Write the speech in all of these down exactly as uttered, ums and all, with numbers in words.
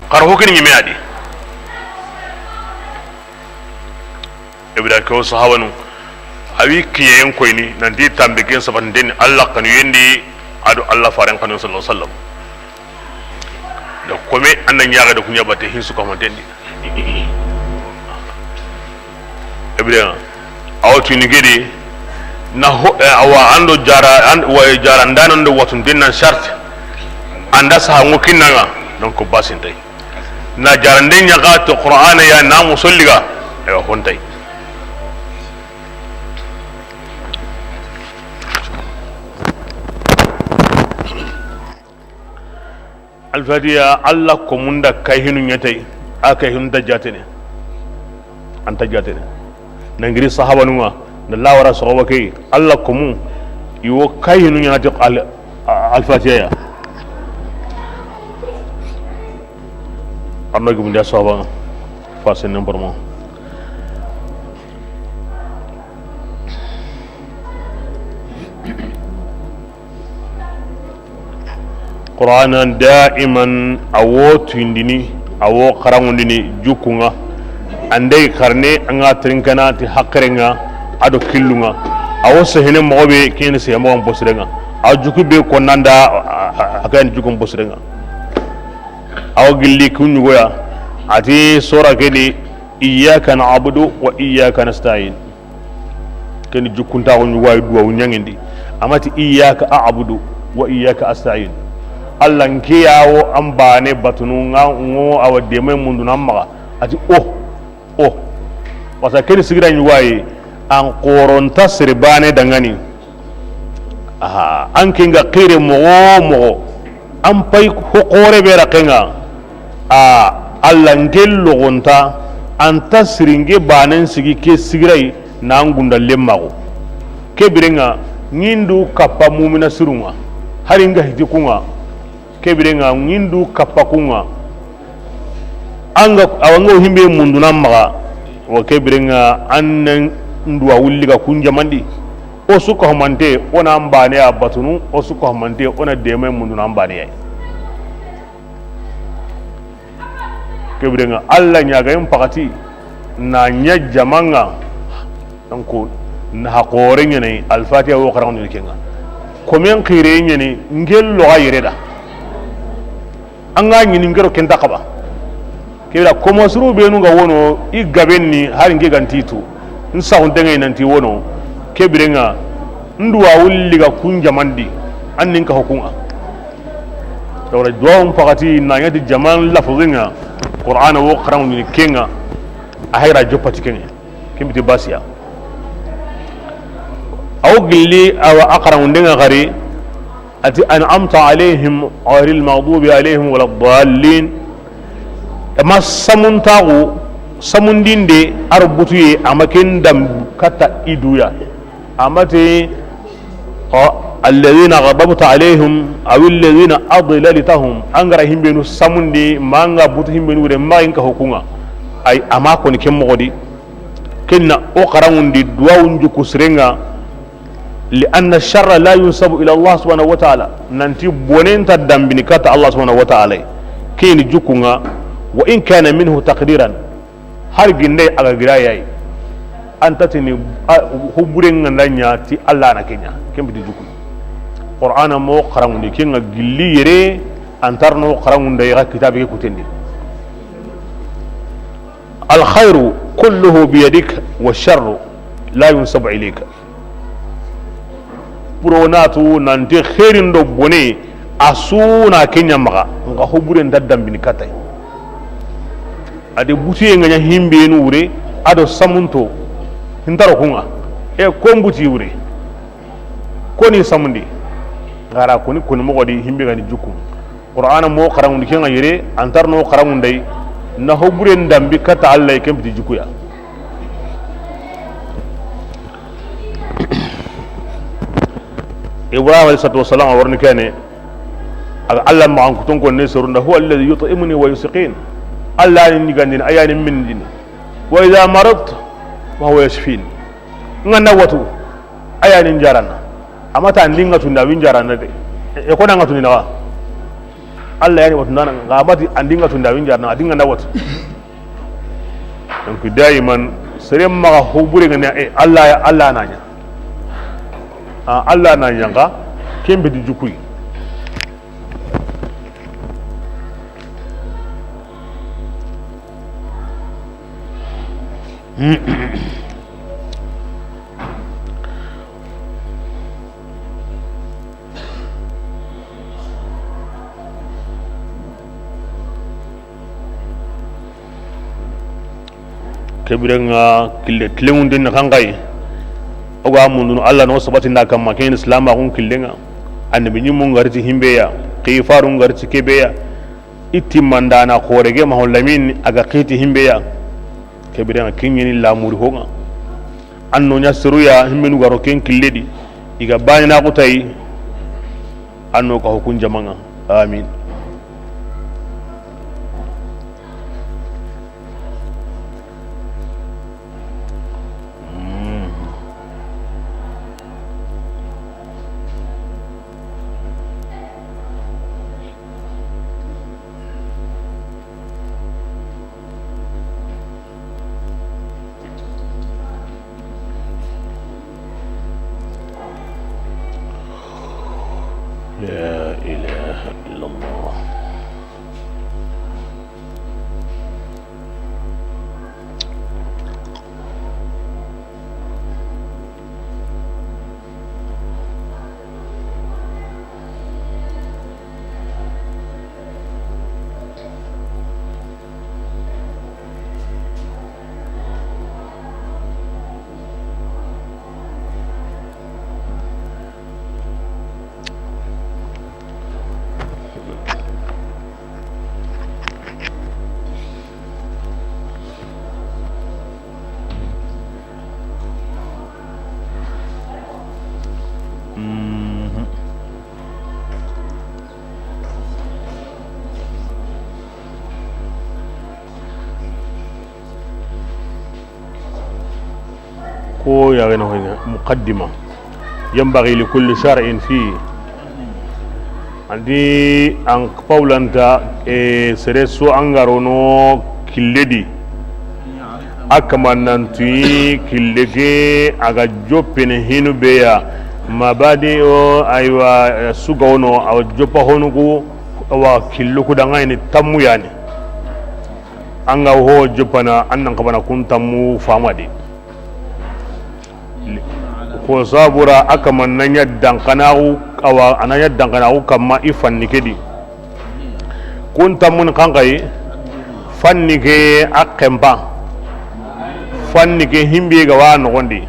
Xara ho kini ɲime a di. Ibra ke o sahabanu, a wi kiyen koyni nanti tambe ken sabatinten ni Allah xanuyen di, a do Allah faren xanu sallallahu alaihi wasallam. Da kome an na ɲaga da kuɲa bate hinsu kamanten di. Ibrahima, awa tuni gede na ho, eh, awa ando jara, an, wa jara ndano ndo watunten nan charte. Anda saha ngo kinnanga, donc basintay. Na jarande ɲaga to Qur'ana ya na musolliga, aywa hontay. Alfatiya, Allah komunda kayhinu ɲatay, a kayhinu ta jatene. An ta jatene. Nangiri sahabanunga, na lawara soxoba ke, Allah komu, iwo kayhinu ɲanati al-, a-, Alfatiya ya. Arno gumundi a sahabanga, fa senen bormo. Qur'ana daiman a wo tuyindini, a wo xaraŋundini jukkunŋa. An da i xarne, an ga tirinkana ti haqirenŋa a do killunŋa. A wo sehene moxo be, ken ni sehe moxon posirenŋa. A jukku be konnanda, a, a, a ken jukkun posirenŋa. A wo gilli kun ɲugoya, a ti sora ke di, iyyaka na'budu wa iyyaka nasta'in. Ken ni jukkuntaxu ɲugoyi duwawu ɲaŋindi. A ma ti, iyyaka a'budu wa iyyaka asta'in. Allah, nke ya wo an bane batunu, ŋa ŋo awa deme mundunu an maxa. A ti, o, o. Wasa ken ni sigira ɲugoyi, an xoronta sere bane dangani. Aha, an ke nga xire moxo moxo. An pay ho xoore be raxenŋa, a, Allah nke logonta, an ta siri nke banen sigi ke sigiray na an gunda lemmaxu. Ke birenŋa, ŋindu kappa mumina sirunŋa, hari nga hiti kunŋa. Ke birenŋa, ŋindu kappa kunŋa. An ga, awa nga wo himbe mundunu an maxa, wa ke birenŋa, an nan duwa wulli ga kun jamandi. O su ka humante, o na an bane ya batunu, o su ka humante, o na deme mundunu an bane ya. Ke birenŋa, Allah ɲagayen paxati na ɲa jamanŋa. Donc, na ha xoore ɲaana, Alfatiya wo xaraŋundini kenŋa. Komen xire ɲaana, ngel loxa yere da. An ga ɲini ngero kenta xaba. Ke bira komo suru benu ga wono, i gaben ni hari nke ganti tu. N saxuntenŋe nanti wono. Ke birenŋa, n duwa wulli ga kun jamandi, an nin ka ho kunŋa. Dawra duwawun paxati na ɲati jaman lafuzinŋa, Qur'ana wo xaraŋundini kenŋa, a hayra joppati kenŋe. Ken biti basiya. Aw gilli awa a xaraŋundenŋa xari, a ti, an'amta alayhim ghayril maghdubi alayhim waladdallin. Ma samuntaxu, samundinde a ro butuye, a ma ken dam katta i duya. A ma ti, alladhina ghadabta alayhim aw alladhina adlaltahum. An ga ra himbenu samundi, ma an ga butu himbenu wure, ma in ka ho kunŋa. Ay, a ma koni ken moxo di. Ken na o xaraŋundi duwawun jukku sirenŋa, li anna sharra la yunsabu ila Allah subhanahu wa ta'ala. Nanti bonen ta dambini katta Allah subhanahu wa ta'ala. Ken ni jukkunŋa, wa in kana minhu taqdiran. Har ginde a ga gira yayi. An ta tini, a, huburen ŋa nda ɲa ti Allah na ken ɲa. Ken biti jukku. Qur'ana mo xaraŋundi kenŋa gilli yere, an ta ro no xaraŋunda i ga kitabe ke kutendi. Alkhayru kulluhu biyadik wa sharru la yunsabu ilayka. Pour o na tu nanti xeerin do bone, a su na ken ɲa maxa, nxa ho buren nta dambini katta yi. A di butuye ŋa ɲa himbenu wure, a do samunto, n ta ro kunŋa. E, kon buti wure. Koni samundi. N ga ra koni, koni moxo di himbe ga ni jukku. Qur'ana mo xaraŋundi kenŋa yere, an ta ro no xaraŋunday, na ho buren dambi katta Allah, ken biti jukkuya. Ibrahim alayhi salatu wassalam, a warni kene, a ga Allah maxan kuton ko ne sorunda, huwa alladhi yut'imuni wa yusqin. Allah ni ɲigandini, a ya ni mindini. Wa idha maridtu fa huwa yashfin. N ga na watu, a ya ni n jarana. A ma ta ndi n ga tunda, a wi n jarana de. E, e ko na n ga tundi na wa. Alla ya ni watu ndana, nga mati an di nga tunda win jarna, a di nga nda watu. Donc, daiman, sere maxa ho bure nga ne, eh, Alla ya, Alla na ɲa. Ah, Alla na ɲa nga, ken be di jukuyi. Ke biren ŋa kille tilenŋunden na xanxayi. O ga mundunu Alla no sabatinda kamma, ken ni silaamaxun killen ŋa. Annabi ɲimmu nga ri ti himbe ya, xifaru nga ri ti kebe ya. I timmandana xoore ke Maho Lamin a ga xiti himbe ya. Ke biren ŋa ken ɲeni lamuri ho ŋa. An no ɲa seru ya himbenu ga ro ken kille di. I ga baane na xutayi. An no ka hukun jamaŋa. Amin. لا إله إلا الله. Ko ya gana hoyna muqaddima. ينبغي لكل شرع فيه. Andi an paulanta, e, sere su an ga ro no kille di. A kaman nan tuyi kille ke a ga joppene hinu be ya. Mabadi o, aywa, su ga wono, a wa joppa honu ku, a wa killu ku da ŋa yi ni tammu ya ni. An ga ho joppana, an nan xabana kun tammu famadi. Ko sabura a kaman na ɲa dankanaxu, awa, a na ɲa dankanaxu kamma i fanni ke di. Kun tammun xanxayi, fanni ke a xenpa. Fanni ke himbe ga wa noxon di.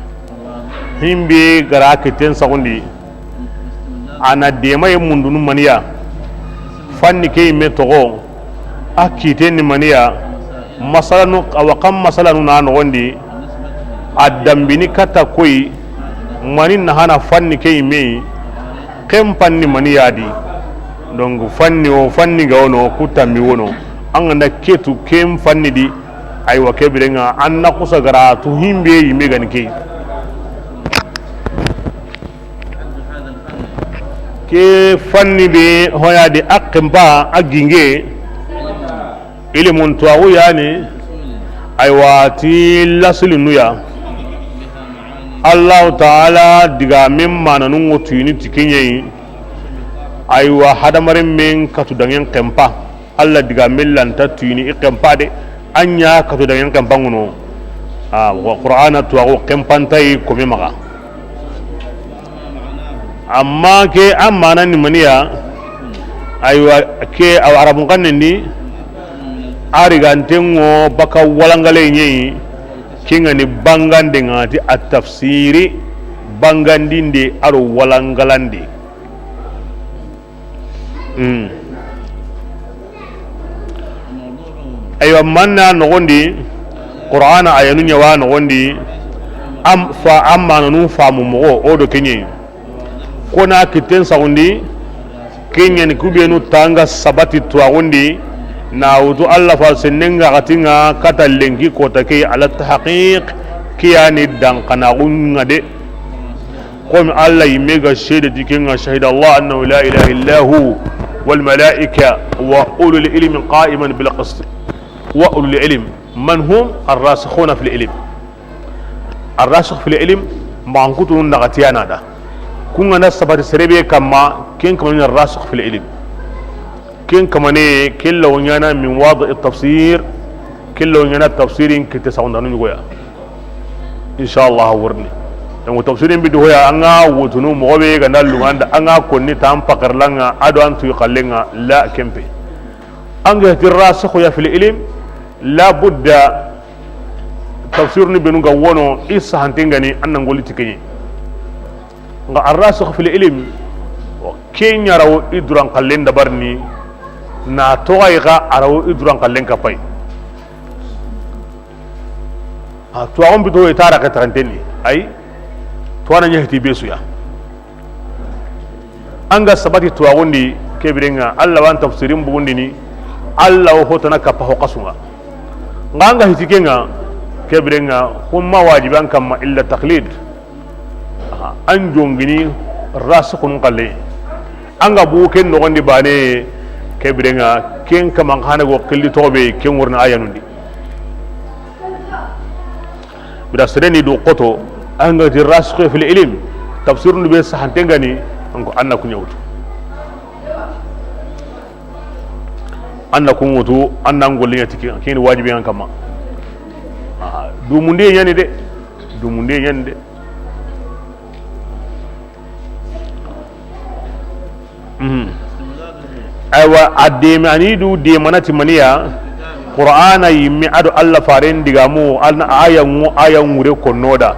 Himbe ga ra kitten saxundi. A na demaye mundunu maniya. Fanni ke yimme toxo. A kitten ni maniya. Masalanu, awa kan masalanu na noxon di. A dambini katta koyi. Mani na hana fanni ke yimme yi. Ken fanni mani ya di. Donc fanni o fanni ga wono, ku tammi wono. An ga na ketu ken fanni di. Aywa, ke biren ŋa an na xusa ga ra tu himbe yimme ga ni ke. Ke fanni be hoya di a xenpa a ginge. Ilimun tuwaxu ya ni. Aywa, ti lasilinu ya. Allahu taala digamen mananun ŋo tuyini ti ke ɲa yi. Aywa, hadamaren men katu dangen xenpa. Alla digamen lanta tuyini i xenpa de. A ɲa katu dangen xenpa ŋuno. A, wa Qur'ana tuwaxu xenpantayi kome maxa. Amma ke a mana ni maniya, aywa, ke a wa arabun xannen di, a riganten ŋo baka walangale ɲeyi, ke ŋa ni bangande ŋa ti a tafsiri, bangandinde a ro walangalande. Hmm. Aywa, manna noxon di, Qur'ana ayanu ɲa wa noxon di, am fa, am mananu famu moxo, o do ke ɲeyi. Ko na kitten saxundi, ke ɲa ni ku benu tanga sabati tuwaxundi, na wutu Alla fa sennen ga xati ŋa kata lenki kota ke ala tahqiq, ke ya ni dankanaxu ŋa de. Komi Alla yimme ga seede ti ke ŋa, شهد الله أنه لا إله إلا هو, والملائكة وأولو العلم قائما بالقسط. وأولو العلم من هم؟ الراسخون في العلم. Arrasikh fil ilm, maxankutunun naxatiyana da. Kun ga na sabati sere be kamma, ken kamane rasikh fil ilm. Ken kamane, ken lawo ɲana min wadi tafsir, ken lawo ɲana tafsirin kite saxundanu ɲugoya. Inshallah wurni. Donc tafsirin bi duhoya, an ga wutunu moxo be ga na lunganda, an ga konni tan pakarlanga, ado an tuyi xallenga, la kempe. An ga ti rasikhu ya fil ilm, la budda tafsir ni benu ga wono, i sahante ngani, an na ngoli ti keɲe. Nga arrasikhu fil ilm, ke ɲa ra wo i duran xallen dabarini, na toxayi xa a ra wo i duran xallen kapay. A tuwaxun bito i tara ke taxantenni, ay, tuwana ɲa hiti be suya. An ga sabati tuwaxundi, ke birenga, Allah wan tafsirin bugundini, Allah wo hotana kappa ho kasunga. Nga an ga hiti kenga, ke birenga, xumma wajibi an kamma illa taqlid. Aha, an jongini rasikhun xalle. An ga bu ken noxondi bane, ke birenga, ken kaman xana go xilli toxo be, ken wurna ayanundi. Bira sere ni du xoto, an ga ti rasikh fil ilm, tafsirun be sahante ngani, an ko an na ku ɲa wutu. An na ku ŋutu, an na ngolli ɲa ti ke, ken wajibi an kamma. Ah, dumunde ɲani de, dumunde ɲani de. Mhm. Aywa, a dema, ani du demana ti maniya, Qur'ana yimme ado Allah faren digamu, an aya ŋu, aya ŋure konnoda.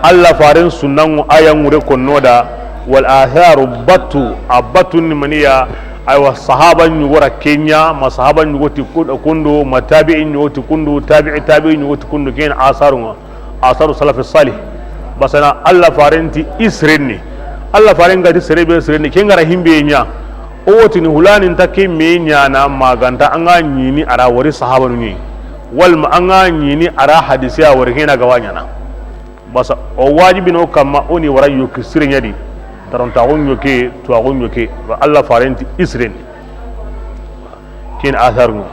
Allah faren sunna ŋu, aya ŋure konnoda. Wal atharu batu, a batu ni maniya, aywa, sahaba ɲugora kenya, ma sahaba ɲugo ti kun-, kundu, ma tabi'i ɲugo ti kundu, tabi'i tabi'i ɲugo ti kundu, ken asarunga. Asaru salafi salih. Basana Allah faren ti i sirenni. Allah faren ga ti sere be sirenni. Ken ga ra himbe ɲa. O wotini hulani nta ke me ɲana maganta an ga ɲini a ra wari sahabanu ɲi. Walma an ga ɲini a ra hadisi a wari hena ga wa ɲana. Basa o wajibi no kamma o ni wara yoki sire ɲa di. Taron taxun yoke, tuwaxun yoke. Ba Allah faren ti i sirenni. Ken asarunga.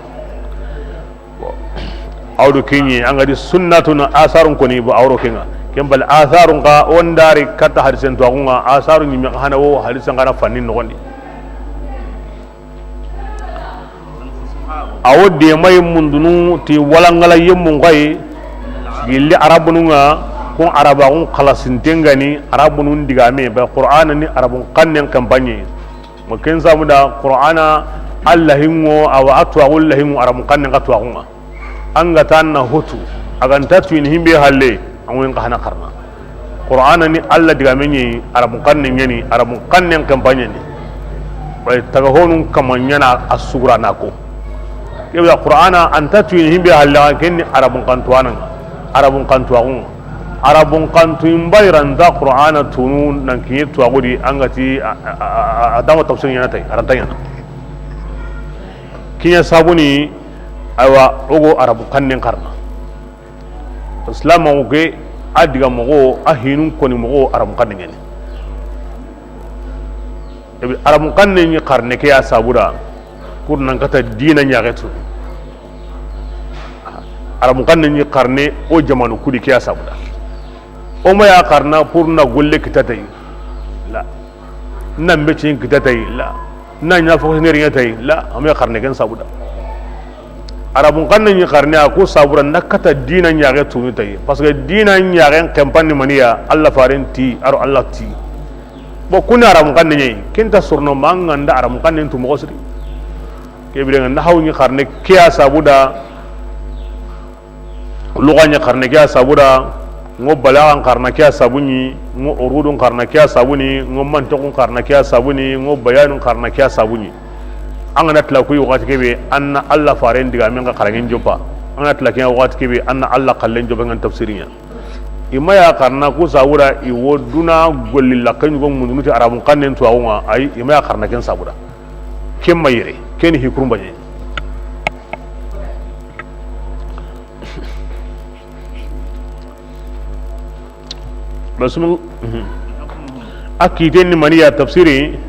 Awdo kenye, an ga di sunnatun asarun koni, bo awro kenga. Ken bal asarun ka on dari katta hadisen to agunga, asarun ni me hana wo hadisen kana fannin noxondi. Awo de may mundunu ti walangala yemmun gay, gilli arabununga, kun arabagun xalasintengani, arabunun digame, ba Qur'ana ni arabun xannen kampanye. Ma ken samuda Qur'ana Allah hingo, awa a tuwaxu Allah hingo, arabun xannen ka tuwaxunga. An ga tan na hotu, a ga nta tuyini himbe halle, an wen ka hana xarna. Qur'ana ni Allah digame ɲi, arabun xannen ɲani, arabun xannen kampanye ni. Bay taga honun kama ɲana a sugura na ko. Kebe Qur'ana an ta tuyini himbe halle, ken ni arabun xantuwananga, arabun xantuwaxunga. Arabun xantu in bayranta Qur'ana tunu nan kiɲe tuwaxu di an ga ti a, a, a, a, a dama tafsir ɲana tay, a ra nta ɲana. Kiɲa sabuni, aywa, o go arabun xannen xarna. Islam o ke, a diga moxo, a hinun koni moxo, arabun xannen ɲani. Ebi, arabun xannen ɲi xarne ke ya sabuda, pour nan kata dina ɲaxetu. Arabun xannen ɲi xarne o jamanu kudi ke ya sabuda. O ma ya xarna pour na golle kitatay. La. Na mbecin kitatay. La. Na ɲa fonctionnaire ɲa tay. La. A ma ya xarne ken sabuda. Arabun xannen ɲi xarne a ko sabuda na kata dina ɲaxe tunu tay. Parce que dina ɲaxen kempanni maniya Allah faren ti, aro Allah ti. Bo kuni arabun xannen ɲi, kenta sorno manga nda arabun xannen tu moxo siri. Ke birenga na haw ɲi xarne ke ya sabuda. Luga ɲi xarne ke ya sabuda. Ngo balagan xarna ke ya sabuni, ngo urudun xarna ke ya sabuni, ngo mantiqun xarna ke ya sabuni, ngo bayanun xarna ke ya sabuni. An ga na tila kuyi waxati kebe, an na Allah faren digamen ka xarangen joppa. An ga na tila ke waxati kebe, an na Allah xallen joppa ngan tafsirinya. I ma ya xarna ku sabuda, i wo duna golli laxen ɲugo mundunu ti arabun xannen tuwaxunga, ay, i ma ya xarna ken sabuda. Ken ma yere, ken hi kurumbaɲe. Bismillah. A kiten ni maniya tafsiri.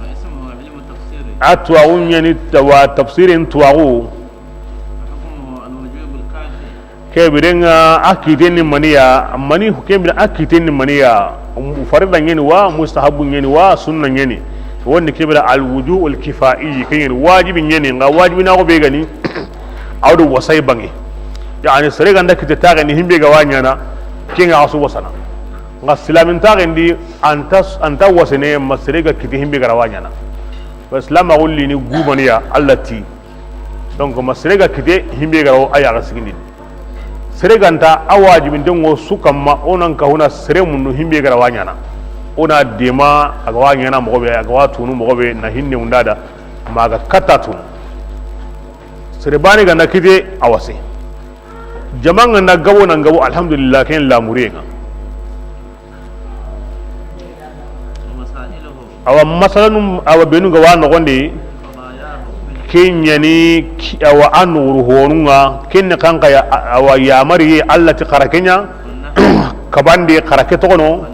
واسمه علم التفسير. A tuwaxu ɲani tawa tafsirin tuwaxu. Ke biren ŋa a kiten ni maniya, mani ke biren a kiten ni maniya, farida ɲani wa, mustahabu ɲani wa, sunna ɲani. Wonni ke biren al wuju al kifai, ke ɲani wajibi ɲani, ŋa wajibi na ko be gani. Awdo wasay bangi. Yani sere ganda kite taxe ni himbe ga wa ɲana, ke ŋa a su wasana. Ŋa silamin taxe ndi anta, anta wasene ma sere ga kite himbe ga ra wa ɲana. Wa silama wulli ni gumaniya Allah ti. Donc ma sere ga kite himbe ga ra wa a yaxa sigindi. Sere ganta a wajibinten ŋo su kamma o nan ka huna sere mundu himbe ga ra wa ɲana. O na dema a ga wa ɲana moxo be, a ga wa tunu moxo be na hinne undada ma ga katta tunu. Sere bane ganda kite a wase. Jaman ganda gabo nan gabo alhamdulillah ken lamuriyen ŋa. Awa masalanum awa benu ga wa noxondi. Ke ɲani awa a nuxuru honun ŋa, ken ni kanka ya, awa yamari Allah ti xara ke ɲa. Kabandi xara ke toxono.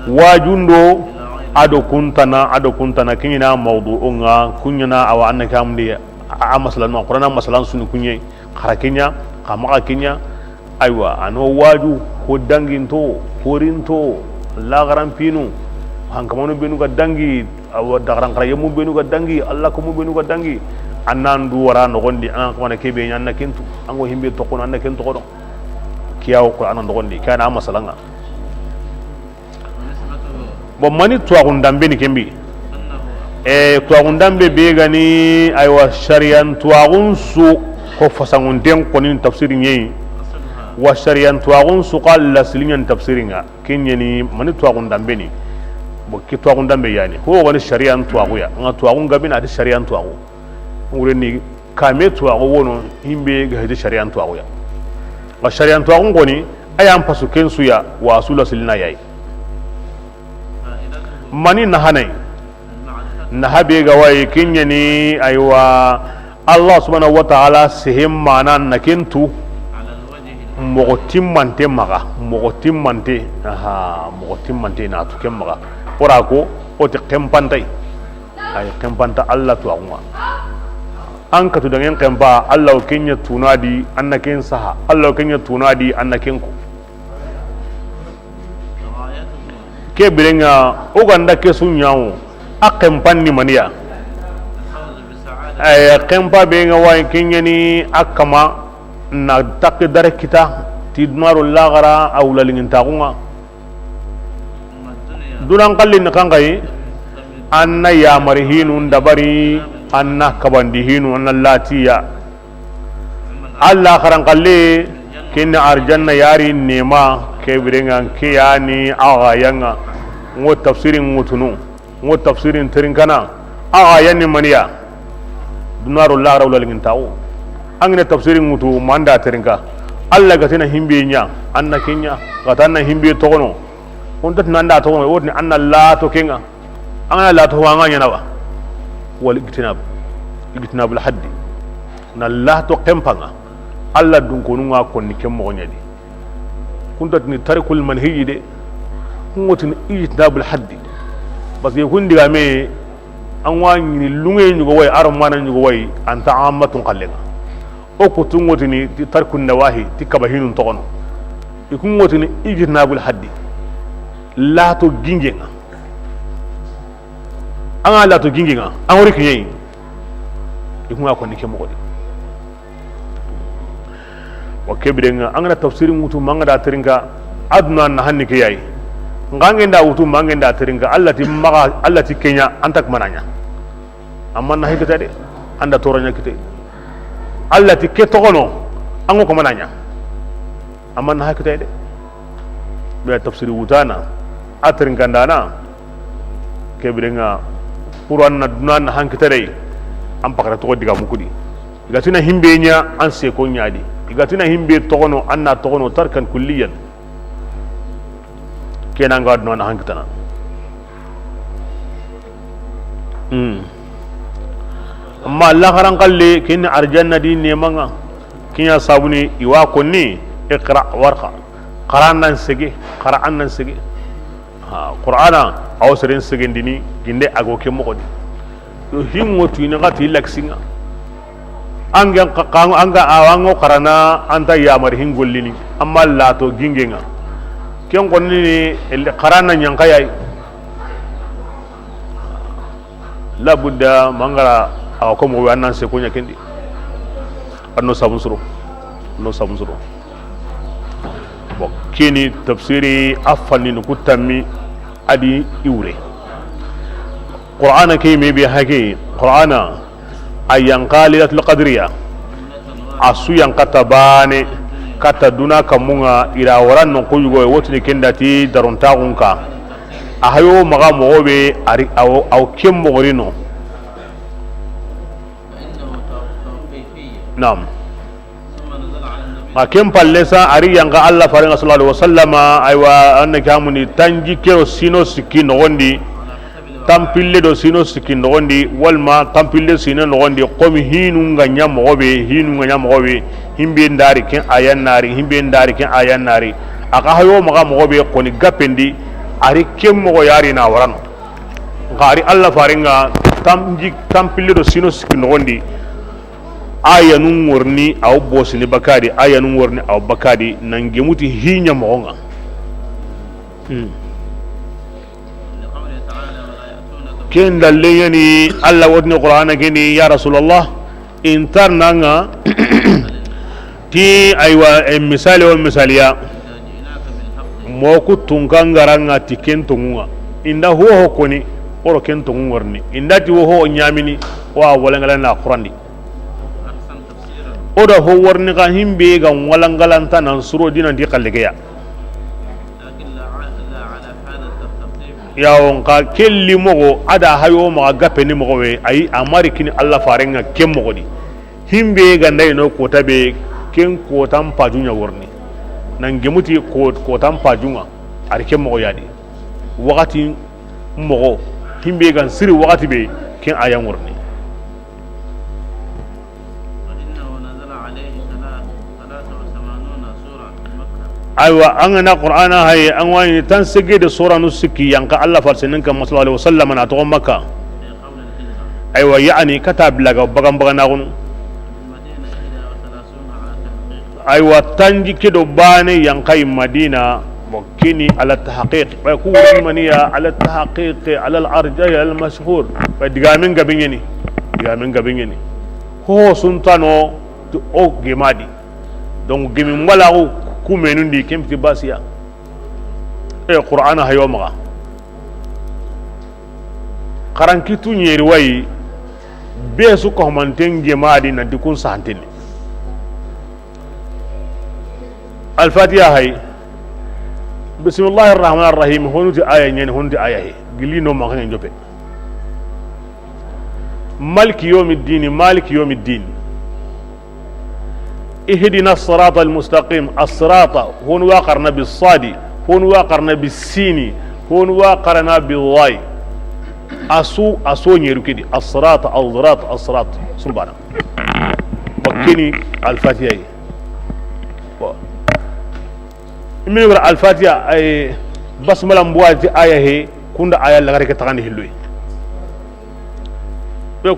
Wajundo ado kuntana, ado kuntana ke ɲana mawdu'un ŋa, ku ɲana awa anna kamdi a, a masalan, Qur'ana masalan sunu ku ɲe. Xara ke ɲa, xa maxa ke ɲa. Aywa, a no waju, ko danginto, ko rinto, laxaran pinu, hankamanu benu ga dangi, awa daxaran xara yemu benu ga dangi, Allah ko mu benu ga dangi. Annan du wara noxondi, an kamana ke be ɲa anna kentu, an go himbe toxono anna ken toxono. Kiyawo Qur'ana noxondi, kana masalan ŋa. Bon, mani tuwaxun danbe ni ken bi? E, tuwaxun danbe be gani, aywa, sariyan tuwaxun su ko fasangunten koni tafsiri ɲeyi. Wa sariyan tuwaxun su xa lasiliɲan tafsiri ŋa. Ken ɲani mani tuwaxun danbe ni? Bon, ke tuwaxun danbe yani. Ko gani sariyan tuwaxu ya. Ŋa tuwaxun gabina ati sariyan tuwaxu. Ngure ni kame tuwaxu wono himbe ga hedi sariyan tuwaxu ya. Ŋa sariyan tuwaxun koni a yan pasu ken su ya wa su lasilina yayi. Mani nahanai? Naha be ga wayi ken ɲani, aywa, Allah subhanahu wa ta'ala sehe mana na kentu. Moxo timmante maxa, moxo timmante, aha, moxo timmante na tu ken maxa. Ora ko o ti kempantay. Ay kempanta Allah tuwaxun ŋa. An katu dangen kempa, Allah o ken ɲa tunadi, anna ken saha. Allah o ken ɲa tunadi, anna ken ko. Ke biren ŋa o ganda ke su ɲawo, a kempan ni maniya? Ay kempa be ŋa wayi ken ɲani a kama na takki dare kita ti dunaro laxara a wulalingintaxun ŋa. Dunan xalli ni kankayi, anna yamari hinu dabari, anna kabandi hinu, anna latiya. Allah xaran xalle, kinni arjanna yari nema, ke biren ŋa ke yani a gaya ŋa. Ŋo tafsirin ŋutunu, ŋo tafsirin terinkana, a gaya ni maniya? Dunaro laxara wulalingintaxu. An gine tafsirin ŋutu manda terinka, Allah ga tina himbe ɲa, anna ke ɲa, ga ta anna himbe toxono. Onta tina anda toxono, wotini anna lato ke ŋa. An ga na lato ho an ga ɲana wa? Wal ijtinab, ijtinabul haddi. Na lato kempan ŋa. Allah dunkonun ŋa konni ken moxo ɲadi. Kunta tini tarikul manhiyi de. Kun ŋo tini ijtinabul haddi. Parce que kun digame, an wa ɲini lunge ɲugo wayi, aro mana ɲugo wayi, anta ammatun xallen ŋa. O kutu ŋo tini ti tarkun nawahi, ti kaba hinun toxono. I kun ŋo tini ijtinabul haddi. Lato ginge ŋa. An ga lato ginge ŋa, an wori kiɲeyi. I kun ŋa konni ke moxo di. Wa ke biren ŋa, an ga na tafsirin ŋutu, ma an ga da terinka, aduna na hanni ke yayi. Nga an ga nda wutu, ma an ga nda terinka, Allah ti maxa, Allah ti ke ɲa, anta ke mana ɲa. Amma na hikita de, anda toro ɲa kite. Allah ti ke toxono, an ŋo ke mana ɲa. Amma na hikita de. Be tafsiri wutana, a terinkandana, ke biren ŋa, Qur'an na duna na hankita de, an pakara toxo diga mukudi. I ga tina himbe ɲa, an seko ɲadi. I ga tina himbe toxono, an na toxono tarkan kulliyan. Kena nga duna na hankitana. Hmm. Amma laxaran xalle, ken arjanna di neman ŋa. Ken ɲa sabuni i wa konni, iqra warqa. Xara an nan sege, xara an nan sege. Ha, Qur'ana, a wo seren segendini, ginde a go ke moxo di. Hinŋo tuyini xa ti lakisinŋa. An ga xa-, xa-, an ga, awa, an ŋo xarana, an ta yamari hin gollini. Amma lato gingenŋa. Ken konni, xarana ɲankayayi. Labudda mangara awa ko moxo be, an nan se ko ɲa kendi. Anno sabun suro. Anno sabun suro. Bon, kini tafsiri a fanni ku tammi adi iwure. Qur'ana ke me be hake, Qur'ana a yanqa Lailatul Qadriya. A su yanqa ta bane, katta duna kamunŋa, ira waran non ko yugo, wotini kenda ti darontaxun ka. A hayo maxa moxo be, ari aw, aw ken moxorino. Naam. A ken palle sa, ari yanqa Allah farenŋa sallallahu alaihi wasallama, aywa, anna kamuni tanji kero sino sikki noxondi, tampille do sino sikki noxondi, walma tampille sino noxondi, komi hinu nga ɲa moxo be, hinu nga ɲa moxo be, himbe ndari ken ayan nari, himbe ndari ken ayan nari. A xa hayo maxa moxo be koni gapendi, ari ken moxo yari na warano. Nxa ari Allah farenŋa tanji, tampille do sino sikki noxondi, ayanun ŋorni aw bosini bakadi, ayanun ŋorni aw bakadi, nan gemuti hiɲa moxonŋa. Hmm. Ken dalle yani Allah wotini Qur'ana geni, ya Rasulullah, intar nanga ti, aywa, e, misali o misaliya. Mo ku tunka ngaranga ti ken tongunga. Inda ho ho koni, oro ken tongu ŋorni. Inda ti wo ho ɲamini, wa walangala na Qur'andi. O da ho warni ka himbe ga walangalanta nan suro dinan di kallegeya. Yawon ka kelli mogo, a da hayo maxa gapeni mogo we, ayi, a mari kini Allah farenŋa ken mogo di. Himbe ganda ino kota be, ken kotan pajunya worni. Nan gemuti ko-, kotan pajunga, ari ken mogo yadi. Wakati mogo, himbe gan siri wakati be, ken ayan worni. Aywa, an ga na Qur'ana haye, an wani tan sege de suranu sikki yanqa Allah farsenen kan sallallahu alaihi wasallam na to Makka. Aywa, yani kata bilaga bagan bagan na gunu. Aywa, tanji ke do bane yanqai Madina, bon, kini ala tahqiq. Bay ku wani maniya ala tahqiq, ala al-arjah, ala al-mashhur. Bay digamen gabe ɲeni. Digamen gabe ɲeni. Ho suntano to o gemadi. Donc, gemi mbalaxu kumenundi kempiti basiya. E Qur'ana hayo maxa. Xarankitu ɲeri wayi, be su ko manten gemadi na dikun santene. Al-Fatiha hay. Bismillahir Rahmanir Rahim. Honuti aya ɲeni, honuti aya he. Gili no ma kan jope. Maliki yawmiddin, Maliki yawmiddin. Ihdina siratal mustaqim, as-sirata, hon wa qarna bis sadi, hon wa qarna bis sini, hon wa qarna bil wai. Asu, aso ɲeru kidi, as-sirata, al-zirat, as-sirat. Subhana. Bakini al-Fatiha yi. Bon. Imi wara al-Fatiha, ay basmala mbuwati aya he, kunda aya lagare ke tagandi hilloy. Be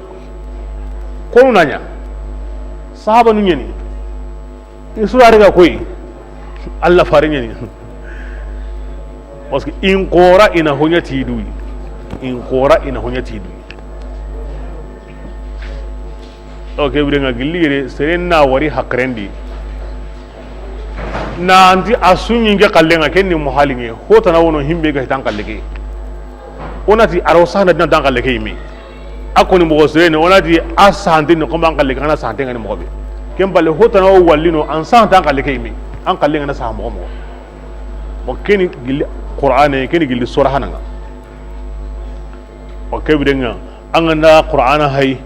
konu nanya. Sahaba nu ɲeni. Isura daga koy. Allah fare ɲeni. Parce que in qora ina honya tidu. In qora ina honya tidu. O ke birenga gilli yere, seren na wari hakrendi. Na anti a suɲi nge kallenga, ken ni muhalinge. Hotana wono himbe ga hitan kalleke. Onati aro sahanda dina dan kalleke yimi. A koni mogo sirene, onati a sahante ni koma an kalleke, ana sahante ngani mogo be. Ken balle hotana o wallino, an sahanta an kalleke yimi. An kallenga na saha mogo mogo. O keni gilli Qur'ane, keni gilli sora hananga. O ke birenga, an ga na Qur'ana hay,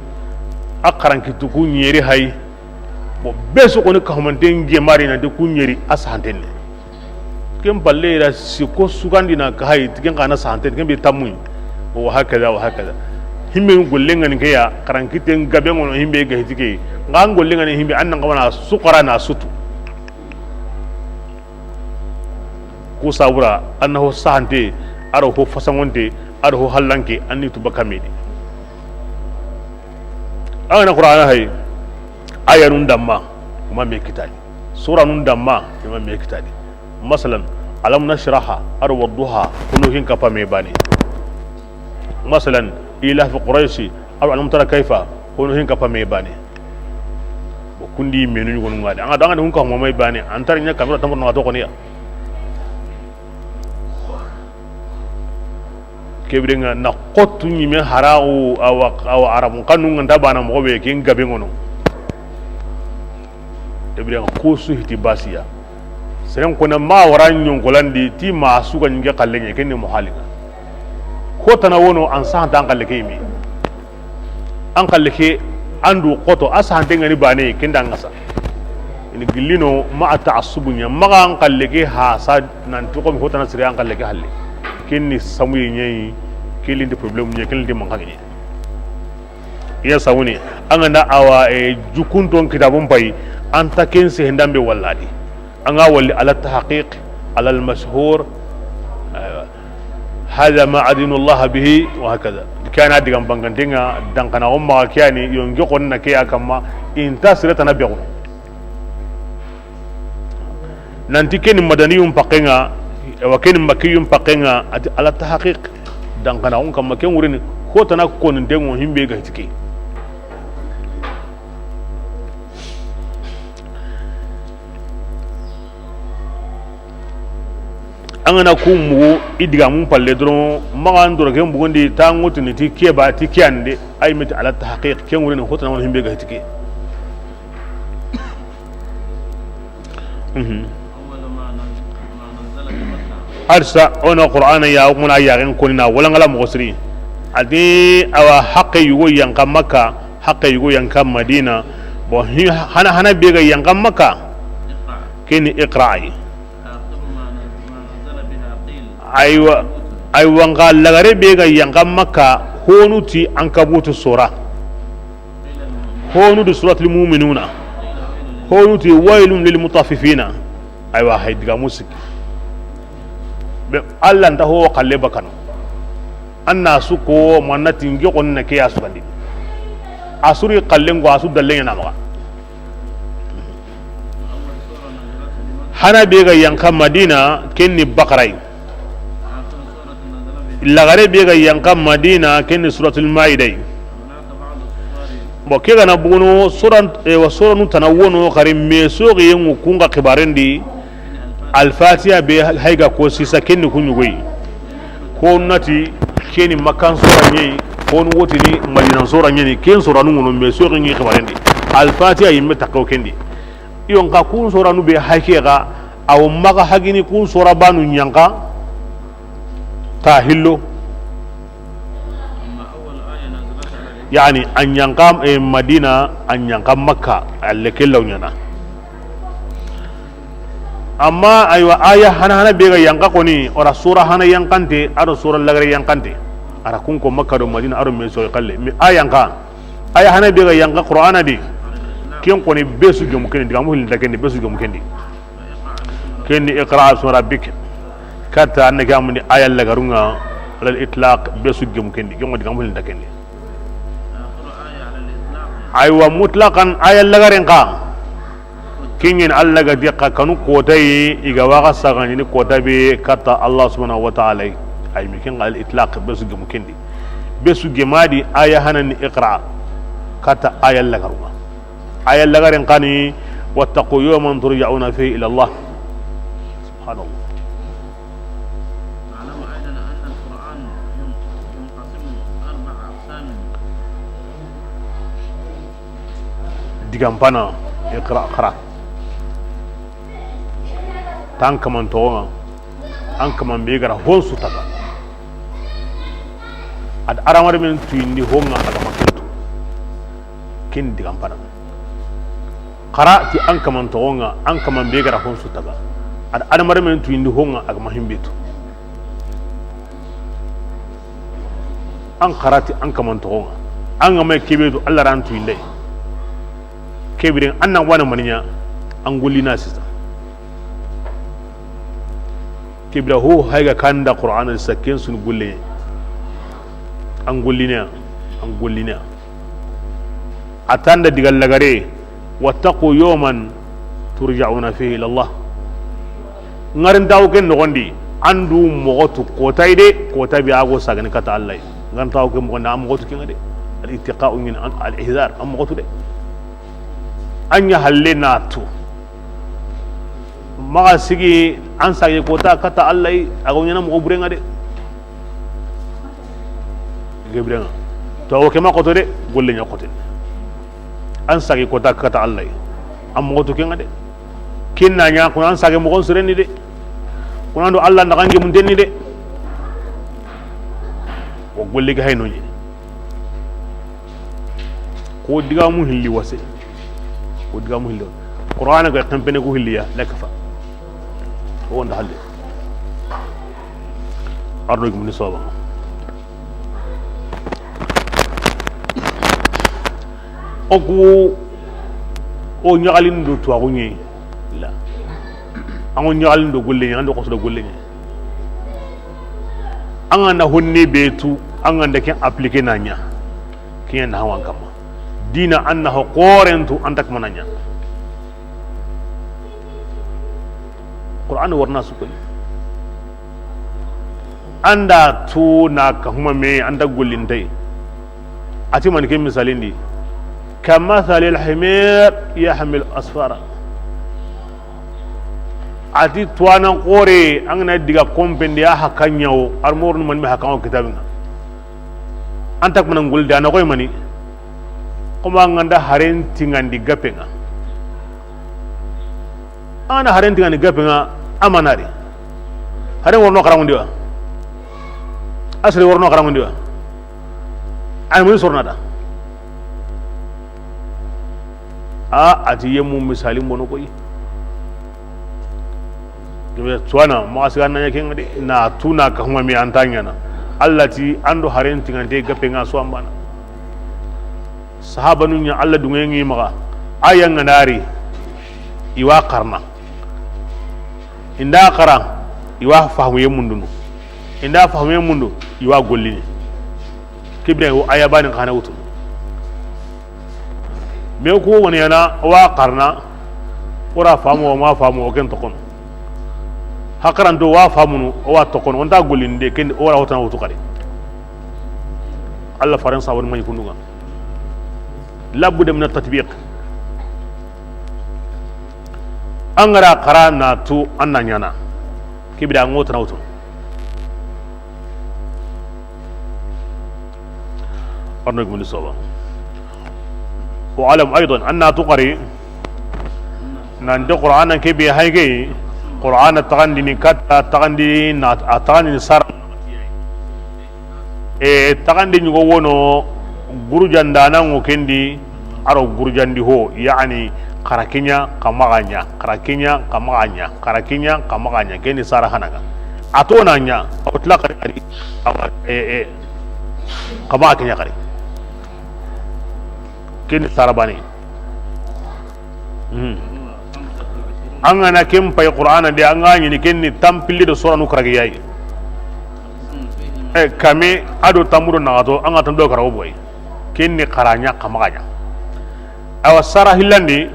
a xarankitu ku ɲeri hay, bon, be su koni kahumanten gemari na de ku ɲeri a sahantenne. Ken balle ira siko sugandi na ka hay, tiken kana sahantenne, ken be tammuy. Wa hakaza, wa hakaza. Himbe gollenga ni ke ya, xarankiten gabe ngono himbe ga hitike. Nga an gollenga ni himbe, an nan kawana sukara na sutu. Ku sabura, anna ho sahante, aro ho fasangonte, aro ho hallanke, anni tuba kamedi. An ga na Qur'ana hay, ayanun damma, i ma me kitadi. Suranun damma, i ma me kitadi. Masalan, Alam Nashraha, a do Wadduha, kunu hin kappa me bane. Masalan, Ila fi Qurayshi, a do Alam Tara Kayfa, kunu hin kappa me bane. Bo kundi menu ɲugonu ŋa de. An ga da, an ga da hun ka huma me bane, an tari ɲa kamera tamar na to koniya. Ke biren ŋa na xotu ɲime haraxu, awa, awa arabun xanun ŋa nta bana moxo be, ken gabe ŋono. Ke biren ŋa kusu hiti basiya. Seren kona ma wara ɲonkolandi ti ma suga ɲinge xalle ɲe, ken ni muhalinga. Xotana wono an sahanta an xalle ke yime. An xalle ke, an du xoto, a sahante ŋa ni bane, ken da ŋa sa. I ni gillino ma a taassubu ɲa, maxa an xalle ke hasa, nanti xo mi xotana sire an xalle ke halle. Ken ni samuye ɲa yi, ken linti problème ɲa, ken linti manxange ɲa. Iya sawuni, an ga na awa, e, jukunton kitabun pay, an ta ken sehendan be walladi. An ga walli ala tahqiq, ala al mashhur, aywa. Hadha ma adinu Allah bihi, wa hakaza. Kana digam bangantenga, dankana umma kiyani, yonge konna ke ya kamma, inta sire tana be. Nanti ken ni madaniyun pakken ŋa, wa ken ni makkiyun pakken ŋa, a ti ala tahqiq. Dankana un kamma ken wurini, xotana koninten ŋo himbe ga hitike. An ga na ku mugu i digamun palle doron, maxa an doro ken bugundi ta ŋotini ti keba ti kiyande, ay meti ala tahqiq, ken wurini xotana wona himbe ga hitike. Mhm. Arsa, o na Qur'ana ya, o na yaxen koni na wala ŋa la moxo siri. A di awa haqqe yugo yanqa Makka, haqqe yugo yanqa Madina. Bon, hi-, hana, hana be ga yanqa Makka. Ken ni iqra yi. Aywa, aywa, nxa lagare be ga yanqa Makka, honu ti Ankabutu sura. Honu di Suratul Muminuna. Honu ti waylun lil mutaffifina. Aywa, hay digamu sikki. Be, Allah nta ho xalle bakano. An na su ko manna ti nge xon na ke ya sugandi. A suri xallen ŋo, a su dallen ŋa na maxa. Hana be ga yanqa Madina, ken ni Baqara yi. Lagare be ga yanqa Madina, ken ni Suratul Maida yi. Bon, ke ga na bugunu suran, e, wa suranu tana wono xari me soxiyen ŋu kun ga xibarendi. Al Fatiha be hay ga ko sisa, ken ni ku ɲugo yi. Ko nati ken ni Makkan sura ɲa yi, ko wotini Madinan sura ɲa ni, ken suranu ŋono me soxi ŋi xibarendi. Al Fatiha yimme taxo ken di. Iyo, nxa kun suranu be hay ke ga, awo maxa hagini kun sura banu yanqa ta hillo. Yani, a yanqa, e, Madina, a yanqa Makka, alle ke law ɲaana. Amma, aywa, aya hana hana be ga yanqa koni, o ra sura hana yanqante, a do sura lagare yanqante. A ra kun ko Makka do Madina, a do me soxi xalle. Mi a yanqa, aya hana be ga yanqa Qur'ana di, ken koni be su gemu ken di, digamu hillinta ken di, be su gemu ken di. Ken ni iqra bismi rabbik. Katta an na ke amundi aya lagarun ŋa, alal itlaq, be su gemu ken di, gemu digamu hillinta ken di. Aywa, mutlaqan aya lagaren xa. Ken ɲa ni Allah ga di xa kanu kota yi, i ga waxa saxandini kota be katta Allah subhanahu wa ta'ala yi. Ay mi ken ŋa alal itlaq, be su gemu ken di. Be su gemadi aya hana ni iqra. Katta aya lagarun ŋa. Aya lagaren xa ni, "Wattaqu yawman turja'una fihi ila Allah." Subhanallah. Digampana, iqra, xara. Tan kaman toxo ŋa. An kaman be ga ra hon su taga. Ad aramar men tuyindi ho ŋa a ga ma ken tu. Ken digampana. Xara ti an kaman toxo ŋa, an kaman be ga ra hon su taga. Ad aramar men tuyindi ho ŋa a ga ma himbe tu. An xara ti an kaman toxo ŋa. An ga ma kebe tu Allah ran tuyinde. Ke biren an na wana maniya an gollina sisa. Ke bira ho hay ga kanda Qur'ana sisa ken su ni golle. An gollina, an gollina. A tanda diga lagare, wattaqu yawman turja'una fihi ila Allah. Ŋarintaxu ken noxondi, an du moxotu kotay de, kota be a go sagani kata Allah. Ŋarintaxu ken moxondi, an moxotu kenŋa de. Al ittiqa'u min al ihzar, an moxotu de. An ɲa halle na tu. Maxa sigi an sage kota kata Allah, a go ɲana moxo burenŋa de. Ge birenŋa. To, wo ke ma xoto de, golle ɲa xote. An sage kota kata Allah. An moxotu kenŋa de. Kinna ɲa kuna an sage moxon sirenni de. Kuna do Allah naxange muntenni de. Wo golle ga hayno ɲi. Ko digamu hilli wase. Ko digamu hilli. Qur'ana ga xempene ku hilliya la kafa. O wonda halle. Arno gumni soba. Oku o ɲaxalin do tuwaxu ɲe la. An ŋo ɲaxalin do golle ɲe, an do xoso do golle ɲe. An ga na honne be tu, an ga nda ken appliquer na ɲa. Kiyen na hawan kamma. Dina an na ho xoren tu, an ta kamana ɲa. Qur'an warna sukuli. An da tu na ka huma me, an da gollintay. A ti man ke misalindi. Kamathalil himar yahmil asfara. A ti tuwanan xore, an ga na diga kompendi a hakan ɲa wo, armorun man me hakan wo kitabinŋa. An ta kamana ngulde, a na koy mani. Kuma an ga nda haren tingandi gapenŋa. An ga na haren tingandi gapenŋa, a mana ri. Haren worno xaranŋundi wa? Asiri worno xaranŋundi wa? Ay mun sorna da. A, a ti yemmu misali mbono koy. Kebe tuwana, maxa siga na ɲa kenŋa de, na tu na ka huma mi an ta ɲana. Allah ti an do haren tingante gapenŋa so an bana. Sahabanu ɲa Allah dunŋe ŋi maxa. A ya ŋa na ri, i wa xarana. I nda xara, i wa fahamuye mundunu. I nda fahamuye mundu, i wa gollini. Kibire wo a ya bani xa na wutu. Me ku woni yana wa xarana, o ra famu, o ma famu, o ken toxono. Hakaranto wa famunu, o wa toxono, o nta gollinde, ken o ra wotana wutu xari. Allah faran sabon mani kundunŋa. Labudda min at-tatbiq. An ga ra xara na tu an na ɲana. Kibida ŋo tana wutu. Arno gumuni soba. Wa alam aydan, an na tu xari. Nan de Qur'ana ke be hayge. Qur'ana taxandini katta taxandi na a taxandini sar. E, taxandi ɲugo wono, gurujandana ŋo kendi, aro gurujandi ho, yani, xara ke ɲa, xa maxa ɲa, xara ke ɲa, xa maxa ɲa, xara ke ɲa, xa maxa ɲa, kendi sara hanaga. A to na ɲa, a wutla xari xari, awa, e, e, xa maxa ke ɲa xari. Kendi sara bane. Hmm. An ga na ken pay Qur'ana de, an ga ɲini ken ni tampilli do suranu karagi yayi. E, kame ado tammudo naxato, an ga tamdo karago boy. Ken ni xara ɲa xa maxa ɲa. Awa sara hillandi,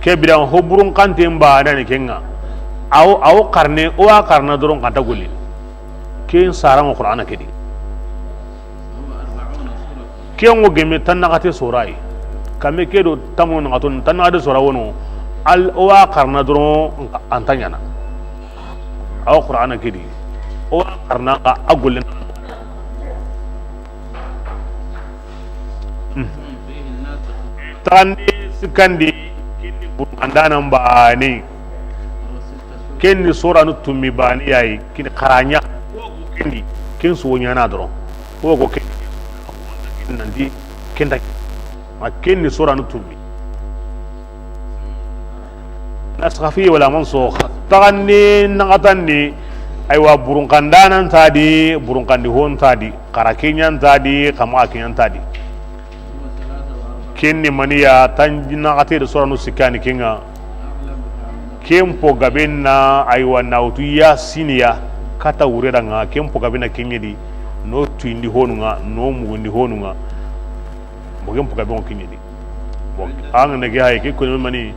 ke bidan ho burun kante mba nani kenŋa. Awo, awo xarne, o wa xarana doron xa nta golli. Ken sara ŋo Qur'ana kedi. Ken ŋo gemme tannaxate sorayi. Kame ke do tamu naxato tannaxate sora wono. Al o wa xarana doron an ta ɲana. Awa Qur'ana kedi. O wa xarana xa a golle. Hmm. Taxandi sikkandi kinni burunkandanan bane. Kenni soranu tummi bane yayi kini xara ɲa. Kendi ken su wo ɲana doron. Ko ko ke nanti kenta ma kenni soranu tummi. Naskha fi wala mansukh. Taxandi naxatandi. Aywa, burunkandanan ta di, burunkandi hon ta di, xara ke ɲan ta di, xa maxa ke ɲan ta di. Kenni maniya tanji naxate do soranu sikkani kenŋa. Ken po gabenna, aywa, nawtu ya siniya kata wure danŋa, ken po gabenna kenŋe di, no tuyindi honunŋa, no mugundi honunŋa. Bogen poka bon kiɲedi. Bon, an ne ge hay ke ko mani.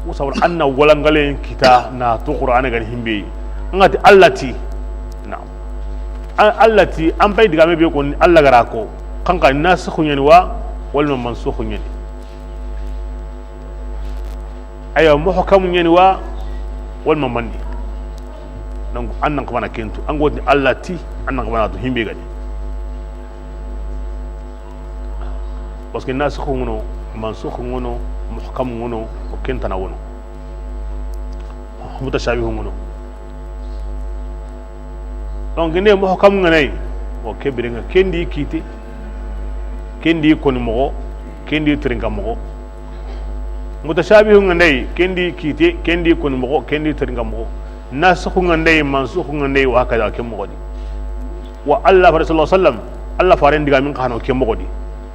Musawar anna walangalen kita na to Qur'ana ga himbe. An ga ti Allah ti. Na. An Allah ti, an bay diga me be ko ni Allah ga ra ko. Kan ka nasikhu ɲani wa, wala mansukhu ɲani. Aywa, muhkamu ɲani wa, wala manni. Donc, an nan xabana kentu. An ga ti Allah ti, an nan xabana to himbe ga ni. Parce que nasikhu ŋa no, mansukhu ŋa no, muhkamu ŋa no, o ken tana wono. Mutashabihu ŋa no. Donc, ne muhkamu ŋa nay, o ke biren ŋa, ken di kite, ken di koni moxo, ken di terinka moxo. Mutashabihu ŋa nay, ken di kite, ken di koni moxo, ken di terinka moxo. Nasikhu ŋa nay, mansukhu ŋa nay, wa hakada, ke moxo di. Wa Allah fare sallallahu alaihi wasallam, Allah faren digamin xa no ke moxo di.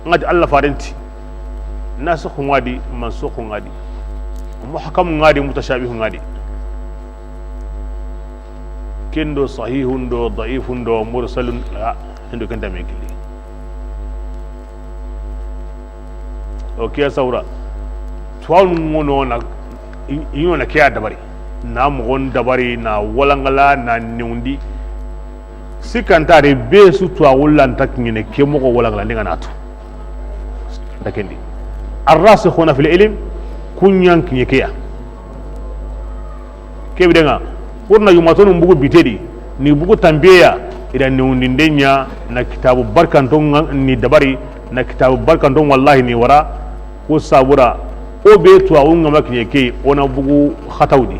An ga ti Allah faren ti. Nasikhu ŋa di, mansukhu ŋa di. Muhkamu ŋa di, mutashabihu ŋa di. Ken do sahihun do, da'ifun do, mursalun, a, ken do ken ta me kili. O ke sawra. Tuwanu ŋa no na, i, i ŋa no na ke ya dabari. Na moxon dabari, na walangala, na newndi. Sikanta de be su tuwaxu lanta kiɲene ke moxo walangala ni ŋa na tu. Da ken di. Ar-rasikhuna fil ilm, kun ɲa kiɲe ke ya. Ke biren ŋa, pour na yumatonu bugu bitedi, ni bugu tambiye ya, i da newndinde ɲa, na kitabu barkanto ŋa ni dabari, na kitabu barkanto wallahi ni wara, ko sabura, o be tuwaxu ŋa ma kiɲe ke, o na bugu xatawdi.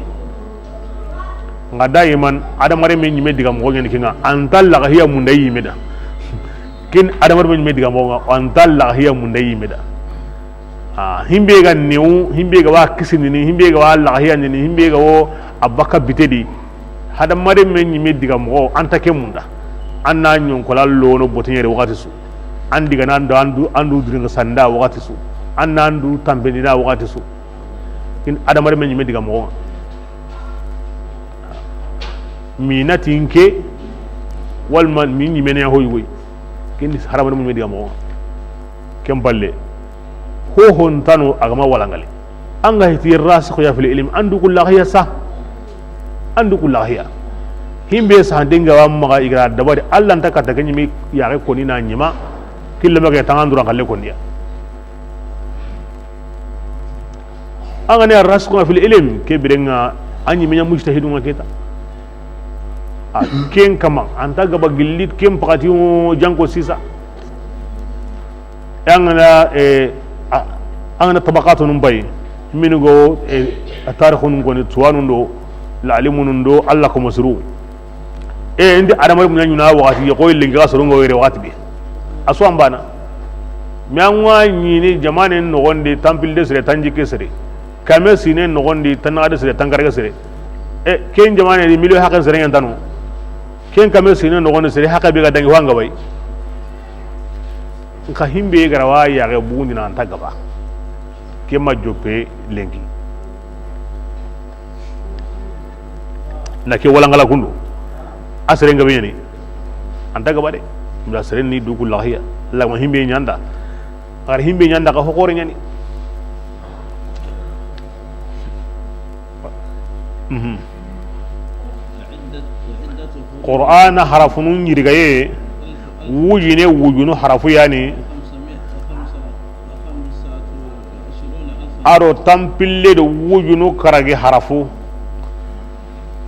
Ŋa daiman, adamare me ɲime diga moxo ɲani ke ŋa, an ta laxahiya munda yime da. Ken adamare me ɲime diga moxo ŋa, an ta laxahiya munda yime da. A, himbe ga newu, himbe ga wa kisindini, himbe ga wa laxahiyandini, himbe ga wo a baka bitedi. Hadamaren me ɲime diga moxo, an ta ke munda. An na ɲonkola lono boteɲere waxati su. An diga na an do, an du, an du diringa sanda waxati su. An na an du tambendina waxati su. In hadamaren me ɲime diga moxo. Mi na tinke, walma mi ɲimene ya hoy goy. Ken di hadamaren me ɲime diga moxo. Ken palle. Ho hontano a ga ma walangale. An ga hiti rasikhu ya fil ilm, an du ku laxahiya sa. An du ku laxahiya. Himbe sa denga wa maxa i ga ra dabari, Allah nta kata ke ɲimi ya ke koni na ɲima. Killa ma ke tangan duran kalle koniya. An ga ne rasikhu fil ilm, ke biren ŋa, an ɲime ɲa mujtahidun ŋa ke ta. A, ken kama, an ta gaba gilli, ken pakati o janko sisa. An ga na, eh, a, an ga na tabaqatunun bay, mini go, eh, a tarikhunun koni, tuwanun do, lalimunun do, Allah ko masuru. Eh, indi adamare muɲa ɲuna waxati, ko illingi ga sorongo were waxati be. A so an bana. Mi an wa ɲini jamanen noxondi, tanpille sere, tanjikke sere. Kame sine noxondi, tannaxade sere, tankarage sere. Eh, ken jamane di miliyo haqen sere ɲantano. Ken kame sine noxondi sere haqe be ga dangi ho anga bay. Nka himbe ga ra wa yaxe bugundina an ta gaba. Ke ma joppe lenki. Na ke walangala kundu. A sere nga be ɲani. An ta gaba de. Mila sere ni du ku laxahiya. Allah ma himbe ɲanda. Ar himbe ɲanda ka hokore ɲani. Mhm. Qur'ana harafunun yirigaye, wujine wujunu harafu yani. Aro tanpille do wujunu karagi harafu.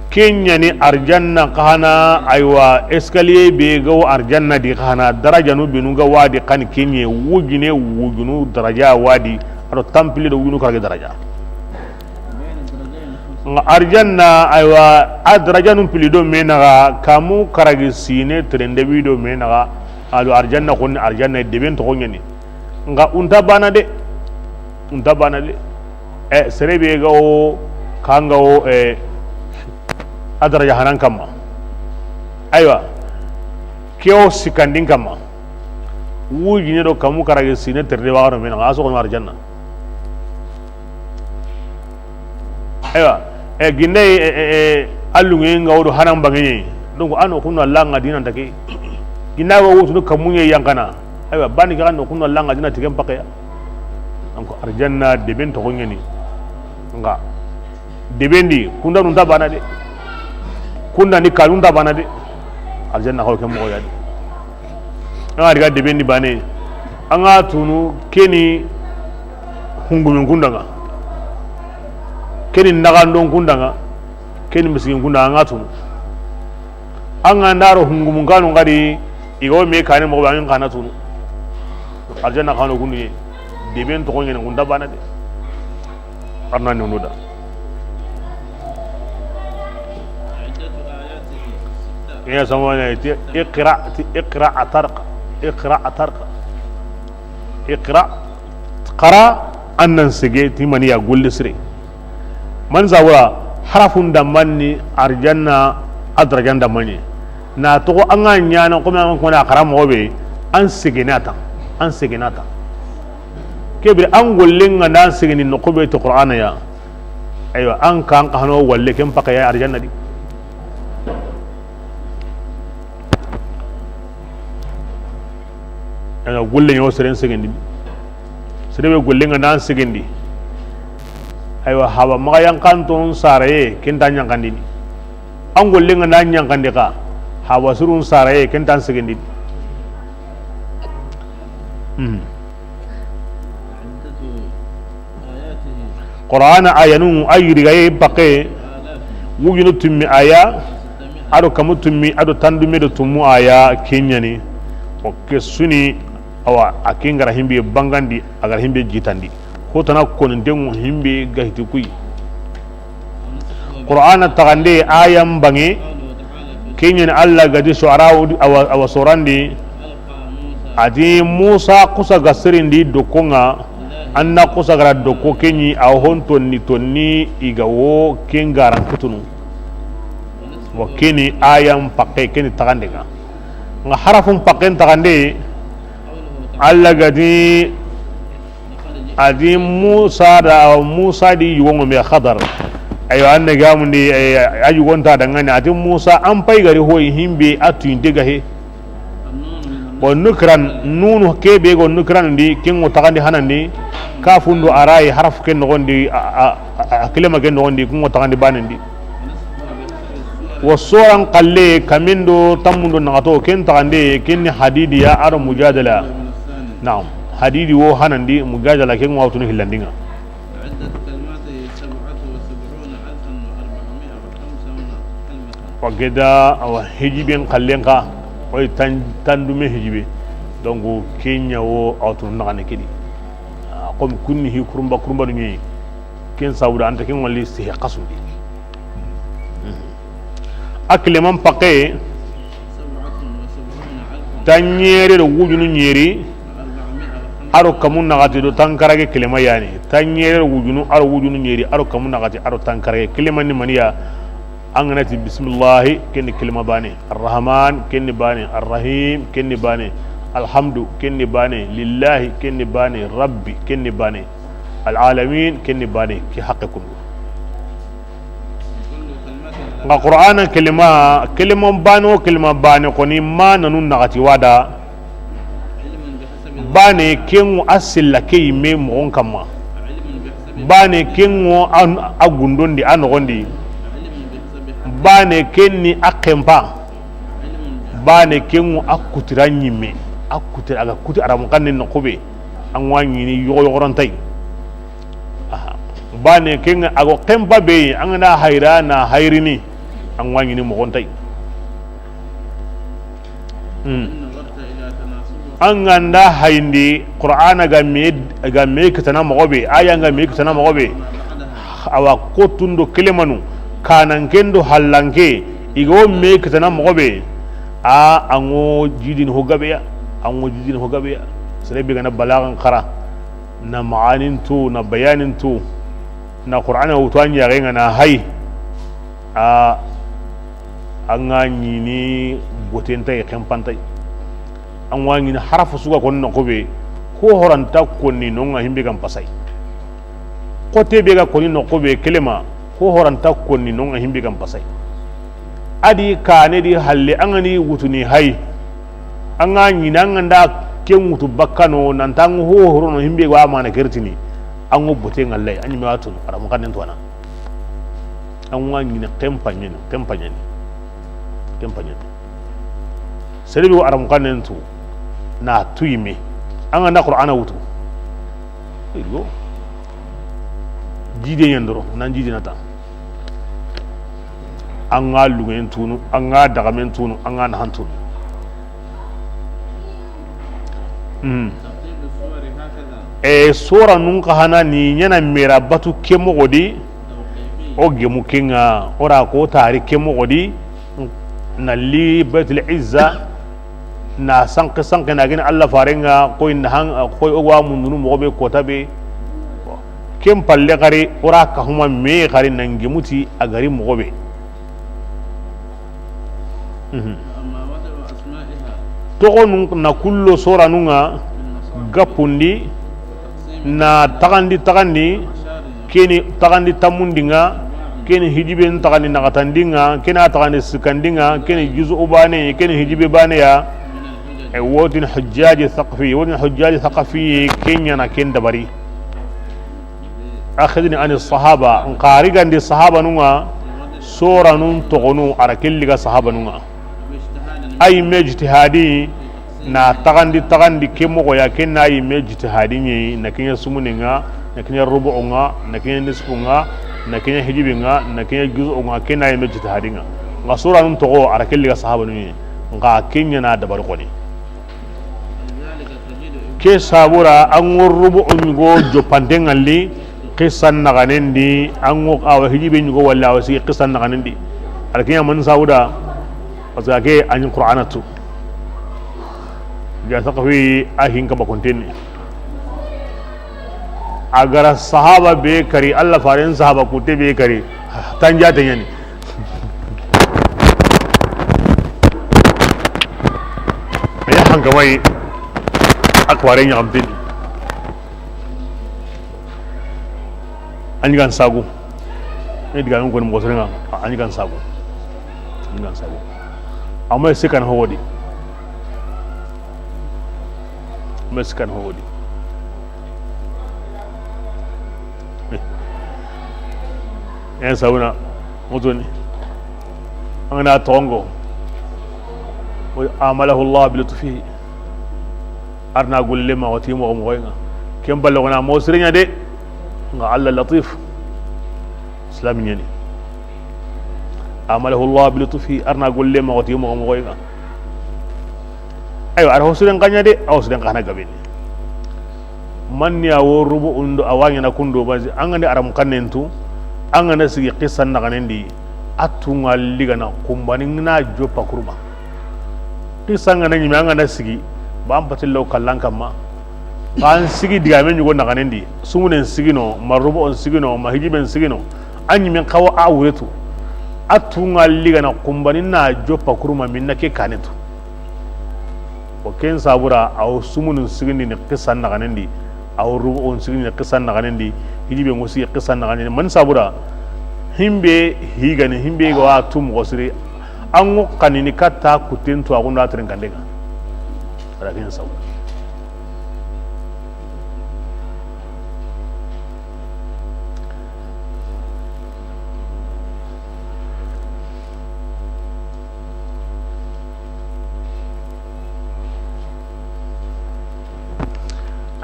Ken ɲani arjanna xana, aywa, escalier be ga wo arjanna di xana, darajanu benu ga wadi xani ken ɲe, wujine wujunu daraja wadi, aro tanpille do wujunu karagi daraja. Nga arjanna, aywa, a darajanun pili do me naxa, kamu karagi sine terende wi do me naxa, alo arjanna xonni arjanna deben toxo ɲani. Nga unta bana de. Unta bana de. E, sere be ga wo, kanga wo, e, a daraja hanan kamma. Aywa. Ke wo sikandin kamma. Wujine do kamu karagi sine terende wa no me naxa, a soxono arjanna. Aywa, e, ginde, e, e, e, allunge nga wodo hanan bangenye. Donc, ano kunno Allah nga dinan take. Ginda go wutu kamunye yankana. Aywa, bani ke xa no kunna langa dina tigen pakeya. Donc arjanna deben toxo ɲeni. Nga deben di kunda nun ta bana de. Kunda ni kanun ta bana de. Arjanna xaw ke moxo ya de. An ga daga deben di bane, an ga tunu keni hungumin kundanga, keni naxandon kundanga, keni misikin kundanga, an ga tunu. An ga ndaro hungumun kanu ngadi, i ga wo me kane moxo be, an ga na tunu. Arjanna xano kundu ye, deben toxo ɲene kunda bana de. Arna ni onuda. Ya samana ti iqra, ti iqra atarqa, iqra atarqa. Iqra, xara, an nan sege ti mani ya golle sire. Man zawura harafun da manni arjanna a darajan da mani. Na toxo an ga ɲana comme an kona xara moxo be, an segena ta, an segena ta. Kebiri an gollen ga nda an segeni noxo be to Qur'ana ya. Aywa, an kan xano walle ken pakeya arjanna di. Ana golle ɲo seren segendi. Sere be gollen ga nda an segendi. Aywa, haba maxa yankanton saraye ken ta ɲankandini. An gollen ga nda an ɲankandi xa, haba surun saraye ken ta an segendi. Hmm. Qur'ana ayanu a yirigaye pake wujunu tummi aya, ado kamu tummi, ado tandume do tummu aya keɲani. O ke suni, awa, a ke ngara himbe bangandi, a gara himbe jitandi. Hotana konintengu himbe gahiti kuyi. Qur'ana taxande ayan bange, keɲani Allah gadi Shu'ara awa, awa sorandi. Ati Musa kusa ga sirindi dokko nga, anna kusa gara dokko keɲi a hontonni tonni i ga wo ken garan kutunu. Wa keni ayan pakke keni taxande nga. Nga harafun pakken taxande, Allah gadi Ati Musa da, Musa di yugongo me Xadar. Aywa, an ne gamundi, eh, a yugonta dangani. Ati Musa, an pay gari hoy himbe a tuyinte gahe. Bon, nukran, nunu kebe go nukran di, kengo taxandi hanandi, kafundu aray haraf ken nogondi, a, a, a, a kilema ken nogondi, kungo taxandi banandi. Wa soran kalle kamindo tammundo naxato ken taxande ken ni hadidi ya aro mujadala. Naam, hadidi wo hanandi mujadala ken ŋa wutunu hillandinga. Wa geda awa hijiben kallen ka, oy tan, tandume hijibe. Donc kenya wo awtunu naxane kedi. Ah, comme kunni hi kurumba kurumba nu ɲi. Ken sabuda anta ken walli sihe xasundi. A kileman pakke, tanɲere do wujunu ɲeri, aro kamu naxati do tankarage kilema yani. Tanɲere do wujunu, aro wujunu ɲeri, aro kamu naxati, aro tankarage kilema ni maniya. An ga na ti bismillahi, ken ni kilema bane. Arrahman, ken ni bane. Arrahim, ken ni bane. Alhamdu, ken ni bane. Lillahi, ken ni bane. Rabbi, ken ni bane. Alalamin, ken ni bane. Ki haqqe kundu. Nga Qur'ana kelima, kelima bane wo kelima bane, xoni ma nanu naxati wada. Bane kenŋu a silla ke yimme moxon kamma. Bane kenŋu a, a gundondi, a noxondi. Bane kenni a xempa. Bane kenŋu a kutira ɲimme. A kutira, a ga kuti aramu xanne noxu be. An wa ɲini yogo yogorantayi. Aha. Bane kenŋa a go xempa be, an ga na hayra na hayrini, an wa ɲini moxontayi. Hmm. An ga nda hayindi, Qur'ana ga me, ga me kitana moxo be, aya ga me kitana moxo be. Awa kotundo kelemanu, kanan kendo hallanke, i go me kitana moxo be. A, an ŋo jidini ho gabeya, an ŋo jidini ho gabeya. Sere be ga na balagan xara. Na maanin tu, na bayanin tu, na Qur'ana wutu an yaxen ŋa na hay. A, an ga ɲini botentai, xempantai. An wa ɲini harafu suga koni noxu be, ho horanta koni nonga himbe gan pasai. Xote be ga koni noxu be kelema, ho horanta koni nonga himbe gan pasai. A di kane di halle an ga ni wutuni hay. An ga ɲini an ga nda Ken ŋutu bakkano, nan ta ŋo ho horono himbe go amana kertini. An ŋo bote ŋallay, an ɲi me wa tunu, Arabu xannen to ana. An ŋa ɲini xenpa ɲeni, xenpa ɲeni. Xenpa ɲeni. Sere be go Arabu xannen tu, na tu yime. An ga na Qur'ana wutu. Iyo. Jide ɲandoro, nan jide nata. An ga luŋen tunu, an ga daxamen tunu, an ga naxan tunu. Hmm. E, sora nun xa hana ni ɲana mera batu ke moxo di, o gemu ke ŋa, o ra ko tari ke moxo di, na li Baitul Izza, na sanke sanke na gini Allah fare ŋa, koy na han, koy o wa mundunu moxo be kota be. Ken palle xari, o ra ka huma me xari nan gemuti a gari moxo be. Mhm. Toxonu na kullo soranun ŋa gappundi, na taxandi taxandi, keni taxandi tammundi ŋa, keni hijiben taxandi naxatandi ŋa, kena taxandi sikkandi ŋa, keni juzu bane, keni hijibe bane ya. E, wotin hujjaji saqafi, wotin hujjaji saqafi, ken ɲana ken dabari. Akhidni ani sahaba, n xari gandi sahabanun ŋa, soranun toxonu, a ra kelli ga sahabanun ŋa. Ay me ijtihadi, na taxandi, taxandi ke moxo ya, ken na yi me ijtihadi ɲi, na ken ɲa sumunin ŋa, na ken ɲa rubu'un ŋa, na ken ɲa nisfun ŋa, na ken ɲa hijibin ŋa, na ken ɲa juz'un ŋa, ken na yi me ijtihadi ŋa. N ga soranun toxo, a ra kelli ga sahabanun ɲi, n ga ken ɲana dabari xoni. Ke sabura, an ŋo rubu'u ɲugo joppanten ŋalli, xisan naxanen di, an ŋo awa hijibe ɲugo walla awa sigi xisan naxanen di. Alkiya man sauda, parce que a ke a ɲi Qur'ana tu. Ja saqafi a hin kaba kontenni. A ga ra sahaba be kari, Allah faren sahaba kutte be kari, tanja te ɲani. A ya hankamai, a kware ɲaxamteni. A ɲi gan sagu. Ni diga min koni moxo sere ŋa, a ɲi gan sagu. A ɲi gan sagu. Amma sikan hogodi. Amma sikan hogodi. En sabuna mutuni. An ga na toxo ŋo. Amalahu Allah bi lutfihi. A ra na golle ma wati moxo moxo ŋa. Ken balle gona mo sirenya de. N ga Allah latif. Islam ɲani. Amalahu Allah bi lutfihi, a ra na golle ma wati moxo moxo ŋa. Aywa, a ra ho siren xaɲa de, a ho siren xana gabeni. Manni a wo rubu'un do, a wa ɲana kundo basi, an ga ni Arabu xannen tu, an ga na sigi xisan naxanen di, a tu ŋa ligana kumbani na joppa kurma. Xisan ga na ɲime, an ga na sigi, ba an patillo kallan kamma. An sigi digame ɲugo naxanen di, sumunen sigino, ma rubu'un sigino, ma hijiben sigino, a ɲimen xawa a wuretu. A tu ŋa ligana kumbani na joppa kurma minna ke kanetu. O ken sabura, a wo sumunun sigindini xisan naxanen di, a wo rubu'un sigindini xisan naxanen di, hijiben ŋo sigi xisan naxanen di. Man sabura, himbe higani, himbe ga wa tu moxo siri, an ŋo xanini katta kutten tu a gunda tirin kandenga. Ala ken sabura.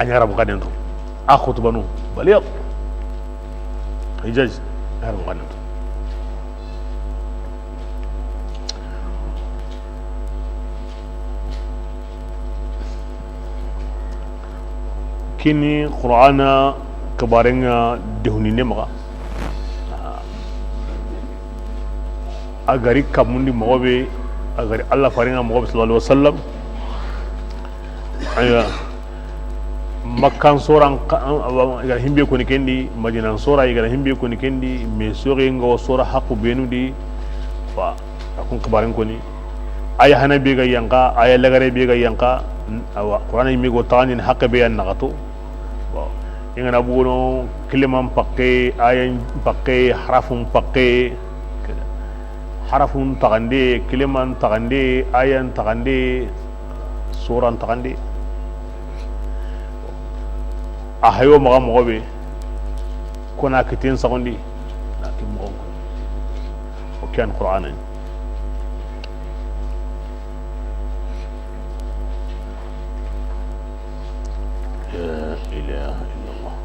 A ɲa Arabu xannen to. A xutubanu. Baliya. Hijaj. A ɲa Arabu xannen to. Kini Qur'ana kabarenga dehuninde maxa. A gari kamundi moxo be, a gari Allah farenga moxo be, sallallahu alaihi wasallam. Aywa. Makkan soran, i ga ra himbe koni kendi, Madinan sora, i ga ra himbe koni kendi, me sori ngo sora haqu benu di. Wa, a kun xibaren koni. Aya hana be ga yanqa, aya lagare be ga yanqa, awa, Qur'ana yimi go tani haqe be yan naqato. Bon, i ga na bugono kiliman pakke, ayan pakke, harafun pakke, harafun taxande, kiliman taxande, ayan taxande, soran taxande. A hayo maxa moxo be, ko na kiten saxundi, na ke moxon ko. O ke yan Qur'ana ni. La ilaha illallah.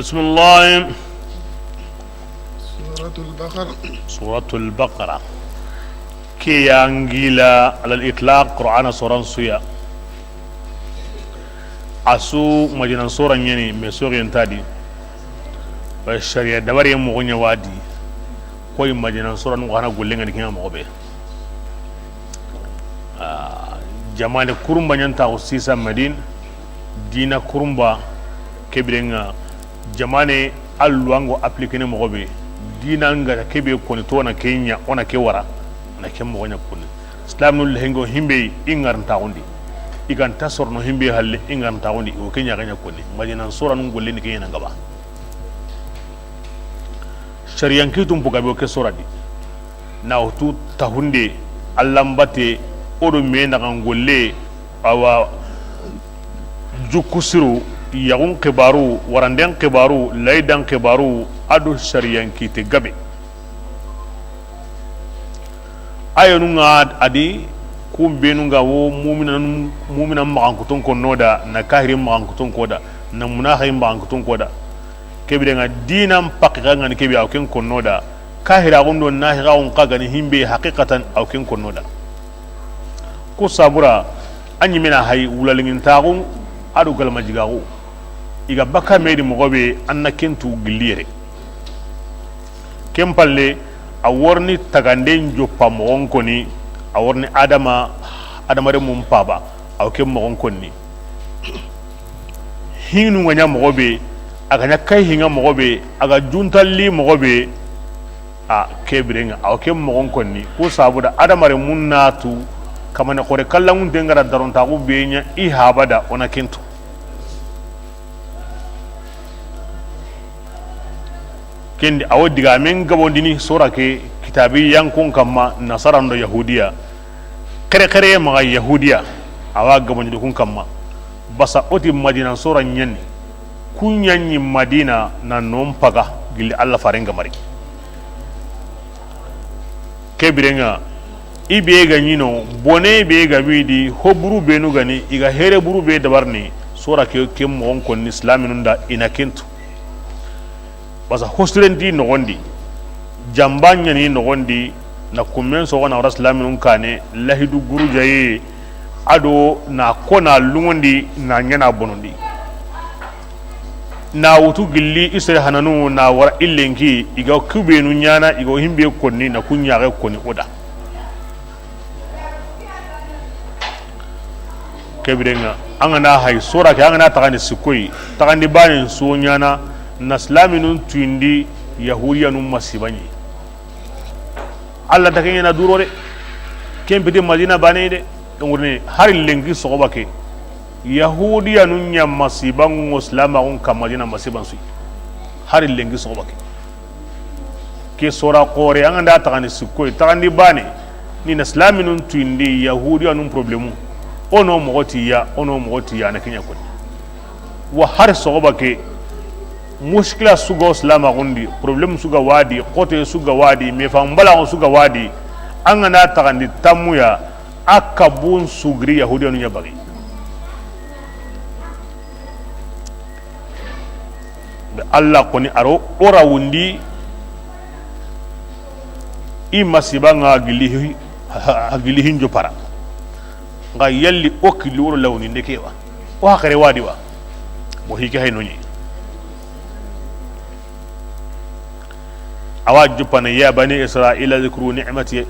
بسم الله. سورة البقرة. Suratul Baqara. Ke ya ngila alal itlaq Qur'ana soran su ya. A su Madinan sora ɲa ni, me soriyen ta di. Ba sariya dabari moxo ɲa wa di. Koy Madinan sora nu xana gollen ŋa ni ke ŋa moxo be. Ah, jamaane kurunba ɲa nta xo sisa Madina, diina kurunba ke biren ŋa, jamaane alluwango appliquer ne moxo be, diina nga ke be koni to na ke ɲa, o na ke wara, na ke moxo ɲa koni. Islam nu lehengo himbe i ŋaran ta xundi, i ga nta sorono himbe halle i ŋaran ta xundi, o ke ɲa ga ɲa koni. Madinan sora nu golle ni ke ɲa na ngaba. Sariyan kitum buga be o ke sora di. Na wutu tahunde, Alla mbate, o do me naxan golle, awa, jukku siru, yaxun xibaru, waranden xibaru, layidan xibaru, a do sariyan kite gabe. Ayanu ŋa a di, kun benu ŋa wo mumina, mumina maxankuton konno da, na kahiri maxankuton ko da, na munaxi maxankuton ko da. Ke biren ŋa diinan paqiqa ŋa ni ke be, a wo ken konno da. Kahiraxun do naxixaxun xa ga ni himbe haqiqatan, a wo ken konno da. Ku sabura, a ɲimena hay wulalingintaxu, a do galamajigaxu. I ga bakka me di moxo be, an na ken tu gilli yere. Ken palle, a wo riini taganden joppa moxon koni, a wo riini Adama, Adama renmun paba, a wo ken moxon konni. Hinu ŋa ɲa moxo be, a ga ɲa kay hinŋa moxo be, a ga juntalli moxo be, a ke biren ŋa, a wo ke moxon konni. Ku sabu da Adama renmun na tu, kamane xore kallanŋunte ŋa ra darontaxu be ɲa i haba da, o na ken tu. Ken di, a wo digamen gabondini sora ke, kitabi yankun kamma, nasara ndo yahudiya. Xere xere maxa yahudiya, a wa gabondini kun kamma. Basa o ti Madina sora ɲa ni. Ku ɲa ni Madina na non paga gilli Alla faren ga mari. Ke biren ŋa, i be ga ɲi no, bone be ga wi di, ho buru benu ga ni, i ga here buru be dabarini, sora ke, ke moxon konni silaminun da i na ken tu. Basa hosiren ti noxon di, jamba ɲa ni noxon di, na kummen soxo na wara silaminun kane, lahidu gurujaye, a do na ko na lungondi, na ɲana bonondi. Na wutu gilli i sere hananu na wara i lenki, i ga ku benu ɲana, i ga himbe konni, na ku ɲaxe konni o da. Kebirenga, an ga na hay sora ke, an ga na taxandi sikkoyi, taxandi baane su ɲaana, na silaminun tuyindi, yahudiyanun masiba ɲi. Alla ta ke ɲaana duro de, ken piti Madina baane de, ngurni hari lenki soxoba ke, yahudiyanun ɲa masiba ŋo silamaxun ka Madina masiban su yi. Hari lenki soxoba ke. Ke sora xoore, an ga nda taxandi sikkoy, taxandi baane, ni na silaminun tuyindi, yahudiyanun problemu. O no moxo tiya, o no moxo tiya, na ke ɲa koni. Wa hari soxoba ke, muskila su ga silamaxun di, problemu su ga wa di, xote su ga wa di, me fam balaxu su ga wa di, an ga nda taxandi tammuya, a kabun su giri yahudiyanun ɲa bagi. Be Alla koni a ro o ra wundi, i masiba ŋa gilli hi-, ha, ha, gilli hinjo para. Ŋa yalli o killi woro lawni nde ke wa. O haxare wa di wa. Mo hike hay no ɲi. Awa juppana, يا بني إسرائيل اذكروا نعمتي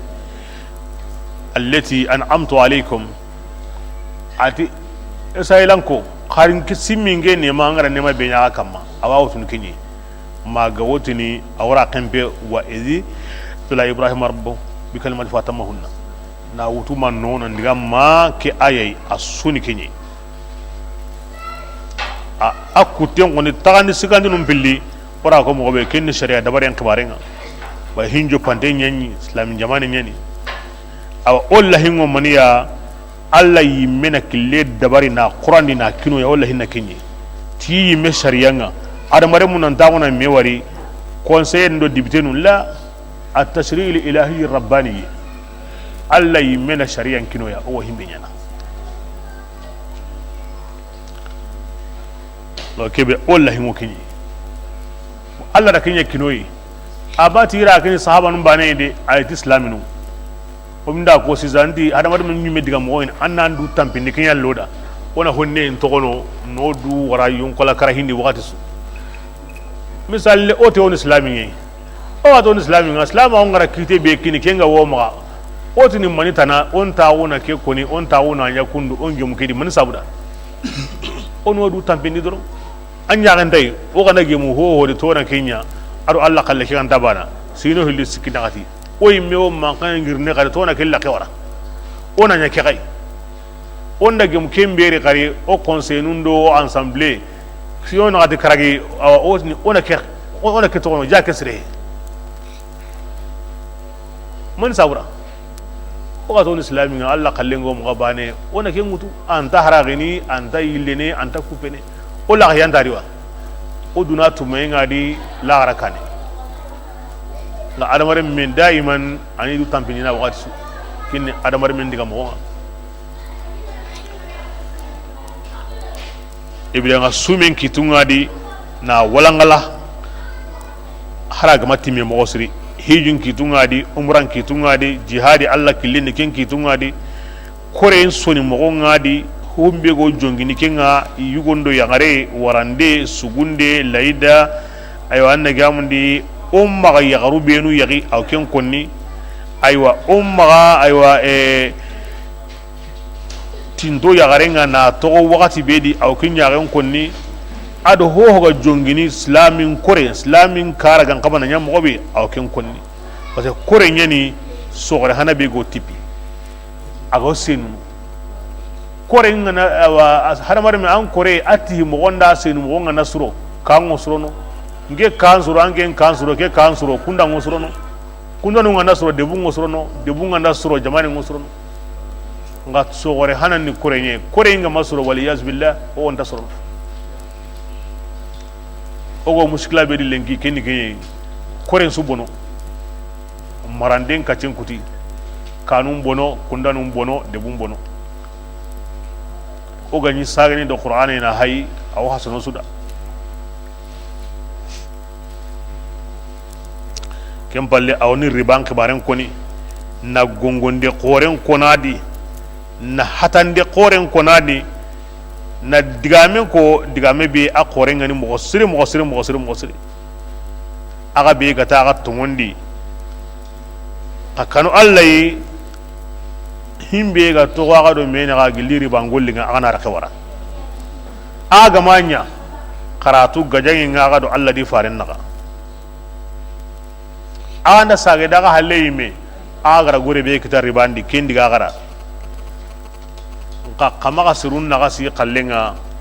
التي أنعمت عليكم. A ti, Israilanko, xarin ki simmi nge nema, an ga ra nema be ɲa xa kamma. Awa wutun ke ɲi. Ma ga wutuni, a wara kempe, وإذ ابتلى إبراهيم ربه بكلمات فأتمهن. Na wutu ma nona ndiga ma ke ayay a suni ke ɲi. A, a kutten koni taxandi sigandinun pilli, o ra ko moxo be ken ni sariya dabaren xibarenga. Ba hinjo pante ɲa ɲi, islami jamane ɲa ni. Awa o lahinŋo maniya, Alla yimme na kille dabari na Qurandi na kinoya, o lahinna ke ɲi. Ti yimme sariyanŋa, adamarenmu nan taxuna me wari, conseiller ndo député nun la, التشريع الإلهي الرباني. Alla yimme na sariyan kinoya, o wa himbe ɲaana. Lo kebe, o lahinŋo ke ɲi. Alla da ke ɲa kinoyi. A ba ti ra ke ɲi sahabanun baane de, ay ti islaminu. O nda ko sizandi, hadamaren ɲimme diga moxo in, an nan du tampindi ke ɲa lo da. O na honne in toxono, no du wara yonkola kara hindi waxati su. Misalle, o te woni islami ŋe. O wa to ni islami ŋa, islama o ŋa ra kite be kini, ke ŋa wo maxa. O ti ni mani tana, o nta wona ke koni, o nta wona ɲa kundu, o ŋemu ke di, mani sabuda. O no du tampindi doro. A ɲaxen tay, o ga na gemu ho ho de to na ke ɲa, a do Alla xalle ke ga nta bana. Sino hilli sikki naxati. O yimme o mankan ngirne xari to na ke laxe wara. O na ɲa ke xay. O nda gemu ken beri xari, o conseil nun do, o assemblée. Sino naxati karagi, awa, o ti ni, o na ke, o na ke toxono, ja ke sire. Mani sabura. O ga to ni islami ŋa, Alla xallengo moxo baane, o na ke ŋutu, a nta haraxini, a nta yillene, a nta kupene. O laxa yanta riwa. O duna tumaye ŋa di laxara kane. Ŋa adamaren men daiman, a ni du tampindina waxati su. Kinni adamaren men diga moxo ŋa. Ibrahima sumen kitunŋa di na walangala, hara gama timme moxo siri, hijun kitunŋa di, umran kitunŋa di, jihadi Alla killindi ken kitunŋa di, koren soni moxo ŋa di, humbe go jongini ke ŋa, yugondo yaxare, warande, sugunde, layida, aywa, an na gamundi, o maxa yaxaru benu yaxi, aw ken konni, aywa, o maxa, aywa, eh, tinto yaxaren ŋa na toxo waxati be di, aw ke ɲaxen konni, a do hoho ga jongini silamin kore, silamin kara gan xabana ɲa moxo be, aw ken konni. Parce que kore ɲa ni soxore hana be go tipi. A go senu. Kore ŋa na, awa, hadamaren me an kore a ti moxo nda senu moxo ŋa na suro, kan ŋo surono. Nke kan suro, anke kan suro, ke kan suro, kunda ŋo surono. Kundanu ŋa na suro, debu ŋo surono, debu ŋa na suro, jamane ŋo surono. Ŋa soxore hana ni kore ɲe, kore ŋa ma suro, wal iyaz billah, o nta surono. O go muskila be di lenki, ken ni ke ɲe, koren su bono. Maranden kacen kuti, kanun bono, kundanun bono, debun bono. O ga ɲi sagani do Qur'ana ina hay, aw hasono su da. Ken palle, aw ni riban xibaren koni, na gongonde xoren konadi, na hatande xoren konadi, na digame ko, digame be a xoren ŋa ni moxo siri, moxo siri, moxo siri, moxo siri. Axa be ga ta axa toŋondi, xa kanu Alla yi, Himbe ga toxo a ga do me naxa gilli riba ngolli ŋa, a ga na raxe wara. A ga ma ɲa karatu gajaŋe ŋa, a ga do Allah di faren naxa. A ga nda sage daga halle yime, a ga ra gore be kita riba ndi, ken di ga gara. Nka xa maxa sirun naxa si xalle ŋa,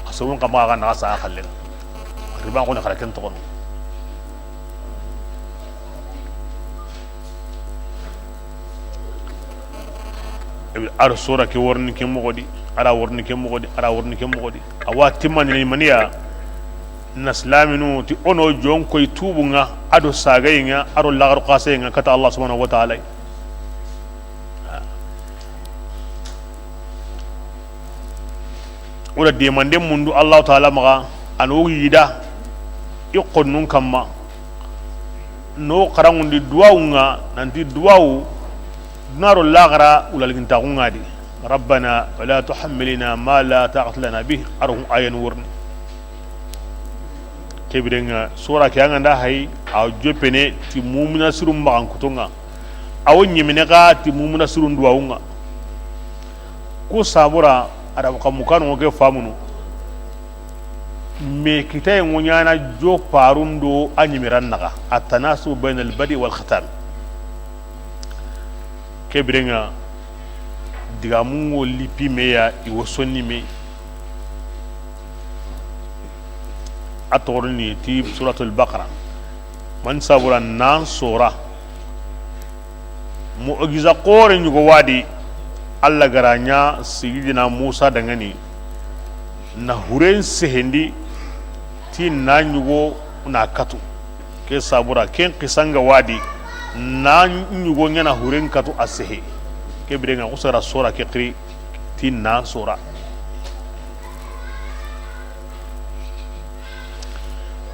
a sirun xa maxa naxa sa xalle ŋa. Riba ko ne xara ken toxono. A do sora ke worini ke moxo di, a ra worini ke moxo di, a ra worini ke moxo di. A wa timmani ni maniya na silaminu ti o na jon koy tubu ŋa, a do sagaye ŋa, a do laxaru xase ŋa kata Allah subhanahu wa ta'ala. O da demande mundu Allahu Taala maxa, a na o yida i xonnun kamma, na o xaranŋundi duwawu ŋa, nanti duwawu, duna do laxara, wulaligintaxu ŋa di. Rabbana wala tuhammilna ma la taqata lana bih, a ro ayanu worni. Ke biren ŋa, sora ke, an ga nda hay, a joppene ti mumina sirun maxankuto ŋa. A wo ɲemene xa ti mumina sirun duwawu ŋa. Ku sabura, a da xa mukanu ke famunu. Me kitaye ŋo ɲana jo parun do a ɲimiran naxa, at-tanasub bayna al-badi wal khitam. Ke biren ŋa, digamun ŋo lipi me ya, i wo sonni me. A toxorini ti Suratul Baqara. Man sabura nan sora. Mu'jiza xoore ɲugo wa di, Allah ga ra ɲa Sayidina Musa danŋani, na huren sehendi ti na ɲugo na katu. Ke sabura, ken xisa ŋa wa di, na ɲugo ɲa na huren katu a sehe. Ke biren ŋa, xusara sora ke xiri ti nan sora.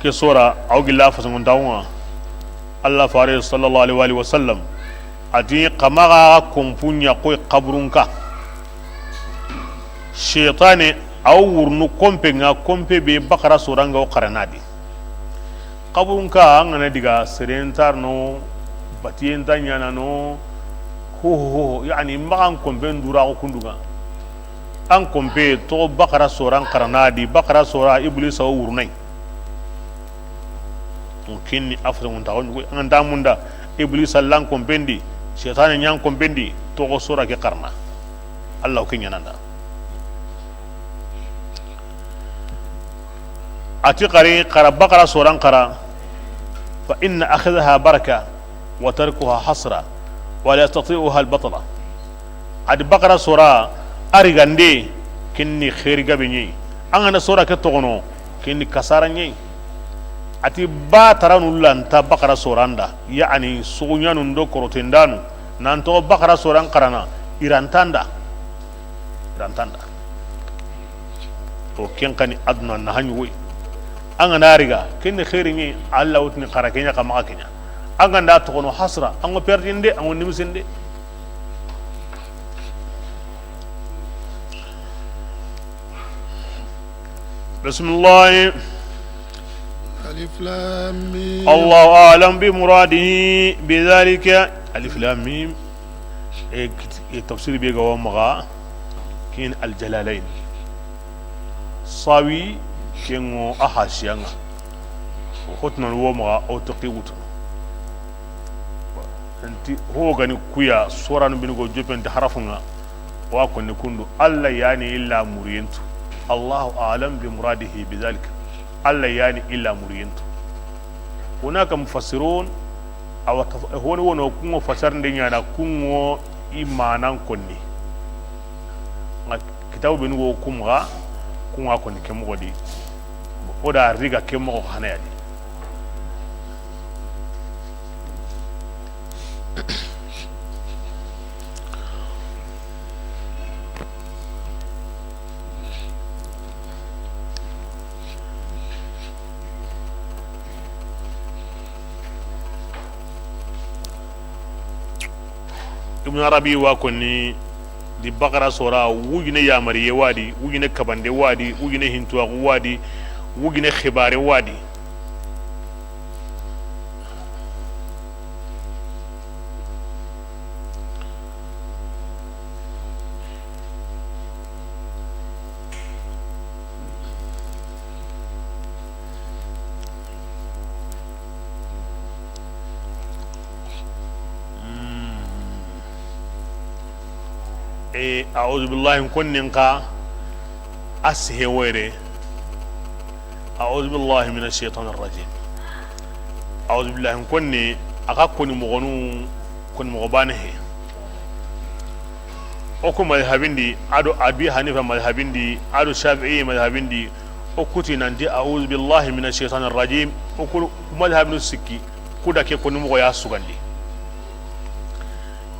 Ke sora, a wo gilla fasanguntaxu ŋa. Allah fare sallallahu alaihi wa sallam, a ti xa maxa konpu ɲa koy xaburun ka. Shaytane, a wo wurunu konpe ŋa, konpe be Baqara sora ŋa wo xarana di. Xaburun ka, an ga na diga seren ta ri no, batiyen ta ɲana no, ho, ho, ho, yani, maxan konpen dura ko kundu ŋa. An konpe toxo Baqara soran xarana di, Baqara sora Iblisa wo wurunay. Kinni a fasanguntaxu ɲugo, an ga nta munda Iblisa lan konpen di, Shaytane ɲan konpen di, toxo sora ke xarana. Allah ke ɲananda. A ti xari, xa ra Baqara soran xara, fa inna akhdaha baraka wa tarkuha hasra wa la yastati'uha al-batala. A di Baqara sora, a rigande, kinni xeeri gabe ɲi. An ga na sora ke toxono, kinni kasara ɲi. A ti ba taranu lanta Baqara soranda, yani suguɲanu ndo korotendanu, nan toxo Baqara soran xarana, i ra nta nda. I ra nta nda. To ken xa ni aduna na haɲu woy. An ga na riga, ken ni xeeri ɲi, Allah wutini xa ra ke ɲa xa maxa ke ɲa. An ga nda toxono hasra, an ŋo perdinde, an ŋo nimisinde. Bismillah. Alif Lam Mim. Allahu a'lam bi muradihi bi dhalika. Alif Lam Mim. E, e tafsir be ga wa maxa, ken Al Jalalayn. Sawi, ken ŋo a hasiya ŋa. Hotnan wo maxa, o toxi wutu. Nti ho gani kuya, soranu bini go jopen ti harafu ŋa. Wa konni kundu, Allah yani illa muriyentu. Allahu a'lam bi muradihi bi dhalika. Allah yani illa muriyentu. Hunaka mufassirun, awa taf-, honi wono kungo fasar nde ɲana kungo i manan konni. Nga kitabu benu go kumga, kunga konni ke moxo di. O da riga ke moxo xana ya di. Ibn Arabi wa konni di Bakara sora, wujine yamariye wa di, wujine kabande wa di, wujine hintuwaxu wa di, wujine xibare wa di. E, auzu billahi konnin xa, a sehe woyre. Auzu billahi mina shaytani rajim. Auzu billahi konni, a xa koni moxonu, koni moxo baane he. O ku mazhabin di, a do Abi Hanifa mazhabin di, a do Shafi'i mazhabin di, o ku ti nanti auzu billahi mina shaytani rajim. O ku mazhabinu sikki, ku da ke koni moxo ya sugandi.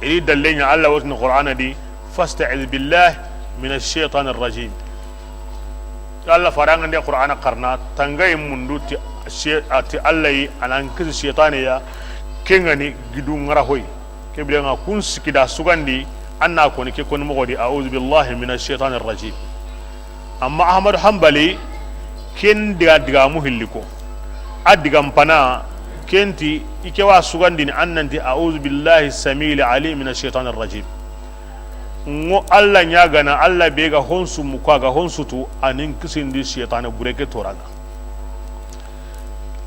I ri dalle ɲa, Alla wa tini Qur'ana di, "Fasta'iz billahi mina shaytani rajim." Alla faare ŋa nde Qur'ana xarana, tangaye mundu ti she-, a ti Alla yi, a nan kisi shaytane ya, ke ŋa ni gidu ŋa ra hoyi. Ke bire ŋa kun sikki da sugandi, an na koni ke koni moxo di, "Auzu billahi mina shaytani rajim." Amma Ahmadu Hanbali, ken diga, digamu hilli ko. A digan pana, ken ti, i ke wa sugandini an nanti, "Auzu billahi samiil alim mina shaytani rajim." Ŋo Alla ɲaagana, Alla be ga honsu muka, ga honsu tu, a nin kisindi shaytane bure ke toraŋa.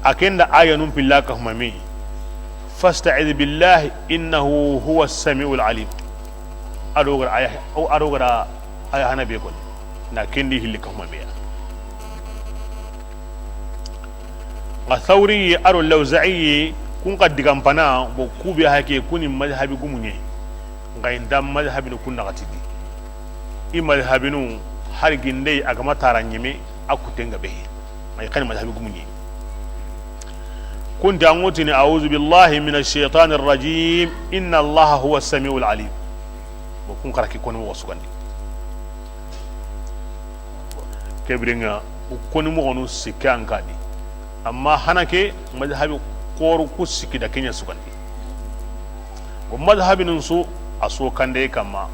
A ken da ayanun pilla ka humami. "Fasta'iz billahi innahu huwa samiul alim." A do gara aya, a do gara aya hana be koni. Na ken di hilli ka humami ya. Nga Thawri a do Lawza'i kun xa digan pana bo ku be hake kuni mazhabi gumu ɲi. Nga inda mazhabi no kun na xati di. I mazhabinu har gindey a ga ma tara ɲeme a kutenga be. Ay xani mazhabi gumu ɲi. Kun ti an ŋo tini, "Auzu billahi mina shaytani rajim, inna Allaha huwa samiul alim." Bo kun xa ra ke koni moxo sugandi. Ke bire ŋa, koni moxonu sikki an xa di. Amma hana ke, mazhabi xoru ku sikki da ke ɲa sugandi. Bo mazhabinun su, a su wo kande kamma,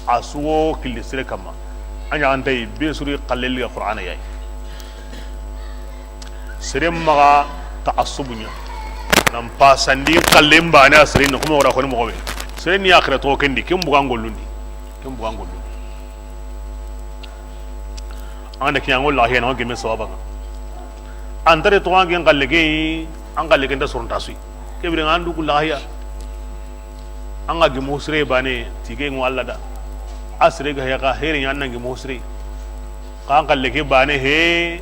a su wo killi sire kamma. A ɲa an tay be suri xalleli ga Qur'ana yayi. Sere maxa ta'assubu ɲa. Nan pasandi xallen baane a sere ni kuma wara koni moxo be. Sere ni akhira to ken di, ken bugan gollundi. Ken bugan gollundi. An da kiyan golla hiya na gemme sawaba ŋa. An tare to an gen xalle ke, an xalle ke nda soronta suyi. Ke bire ŋa an du ku lahiya. An ga gemu sire baane, tige ŋo Alla da. A sire ga ya ka here ɲa an na gemu sire. Xa an xalle ke baane he,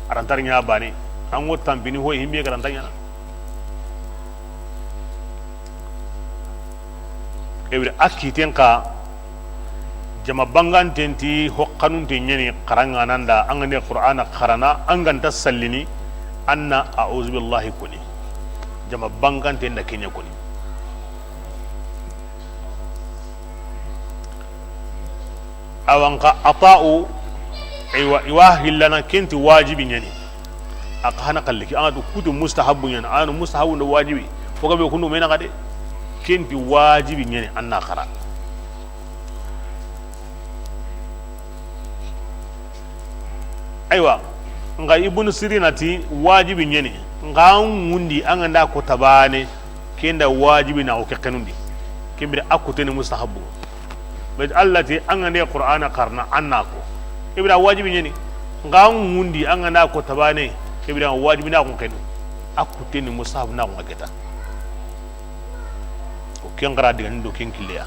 a ra nta ɲa baane. An ŋo tampini hoyi himbe ga ra nta ɲa na. Ke bire a kiten xa, jama banganten ti ho xanunte ɲeni xaraŋa nan da, an ga nde Qur'ana xarana, an ga nta sallini, an na auzu billahi koni. Jama banganten da ke ɲa koni. Awa n xa Ata'u, aywa, i wa hillana ken ti wajibi ɲeni. A xa hana xalle ke, an ga tu kutu mustahabu ɲeni, an ga tu mustahabu ndo wajibi. Fo ga be kundu me na xa de. Ken ti wajibi ɲeni, an na xara. Aywa, n xa Ibn Sirina ti wajibi ɲeni, n xa an ŋundi an ga nda ko ta baane, ken da wajibi na o ke xenundi. Ken bire a kuteni mustahabu. Mais Alla ti an ga nde Qur'ana xarana an na ko. Ke bire wajibi ɲeni, n xa an ŋundi an ga nda ko ta baane, ke bire wajibi na ko xenu. A kuteni mustahabu na ko ŋa keta. O ken xara diga ni do ken killeya.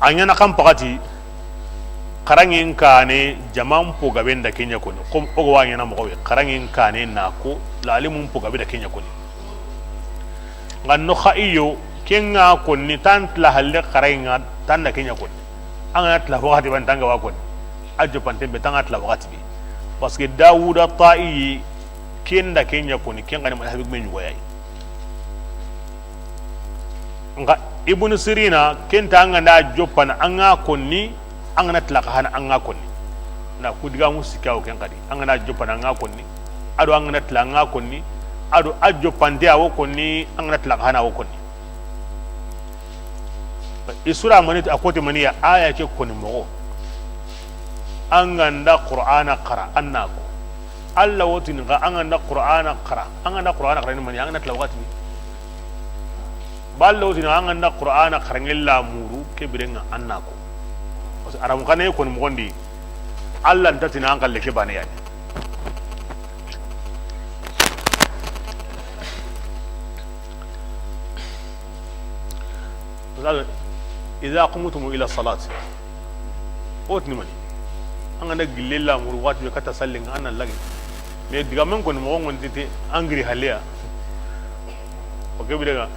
A ɲana kan paxati, xaraŋen kane jaman po gabe nda ke ɲa koni. Comme o ga wa ɲana moxo be, xaraŋen kane na ko, lalimun po gabe da ke ɲa koni. N xa no xa iyo, ken ŋa konni, tan tila halle xaraŋen ŋa, tan da ke ɲa konni. An ga na tila waxati ban tanga wa konni. A jopanten be tan ga tila waxati be. Parce que Dawuda Ta'i, ken da ke ɲa konni, ken xa ni mazhabi gume ɲugo yayi. N xa Ibn Sirina, ken ta an ga nda joppana, an ga konni, an ga na tila xa hana, an ga konni. Na ku digamu sikki wo ken xadi. An ga na joppana, an ga konni. A do an ga na tila, an ga konni. A do a joppante a wo konni, an ga na tila xa hana a wo konni. I sura mani a koti mani ya aya ke koni moxo. An ga nda Qur'ana xara, an na ko. Alla wo tini xa an ga nda Qur'ana xara, an ga nda Qur'ana xara ni mani, an ga na tila waxati ni. Ba Alla wo tini xa an ga nda Qur'ana xara ŋella muru, ke bire ŋa an na ko. Parce que aram xane koni moxondi, Alla nta tini an xalle ke baane yani. Iza qumtum ila salati. O ti ni mani? An ga na gille lamuru waxati be kata sallen ŋa, an na lagi. Mais digamen koni moxo ŋa nti te an giri halle ya. O ke bire ga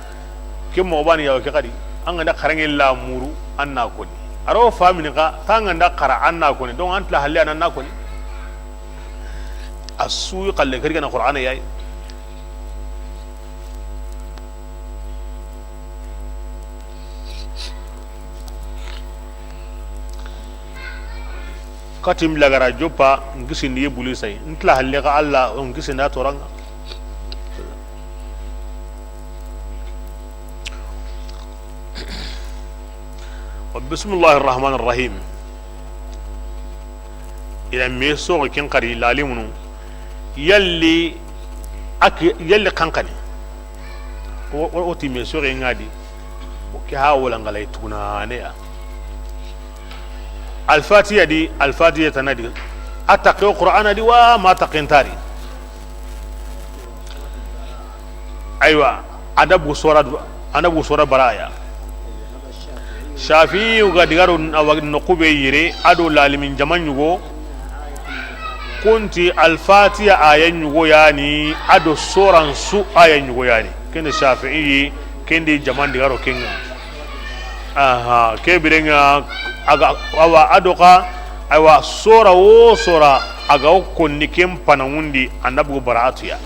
ke moxo bani ya, o ke xadi an ga na xaraŋe lamuru, an na koni. A ro famini xa, ta an ga na xara, an na koni. Donc an tila halle ya, an na koni. A su yi xalle kari ga na Qur'ana yayi. Katim lagara joppa, n kisindi Ibulisa yi. N tila halle xa Alla, o n kisinda toraŋa. Wa bismillahi rahmani rahim. Ila me soxo ken xari lalimunu. Yalli ak yalli xanxani. O, o, o ti me soxe ŋa di. O ke ha wala ŋalay tugunane ya. Alfatiya di, Alfatiya tana di. A taqe Qur'ana di wa ma taqe ntari. Aywa, adabu sora, adabu sora baraya. Shafi'i ga digaro na wa noqu be yire, ado lalimin jaman yugo. Kunti Alfatiya aya yugo yani, ado soran su aya yugo yani. Kende Shafi'i, kende jaman digaro kenga. Aha, ke birenga aga awa adoka, awa sora wo sora aga o konni ken panangundi anda bugu bara'atu ya.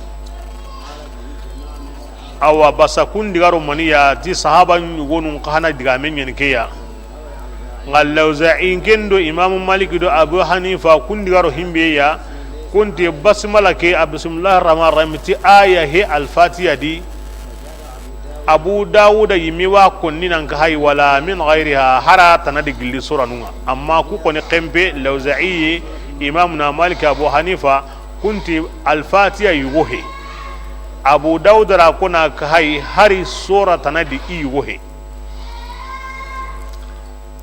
Awa basa kun digaro maniya ti sahaba yugonun xa hana digamen ɲeni ke ya. Nga Lawza'i ken do Imamu Maliki do Abu Hanifa kun digaro himbe ya. Kunti basmala ke a bismillahir rahmanir rahim ti aya he Alfatiya di. Abu Dawuda yimi wa konni nan ka hay wala min ghayriha, hara tana di gilli suranunga. Amma ku koni kempe Lawza'i, Imamuna Malik, Abu Hanifa, kunti Alfatiya yugo he. Abu Dawuda ra kona ka hay hari sura tana di i yugo he.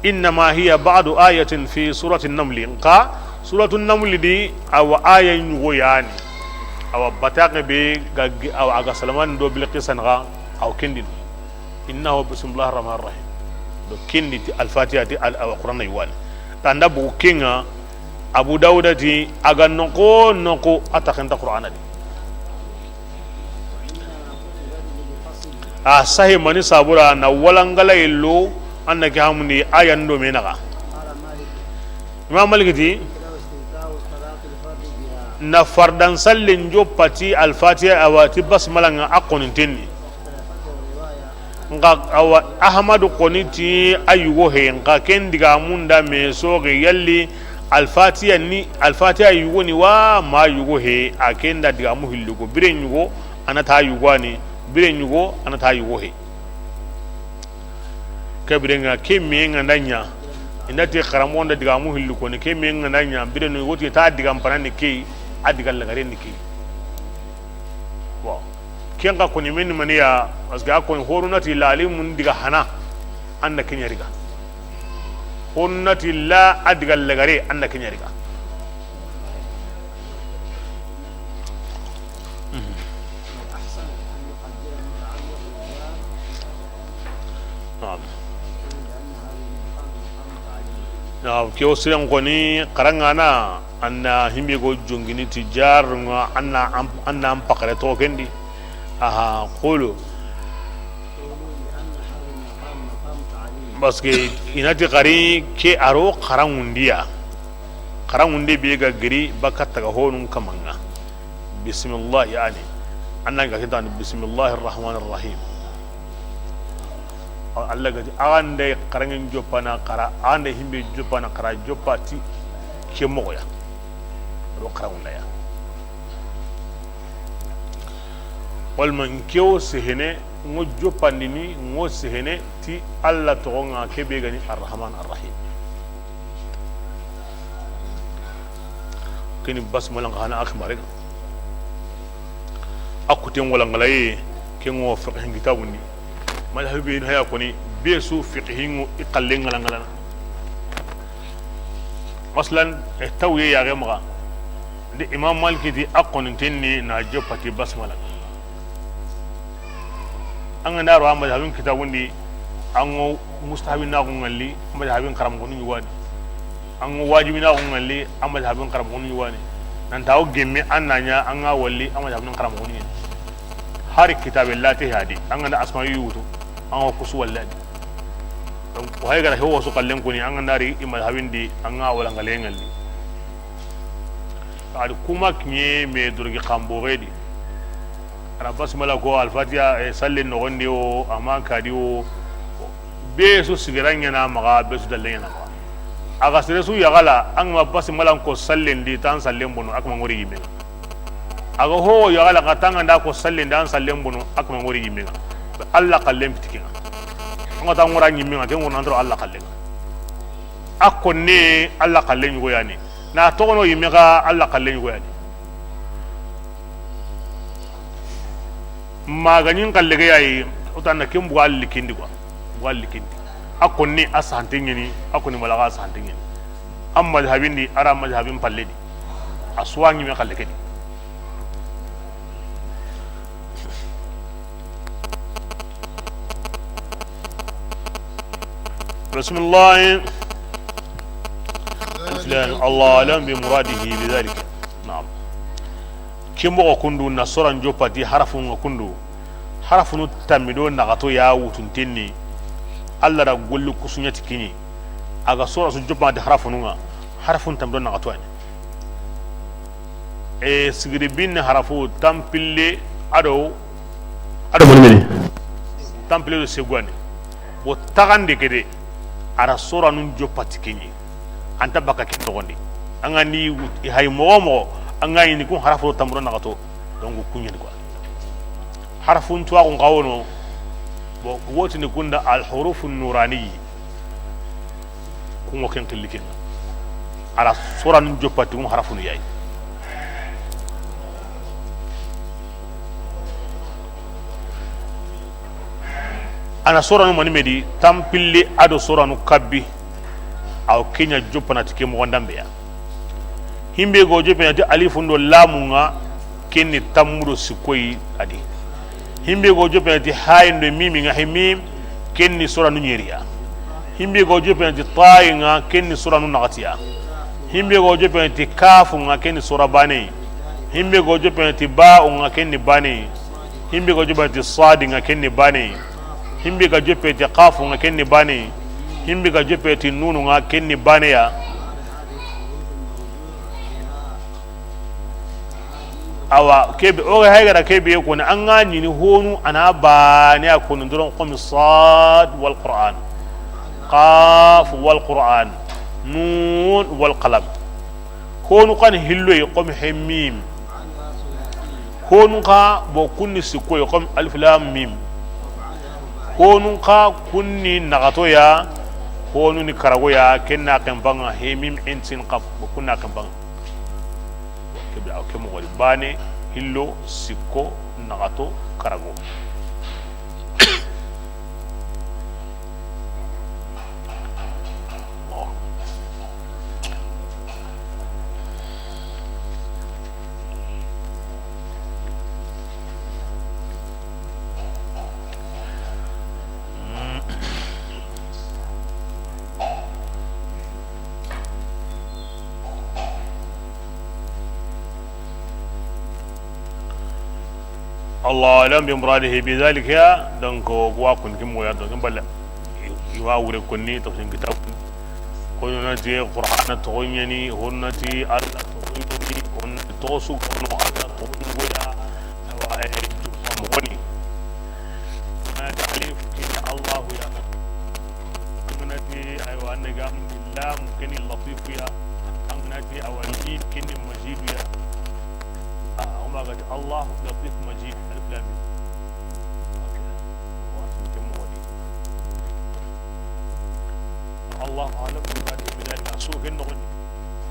Innama hiya ba'du ayatin fi surati Namli. Nka suratu Namli di, awa aya yugo yani. Awa bataqe be ga, awa aga salaman do Bilqisa naxa, aw kendin. Innahu bismillahir rahmanir rahim. Do kendi ti Alfatiya ti al, awa Qur'ana yuwani. Tanda bu kenga Abu Dawuda ti aga noko noko a taxenta Qur'ana di. A sahi mani sabura na walangala illo, anna ke hamundi aya ndo me naxa. Imam Malik ti na fardan sallen joppa ti Alfatiya awa ti basmala nga a konintenni. Nga awa Ahmadu koni ti a yugo he, nga ken digamunda me soge yalli Alfatiya ni, Alfatiya yugo ni wa ma yugo he, a kenda digamu hillugo bire yugo, anata yugo ani bire yugo, anata yugo he. Ke bire nga ke me nga nda ɲa, inati xaramoxo nda digamu hillu koni, ke me nga nda ɲa bire no woti ta digam panani ke, a diga lagare ni ke. Bon, ken ka koni men maniya, parce que a koni horu nati lalimun diga hana, anna kenya riga. Horu nati la a diga lagare, anna kenya riga. Naam. Naam, ke o siren koni xarangana, anna himbe go jongini ti jar nga anna am-, anna am pakare to kendi. Aha, qulu. Parce que inati xari ke aro xarangundiya. Xarangunde be ga giri baka taga honun kamanga. Bismillah yani. Anna ga kitan bismillahir rahmanir rahim. Allah ga ti, a ga nda xarangen joppana xara, a ga nda himbe joppana xara, joppa ti ke moxo ya. Ro xarangunda ya. Walma n ke wo sehene, ŋo joppandini, ŋo sehene ti Allah toxo ŋa, ke be ga ni Arrahman Arrahim. Keni basmala ŋa hana akmare ŋa. A kuten wala ŋalaye, ke ŋo fiqhin kitabun ni. Madhabi be haya koni, be su fiqhin ŋo i xalle ŋala ŋalana. Masalan, eh, tawye yaxe maxa. Nde Imam Maliki ti a koninten ni na joppa ti basmala. An ga na ro a madhabin kitabun di, an ŋo Mustahabinaaxu ŋa li, a ma sahabin xaranmoxonu ɲugani. An ga wajibinaaxu ŋa li, a ma sahabin xaranmoxonu ɲugani. Nan ta o gemme an na ɲa, an ga wali, a ma sahabin xaranmoxonu ɲugani. Hari kitabe lati hadi, an ga na asma yutu, an ga kusu wallani. Donc, o hay gara hewo su kallen koni, an ga na ri i ma sahabin di, an ga wala ngale ŋa li. Adi kuma kiɲe me dorogi xanboxedi. A ra basmala ko, Alfatiya, e, salle noxondi o, a ma kadi o. Be su sigira ɲana maxa, be su dalle ɲana maxa. A ga sere su yaxala, an ga ma basmala ko sallen di, tan sallen bono, a kama ŋori yimme. A ga ho yaxala, ka tanga nda ko sallen di, an sallen bono, a kama ŋori yimme. Allah kallen pitikinga. An ga ta ŋora yimme, ke ŋora nan toro Allah kallen. A konne Allah kallen ɲugo yani. Na toxono yimme ga Allah kallen ɲugo yani. Maganin kalle ga yayi, o tan na ken buga likindi quoi. Buga likindi. A konni a sante ɲeni, a konni malaga a sante ɲeni. An mazhabin di, a ra mazhabin palle di. A suwa ɲime kalle ke di. بسم الله. الم. الله أعلم بمراده بذلك. نعم. Ke moxo kundu na soran joppati harafun ŋa kundu. Harafunu tammi do naxato ya wutuntenni. Allah da golli kusuɲati kiɲi. A ga sora su joppati harafunu ŋa. Harafun tammi do naxato yani. E, sigiri binne harafu tampille ado, ado mani mani. Tampille do seguani. Wo taxande kede, a ra soranun joppati keɲi. An ta baka ken toxondi. An ga ni hay moxo moxo, an ga ni kun harafu tammi do naxato, donc kuɲani quoi. Harafun tuwaxun xawono, bon, wotini kunda al hurufu nuraniyi. Kungo ken xilli ken ŋa. A ra soran joppati ŋo harafunu yayi. A na soranu mani medi, tampille ado soranu kabbi. Aw keɲa joppanati ke moxon dambe ya. Himbe go joppanati alifun do lamun ŋa, kenni tammu do sikkoyi adi. Himbe go joppanati hayin do mimin ŋa, he mim, kenni soranu ɲeriya. Himbe go joppanati tayin ŋa, kenni soranu naxatiya. Himbe go joppanati kafun ŋa, kenni sora bane. Himbe go joppanati ba'un ŋa, kenni bane. Himbe go joppanati sadin ŋa, kenni bane. Himbe ga joppanati kafun ŋa, kenni bane. Himbe ga joppanati nunun ŋa, kenni bane ya. Awa, kebe, o hay gara kebe ko ni an ga ɲini honu a na bane a ko ni doron, comme sad wal Qur'an, qaf wal Qur'an, nun wal qalam. Honu kan hillo yi comme he mim. Honu ka bo kunni sikko yi comme alif lam mim. Honu ka kunni naxato ya, honu ni karago ya, kenna kempanga he mim in sin qaf, bo kunna kempanga. Kebe aw ke moxo di bane, hillo, sikko, naxato, karago. الله أعلم بمراده بذلك ya, donc, wa kun kim ya, donc, balla, i wa wure konni, tafsir kitab. Ko na ti Qur'an to ɲani, honna ti Allah to ɲani, honna to su ko no Allah to ɲani ya. Awa, eh, mo koni. Na ta alif ki Allah ya. An ga na ti, aywa, an ga na ti lam, keni latif ya. An ga na ti, awa, mim, keni majid ya. Ah, o ma ga ti Allah, latif, majid, alif, lam, mim. Ok. Wa, ke mo wadi. الله أعلم بمراده بذلك. So ken no wadi.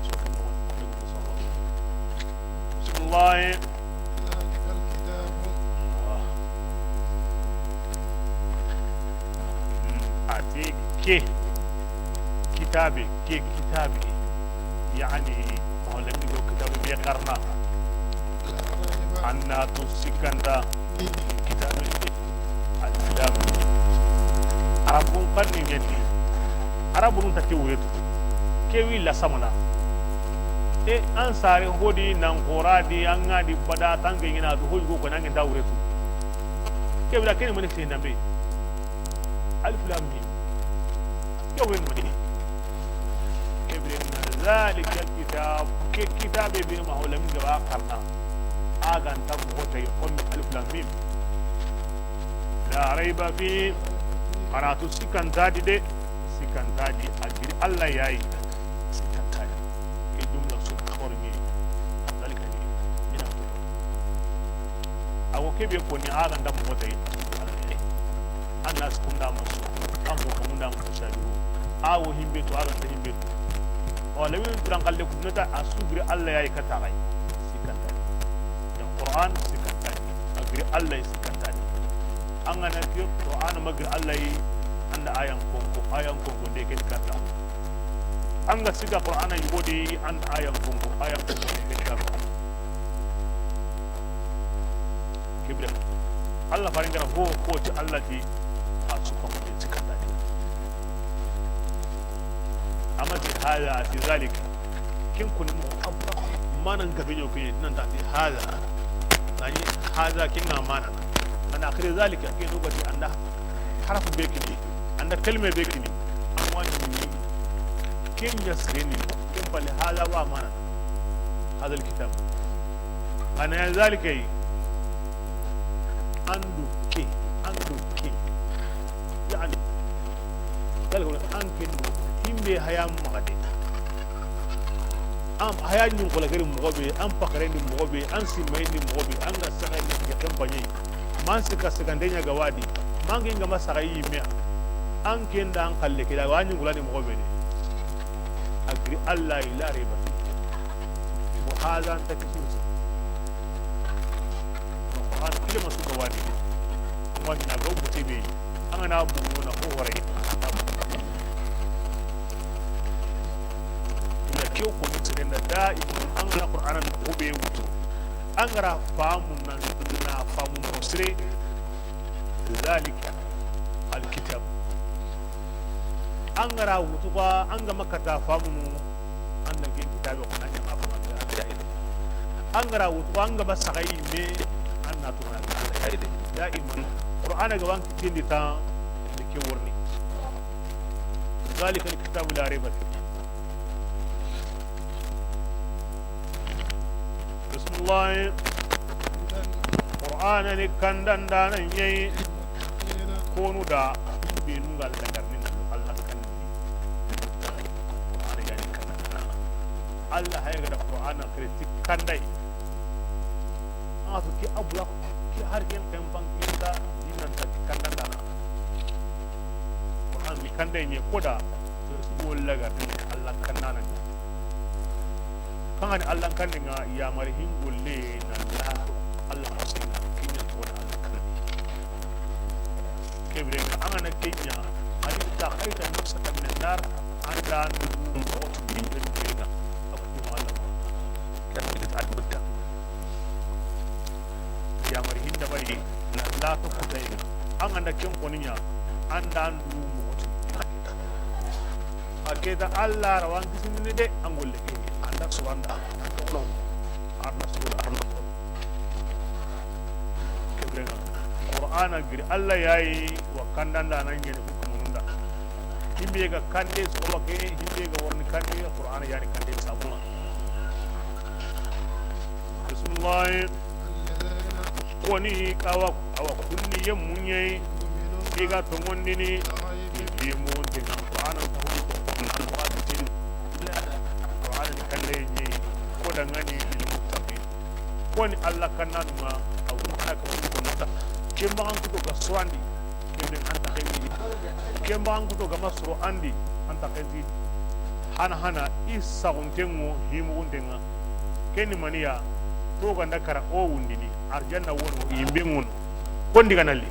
So ken no wadi. بسم الله. ذلك الكتاب. A ti ke kitabe, ke kitabe. Yani, mawlami do kitabe be karna. An na tu sikanda kitabe. Alif lam mim. Arabun xanni ɲa ti. Arabunun ta ke wure tu. Ke wi la samana. E an sare hodi nan xora di an ga di bada tanke ɲina du hoy go ko nan ta wure tu. Ke wala ke ni mani fi nambe. Alif lam mim. Ke wure ni mani. Ke bire na zalikal kitab. Ke kitabe be ma hawla min ga ba karna. A ga nta mo tay xo mi alif lam mim. La rayba fi. Xanatu sikka nta di de. Sikka nta di, a giri Alla ya yi. Sikka nta di. Ke jumla su xabar ni. Zalika ni. Ina ko. A wo ke be ko ni a ga nta mo tay. Alla ya yi. An na sikunda maso. An ko kunda maso shadu. A wo himbe to, a ga nta himbe to. Wala min duran kalle kunata a su giri Alla ya yi ka taxay. Sikka nta di. Ya Qur'an sikka nta di. A giri Alla yi sikka nta di. An ga na ke Qur'an ma giri Alla yi, an da ayan konko, ayan konko de ke kata. An ga sikka Qur'an yi godi, an da ayan konko, ayan konko de ke kata. Ke bire. Alla farin gara ho, ho ti Alla ti, a su ko ma sikka nta di. Amma ti hada, ti zalik. Ken koni mo abba. Manan gabe ɲo ke nan ta ti hada. Nani hada ken ga mana. Ana akhiri zalika ke no gati anda. Harafu be kini. Anda kalme be kini. Amma ni ken ya sireni. Ken bale hada wa mana. Hada alkitab. Ana ya zalika yi. Andu ke, andu ke. Yani, gal ko an ken do, himbe haya maxa de. Am haya ɲun xola gari moxo be, an pakare ni moxo be, an simmay ni moxo be, an ga saga ni ke kan banye. Man sika sika ndenya gawadi. Man ga ma saga yi me. An ken da an kalle ke da wa ɲun xola ni moxo be de. A giri Alla ila reba. Wa hada an takisu. Qur'an kile masu ga wadi. Wani na ga wuti be. An ga na bu na ko hore. Na ke ko ni sere na daiman an ga na Qur'an na ko be wutu. An ga ra famu na, na famu no sere. Zalika alkitab. An ga ra wutu ba an ga ma kata famunu. An na ken kitabe ko nan ɲa ma ko an ga ra wutu ba an ga ma saga yi me. An na to na daiman Qur'ana ga wan kitindi ta. Ke worni. Zalika alkitabu la rayba fi. Bismillah. Qur'ana ni kandandana ɲa yi. Konu da be nu ga lagarni na Alla kandi. Qur'ana ya ni kandandana. Alla haya ga da Qur'ana xiri ti kanda yi. A to ki abula ki har ken kan ban ki da dinan ta kandandana. Qur'an ni kanda yi ɲa ko da. To su go lagarni Alla kandana. Kangani Alla kandi nga yamari hingolle na la Alla hosina kinya to na Alla kandi. Ke bire nga an ga na kinya, ali ta khaita nafsaka min an-nar, an da an moxo tu bi ben kina. Aku ma Alla. Kan ta albuta. Yamari hinda bari na la to kutay. An ga na ken koniya, an da an du moxo tu. A ke ta Alla ra wan kisini de, an golle ke, an da suranda, an da no, arna sura, arna. Ke bire nga, Qur'ana giri Alla ya yi wa kandandana ɲa ni hukumunun da. Himbe ga kande so wa ke, himbe ga worni kande, Qur'ana ya ni kande sabuna. Bismillah. Koni awa, awa kunni yemmu ɲa yi. I ga tongondini. Yemmu de Qur'ana ta hulu ko Qur'ana tin. Qur'ana ni kande ɲa yi. Ko da ngani lil muttaqin. Koni Alla kannanu ma awu Qur'ana ka ko nata. Ke magan ko ga suwandi. Kende an ta xendi. Ke magan ko ga masro andi an ta xendi. Hana hana i saguntengo himuguntenga. Keni maniya, to ganda kara o wundini, arjanna wono, yimbe ngono. Kondi ganalli.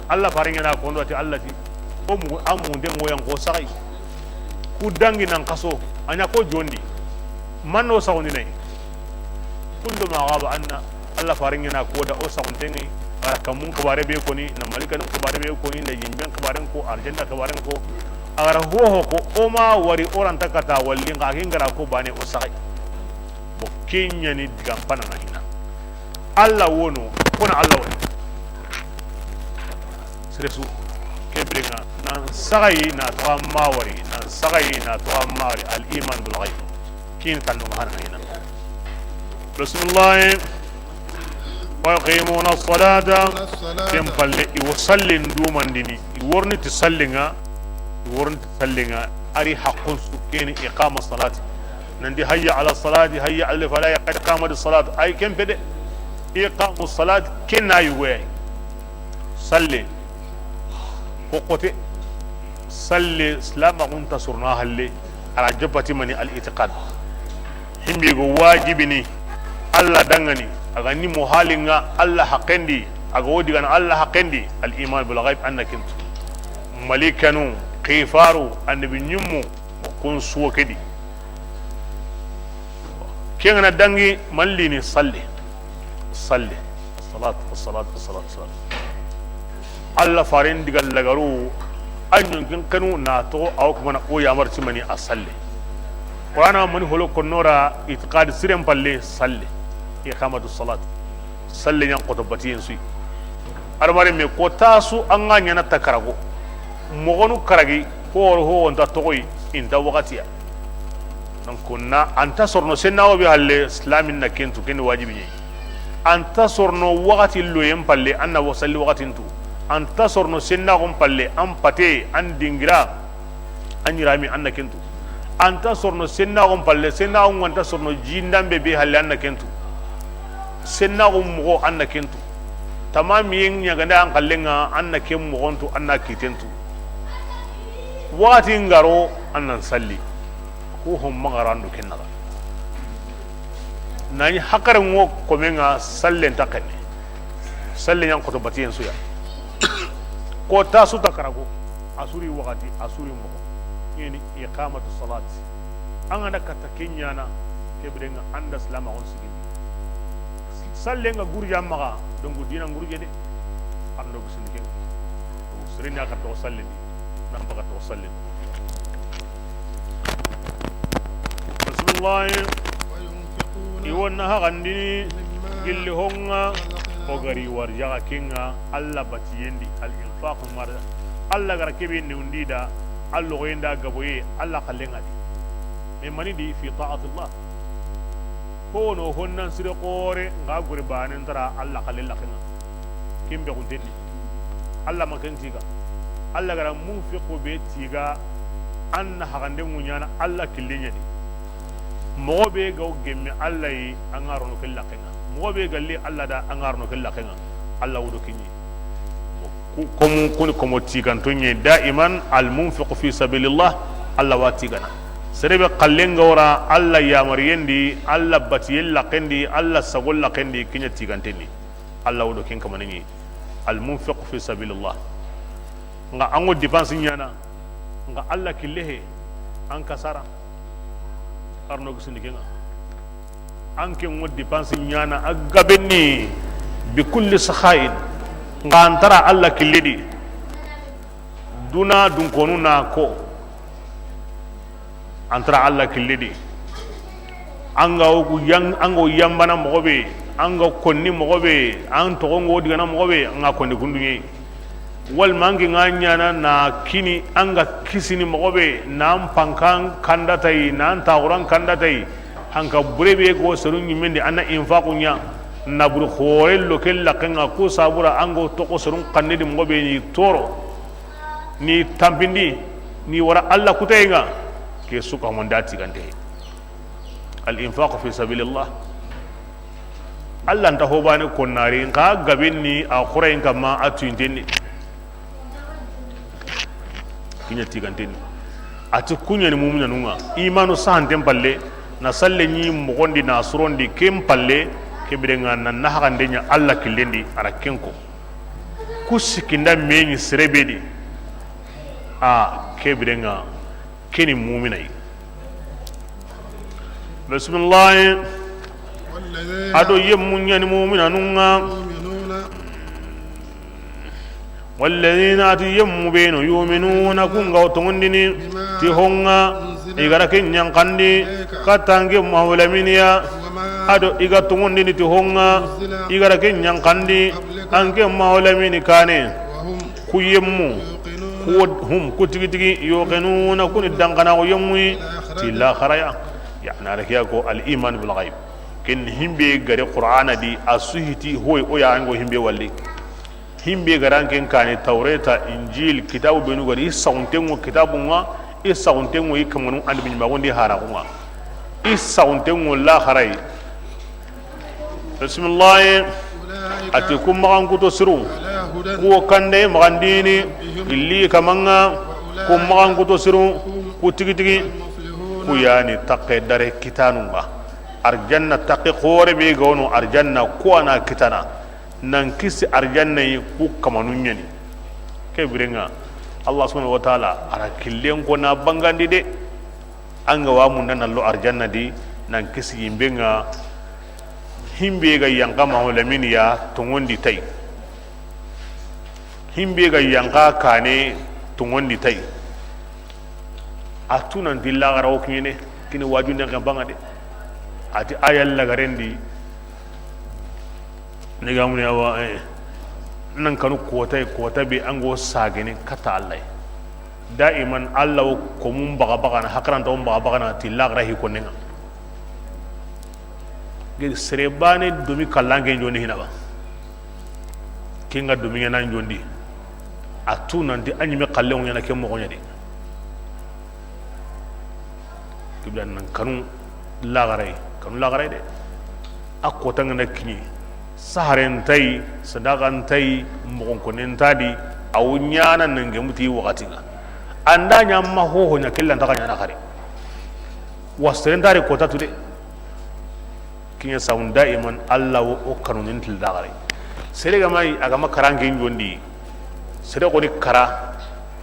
Alla faringena kondo ati Alla ti, o mugu, a mugunde ngoyan ko saxay. Ku dangi nan xaso, a ɲa ko jondi. Manno saxundinay. Kullu ma ghaba anna, Alla faringena ko da o saxuntengi, A ga ra kanmun xibaare be koni, na malikanun xibaare be koni, na yinben xibaaren ko, arjanna xibaaren ko. A ga ra hoho ko, o ma wari o ra nta kata walli, nxa kin ga ra ko baane o saxay. Bon, ken ɲa ni digan pana na hina. Alla wono, kona Alla wono. Sere su, ke birenŋa, nan saxayi na toxo ma wari, nan saxayi na toxo ma wari, al iman bil ghaib. Kin tanno ma hana hina. Bismillah. Wa yuqimuna salata. Ken palle, i wo sallen dumandini, i worni ti sallenŋa, i worni ti sallenŋa, a ri haqqun su, ken ni iqama salati. Nanti hayya ala salati, hayya ala falahi, qad qamati salatu. Ay ken pede. Iqamu salati, ken na yugo ya yi. Salle. Ko xote. Salle, silamaxun ta sorono halle, a ra jopati mani al itiqad. Himbe go wajibini, Alla danŋani, a ga ni mo halinŋa, Alla haqqendi, a ga wo digana Alla haqqendi, al iman bil ghaib, an na ken tu. Malikanu, xifaru, annabi ɲimmu, kun su wo ke di. Ken ga na dangi, mallini, salli. Salli. Salat, salat, salat, salat. Alla faren diga lagaru, a ɲonkin kanu na toxo, a wo kuma na o yamar ti mani a salle. Qur'ana mani holo konno ra, itiqad siren palle, salle. Iqamatu salat. Salle ɲan xoto batiyen su yi. Adamaren me ko tasu an ga ɲana ta karago. Moxonu karagi, ko woro ho wonta toxoyi, inta waxatiya. Donc na anta sorono sennaxo be halle, silamin na ken tu, ken ni wajibi ɲa yi. Anta sorono waxati loyen palle, an na wa salli waxatin tu. Anta sorono sennaxon palle, an pate, an dingira, an ɲirami, an na ken tu. Anta sorono sennaxon palle, sennaxon ŋa nta sorono jindambe be halle, an na ken tu. Sennaxon moxo, an na ken tu. Tamamiyen ɲagande an xallenŋa, an na ken moxon tu, an na kiten tu. Waxati ngaro, an nan salli. Ko hon maxa ra ndo ken naxa. Nani hakare ŋo komen ŋa, sallen ta xenne. Sallen ɲan xoto batiyen su ya. Ko tasu ta karago. A su ri waxati, a su ri moxo. Ken ni iqamatu salat. An ga na kata ken ɲana, ke birenŋa an da silamaxun sigindi. Sallen ŋa gurja maxa, donc dina gurje de. An do gisindi ken. Sirina ka to sallini, nan baka to sallini. Bismillah. I wo na haqandini gilli honŋa o ga ri warjaxa kenŋa Alla batiyendi, al infaq mara. Alla ga ra kebe newndi da, Alla xoyenda gaboye, Alla xallenŋa di. Mais mani di fi ta'atillah. Kono honnan sire xore nga gure banen tara Alla xalle laxenŋa. Ken be xuntenni. Alla ma ken tiga. Alla ga ra munfiqu be tiga, an na haqande ŋuɲana Alla killen ɲa di. Moxo be ga gemme Alla yi, an ga rono ken laxenŋa. Moxo be ga li Alla da, an ga rono ken laxenŋa. Alla wudo kiɲi. Ku komu, kuni komo tiganto ɲe daiman, al munfiqu fi sabilillah, Alla wa tigana. Sere be xallen ga wara Alla yamariyendi, Alla batiyen laxendi, Alla sago laxendi, ken ɲa tigantenni. Alla wudo ken kamane ɲi. Al munfiqu fi sabilillah. Nga an ŋo dépense ɲana, nga Alla kille he, an kasara. Arno gisindi kenŋa. An ke ŋo dépense ɲana a gabenni bi kulli sakhain. Nga an tara Alla kille di. Duna dunkonu na ko. An tara Alla kille di. An ga wo yan-, an ga wo yanbana moxo be, an ga konni moxo be, an toxo ŋo digana moxo be, an ga konni kunduɲe. Walma an ke ŋa ɲana na kini an ga kisini moxo be, nan pankan kandatayi, nan taxuran kandatayi, hanka bure be go serun ɲimmendi, an na infaqu ɲa, na buri xore lo ke laxenŋa, ku sabura an go toxo serun xanne di moxo be ni toro, ni tampindi, ni wara Alla kutayenŋa, ke suka monda tigante. Al infaqu fi sabilillah. Alla nta hobane konnari, nka gabenni a xurayen kamma a tuyintenni. Kiɲa tigantenni. A ti kuɲani muminanunŋa. Imanu sahanten palle, na salle ɲi moxondi na surondi ken palle, ke birenŋa na naxande ɲa Alla killen di, a ra ken ko. Ku sikkinda meɲi sere be di. A ke birenŋa. Keni muminay. Bismillahi. والذين A do yemmu ɲani muminanunŋa. يؤمنون Walladina, a ti yemmu benu, yuminuna, ku nga tonŋundini ti ho nga i ga ra ke ɲankandi katta an ke Mahulaminiya, a do i ga tonŋundini ti ho nga i ga ra ke ɲankandi an ke Mahulamini kaane. Ku yemmu, ku hum, ku tigi tigi, yuqinuna, ku ni dankanaxu yemmu yi ti laxaraya. Yani a ra ke ya ko al iman bil ghaib. Ken himbe gare Qur'ana di a su hiti hoy o ya ango himbe walli. Himbe ga ra an ke kaane Tawreta, Injil, kitabu benu ga ri, i saxuntenŋo kitabu nga, i saxuntenŋo i kamanu annabi ɲumaxundi haraxu nga, i saxuntenŋo laxaray. Bisimilahi. A ti ku maxankuto siru, ku wo kande maxandini, illi kamanga, ku maxankuto siru, ku tigi tigi, ku yani taqe dare kitanu nga. Arjanna taqe xoore be ga wono arjanna, ku wa na kitana. Nan kisi arjanna yi ku kamanu ɲa ni. Ke biren ŋa, Allah subhanahu wa ta'ala a ra killen ko na bangandi de. An ga wa munda na lo arjanna di, nan kisi yimbe ŋa, himbe ga yanqa Mahulaminiya tonŋundi tay. Himbe ga yanqa kaane tonŋundi tay. A tu nanti laxara wo kiɲene, kini wajunden xa banga de. A ti a ya lagarendi, ni ga muni awa, eh, nan kanu kota, kota be an go sagene katta Allah. Daiman Allah wo ko mun baga baga na, hakaranta wo baga baga na ti laxara hi ko nenga. Gedi sere baane domi kallanke jondi hina ba. Ke nga domi ɲana jondi. A tu nanti a ɲime kallen ŋo ɲana ke moxo ɲa de. Kibla nan kanu laxaray, kanu laxaray de. A kota nga na kiɲi. Saharen tay, sadakan tay, moxon konen tadi, a wo ɲana nange muti waxati nga. Anda ɲa ma hoho ɲa kella nta xa ɲana xare. Wa seren tari kota tu de. Kiɲa sawun daiman Allah wo o kanu nin til daxare. Sere ga mai a ga ma karanke jondi. Sere xoni kara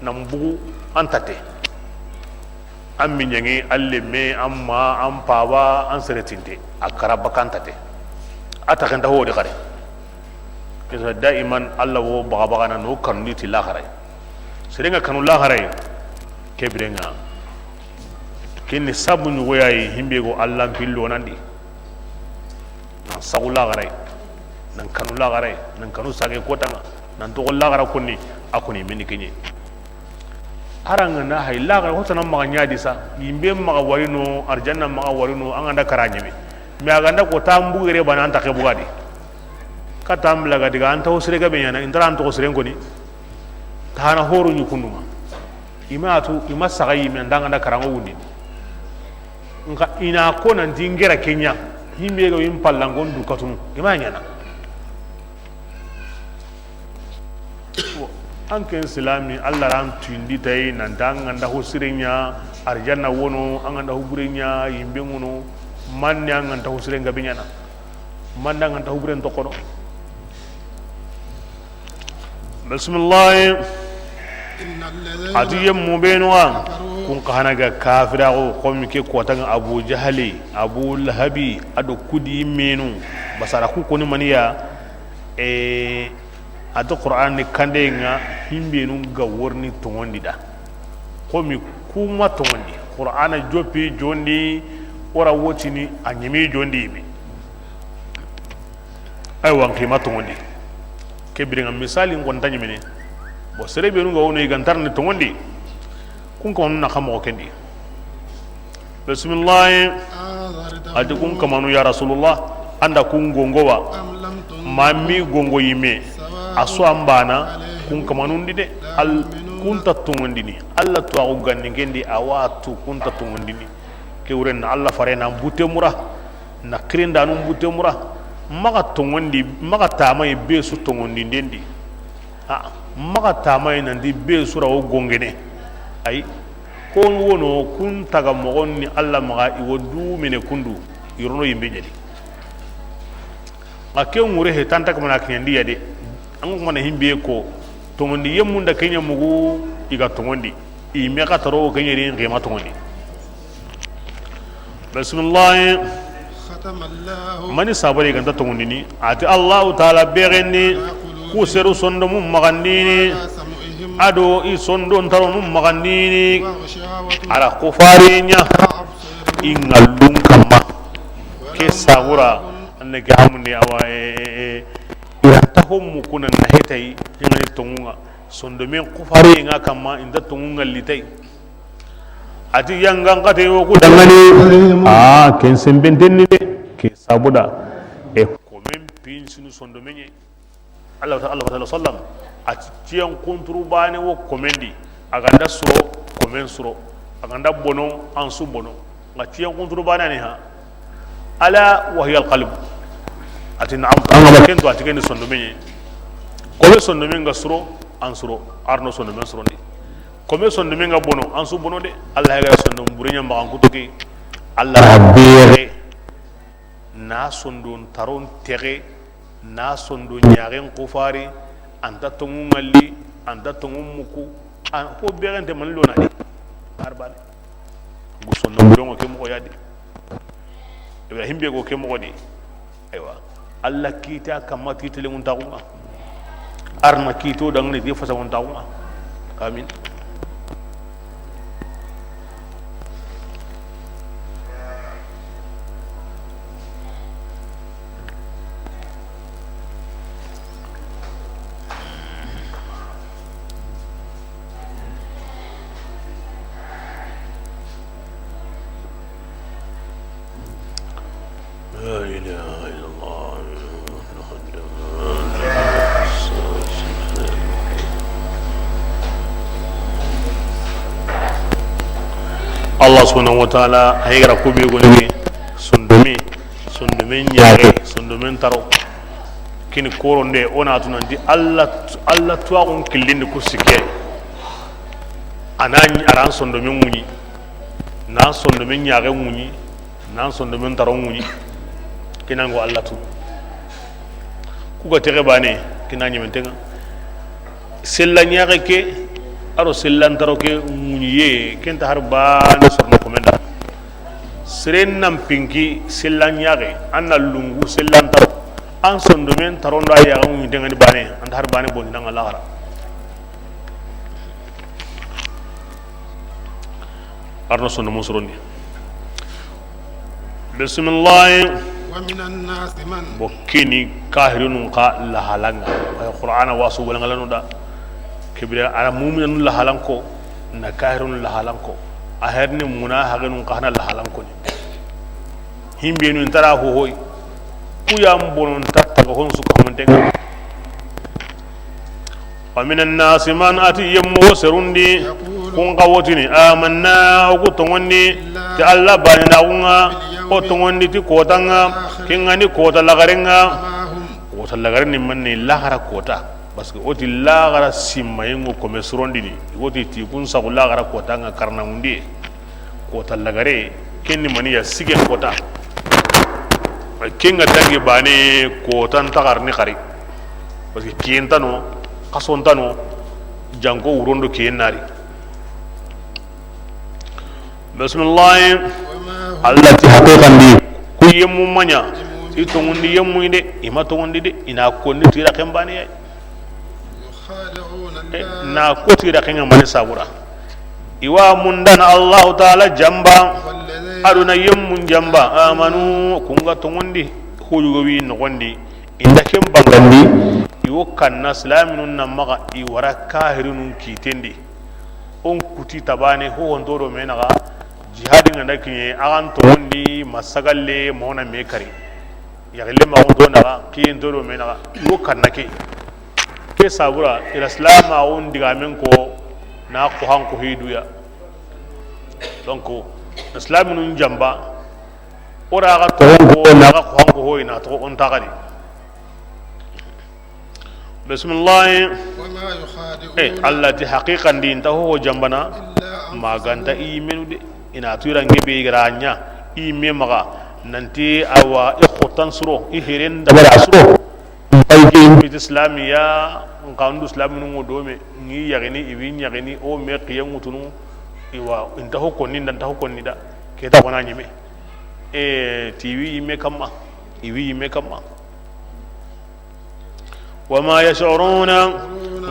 nan bugu an tate. An miɲange, an lemme, an ma, an paba, an sere tinte. A kara baka an tate. A taxenta ho di xare. Kisa daiman Allah wo baga baga na no kanu ni ti laxare. Sere nga kanu laxare. Ke biren ŋa. Ken ni sabu ɲugo ya yi himbe go Allah n pillo nandi. Nan sagu laxaray, nan kanu laxaray, nan kanu sage kota nga, nan toxo laxara konni, a koni mini kiɲe. A ra nga na hay laxara hotana maxa ɲa di sa, yimbe maxa wari no, arjanna maxa wari no, an ga nda kara ɲeme. Mais a ga nda ko tambu yere bana an ta ke bugadi. Ka tambla ga diga an ta ho sire ga be ɲana, intara an toxo siren koni. Tahana horo ɲi kundu nga. I ma tu, i ma saga yime nda nga nda karanŋo wundi. Nka i na ko nanti n gera ke ɲa, himbe ga win pallangon du katunu, i ma ɲana. An ken silami, Allah ran tuindi tay, nanta an ga nda ho sire ɲa, arjanna wono, an ga nda ho bure ɲa, yimbe ŋono, manne an ga nta ho sire nga be ɲana. Manne an ga nta ho bure ntokono. Bisimilahi. A ti yemmu benu ga, kun xa na ga kafiraxu, xomi ke kota nga Abu Jahali, Abu Lahabi, a do kudi menu, basara ku koni maniya, e, a ti Qur'an ni kande nga, himbenu ga worni tongondi da. Xomi kuma tongondi, Qur'ana jopi jondi, ora wotini, a ɲimi jondi yime. Aywa, n xima tongondi. Ke birenga misali n gonta ɲimene. Bo sere benu ga wono i gantarni tongondi. Kun kamanu na xa moxo kendi. Bisimilahi. A ti kun kamanu ya Rasulullah. An da kun gongowa. Ma mi gongo yime. A so an bana kun kamanun di de. Al kun ta tongondini. Allah to agu ganni kendi a wa tu kun ta tongondini. Ke wuren na Allah fare na bute mura. Na kirindanun bute mura, maxa tongondi, maxa tamayi be su tongondinden di. A, maxa tamayi nanti be su ra wo gongene. Ayi, ko wono kun taga moxon ni Allah maxa i wo du mene kundu, i rono yimbe ɲadi. Xa ke ŋure he tanta kamana kiɲandi ya de. An kuma na himbe ko, tongondi yemunda kenya mugu i ga tongondi. I me xa taro kenya ri n xima tongondi. Bisimilahi. Mani sabari ganta tongondini a ti Allahu taala bexenni Ku seru sondomu maxandini, a do i sondontaronu maxandini, a ra kufariɲa i ŋallun kamma. Ke sabura, an na ke hamundi awa, e, e, e, i ra nta hommu kuna na hetay, i ŋa ni tonŋun ŋa. Sondomen kufariye ŋa kamma, i nta tonŋun ŋalli tay. A ti yangan xate wo ku dangani. A ken senbenten ni de, ke sabuda. E komen pinsinu sondomen ɲe. Allah ta-, Allah ta'ala sallam. A ti tiyan kunturu bane wo komen di. A ga nda suro, komen suro. A ga nda bono, an su bono. Nga tiyan kunturu bane ni ha. Ala wa hiya al-qalb. A ti na'am. An ga ma ken to, a ti ken sondomen ɲe. Kome sondomen ga suro, an suro. Arno sondomen surondi. Kome sondomen ga bono, an su bono de. Allah ya ga sondon buriɲa maxan kutu ke. Allah ra bere. Na sondon taron texe, na sondon ɲaxen kufari, an nta tonŋun ŋalli, an nta tonŋun muku, an ho bexente mani lona de. Harbane. Gu sondon burenŋo ke moxo ya di. Ibrahim be go ke moxo di. Aywa. Allah kita kamma ti telenŋun taxun ŋa. Arna kito dangani di fasanŋun taxun ŋa. Amin. لا إله إلا الله. Allah subhanahu wa ta'ala, a yi gara ku be goni, sondomen, sondomen ɲaxe, sondomen taro. Kini koronde, o na tu nanti Allah, Allah tuwaxun killindi ku sikke. A na ɲi, a ra an sondomen ŋuɲi, na an sondomen ɲaxe ŋuɲi, na an sondomen taro ŋuɲi. Kinango Allah tu. Ku ga texe bane, kina ɲementen ŋa. Sella ɲaxe ke, a ro sellan taro ke ŋuɲiye, ken nta har bane sorno komenda. Seren nan pinki sellan ɲaxe, an na lungu sellan taro, an sondomen tarondo a yaxa ŋuɲi dengani bane, an nta har bane bondi nanga laxara. Arno sondomun surondi. Bisimilahi. ومن الناس من. Bo kini kahirinun xa lahalanŋa. Ay Qur'ana wasu walangalanu da. Kibira ala mu'minun lahalanko, na kahirun lahalanko. A herni munahaginun xa na lahalanko ni. Himbenu ntara hohoy. Ku yan bonon tattaga hon su kamuntenga. ومن الناس من, ati yemmo serundi, kun xa wotini, amanna, o ku tongondi ti Allah bani na kunga, o tongondi ti kotanga, kinga ni kota lagarenga. Kota lagaren ni manni laxara kota, parce que o ti laxara simmayengo kome surondini, o ti ti kun sagu laxara kotanga karna mundiye. Kota lagare, ken ni maniya sigen kota. Ken ga dangi bane kota ntaxar ni xari. Parce que kiyen tano, xason tano, janko wurondo kiyen nari. Bisimilahi. Allah ti haqiqandi, ku yemmu maɲa, ti tongundi yemmu inde, ima tongundi de, ina konni tira ken bane yay. Na kotira kenga mani sabura. Iwa mundana Allahu Ta'ala jamba. Aduna yemmun jamba. Amanu, kunga tongondi. Huyugo wi nogondi. Inda ken bangandi. Iwo kanna silaminun na maga iwara kahirinun kitendi. On kuti tabane ho honto do menaga. Jihadi nganda kiɲe, axan toxondi ma sagalle, ma wona me kari. Yaxille ma xo do naxa, kiyen to do me naxa, i wo kanna ke. Ke sabura, i la silamaxun digamen ko, na xo han ko hiduya. Donc, na silaminun jamba, o ra xa toxon ko, na xa xo han ko hoy, na toxo on taxadi. Bisimilahi. وما يخادعون. Eh, Allah ti haqiqandi nta ho jambana, إلا أنفسهم. Maganta i menu de. Ina tuyira ngebe igara ɲa i me maga nanti awa i xotan suro, i heren dabara suro. Bay ke iti islamiya, nkandu islaminu ngo dome, ngi yagini, ibi yagini, o me qiyen ngutunu, iwa, inta ho konni, nda nta ho konni da. Keta kona ɲeme. Eh, tiwi i me kamma, iwi i me kamma. Wa ma yash'uruna,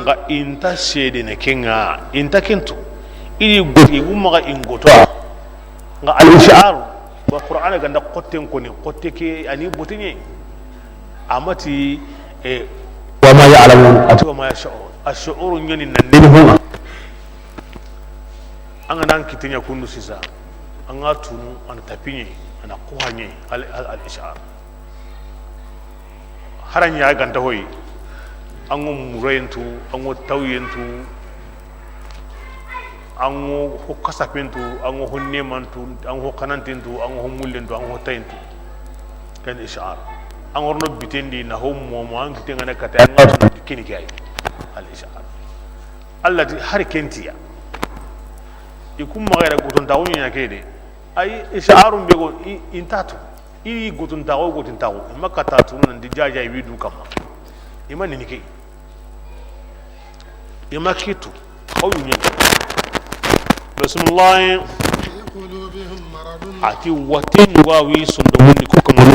nga i nta seedene ke ŋa, i nta ken tu. I di goti, i gu maxa i n goto. Nga al-ish'ar, wa Qur'ana ga nda xotten koni, xotte ke a ni boteɲe. A ma ti, eh, wa ma ya'lamun, a ti wa ma yash'urun. Ash-shu'uru ɲa ni nan ni ho ŋa. An ga na an kite ɲa kundu sisa, an ga tunu, an tapiɲe, an kuhaɲe, al, al, al-ish'ar. Haraɲa ga nta hoyi. An ŋo mureyen tu, an ŋo tawyen tu, an ŋo ho kasapen tu, an ŋo ho neman tu, an ŋo ho kananten tu, an ŋo ho mullen tu, an ŋo ho tayen tu. Ken ish'ar. An ŋo ro no bitendi na ho momo, an kite ŋa na kata, an ga tunu kini ke ay. Al-ish'ar. Allah ti hari ken tiya. I kum maxa yere gotontaxu ɲa ke de. Ay, ish'arun be go, i, i nta tu. I gotontaxu, gotontaxu. I ma kata tunu nan di jaja i wi du kamma. I ma nini ke. I ma ke tu. Xaw yu ɲa. Bismillah. في قلوبهم مرض. A ti watte ɲuga wi sondomun di ko kamanu.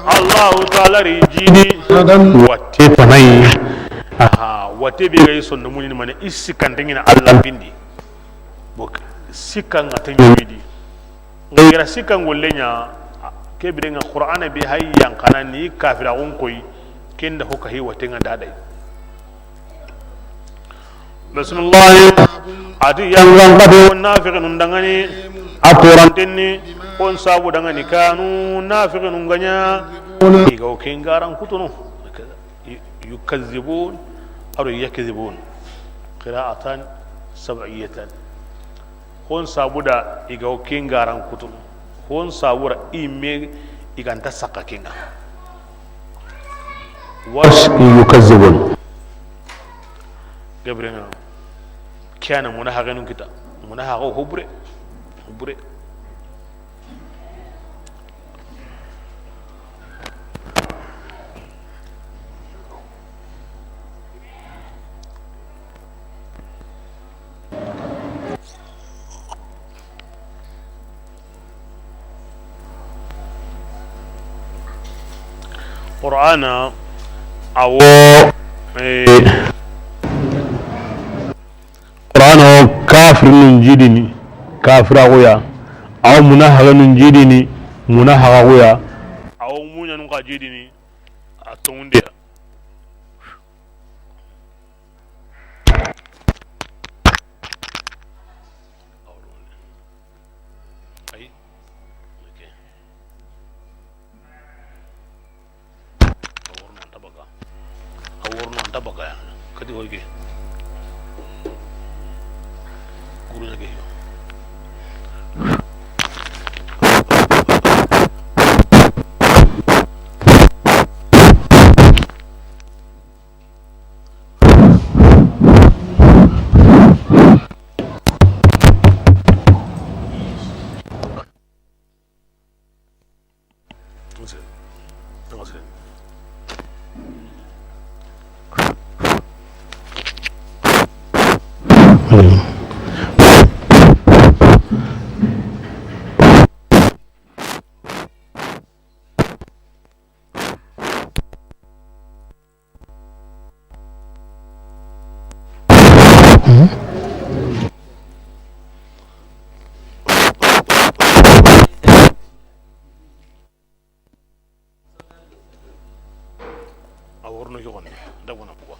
Allahu taala ri jidi watte tanayi. Aha, watte be ga yi sondomun di mane, i sikkante ɲi na Allah bindi. Bo sikka nga te ɲowi di. Nga yira sikka ngolle ɲa, ke bire nga Qur'ana be hay yan kana ni kafira gon koy, kenda ho ka hi watte nga dadai. Bismillah. A ti yangan katu nafiqinun dangani, a torantenni, on sabu dangani kanu nafiqinun ga ɲa, i ga o ken garan kutunu. Yu-, yukazzibun, aro yakzibun. Qira'atan sab'iyatan. Hon sabu da i ga o ken garan kutunu. Hon sabu ra i me i ga nta saka ken ŋa. Warsh yukazzibun. Gabriel, ke ya na munahaxenun kita. Munahaxo ho bure. Ho bure. Qur'ana, a wo, eh, Qur'ana wo kafirinun jidini, kafiraxuya, a wo munahaxenun jidini, munahaxaxuya, a wo muɲanun xa jidini, a tongundeya. Ayi. Ok. A worno an ta baka. A worno an ta baka ya. Kati hoy ke. Guru na ke yo. A worno yogon da gona buga.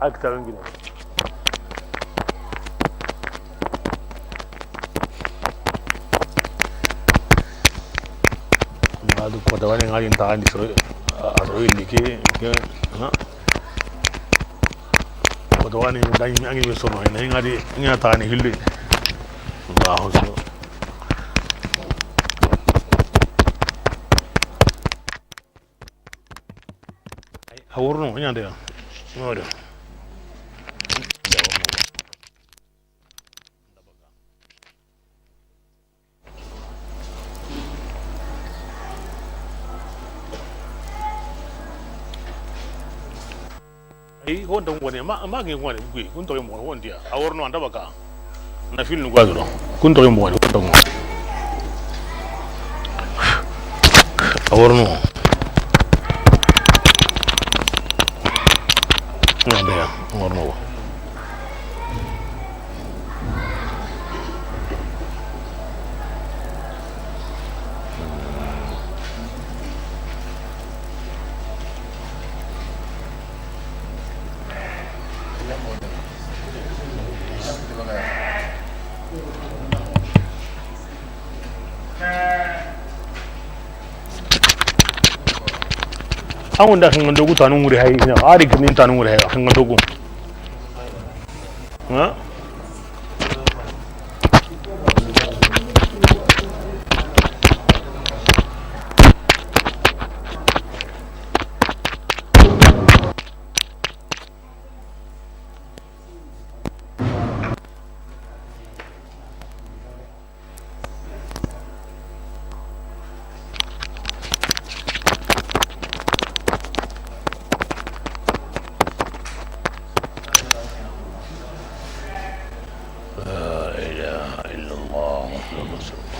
A kitaaben kini. Ŋa du kota wani ŋa di n taxandi soro, a soro yindi ke, ke, ha? Kota wani ŋa di an ŋi be sono, ina ŋa di ŋa taxani hilli. Allahu akbar. A worono, ɲande ya. Ŋodo. Ayi, hon tan woni, ma, ma ngi woni, gui, kun to mo won dia. A worono anda baka. Na fil nu gwa doro. Kun to mo woni, kun to mo. A worono. Na be ya, a worono. An wanda kan gando ku tanu ngure hay, ina ari gamin tanu ngure hay kan gando ku. Ha? لا إله إلا الله محمد رسول الله.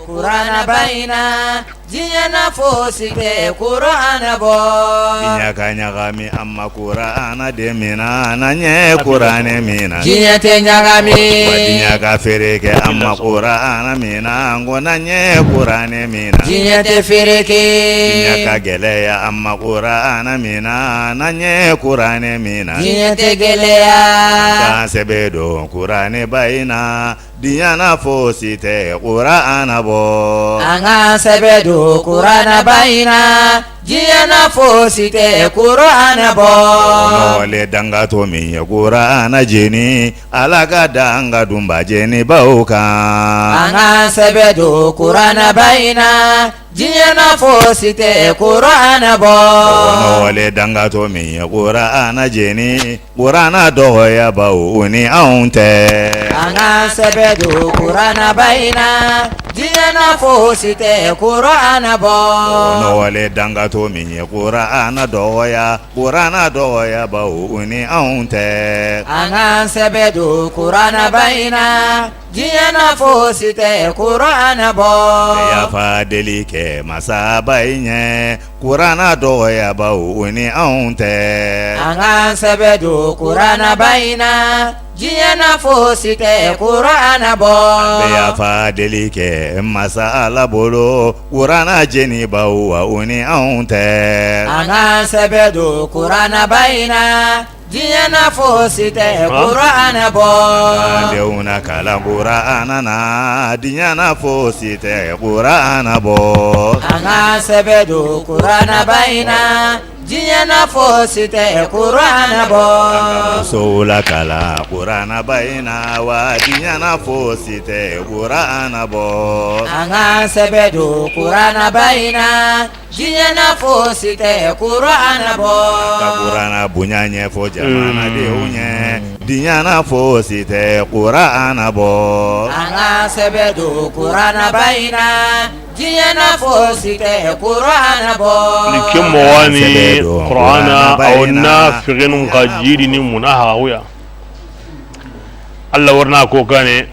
Qur'ana bayina, diɲɛ na fosi tɛ Qur'ana bɔ. Diɲɛ ka ɲagami, amma Qur'ana de mina, na ɲɛ Qur'ane mina. Diɲɛ tɛ ɲagami. Wa diɲɛ ka fereke, amma Qur'ana mina, ngo na ɲɛ Qur'ane mina. Diɲɛ tɛ fereke. Diɲɛ ka gɛlɛya, amma Qur'ana mina, na ɲɛ Qur'ane mina. Diɲɛ tɛ gɛlɛya. An k'an sɛbɛ don Qur'ane bayina. Diɲɛ na fosi tɛ Qur'ana bɔ. An k'an sɛbɛ don Qur'ana bayina. Diɲɛ na fosi tɛ Qur'ana bɔ. Nɔgɔlen dangato min ye Qur'ana jeni, Ala ka danga dunba jeni baw kan. An k'an sɛbɛ don Qur'ana bayina. Diɲɛ na fosi tɛ Qur'ana bɔ. Nɔgɔlen dangato min ye Qur'ana jeni, Qur'ana dɔgɔya baw u ni anw tɛ. An k'an sɛbɛ don Qur'ana bayina. Diɲɛ na fosi tɛ Qur'ana bɔ. Nɔgɔlen dangato min ye Qur'ana dɔgɔya, Qur'ana dɔgɔya baw u ni anw tɛ. An k'an sɛbɛ don Qur'ana bayina. Diɲɛ na fosi tɛ Qur'ana bɔ. Yafa deli kɛ masaba in ɲɛ, Qur'ana dɔgɔya baw u ni anw tɛ. An k'an sɛbɛ don Qur'ana bayina. Diɲɛ na fosi tɛ Kurana bɔ. An bɛ yafa deli kɛ masa Ala bolo, Kurana jenibaw wa u ni anw tɛ. An k'an sɛbɛ don Kurana ba in na, diɲɛ na fosi tɛ Kurana bɔ. An denw na kalan Kurana na, diɲɛ na fosi tɛ Kurana bɔ. An k'an sɛbɛ don Kurana ba in na, diɲɛ na fosi tɛ Kurana bɔ. An ka musow lakala Kurana ba in na wa, diɲɛ na fosi tɛ Kurana bɔ. An k'an sɛbɛ don Kurana ba in na, diɲɛ na fosi tɛ Kurana bɔ. An ka Kurana bonya ɲɛfɔ jamanadenw ɲɛ, diɲɛ na fosi tɛ Kurana bɔ. An k'an sɛbɛ don Kurana ba in na, diɲɛ na fosi tɛ Kurana bɔ. Ni ke mɔgɔ ni Kurana, a wo nafiqinun ka jidi ni muna haxuya. Allah warna ko kane,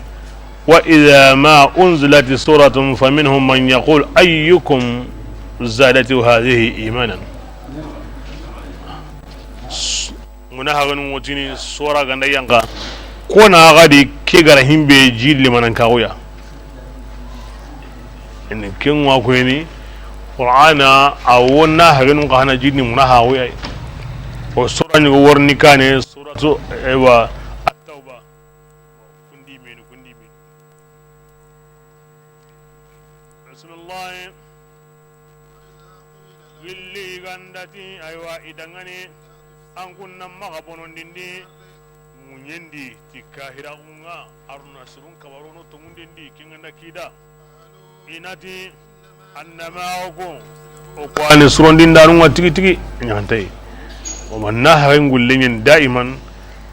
wa idha ma unzilat suratun faminhum man yaqul ayyukum zadatu hadhihi imanan. Muna haganu wotini sora ganda yanka. Ko na gadi ke gara himbe jidi limanan kaxuya. Ini ken wa ko ni Qur'ana a wonna haganu ka hana jidi muna haxuya. O sora ni worni kane suratu ewa at-Tauba. Kundi menu, kundi menu. Bismillah. Gilli gandati, aywa, i dangani, an kunna maxa bonondindi, muɲendi, ti kahiraxunga, aruna surun kabarono tongundendi, kinganda kida. Inati, annama oko, o ko ani surondindanunga tigi tigi, ɲantay. O manna haxen gulleɲen daiman,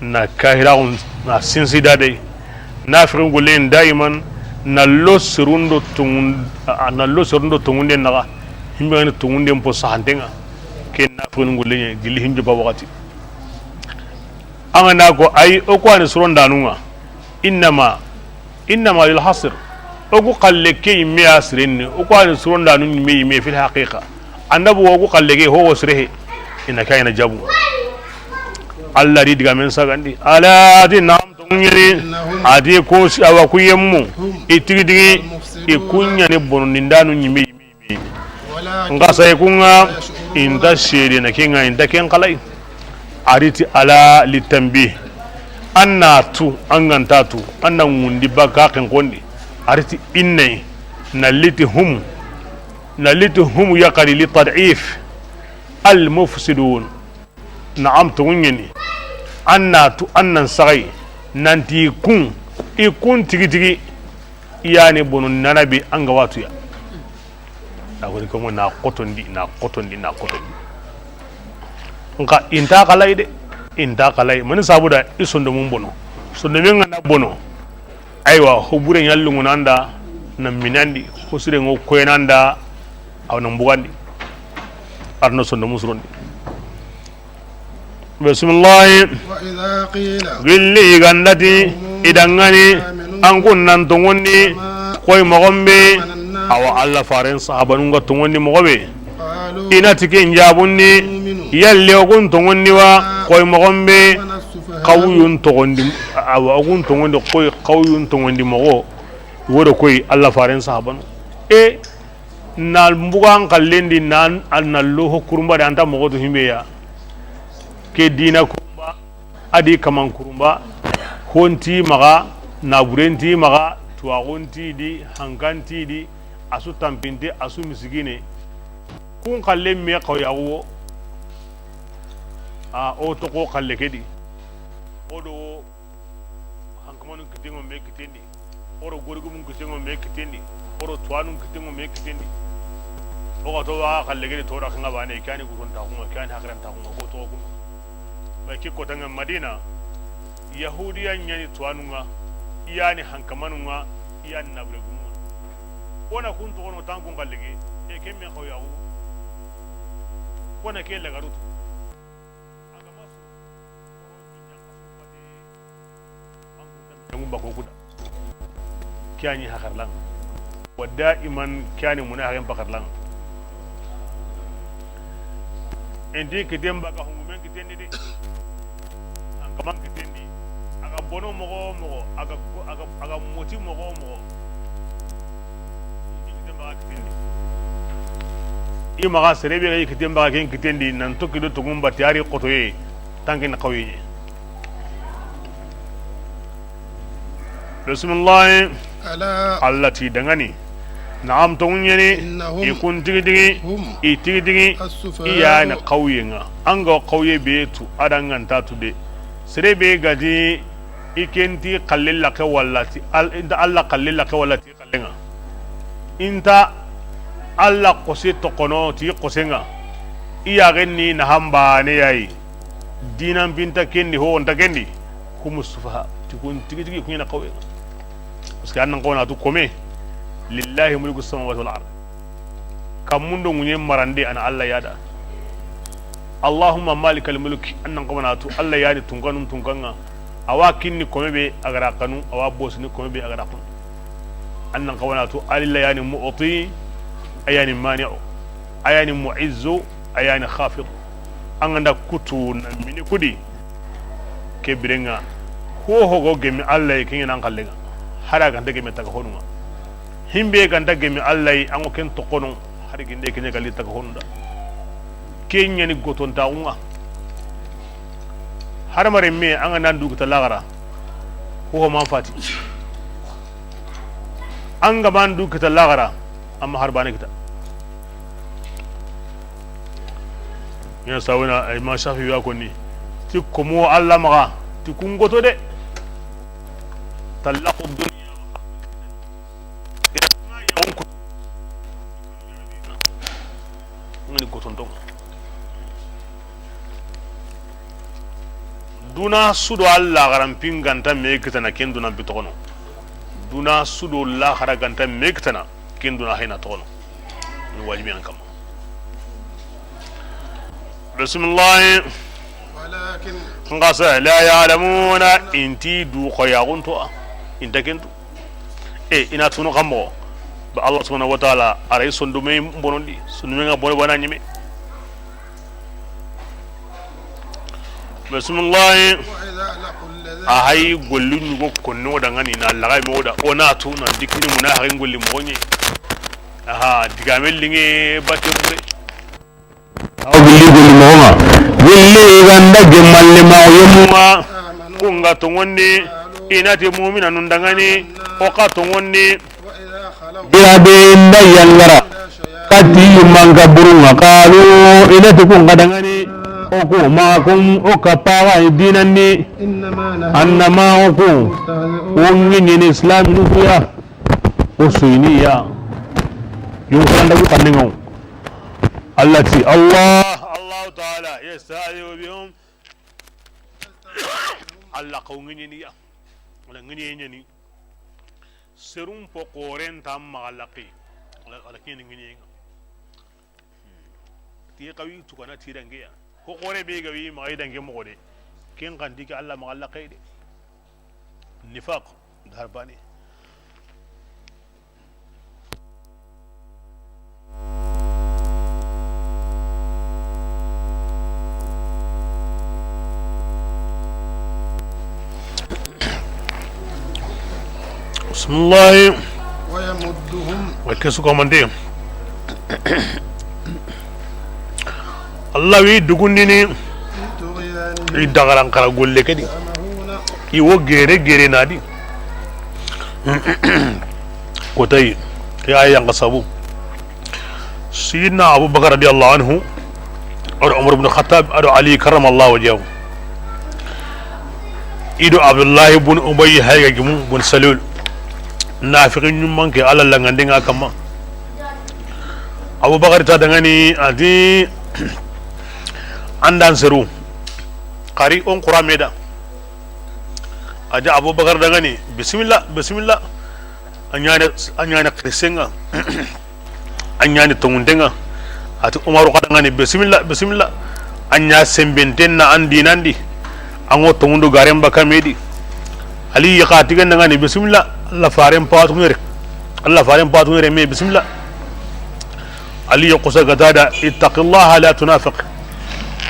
na kahiraxun na sinsi dadey, nafiqin gollen daiman na lo serundo tongun, a, na lo serundo tongunden naxa, himbe gani tongunden po saxantenga, ke nafiqin gollen gilli hinjo ba waxati. An ga na ko ay o ko ani surondanunga, innama Innama lil hasr. O ku xalle ke yimme ya sirenni, o ku ani surondanu yimme yimme fil haqiqa. Anda bu o ku xalle ke ho wo sirehe. Ina kayina jabu. Allah di diga men sagandi. Ala di nam tongeri. Adi ko si awa ku yemmu. I tigi digi. I kunya ni bonondindanu yimme yimme yimme. Nxa sayi kunga inta seedena kenga inta ken xalay. A ri ti ala li tanbih. An na tu, an ga nta tu, an na ŋundi baka ken kondi. A ri ti innay na liti hum, na liti hum yaqari li tad'if al mufsidun. Naam, tonŋu ɲeni. An na tu, an nan saxay nanti i kun, i kun tigi tigi. I yani bono nana be an ga watuya. Na goni ko na xotondi, na xotondi, na xotondi. Nxa inta xalay de, inta xalay. Mani sabuda i sondomun bono. Sondomen ga na bono. Aywa, ho bure ɲallungu nanda, na minandi, ho sire ŋo koyenanda, aw na mbugandi. Arno sondomu surondi. Bismillahi. وإذا قيل Gilli i gandati, لهم i dangani, آمنوا an kun nan tongondi, كما koy mogon be, آمن الناس awa Allah faren sahabanun ga tongondi mogo be. قالوا I na ti ken jabundi, نؤمن yalli o kun tongondi wa, كما koy mogon be, آمن السفهاء xawuyun tongondi, awa o kun tongondi, koy xawuyun tongondi mogo, wodo koy Allah faren sahabanu. E, na mbugan kallendi nan an na lo ho kurumba de anta mogo to himbe ya. Ke dina kurumba, adi kaman kurumba, honti maga, naburenti maga, tuwagunti di, hankanti di, asu tampinte, asu misigine. Kun kalle me kawyago. A o to ko kalle kedi. O do hankamanun kitengo me kitendi. Oro gorigumun kitengo me kitendi. Oro tuwanun kitengo me kitendi. O ga to wa kalle gedi to da kanga bane, kani guron ta kuma, kani hakran ta kuma, ko to kuma. Ba ki kotanga Madina, Yahudiya ɲani tuwanunga, i yani hankamanunga, i yani naburegunga. Kona kun to kono tankun kalle ge, e kemme xawyago. Kona ke lagarutu. Jangun bako kuda. Kiani hakarlang. Wada iman kiani muna hagen pakarlang. Endi kiden baka hungumen kiden di. Angkaman kiden di. Aga Kono moxo wo moxo, a ga, a ga, a ga moti moxo wo moxo. I kiten baxa kiten di. I maxa sere be ga i kiten baxa ken kiten di, nan toxi do togun bati a ri xotoye, tankin xawye. Bisimilahi. Ala. Alla ti dangani. Naam, toŋu ɲeni. Innahum. I kun tigi tigi. Hum. I tigi tigi. Assufaha'u. I ya ni xawyen ŋa. An ga xawye be tu, a da ŋa nta tu de. Sere be ga di, i ken ti xalle laxe walla ti Al-, i nta Alla xalle laxe walla ti xallen ŋa. I nta Alla xose toxono ti xosen ŋa. I yaxen ni naxan baane ya yi. Dinan bi nta ken di, ho nta ken di. Humu sufaha. Ti kun tigi tigi kun ɲa ni xawyen ŋa. Parce que an nan xawa na tu kome. Lillahi mulku samawati wal ard. Kanmun do ŋuɲen marande a na Alla ya da. Allahumma malikal mulki, an nan xawa na tu Alla ya ni tunkanun tunkan ŋa. A wa kinni kome be a ga da xanu, a wa bosini kome be a ga da xanu. An nan xawa na tu Alla ya ni mu'ti, a ya ni mani'u, a ya ni mu'izzu, a ya ni khafid. An ga nda kutu na mini kudi. Ke biren ŋa, ho ho ga gemi Alla yi, ken ɲa ni an xallen ŋa. Hari a ga nta gemi taga honun ŋa. Himbe ga nta gemi Alla yi, an ŋa ken toxono, hari ginde ken ɲa ga li taga honun da. Ken ɲa ni gotontaxun ŋa. Hadamarenme, an ga na an du kita laxara, ho ho ma an fati. An ga ma an du kita laxara, an ma hari baane kita. Ina sawina, ay, Imam Shafi'i wa konni. Ti komo Alla maxa, ti kun goto de. Tallaqu dunya. Ngani gotonton. Duna su do Alla xaran pin ga nta me kitana ken duna bi toxono. Duna su do laxara ga nta me kitana ken duna hayna toxono. Ni wajibi an kama. Bisimilahi. Walakin. Nxa sa la ya'lamuna, i nti du xoyaxunto a, i nta ken tu. E, i na tunu xa moxo. Ba Allah subhanahu wa ta'ala, a ri sondume bonondi, sondume ŋa bono bana ɲime. Bisimilahi. A hay golli ɲugo konno dangani na laga me woda. O na tu na dikini muna harin golli moxo ɲe. Aha, digame linge batte bure. Aw gilli golli moxo ŋa. Gilli i ga nda gemmalle ma o yemmu ŋa. Ku ŋa toŋondi. I na ti mu'minanun dangani. O xa toŋondi. Bira be nda yangara. Kati manka burunga. Qalu, i na ti ku ŋa dangani. O ku ma kum o kappaxa i dinandi. Annama o ku. O ŋiɲini islam nukuya. O suyiniya. Yunkaranda ku kanningaw. Allah ti, Allah, Allahu Ta'ala, yastahzi'u bihim. Allah xaw ŋiɲini ya. Wala ŋiɲe ɲani. Serum po xoren ta maxa laqi. Wala, wala ken ŋiɲe ŋa. Ti xawi tukana ti dange ya. Ko xore be ga wi maxa i dange moxo de. Ken xan ti ke Allah maxa laqi de. Nifaq, darbani. Bisimilahi. ويمدهم. Wa ke su ko mande. Allah wi dugundini. I dagaran kara golle ke di. I wo gere gere na di. Ko tayi, ke ayan ga sabu. Sayyidina Abubakar radiyallahu anhu, ado Umar ibn Khattab, ado Ali karramallahu wajhahu. Ido Abdullahi bun Ubayy hayga gimu bun Salul. Nafiqi ɲumman ke Allah langandenga kamma. Abubakar ta dangani a ti, andan seru. Xari on qura meda. A ti Abubakar dangani, bismillah, bismillah. A ɲani, a ɲani xirisenga. A ɲani tonguntenga. A ti Umaru xa dangani, bismillah, bismillah. A ɲa sembentenna an dinandi. An ŋo tongundu garen baka medi. Ali xa tigen dangani, bismillah. Allah faren patu nere. Allah faren patu nere me, bismillah. Ali ya kusa gatada, ittaqillaha la tunafiq.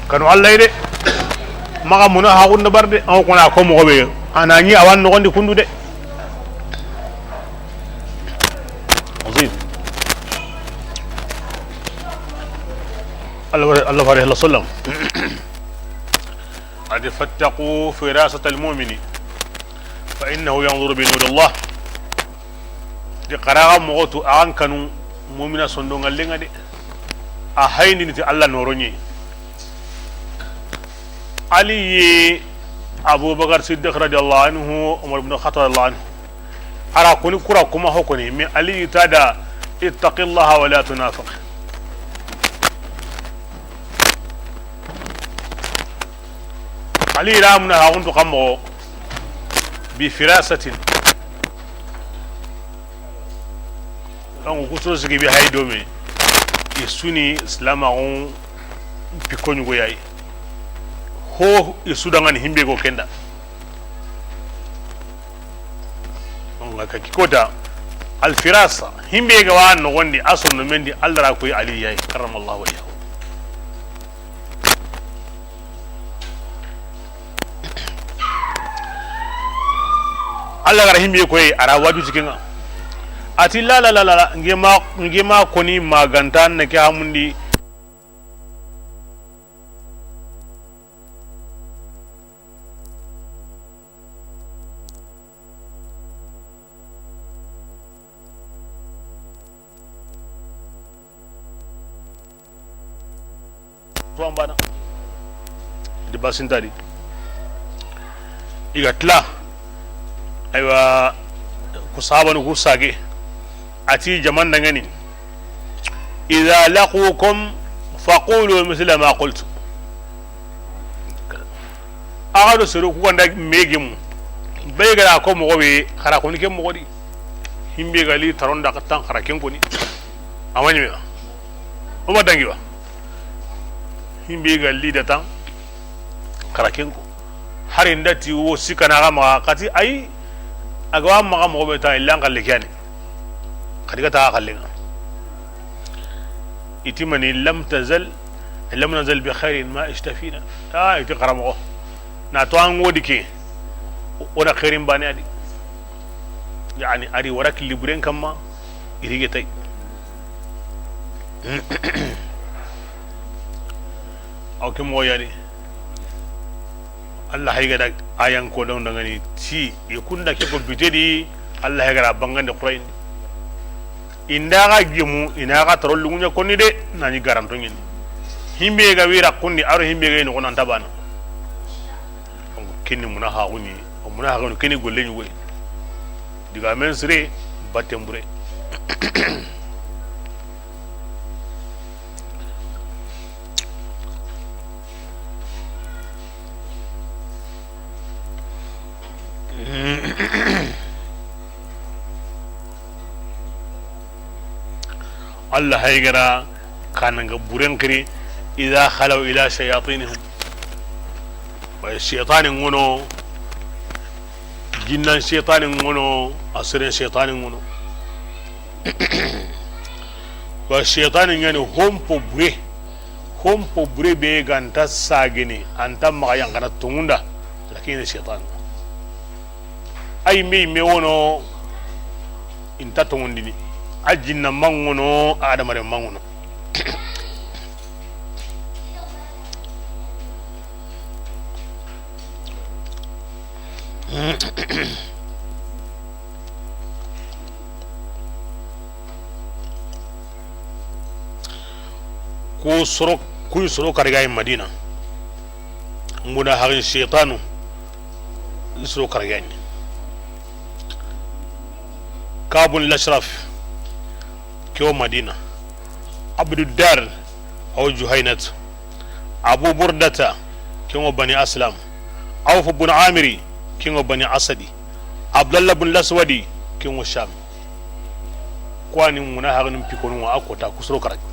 Kanu Allah de. Maxa muna haxun da barde, an ko na ko moxo be. A na ɲi a wa noxondi kundu de. Azim. Allah, Allah fare, Allah sallam. A ti, "Fattaqu firasata al-mu'mini, fa innahu yanzuru bi nuri Allah." Di xaraxa moxo tu, a xa n kanu mumina sondonŋallen ŋa de. A hayindini ti Allah noronɲe. Ali yi Abubakar Siddiq radiyallahu anhu, Umar ibn Khattab radiyallahu anhu. A ra koni kura kuma ho koni, mais Ali yi ta da, "Ittaqillaha wa la tunafiq." Ali ra muna haxuntu xa moxo bi firasatin. Donc, ku soro sigi bi hay do me, i su ni silamaxun piko ɲugo ya yi. Ho i su danŋa ni himbe go kenda. Donc, ka ki kota, al firasa, himbe ga wa noxondi, a sonno mendi, Allah ra koy Ali ya yi, karramallahu wajhahu. Allah ga ra himbe koy, a ra waju ti ke ŋa. A ti, "La, la, la, la, la, n ke ma, n ke ma koni maganta na ke hamundi." Tuwan bana. Di basintadi. I ga tila. Aywa, ku sahabanu ku sage. A ti jaman dangani. "Idha laqukum faqulu mithla ma qultu." Axa do sero ku ganda me gemu. Be ga ra ko moxo be, xa ra koni ke moxo di. Himbe ga li taron da xa tan, xa ra ken koni. A ma ɲi me. O ma dangi wa. Himbe ga li da tan, xa ra ken ko. Hari nda ti wo sikana ga maxa, xa ti ayi, a ga wa maxa moxo be ta, illa n xalle ke ya ni. Xa di ga ta xalle ŋa. I ti mani, "Lam tazal, lam nazal bi khairin ma ishta fina." A, i ti xaramoxo. Na to an ŋodi ke, o na xairin bane a di. Yani, a ri wara killi buren kamma, i ri ge tay. Aw ke moxo ya ni. Allah hay ga da ayan ko don dangani ti, i kunda ke ko bitedi, Allah hay ga da bangande Qur'an. Inda ga gemu, ina ga taro lungunya konni de, na ni garanto ɲini. Himbe ga wira kundi, aro himbe ga yi no ko nan ta bana. Donc, kinni muna haxuni, o muna haxuni, kinni golle ɲugoy. Diga men sire, batten bure. Allah hay ga ra kananga buren xiri, "Idha khalaw ila shayatinihim." Bay shaytanin ŋono, jinnan shaytanin ŋono, a seren shaytanin ŋono. Wa shaytanin ŋa ni hompo bure, hompo bure be ga nta sagene, a nta maxa yanqana tonŋunda, lakin shaytan. Ay me, me wono, i nta tonŋundini, a jinna ma ŋono, a adamaren ma ŋono. Ku soro, ku soro karigayi Madina. Muna harin shaytanu soro karigayi. Kabun Lashraf, ke wo Madina. Abdu Dar, aw Juhaynat. Abu Burdata, ke wo Bani Aslam. Awf bun Amiri, ke wo Bani Asadi. Abdallah bun Laswadi, ke wo Sham. Ku wa ni muna harin pikonu wa a kota ku soro karagi.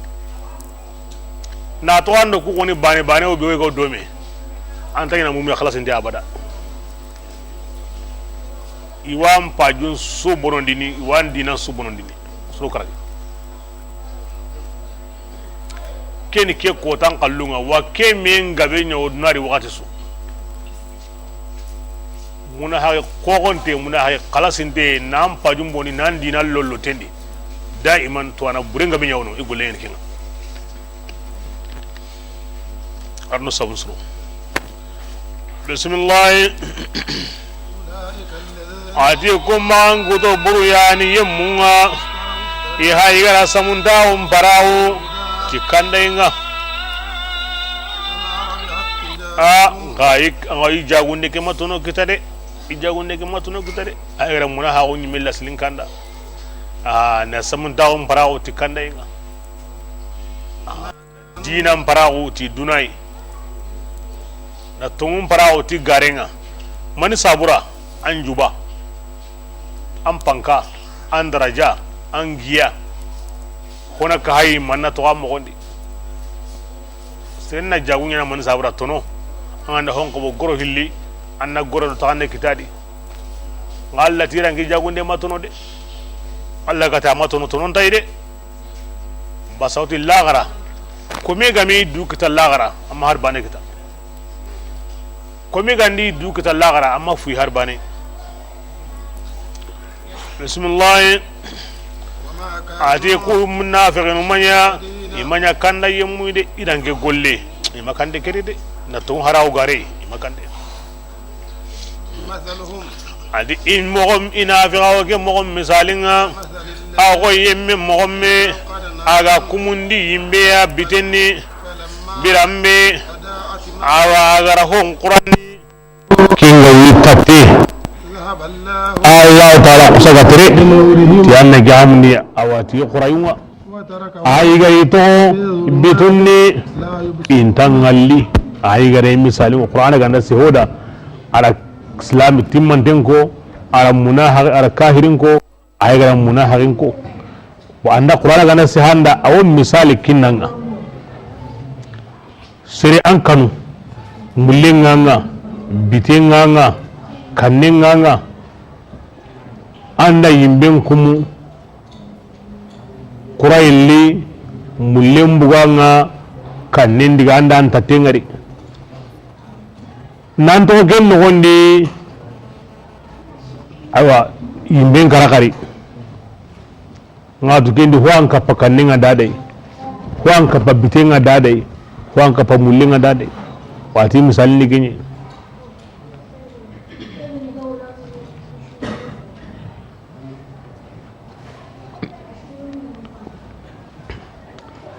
Na to an do ku xoni bane bane o be wo ga do me. An ta ɲina mumiya xalasinte abada. I wa n pajun su bonondini, i wa n dinan su bonondini. Soro karagi. Ke ni ke kotan xallun ŋa, wa ke me n gabe ɲa o dunari waxati su. Munahaxi xoxonte, munahaxi xalasinte, nan pajun boni, nan dina lollo tendi. Daiman to ana burenga be ɲawno, i golle ɲen kenga. Arno sabun suro. Bismillah. A ti ku manguto buru yani yemmunga. I ha i gara samuntaxun paraxu ti kandainga. A, nga i, nga i jagunde ke matono kita de. I jagunde ke matono kita de. A yere muna haxu ɲimilla silin kanda. A, na samuntaxun paraxu ti kandainga. Dinan paraxu ti dunayi. Na tongun paraxu ti garenga. Mani sabura, an juba, an panka, an daraja, an giya. Hona ka hayi manna toxa moxondi. Seren na jagu ɲana mani sabura tono. An ganda hon kobo goro hilli, an na goro do taxande kitadi. Nga Allah tiranki jagunde matono de. Allah gata matono tonon tay de. Basawti laxara. Kome gami du kita laxara, amma har bane kita. Kome gandi du kita laxara, amma fuyi har bane. Bismillah. A ti ku munafiqinu maɲa, i maɲa kanda yemmu de, i danke golle. I ma kande kede de. Na to haraw gare, i ma kande. A di i moxo, i na fi xawa ke moxo misalinga. A xo yemme moxo me a ga kumundi yimbe ya bitenni birambe. Awa a gara hon qurani kinga wi tatte. Allah taala kusa ga tere ti anna gamundi awa ti qurayunga. A yi ga yi to bitunni intangalli. A yi ga re misali o Qur'ana ganda si hoda, ara islam timmanten ko, ara munaha-, ara kahirin ko, a yi ga ra munaharin ko. Bo anda Qur'ana ganda si handa awo misali kinnanga. Sere an kanu, mullenganga, bitenganga, kannenganga, anda yimben kumu, Kura yilli, mullen buganga, kannen diga anda an tatte ngari. Nan to ken nogondi, awa, yimben karakari. Nga tu kendi ho an kappa kannenga dadai, ho an kappa bitenga dadai, ho an kappa mullenga dadai. Wati misali ni genye.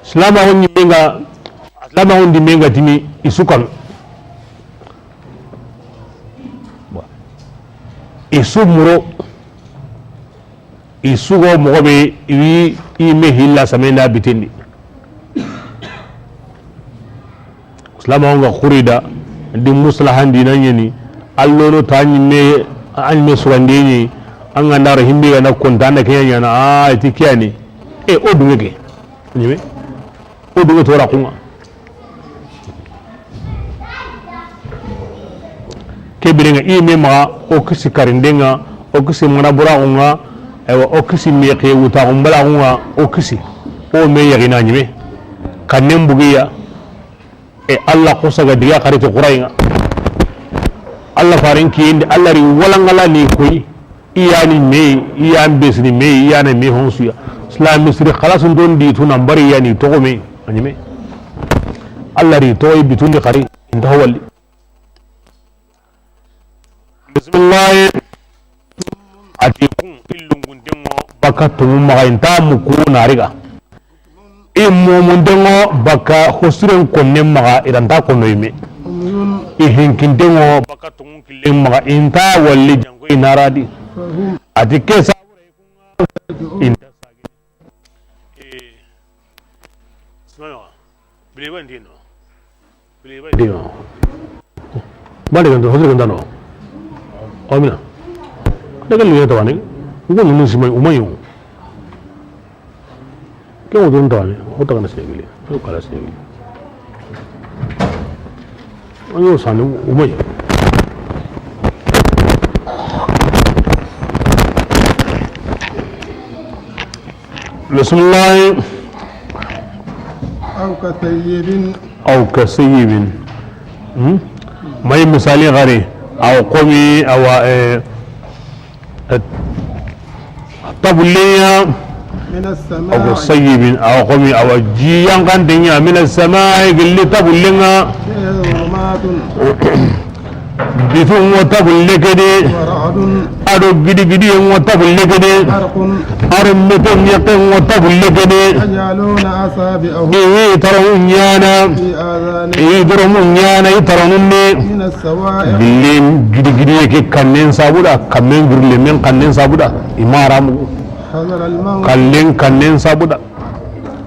Silamaxu ɲimenga, silamaxu ndimenga tini i su kan. I su muro, i su go moxo be, i wi i me hilla samenda bitendi. Silamaxu nga xurida di muslahan dina ɲeni, allono ta ɲimme, a ɲimme surande ɲi, an ga ndaro himbe ga na konta na kenya ɲana, a ti kiyani. E o dunge ke ɲime, o dunge to rakunga. Ke birenga i me maxa, o kisi karindenga, o kisi mana buraxunga, ewa o kisi mexe wuta xumbalaxunga, o kisi o me yaxina ɲime. Kannen bugiya. E Allah xosa ga diga xariti xurayinga. Allah farin kiyendi, Allah ri walangala ni koy. I yani me, i yan besini me, i yana me honsuya. Islam misri xalasun don di tuna mbari yani toxo me, a ɲime. Allah ri toxo i bitundi xari, inta ho walli. Bismillah. A ti kun illungundengo baka tumu maxa inta muku nariga. I mumundengo baka hosiren konne maxa iranta kono ime. I hinkindengo baka tumu killen maxa inta walli jango inaradi. A ti ke sa inta sage. Eh, Ismaila, bile ba ndino. Bile ba ndino. Bale gando, hotel gandano. Amina. Daga liya tawani. Ugo nunu sima umayo. Ke mo don tawani. Hota kana segili. Ko kala segili. Ayo sani umayo. Bismillah. Aw ka sayyibin. Aw ka sayyibin. Hmm? May misali gare. Awa komi awa, eh, eh, tabulleya. من السماء. Awa sayyibin, awa komi awa ji yankanten ya, mina samai, gilli tabullenga. فيه ظلمات. Bitu ŋo tabulle ke de. ورعد. Ado gidigidi ŋo tabulle ke de. وبرق. Ado mete ɲeke ŋo tabulle ke de. يجعلون أصابعهم. I wi taranu ɲana. في آذانهم. I wi doromu ɲana i taranun de. من الصواعق. Gillen gidigidiye ke kannen sabuda, kammen gurle men kannen sabuda, i ma ra mugu. حذر الموت. Kallen kannen sabuda.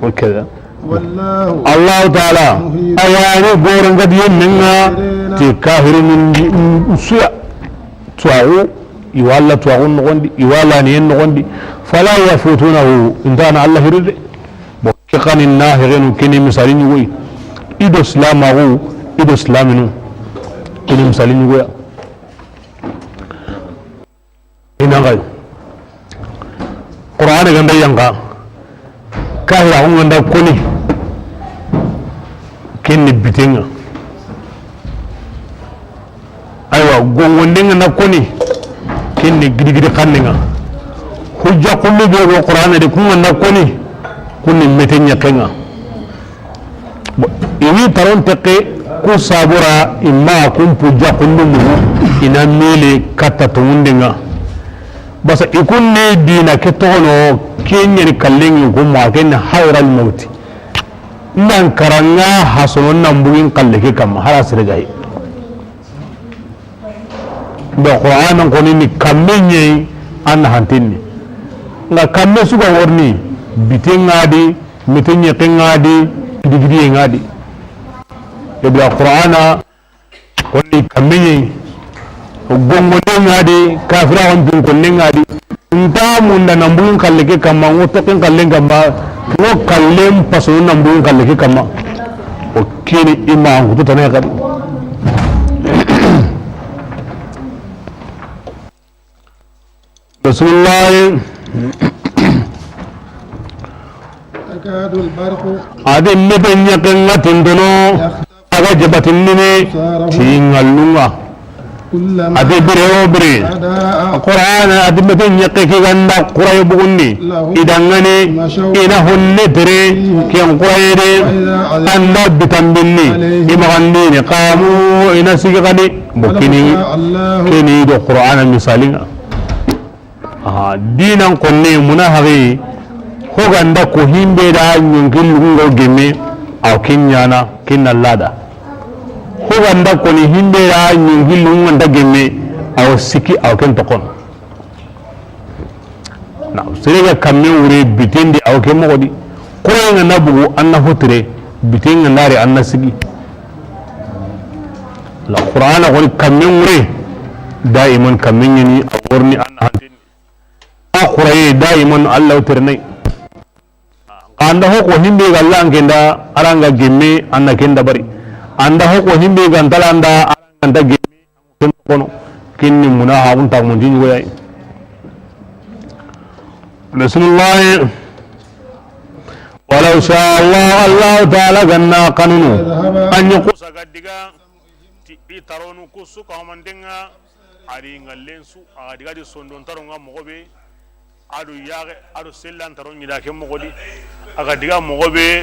O ke da. والله. Allahu Taala, محيط. A yani goron gadiyen menga, بالكافرين. Ti kahirun di, mm, suya. Tuwaxu, i wa Alla tuwaxun noxon di, i wa laniyen noxon di. فلا يفوتونه, i nta na Alla hiri de. Bon, ke xa ni na hexenu, ke ni misali ɲugoyi. I do silamaxu, i do silaminu. Ke ni misali ɲugoya. I na xay. Qur'ana ga nda yanqa. Kahiraxu ga nda koni. Ken ni bitenga. Aywa, gongondenga na koni, kenne gidigidi xannenga. Hujja xundu be go Qur'ana de, kunga na koni, kunni mete ɲakenga. Bon, i wi taron tekke ku sabura, i ma kun hujja xundu mugu, i na mele katta tongundenga. Basa i kunne dina ke toxono, ke ɲeri kallengi ko ma ken hawral mawti. Nan karanga hasono nan bugin kalle ke kamma, hara sere gayi. Nda Qur'anan koni ni kamme ɲeyi, an na hantinni. Nga kamme suga worni, bite nga di, mite ɲeke nga di, gidigidiye nga di. Ibla Qur'ana koni kamme ɲeyi, gongonde nga di, kafira on dun konne nga di. Nta munda nan bugin kalle ke kamma, ngo tokin kallen kamma, ngo kallen paso nan bugin kalle ke kamma. O kini ima an kutu tane kadi. Bismillah. يكاد البرق. Adi mete ɲeke nga tindono. يخطف. Aga jabatindini. أبصارهم. Ti ngallunga. كلما. Adi bire o bire. أضاء. Qur'ana adi mete ɲeke ki ganda kuraye bugundi. لهم. Idangani. مشوا. Ina honne tere. فيه. Ken kuraye de. وإذا عليهم. Anda bitambinni. عليهم. Imagandini. قاموا. Ina sigi kadi. Bokini. ولو شاء الله. Keni do Qur'ana misalinga. Aha, dinan konne muna hari, hoganda ko himbe da ɲonki lungo gemme, aw kinyana, kinna lada. Hoganda ko ni himbe da ɲonki lungo nda gemme, aw siki, aw ken tokon. Na, sere ga kamme wure bitendi aw ke mogodi. Qur'an nga na bugu, an na hotire, biten nga nari an na sigi. La Qur'ana koni kamme wure, daiman kamme ɲeni, a worni an na hanteni. A Qur'aye daiman Allah terene. Anda hoko himbe ga Allah an kenda, aranga gemme, an na kenda bari. Anda hoko himbe ga ntala anda, aranga nda gemme, kono kinni muna ha unta mun jin goyay. Bismillah. Walau sha Allah, Allah Ta'ala ganna kanunu. An yi kusa ga diga ti i taronu kusu ka homandenga, ari ngallen su a ga diga di sondon taronga mogobe. Ado yaxe, ado sellan taro ɲida ke moxo di. A ga diga moxo be.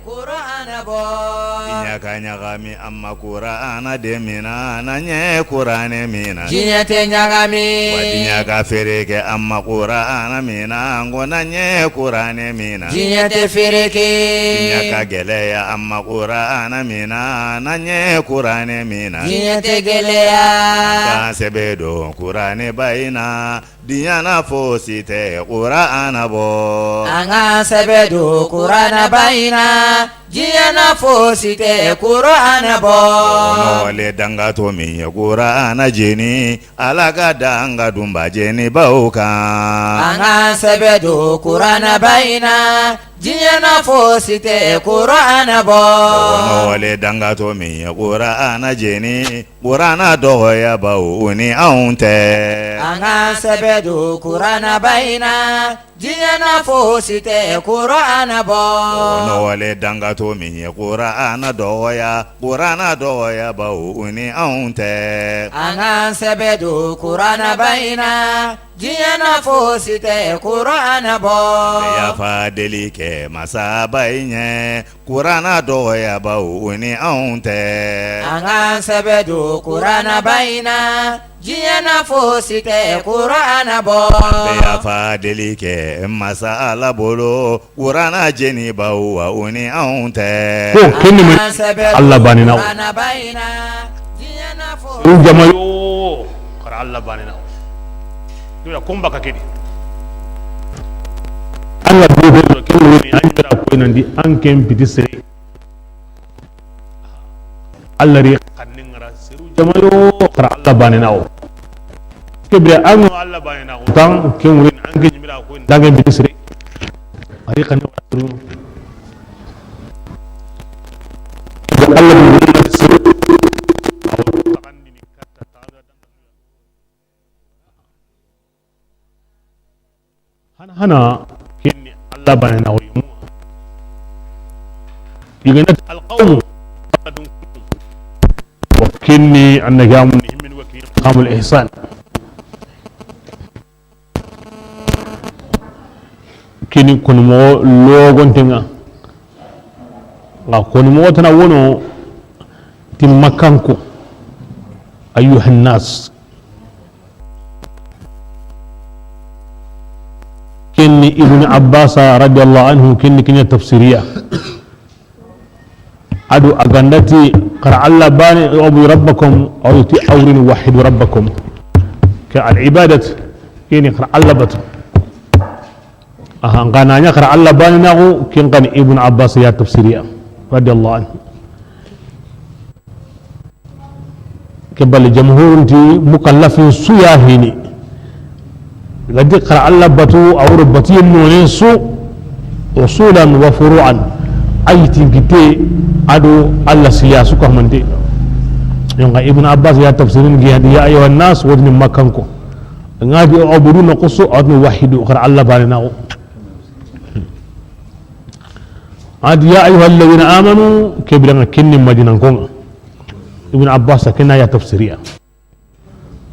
Qur'ana bo. Diɲa ka ɲagami, amma Qur'ana de mina, na ɲɛ Qur'ane mina. Diɲa te ɲagami. Wa diɲa ka fereke, amma Qur'ana mina, ngo na ɲɛ Qur'ane mina. Diɲa te fereke. Diɲa ka gɛlɛya, amma Qur'ana mina, na ɲɛ Qur'ane mina. Diɲa te gɛlɛya. Ka sɛbɛ don Qur'ane bayina. Diɲa na fosi tɛ Qur'ana bɔ. An ka sɛbɛ don Qur'ana bayina. Diɲa na fosi tɛ Qur'ana bɔ. Nɔgɔle danga to min ye Qur'ana jeni. Ala ka danga dunba jeni baw kan. An ka sɛbɛ don Qur'ana bayina. Diɲa na fosi tɛ Qur'ana bɔ. Nɔgɔle danga to min ye Qur'ana jeni. Qur'ana dɔgɔya baw u ni anw tɛ. An ka sɛbɛ don Qur'ana bayina. Diɲa na fosi tɛ Qur'ana bɔ. Nɔgɔle danga to min ye Qur'ana dɔgɔya. Qur'ana dɔgɔya baw u ni anw tɛ. An ka sɛbɛ don Qur'ana bayina. Diɲa na fosi tɛ Qur'ana bɔ. Yafa deli kɛ masa ba in ɲɛ. Qur'ana dɔgɔya baw u ni anw tɛ. An ka sɛbɛ don Qur'ana bayina. Diɲa na fosi tɛ Qur'ana bɔ. Yafa deli kɛ masa Ala bolo. Qur'ana jeni baw wa u ni anw tɛ. Ko kenni ma Alla banina. Qur'ana bayina. Diɲa na fosi. U jama yo. Qara Alla banina. Dura komba ka kedi. An ga dugu do ken woni an jira ko nan di an ken piti sere. Alla ri xanni ngara seru jama yo, xara Alla bane na o. Kebire an no Alla bane na o tan ken woni an ke nyimira ko dange ministre. Ari xanni wala seru. Alla bane na seru. Hana hana kenni Alla bane na o yimu. Iganat alqawmu. Wa kenni annaga mun himmin wa kenni maqamul ihsan. Kenni kono mo logontenga. Nga kono mo tana wono ti Makkanko. Ayyuhan nas. Kenni Ibn Abbas radiyallahu anhu kenni kinya tafsiriya. Adu agandati qara Alla bane, u'budu rabbakum, aw ti awrin wahhidu rabbakum. Ke al ibadat, ini qara Alla batu. Aha, ngana nya qara Alla bane na ko, ken kan Ibn Abbas ya tafsiriya, radiyallahu anhu. Ke bali jamhurun ti mukallafin su ya hini. Gadi qara Alla batu, awro batiyen nonen su, usulan wa furu'an. Ayi tinkite ado Alla siya su ka mande. Yonga Ibn Abbas ya tafsirin gi hadi ya ayyuhan nas wadni Makkanko. Ngadi u'budu na qusu adni wahidu qara Alla bane na ko. Adi ya ayyuhal ladhina amanu kebiranga kenni Madinankonga. Ibn Abbas kenna ya tafsiriya.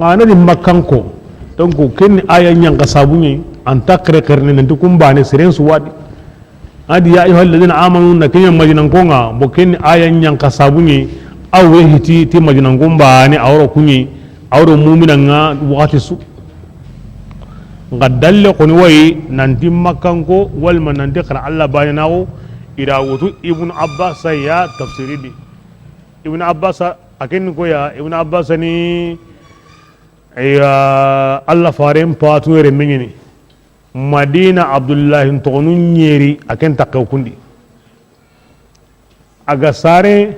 Mana di Makkanko. Donc kenni aya nyanka sabunye anta kere kere ne nanti kumbane seren suwadi. Adi ya ayyuhal ladhina amanu na kenya Madinankonga bo kenni aya nyanka sabunye awre hiti ti Madinankon bane awro kunye awro mu'minanga wakati su. Nga dalle koni wayi nanti Makkanko walma nanti qara Alla bane na o. Ira wutu Ibn Abbas ya tafsiri di. Ibn Abbas aken ko ya Ibn Abbas ni ya Alla faren patu yere mengini Madina Abdullahi togonu nyeri aken takke kundi. Aga sare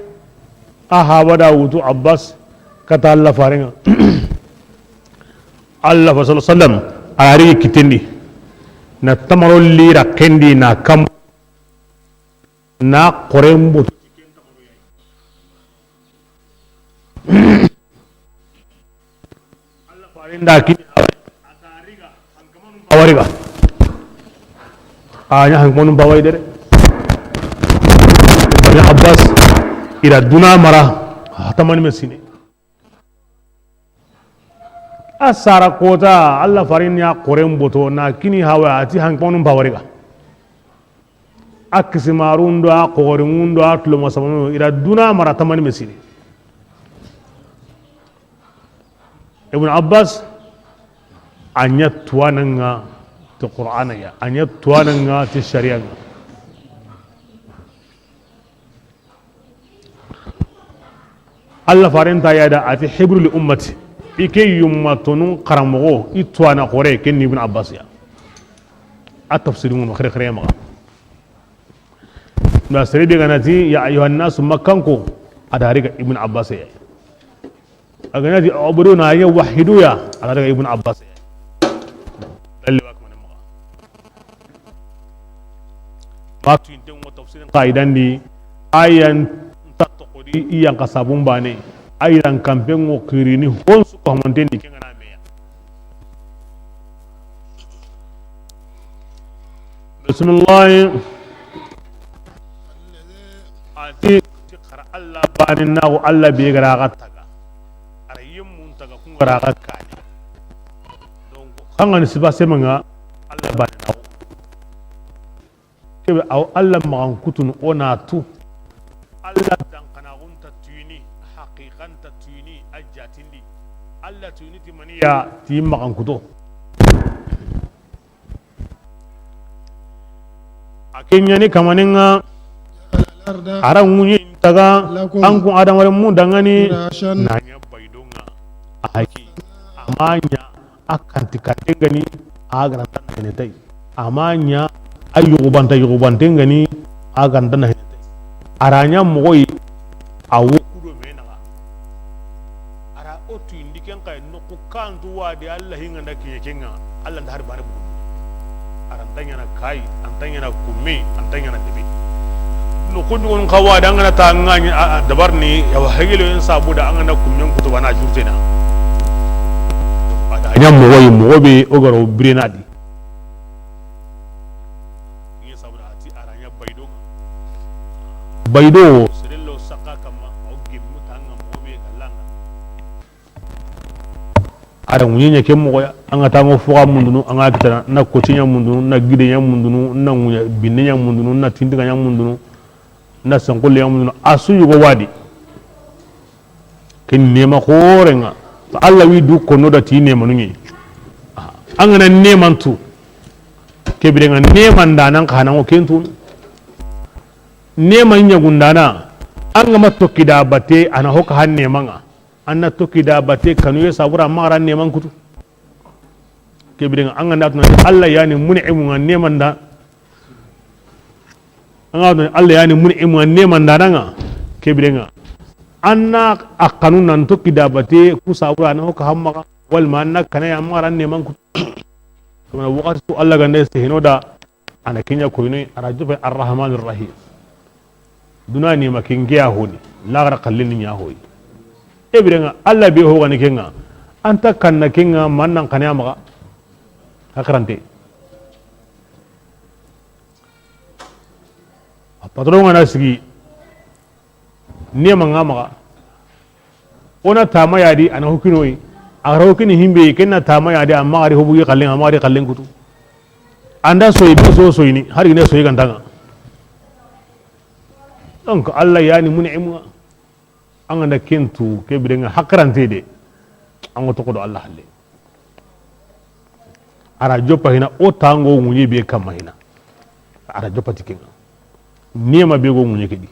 a habada wutu Abbas kata Alla farenga. Alla fa sallallahu alaihi wasallam a ri kitendi na tamaro lira kendi na kam na qorembo. Alla farinda kini awariga a nya han konu bawai dere. Bani Abbas ira duna mara tamani mesine. A sara kota Alla farin ya qoren boto na kini hawa ati han konu bawariga. A kisimarun do, a xoxorinŋun do, a tulomasabanu, i da duna mara tamani mesini. Ibn Abbas, a ɲa tuwananga ti Qur'ana ya, a ɲa tuwananga ti shari'a nga. Allah faren ta yada a ti, "Hibru li ummati." I ke yumma tonun xaramoxo, i tuwana xore, ken ni Ibn Abbas ya. A tafsiri ŋunu xere xere maxa. Nda sere be ga na ti, "Ya ayyuhan nasu," Makkanko, a da riga Ibn Abbas ya. A ga na ti, "Ubuduni," a ya, "Wahhiduni," a da riga Ibn Abbas ya. Dalli wa kamane maxa. Batu inte ŋo tafsirin qaidan di, ayan ta toxo di, i yan xa sabun bane, ayan kampe ŋo xirini, hon su ko monten di ken ga na meya. Bismillah. A ti, ti xara Allah bane na ko Allah be ga ra ga taga. A ra yimmun taga kun ga ra ga kani. Donc, xangani siba semanga Allah bane na ko. Kebe aw Allah maxan kutunu o na tu. Allah dan kana gunta tuyini, haqiqan ta tuyini, a jatindi. Allah tuyini ti maniya ti maxan kuto. A ke ɲa ni kamanen ŋa, a ra ŋuɲe taga, an kun adamaren mu dangani, na ɲa baydon ŋa. A haki, a ma ɲa a kanti kanten gani, a garanta na hene tay. A ma ɲa a yuxubanta yuxubanten gani, a garanta na hene tay. A ra ɲa moxoyi, a wo kudo me naxa. A ra o tuyindi ken xay noxu kantu wadi Allah hinga nda kiɲe ken ŋa, Allah nda hari bane bugu. A ra nta ɲana kayi, a nta ɲana kumme, a nta ɲana debe. Noxu ndugon xa wadi an ga na ta ŋa ɲi, a, a, dabar ni, ya wa hegelo en sabu da an ga na kummen kutu bana jurtena. A da ɲa moxoyi, moxo be o garo birena di. Ni sabu da a ti a ra ɲa baydo. Baydo. Serello saka kama, o gemmu tanga moxo be galanga. A da ŋuɲe ɲa ke moxo ya, an ga tango foga mundunu, an ga kitana, na kotiɲa mundunu, na gideɲa mundunu, na ŋuɲa binneɲa mundunu, na tindigaɲa mundunu, na sankolleɲa mundunu, a su yugo wadi. Ken nema xorenga. Allah wi du kono da ti nemanu ɲi. An ga na nemantu. Kebirenga neman da nan xana ngo kentu. Neman ɲagundana. An ga ma tokki da bate, a na hoka han nemanga. An na tokki da bate, kanuye sabura ma xara neman kutu. Kebirenga an ga na tuna Allah yani mun'imu nga neman da. An ga tuna Allah yani mun'imu nga neman da nga. Kebirenga an na a kanu nan tokki da bate, ku sabura na hoka hamma. Walma an na kana ya ma xara neman kutu. Kamana wakati su Allah gande se hino da. A na kiɲa koyini, a ra jopa Arrahmanir Rahim. Duna ni ma kinge ya honi, laxara xallini ɲa hoyi. Kebirenga Allah be ho gani kenga, an ta kanna kenga, man nan kane a maxa. Hakarante. A patron nga na sigi. Nema nga maxa. O na tama yadi, a na hokinoyi. A ra hokini himbe, ken na tama yadi, a maxa ri hobugi xallen, a maxa ri xallen kutu. An da soyi, be so soyini, hari ne soyi gantanga. Donc, Allah yani mun'imu nga. An ga na kentu, kebirenga hakarante de. An go toxo do Allah halle. A ra jopa hina, o tango ŋuɲe be kamma hina. A ra jopa ti kenga. Nema be go ŋuɲe ke di.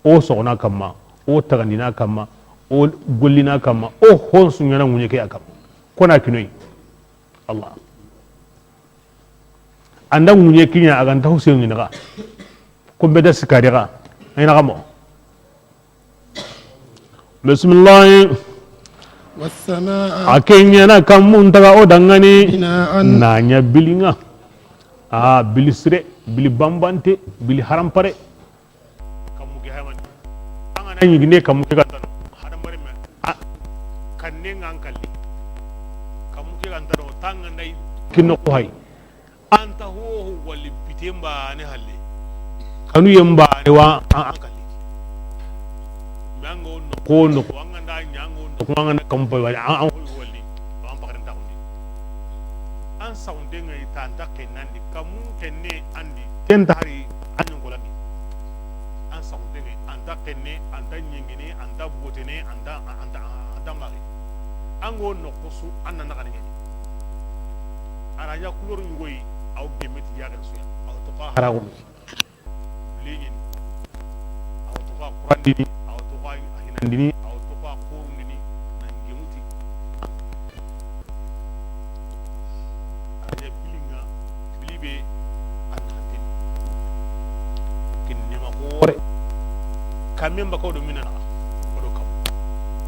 O soxona kamma, o tagandina kamma, o gollina kamma, o honsu ɲana ŋuɲe ke ya kamma. Kona kinoyi. Allah. An da ŋuɲe kiɲa a ga nta Husenu ni naxa. Ko be da sikari ga. Ay na kamo. Bismillah. والسماء A ke ɲana kammun taga o dangani. بناء Na ɲa bilinga. A bili sire, bili bambante, bili harampare. Kammu ke haymani. An ga na ɲiginde kammu ke gantano. Hadamareme. A kanne nga an kalli. Kammu ke gantano. Tanga ndai. Kinno ko hay. An ta hoho wali bite mbane halle. Kanu ye mbane wa an, an kalli. Manga on ko no ko an ga nda ɲango no ko an ga nda kampa wali an, an hoho wali. An pakarin ta ko ni. An saunde ngai ta nda kenandi. Kamu kenne andi. Ten tari an ko Tenne, an ta ɲengene, an ta botene, an ta, an ta, an ta mari. An go noxo su, an na naxani ɲani. A ra ɲa couleur ɲugoyi, aw gemeti yaxen suya. Aw toxo haraxunu. Leɲini. Aw toxo kurandini, aw toxo hinandini, aw toxo xorundini, nan gemuti. A ra ɲa bilinŋa, bili be, a na xatini. Kin nema xoore. Kamen baka wo do mina naxa, wo do kamu.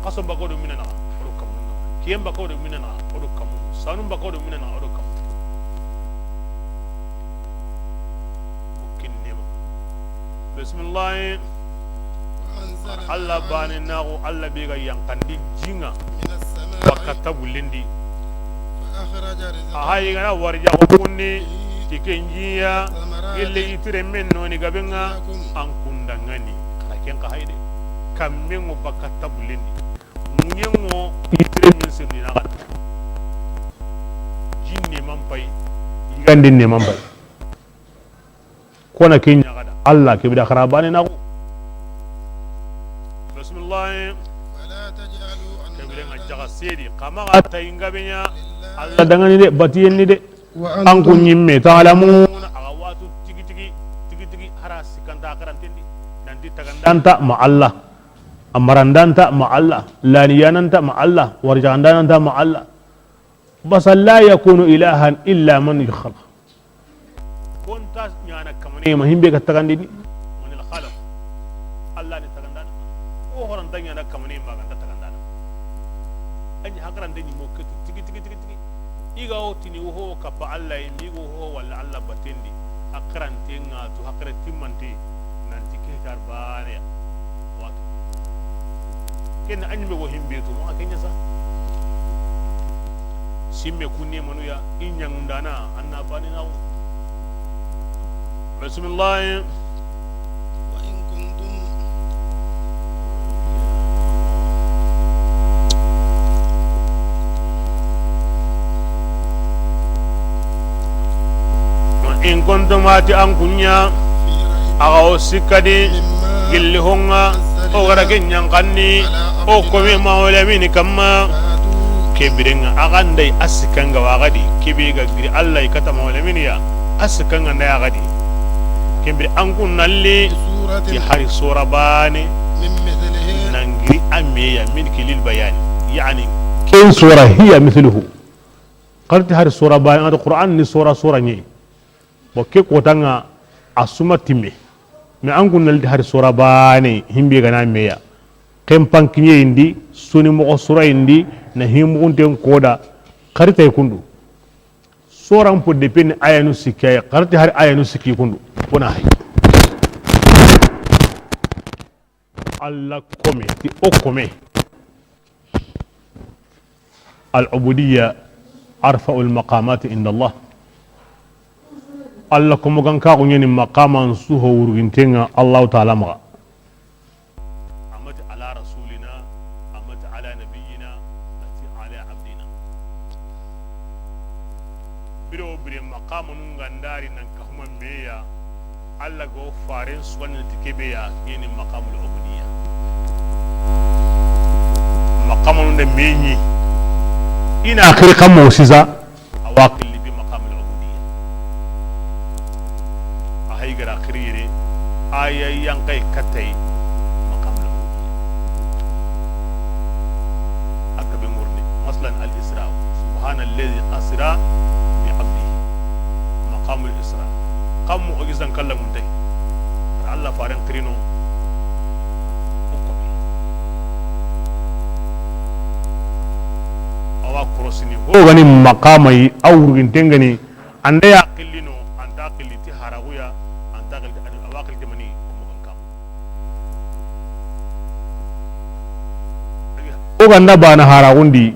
Xason baka wo do mina naxa, wo do kamu. Kiyen baka wo do mina naxa, wo do kamu. Sanun baka wo do mina naxa, wo do kamu. Kin nema. Bismillah. وأنزلنا Allah عليكم bane naxu, Allah be ga yanqandi jinŋa من السماء baka tabulindi. فأخرج رزقا A hayi gana warja ko kunni, به ti ken jiya, ثمرات gille itire men noni gabenga, لكم an kundangani. Xa ken xa hayde. Kammengo baka tabulindi. Munyengo itire men sirni na gana. Jinne man pay, yigande ne man pay. Kona ken ɲaxada Allah ke bida xara bane naxu. Bismillah. ولا تجعلوا عند Ke bire nga الله jaxa sedi, kama ga ta inga benya لله Allah dangani de, batiyen ni de. وأنتم An ku ɲimme, ta'lamun, a ga watu tigi tigi, tigi tigi, hara sikanta xirantendi. Nanti tagandanta ma Allah, amarandanta ma Allah, laniyananta ma Allah, warjaxandananta ma Allah. Basa la yakunu ilahan illa man khalaq. Konta ɲana kamane ma himbe ga tagandini. Manil khalaq. Allah ni tagandana. Ko horanta ɲana kamane ma ganta tagandana. Anyi hakarante ni mo ketu tigi tigi tigi tigi. Iga o tini wo ho kappa Allah yi, mi go ho walla Allah batendi. Hakarante nga tu hakare timmante. Nanti ke tar bane ya. Watu. Ken a ɲime go himbe to, ma ken ɲa sa. Simme kunne manuya, i ɲangundana, anna bani nawo. Bismillah. وإن كنتم In kuntum, a ti an ku ɲa, a ga o sikka di, gilli ho ŋa, o ga ra ke ɲankanni, o kome Mawlamini kamma. Ke birenŋa, a ga nday a sikka ŋa wa a ga di, ke be ga giri Allah i kata Mawlamini ya, a sikka ŋa nday a ga di. Ke bire an ku nalli, ti hari sura bane, nan giri a me ya, min kilil bayani. Yani, ken sura hiya mithluhu. Xarti hari sura bane, ŋa ti Qur'an ni sura sura ɲi. Bo ke kotaŋa a suma timme. Mais an ku nalti hari sura bane himbe gana meya. Ken pankiɲe indi, suni moxo sura indi, na himuxunten koda, xaritay kundu. Soran po depeni ayanu sikki ay, xarti hari ayanu sikki kundu. Kona hay. Allah kome, ti o kome. Al ubudiyya arfa'ul maqamati inda Allah. Allah komo gan ka ko ɲeni maqaman su ho wurgintenŋa Allahu Ta'ala maxa. Amati ala rasulina, amati ala nabiyyina, ati ala abdina. Bire wo bire maqamanu ngandari nan kahuma meya, Allah go faren suwani ti kebe ya, ɲeni maqamul ubudiyya. Maqamanu nda meɲi. Ina akhiri kamo sisa, a wa xilli bi maqamul ubudiyya. A hay gara xirire, aya yanqay katay maqamul ubudiyya. Aka be ŋurni, masalan, al isra, subhana alladhi asra bi abdihi, maqamul isra. Kam mu'jizan kalla mun tay. Allah faren qirino. Ko ko. Awa korosini. Ho gani maqamay, a wurginten gani. Anda ya qillino, anta qilli ti haraguya, anta qilli ti adu, awa qilli ti mani, ko mo kan kam. O ganda bana haragundi.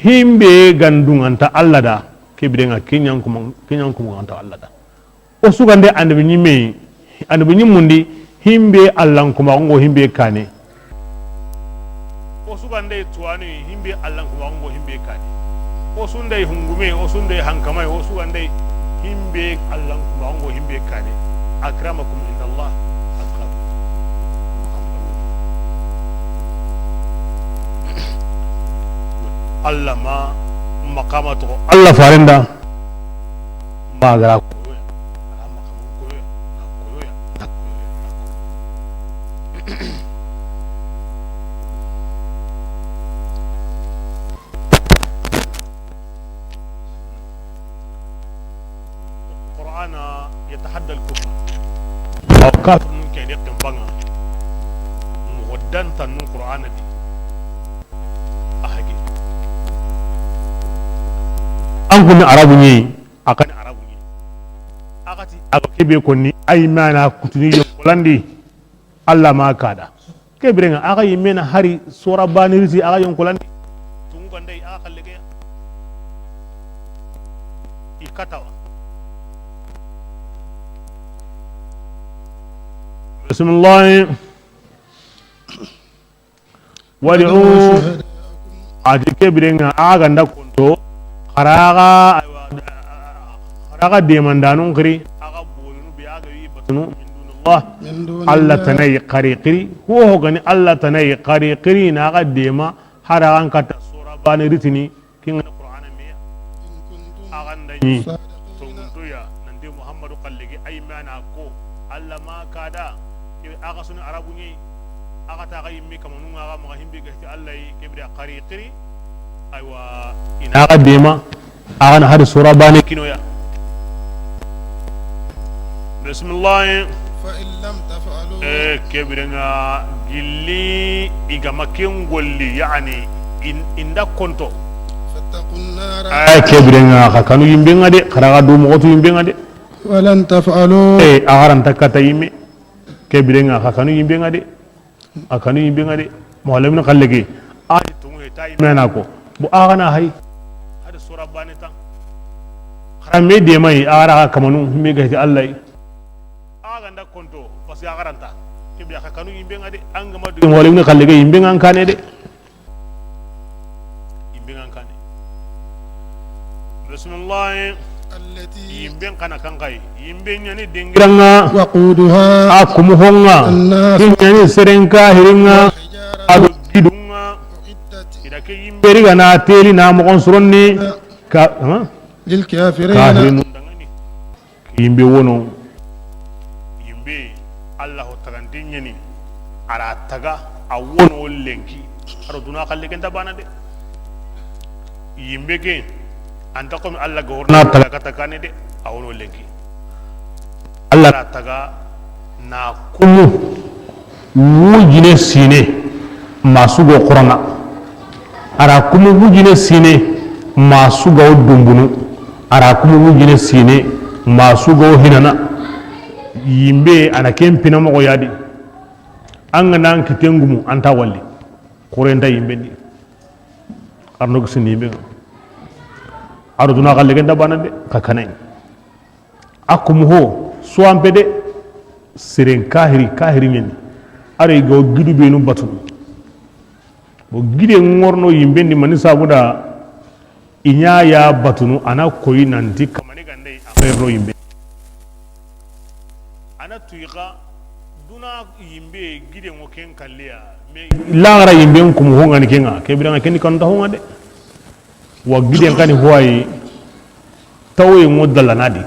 Himbe gandun anta Allah da, ke birenŋa ke ɲan kuma, ke ɲan kuma anta Allah da. O sugande annabi ɲimme, annabi ɲimmundi, himbe Allah kuma ngo himbe kane. O sugande tuwani, himbe Allah kuma ngo himbe kane. O sunday hungume, o sunday hankamay, o sugande himbe Allah kuma ngo himbe kane. Akramakum inda Allah atqakum. Alla ma maqama toxo Alla faaren da. Ma gara koyo ya, a maqama koyo ya, a koyo ya, a koyo ya, a koyo ya. Qur'ana yatahadda al-kuffar. Aw kafir nun ke de kan banga. Moxo dantanun Qur'ana di. A hage. An kun ni arabu ɲi, a xa ni arabu ɲi. A xa ti, a ga kebe konni, ay mana kutuni yonkolandi. Alla ma kada. Ke biren ŋa, a ga yimme na hari sora bani riti, a ga yonkolandi. Tungu gandai, a ga xalle ke ya. I katawa. Bismillah. Wad'u. A ti ke biren ŋa, a ga nda konto, xa ra ga, aywa, xa ra ga demandanun xiri, a ga bonunu be a ga wi batunu, min dunillah. Min dunillah. Alla tana yi xari xiri, ho ho ga ni Alla tana yi xari xiri, na a ga dema, hari a ga n katta sora bani ritini, ken ŋa ni Qur'ana me ya. A ga nda ɲi tonguntu ya, nanti Muhammadu xalle ke, ay mana ko, Alla ma kada, ke a ga suni arabu ɲi, a ga ta ga yimme kamanun ŋa, a ga maxa himbe ga ti Alla yi, ke bire xari xiri, aywa, i na a ga dema, a ga na hari sora bane kinoya. Bismillah. Fa in lam taf'alu. Eh, ke biren ŋa gilli i ga ma ken golli, yani, in, i nda konto. Fattaqun nara. Ay, ke biren ŋa xa kanu yimbe ŋa de, xa ra ga du moxo tu yimbe ŋa de. Wa lan taf'alu. Eh, a ga ra nta kata yimme. Ke biren ŋa xa kanu yimbe ŋa de. A kanu yimbe ŋa de. Muallimin xalle ke. A ni tungu he ta yimme na ko. Bo a ga na hay. Hadi sora bane tan. Xa ra me dema yi, a ga ra ga kamanu, me ga ti Alla yi. A ga nda konto, parce que a ga ra nta. Ke bire xa kanu yimbe ŋa de. An ga ma du muallimin xalle ke yimbe ŋa n kane de. Yimbe ŋa n kane. Bismillah. Allati. Yimbe n xa na kan xa yi. Yimbe ɲa ni dingira ŋa. Waquduha. A kumu ho ŋa. Annas. Ken ɲa ni seren kahiri ŋa. Wal hijara. A do gidu ŋa. Uiddat. I da ke yimbe ri ga na teli na moxon soronni. Ka, ha? Lil kafirina. Kahirinu danŋa ni. Yimbe wono. Yimbe, Alla ho tagante ɲa ni, a ra taga, a wono lenki, a ro duna xalle ke nta bana de. Yimbe ke, a nta komi Alla ga worna taga kata kane de, a wono lenki. Alla ra taga na kumu. Wujine sine ma su ga wo xorona. A ra kumu wujine sine ma su ga wo dumbunu. A ra kumu wujine sine ma su ga wo hinana. Yimbe a na ken pina moxo ya di. An ga na an kiten gumu, an nta walli. Xore nta yimbe ndi. Arno gisini yimbe ŋa. A ro duna xalle ke nta bana de, xa kanai. A kumu ho, suwanpe de, seren kahiri, kahiri ɲa ni. A ro i ga wo gidu benu batunu. Bo gide ŋorno yimbe ndi mani sabu da, i ɲa ya batunu, a na koyi nanti kamane gandai, a xerro yimbe. A na tuyi xa, duna yimbe gide ŋo ken kalliya, mais laxara yimbe n kumu ho ŋa ni ke ŋa, ke bire ŋa ken ni kanu ta ho ŋa de. Wa giden xa ni ho wa yi, tawoye ŋo dalla na di.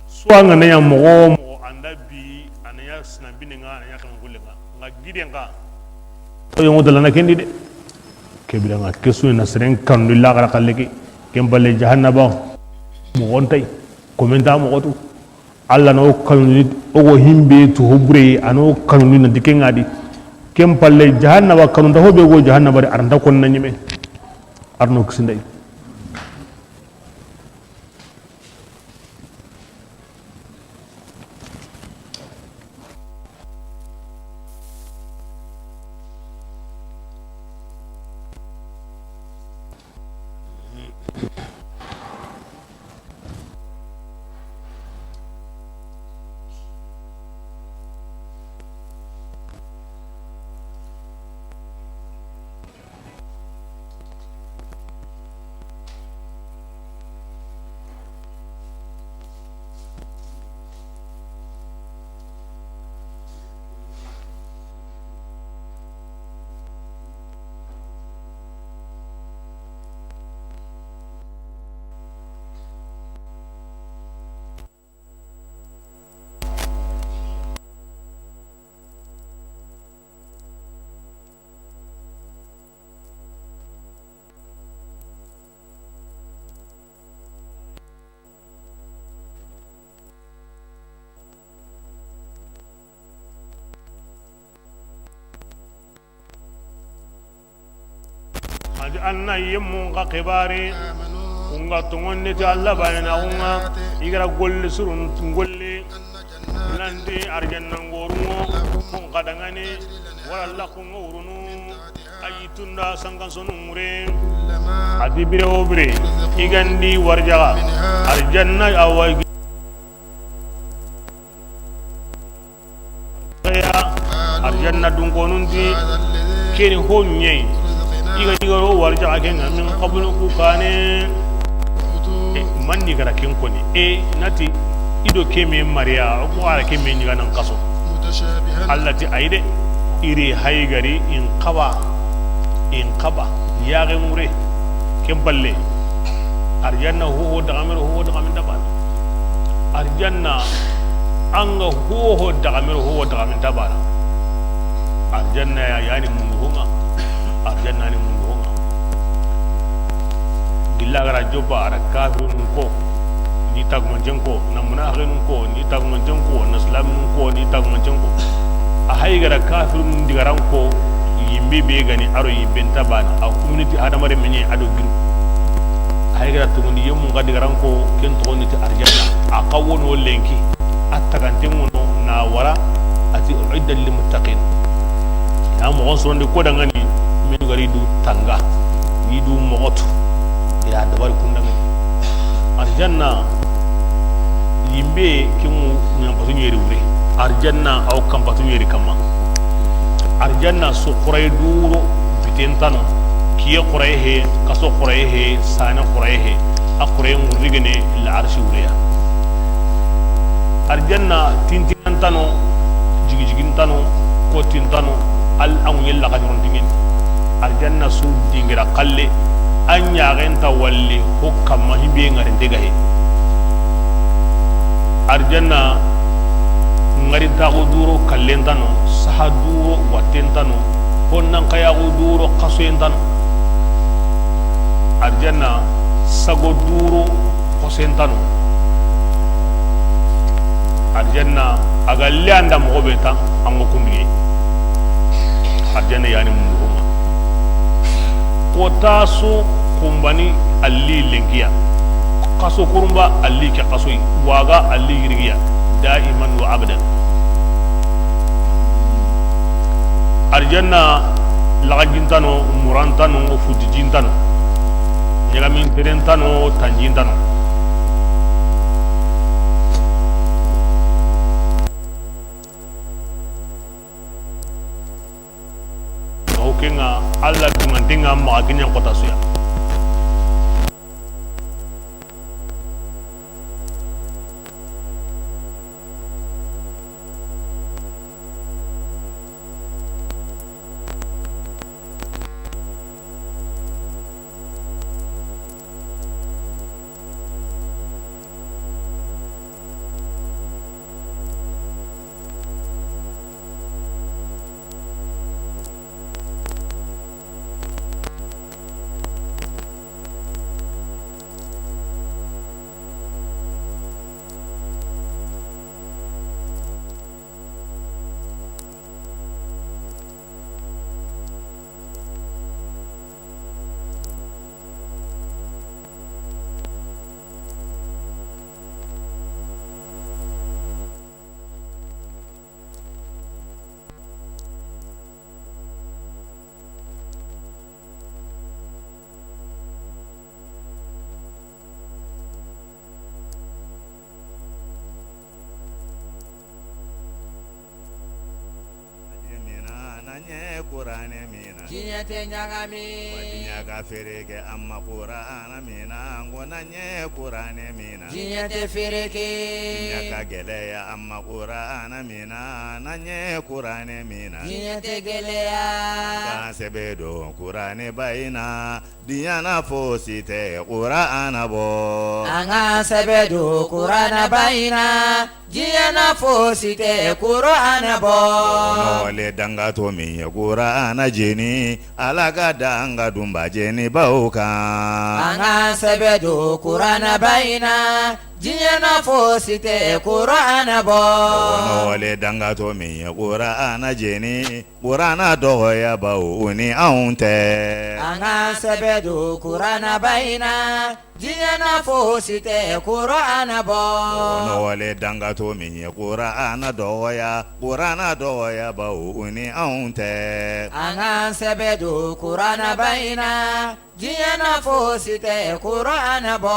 Suwa ŋa na ɲa moxo wo moxo, a nda bi, a na ɲa sinanbine ŋa, a na ɲa xaman kulle ŋa. Ŋa giden xa, tawoye ŋo dalla na ken di de. Ke bire ŋa, ke su ni na seren kanu di laxara xalle ke. Ken balle jahannaba, moxo nta yi, komen nta moxo tu. Alla na o kanuni, o go himbe tu ho bure, a na o kanuni nanti ke ŋa di. Ken palle, jahannaba kanu nta ho be go jahannaba de, a ra nta kon na ɲime. Arno kisinda yi. A ti an na yemmun xa xibaari, kun ga toŋondi ti Alla baanaaxun ŋa, i ga ra golli surun golle, nanti arjanna ŋorunŋo, kun xa daŋani, wala laxunŋo wurunu, a yi tunda sankan sonu ŋure. A ti bire wo bire, i ga ndi warjaxa, arjanna a wa Arjanna dunkonun ti, ke ni ho ɲa yi. I ga ɲi ga ro warjaxa ke ŋa min qablu ku kaane. E, man ni ga ra ken koni. E, na ti, i do ke me mariya, o ko a ra ke me ɲi ga nan xaso. Alla ti a yi de, i ri hayi gari in xaba, in xaba, yaxe ŋure, ken palle. Arjanna ho ho daxamero, ho ho daxamin dabana. Arjanna, an ga ho ho daxamero, ho ho daxamin dabana. Arjanna ya, ya ni mundu ho ŋa. Arjanna ni mundu ho ŋa. Gilla ga ra joppa, a ra kafirun ko, ni tagumancen ko, na munafiqinun ko, ni tagumancen ko, na silaminun ko, ni tagumancen ko. A hayi ga ra kafirun digaran ko, yimbe be ga ni a ro yimbe nta bana, a community hadamare meɲe a do giru. A hayi ga ra toŋondi yemmun ga digaran ko, ken toxondi ti arjanna. A xa wono lenki, a taganten ŋono na wara, a ti uiddat lil muttaqin. Na moxon sorondi ko daŋani, minu ga ri du tanga, ni du moxotu, ya dabari kun daŋani. Arjanna, yimbe ke mu ɲampatu ɲeri wure. Arjanna, aw kampatu ɲeri kamma. Arjanna, su xuraye duro, biten tano, kiye xuraye he, kaso xuraye he, sane xuraye he, a xuraye ŋurigene, la arsi wureya. Arjanna, tinti An tano, jigijigin tano, kotin tano, al an yella ga ɲoron dingin. Arjanna su dingira xalle, an ɲaxen ta walli, ho kamma himbe ŋarin dega he. Arjanna, ŋarin taxu duro kallen tano, saha duro watten tano, honnan kayaxu duro xasoyen tano. Arjanna, sago duro xosen tano. Arjanna, a ga li an da moxo be ta, an ŋa kunduye. Arjanna yani mundu ho ŋa. Ko taso kumbani alli lenkiya. Xaso kurumba alli ke xasoyi. Waga alli yirigiya. Daiman wa abadan. Arjanna, laxajintano, murantano, fujijintano, ɲagaminterentano, tanjintano. Aw ke ŋa, Alla dumanten ŋa maxa kiɲan xota suya. Mina, na ɲe Kurane mina. Diɲɛ tɛ ɲagami. Wa diɲɛ ka feere kɛ, amma Kurana mina. N ko na ɲe Kurane mina. Diɲɛ tɛ feere kɛ. Diɲɛ ka gɛlɛya, amma Kurana mina. Na ɲe Kurane mina. Diɲɛ tɛ gɛlɛya. Ka sɛbɛ don Kurane ba in na. Diɲɛ na fosi tɛ Kurana bɔ. An ka sɛbɛ don Kurana ba in na. Diɲɛ na fosi tɛ Kurana bɔ. Nɔgɔlen danga to min ye Kurana jeni, Ala ka danga dunba jeni baw kan. An ka sɛbɛ don Kurana ba in na. Diɲɛ na fosi tɛ Kurana bɔ. Wono wale dangato min ye Kurana jeni, Kurana dɔgɔya bawo u ni anw tɛ. An ka sɛbɛ don Kurana ba in na, diɲɛ na fosi tɛ Kurana bɔ. Wono wale dangato min ye Kurana dɔgɔya, Kurana dɔgɔya bawo u ni anw tɛ. An ka sɛbɛ don Kurana ba in na, diɲɛ na fosi tɛ Kurana bɔ.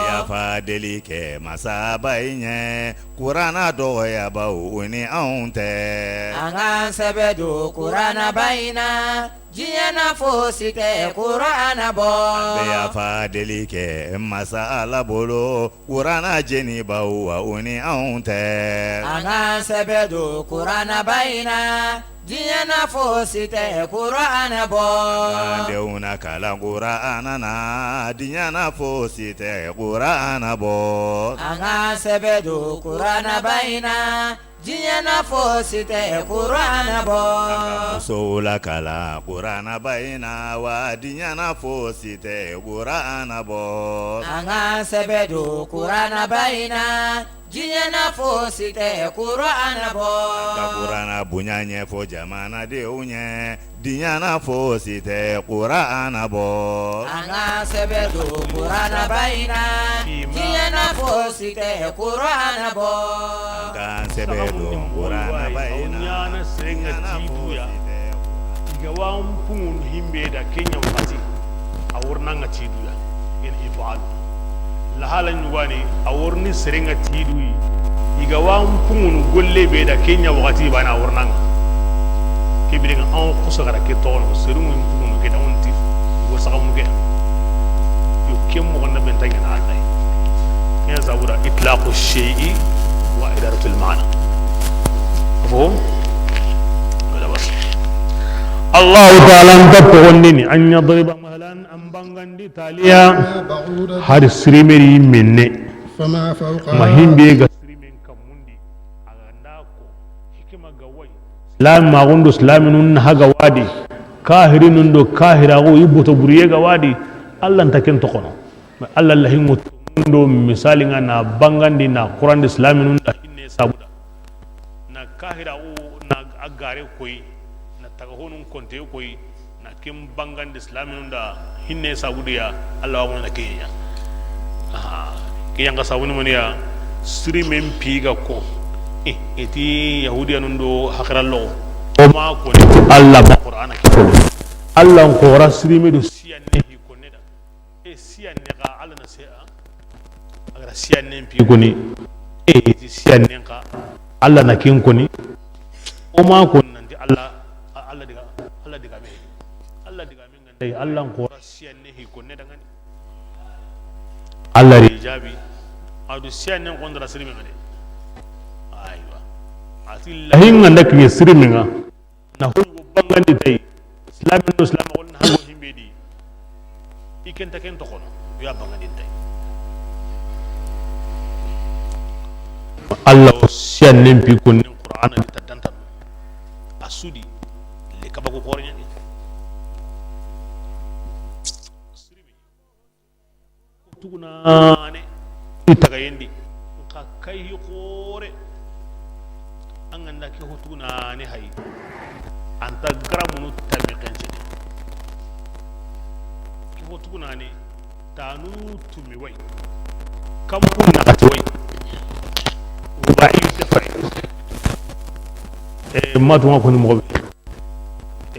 Yafa deli kɛ masaba in ɲɛ, Kurana dɔgɔya bawo u ni anw tɛ. An ka sɛbɛ don Kurana ba in na, diɲɛ na fosi tɛ Kurana bɔ. An bɛ yafa deli kɛ masa Ala bolo, Kurana jeni bawo wa u ni anw tɛ. An ka sɛbɛ don Kurana ba in na, diɲɛ na fosi tɛ Kurana bɔ. An denw na kalan Kurana na, diɲɛ na fosi tɛ Kurana bɔ. An ka sɛbɛ don Kurana ba in na, diɲɛ na fosi tɛ Kurana bɔ. An ka musow la kalan Kurana ba in na, wa diɲɛ na fosi tɛ Kurana bɔ. An ka sɛbɛ don Kurana ba in na, diɲɛ na fosi tɛ Kurana bɔ. Ka Kurana bonya ɲɛfɔ jamanadenw ɲɛ, diɲɛ na fosi tɛ Kurana bɔ. An ka sɛbɛ don Kurana ba in na, diɲɛ na fosi tɛ Kurana bɔ. An ka sɛbɛ don Kurana ba in na, diɲɛ na fosi tɛ. I ga wa n pungun himbe da kenya wakati, a wurna nga ti duya. In ifalu. La hala ɲugani, a wurni serenga ti duyi. I ga wa n pungunu golle be da kenya wakati bana a wurna nga. Ke bire nga an kusa gara ke tono, serungu n pungunu ke da on ti. Wo saga mu ke. Yo ke mo ganda ben tanya na Allah. Ke zabura itlaqu shay'i wa idaratul ma'na. Mafhum? Wala bas. Allah ta'ala nta togondini an yadriba mahalan, an bangandi taliya, hari sirimeri minne. فما فوقها. Ma himbe ga sirimen kamundi, a ga nda ko, hikima ga wai. Islam ma gundo islaminun na haga wadi, kahirinun do kahirago iboto buriye ga wadi, Allah nta ken tokono. Allah lahingo do misali nga na bangandi na Qur'an di islaminun da hinne sabuda. Na kahira o na a gare koyi, na taga honun konte koyi, na kin bangandi islaminun da hinne sabudiya, Allah wa na kiya. Aha, kiyan ga sabuni maniya, siri men piga ko. Eh, eti yahudiyanun do hakirallo. O ma ko ni Allah ba Qur'ana ki ko. Allah ko ra siri me do siyanne hi ko ne da. E siyanne ga Allah na se a. A ga ra siyannen pi koni, e ti siyannen ka, Allah na kin koni. O ma kon nanti Allah, Allah diga, Allah diga me. Allah diga me ngande, Allah ko ra siyanne hi konne dangani. Allah ri jabi. Adu siyannen kon dara sirmi ngade. Aywa. Ati lahin nganda kiye sirmi nga. Na hoy go bangandi tay. Islamin no islam wala na hago himbe di. I kenta ken toxono, ya bangandin tay. Allah o siyannen pi kon Qur'ana di tadantan. Asudi le kabako kornya ni. Tugunane i tagayendi. Ka kay xore. An ganda ke ho tugunane hay. Anta garamunu tammi xense. Ke ho tugunane tanu tumi way. Kampu naxati way. Ruba'i sefay. E matuma koni moxo be.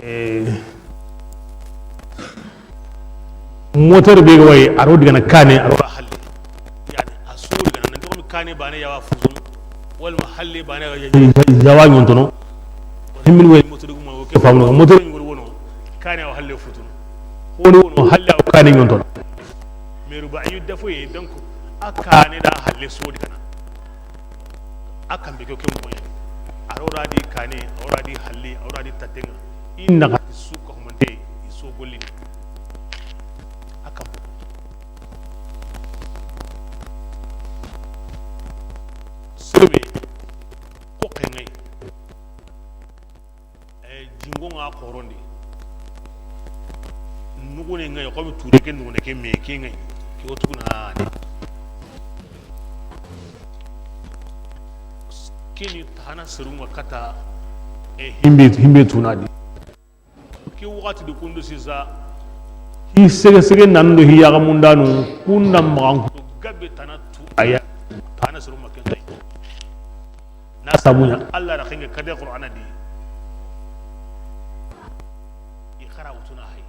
Eh, moteur be ga wayi, a ro digana kane, a ro ra halle. Yani, a su digana, nanti komi kane bane yawa futunu, walma halle bane yawa ɲontono. Himmin wayi moteur guma, o ke famuno, moteur ɲi gol wono, kane awa halle futunu. Woni wono, halle awa kane ɲontono. Mais ruba'i dafoye, donc, a kane da halle su digana. A kambe ke, ke moxo ɲa ni. A ro ra di kane, a ro ra di halle, a ro ra di tatenga. I naxati su ka humante, i so gollini. A kambe. Sirbe, ko xengay. Eh, jingo nga xorondi. Nugune ngay, xomi ture ke nugune ke me ke ngay. Ke o tuguna ne. Kini tana serunga kata, e, himbe, himbe tunadi. Ki wakati di kundu sisa, hi sege sege nan do hi yaga mundanu, kunda magan kutu gabe tana tu aya, tana serunga kentai. Na sabunya, Allah da kenge kade Qur'ana di. I xara wutuna hay.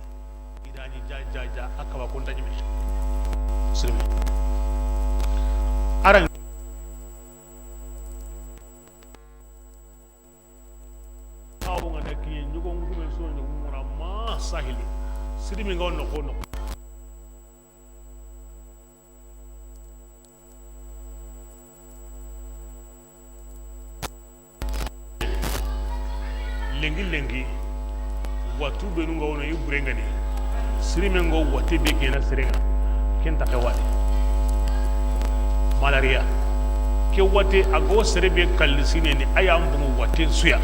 Idani ja, ja, ja, akaba konta nyime. Sirmi. Aran. Awo ngana kiye, nyugo ngume so, nyugo mura ma sahili. Sirmi nga wonno kono. Lenki lenki, watu benu nga wono i burengani, sirime ngo wate be gena serenga, ken ta xewade. Malaria. Ke wate a go sere be kalli sine ni a ya mbungu wate suya.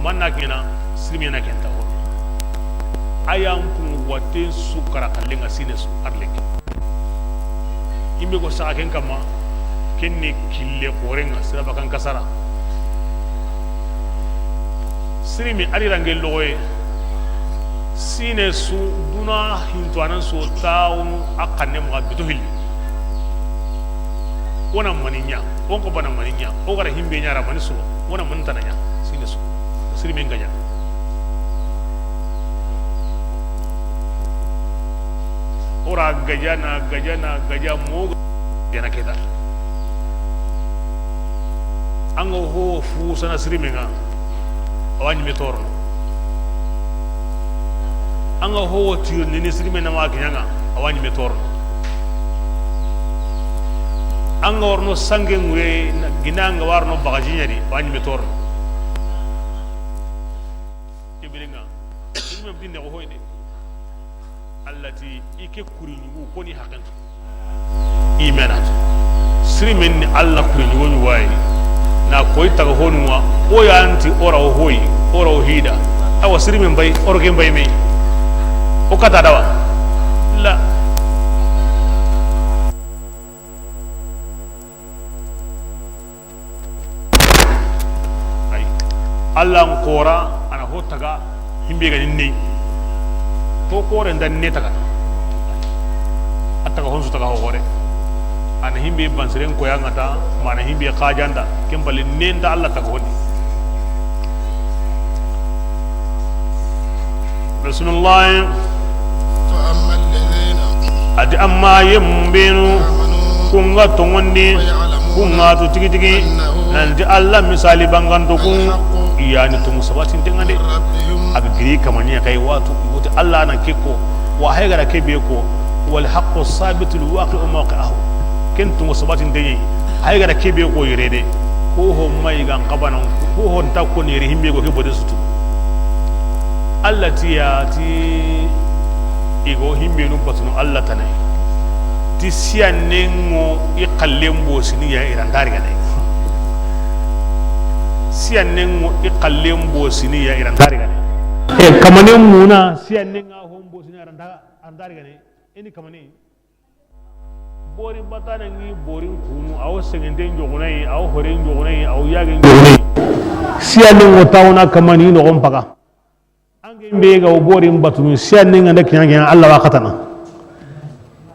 Manna gena, sirime na ken ta wono. A ya mbungu wate su kara kallenga sine su arleke. Imbe go saxa ken kamma, ken ni kille xorenga sira bakan kasara. Sirimi ari range logoye, sine su duna hinto anan so taxunu a xanne maxa bito hilli. Wona mani ɲa, won ko bana mani ɲa, o gara himbe ɲara mani so, wona mani tana ɲa, sine su. Sirimi nga ɲa. Ora gajana, gajana, gaja mo gajana keta. Anga ho fu sana sirime nga, awa ɲime torno. Anga ho tir nini sirime na ma kiɲanga, awa ɲime torno. Anga warno sange ngure gina nga warno bagaji ɲadi, awa ɲime torno. Kebirenga, sirime bidinne ko hoyde. Allah ti, i ke kuri ɲugu koni haqqen tu. Imenat. Siri men ni Allah kuri ɲugo ɲugo ayi. Na koy taga honu wa, o yanti ora o hoyi, ora o hida. Awa siri men bay, oro ken bay me. O kata dawa. La. Ay. Allah n xora, ana ho taga himbe ga ni ne. To xore nda ne taga. A taga honsu taga ho xore. Ana himbe bansiren ko yanga ta, mana himbe xajanda, kembali ne nda Allah taga honi. Bismillah. فأما الذين Ati amma yemmu benu, آمنوا kunga tongondi, ويعلمون kunga tu tigi tigi, أنه nanti Allah misali banganto kun, الحق yani tumu sabatin tengande. من ربهم. Aga giri kamani ya kai watu, wuti Allah na keko, wa haygara kebe ko, والحق الثابت الواقع موقعه. Ken tumu sabatin tenye, haygara kebe ko yerede. Ko ho mai gan kabana, ko ho nta ko ni himbe go ke bode sutu. Allah ti ya ti i go himbe nu batunu Allah tane. Ti siyanengo i kallen bosini ya irandari gane. Siyanengo i kallen bosini ya irandari gane. E kamanen muna siyanenga hon bosini irandari, irandari gane. Ini kamane. Bori batana ngi borin kunu, aw sengente njogunai, aw hore njogunai, aw yage njogunai. Siya ni ngota wona kamani no gon paga. Ange mbe ga o borin batunu, siya ni nganda kiyange Allah wa katana.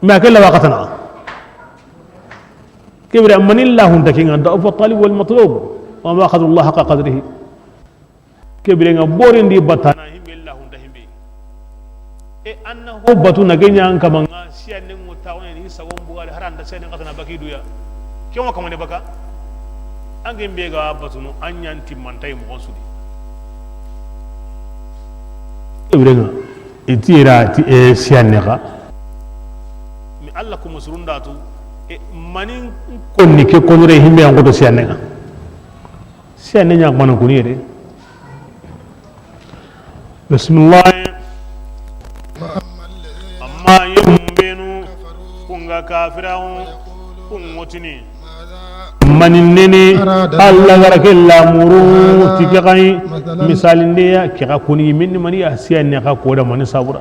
Ma ke la wa katana. Kebira manillahu takinga da fa talib wal matlub. Wa ma qadru Allah haqqa qadrihi. Kebirenga borindi batana himbe, lahunta himbe. E anna ho batu na genya an kamanga, siya nengo tawne ni sagon bugari haranda siya nengo katana baki duya. Kengo kamane baka. Ange mbe ga batunu anyan timmantay mo sudi. Kebirenga itira ti e siya neka. Mi Allah ko musurunda tu e manin konni ke konure himbe an goto siya neka. Sene ɲa mana kuni yere. Bismillah. Amma yemmu benu kunga kafirawo kungotini. Mani nene Allah gara ke lamuru ti ke kai misalinde ya ke ka kuni minni mani ya siya ne ka koda mani sabura.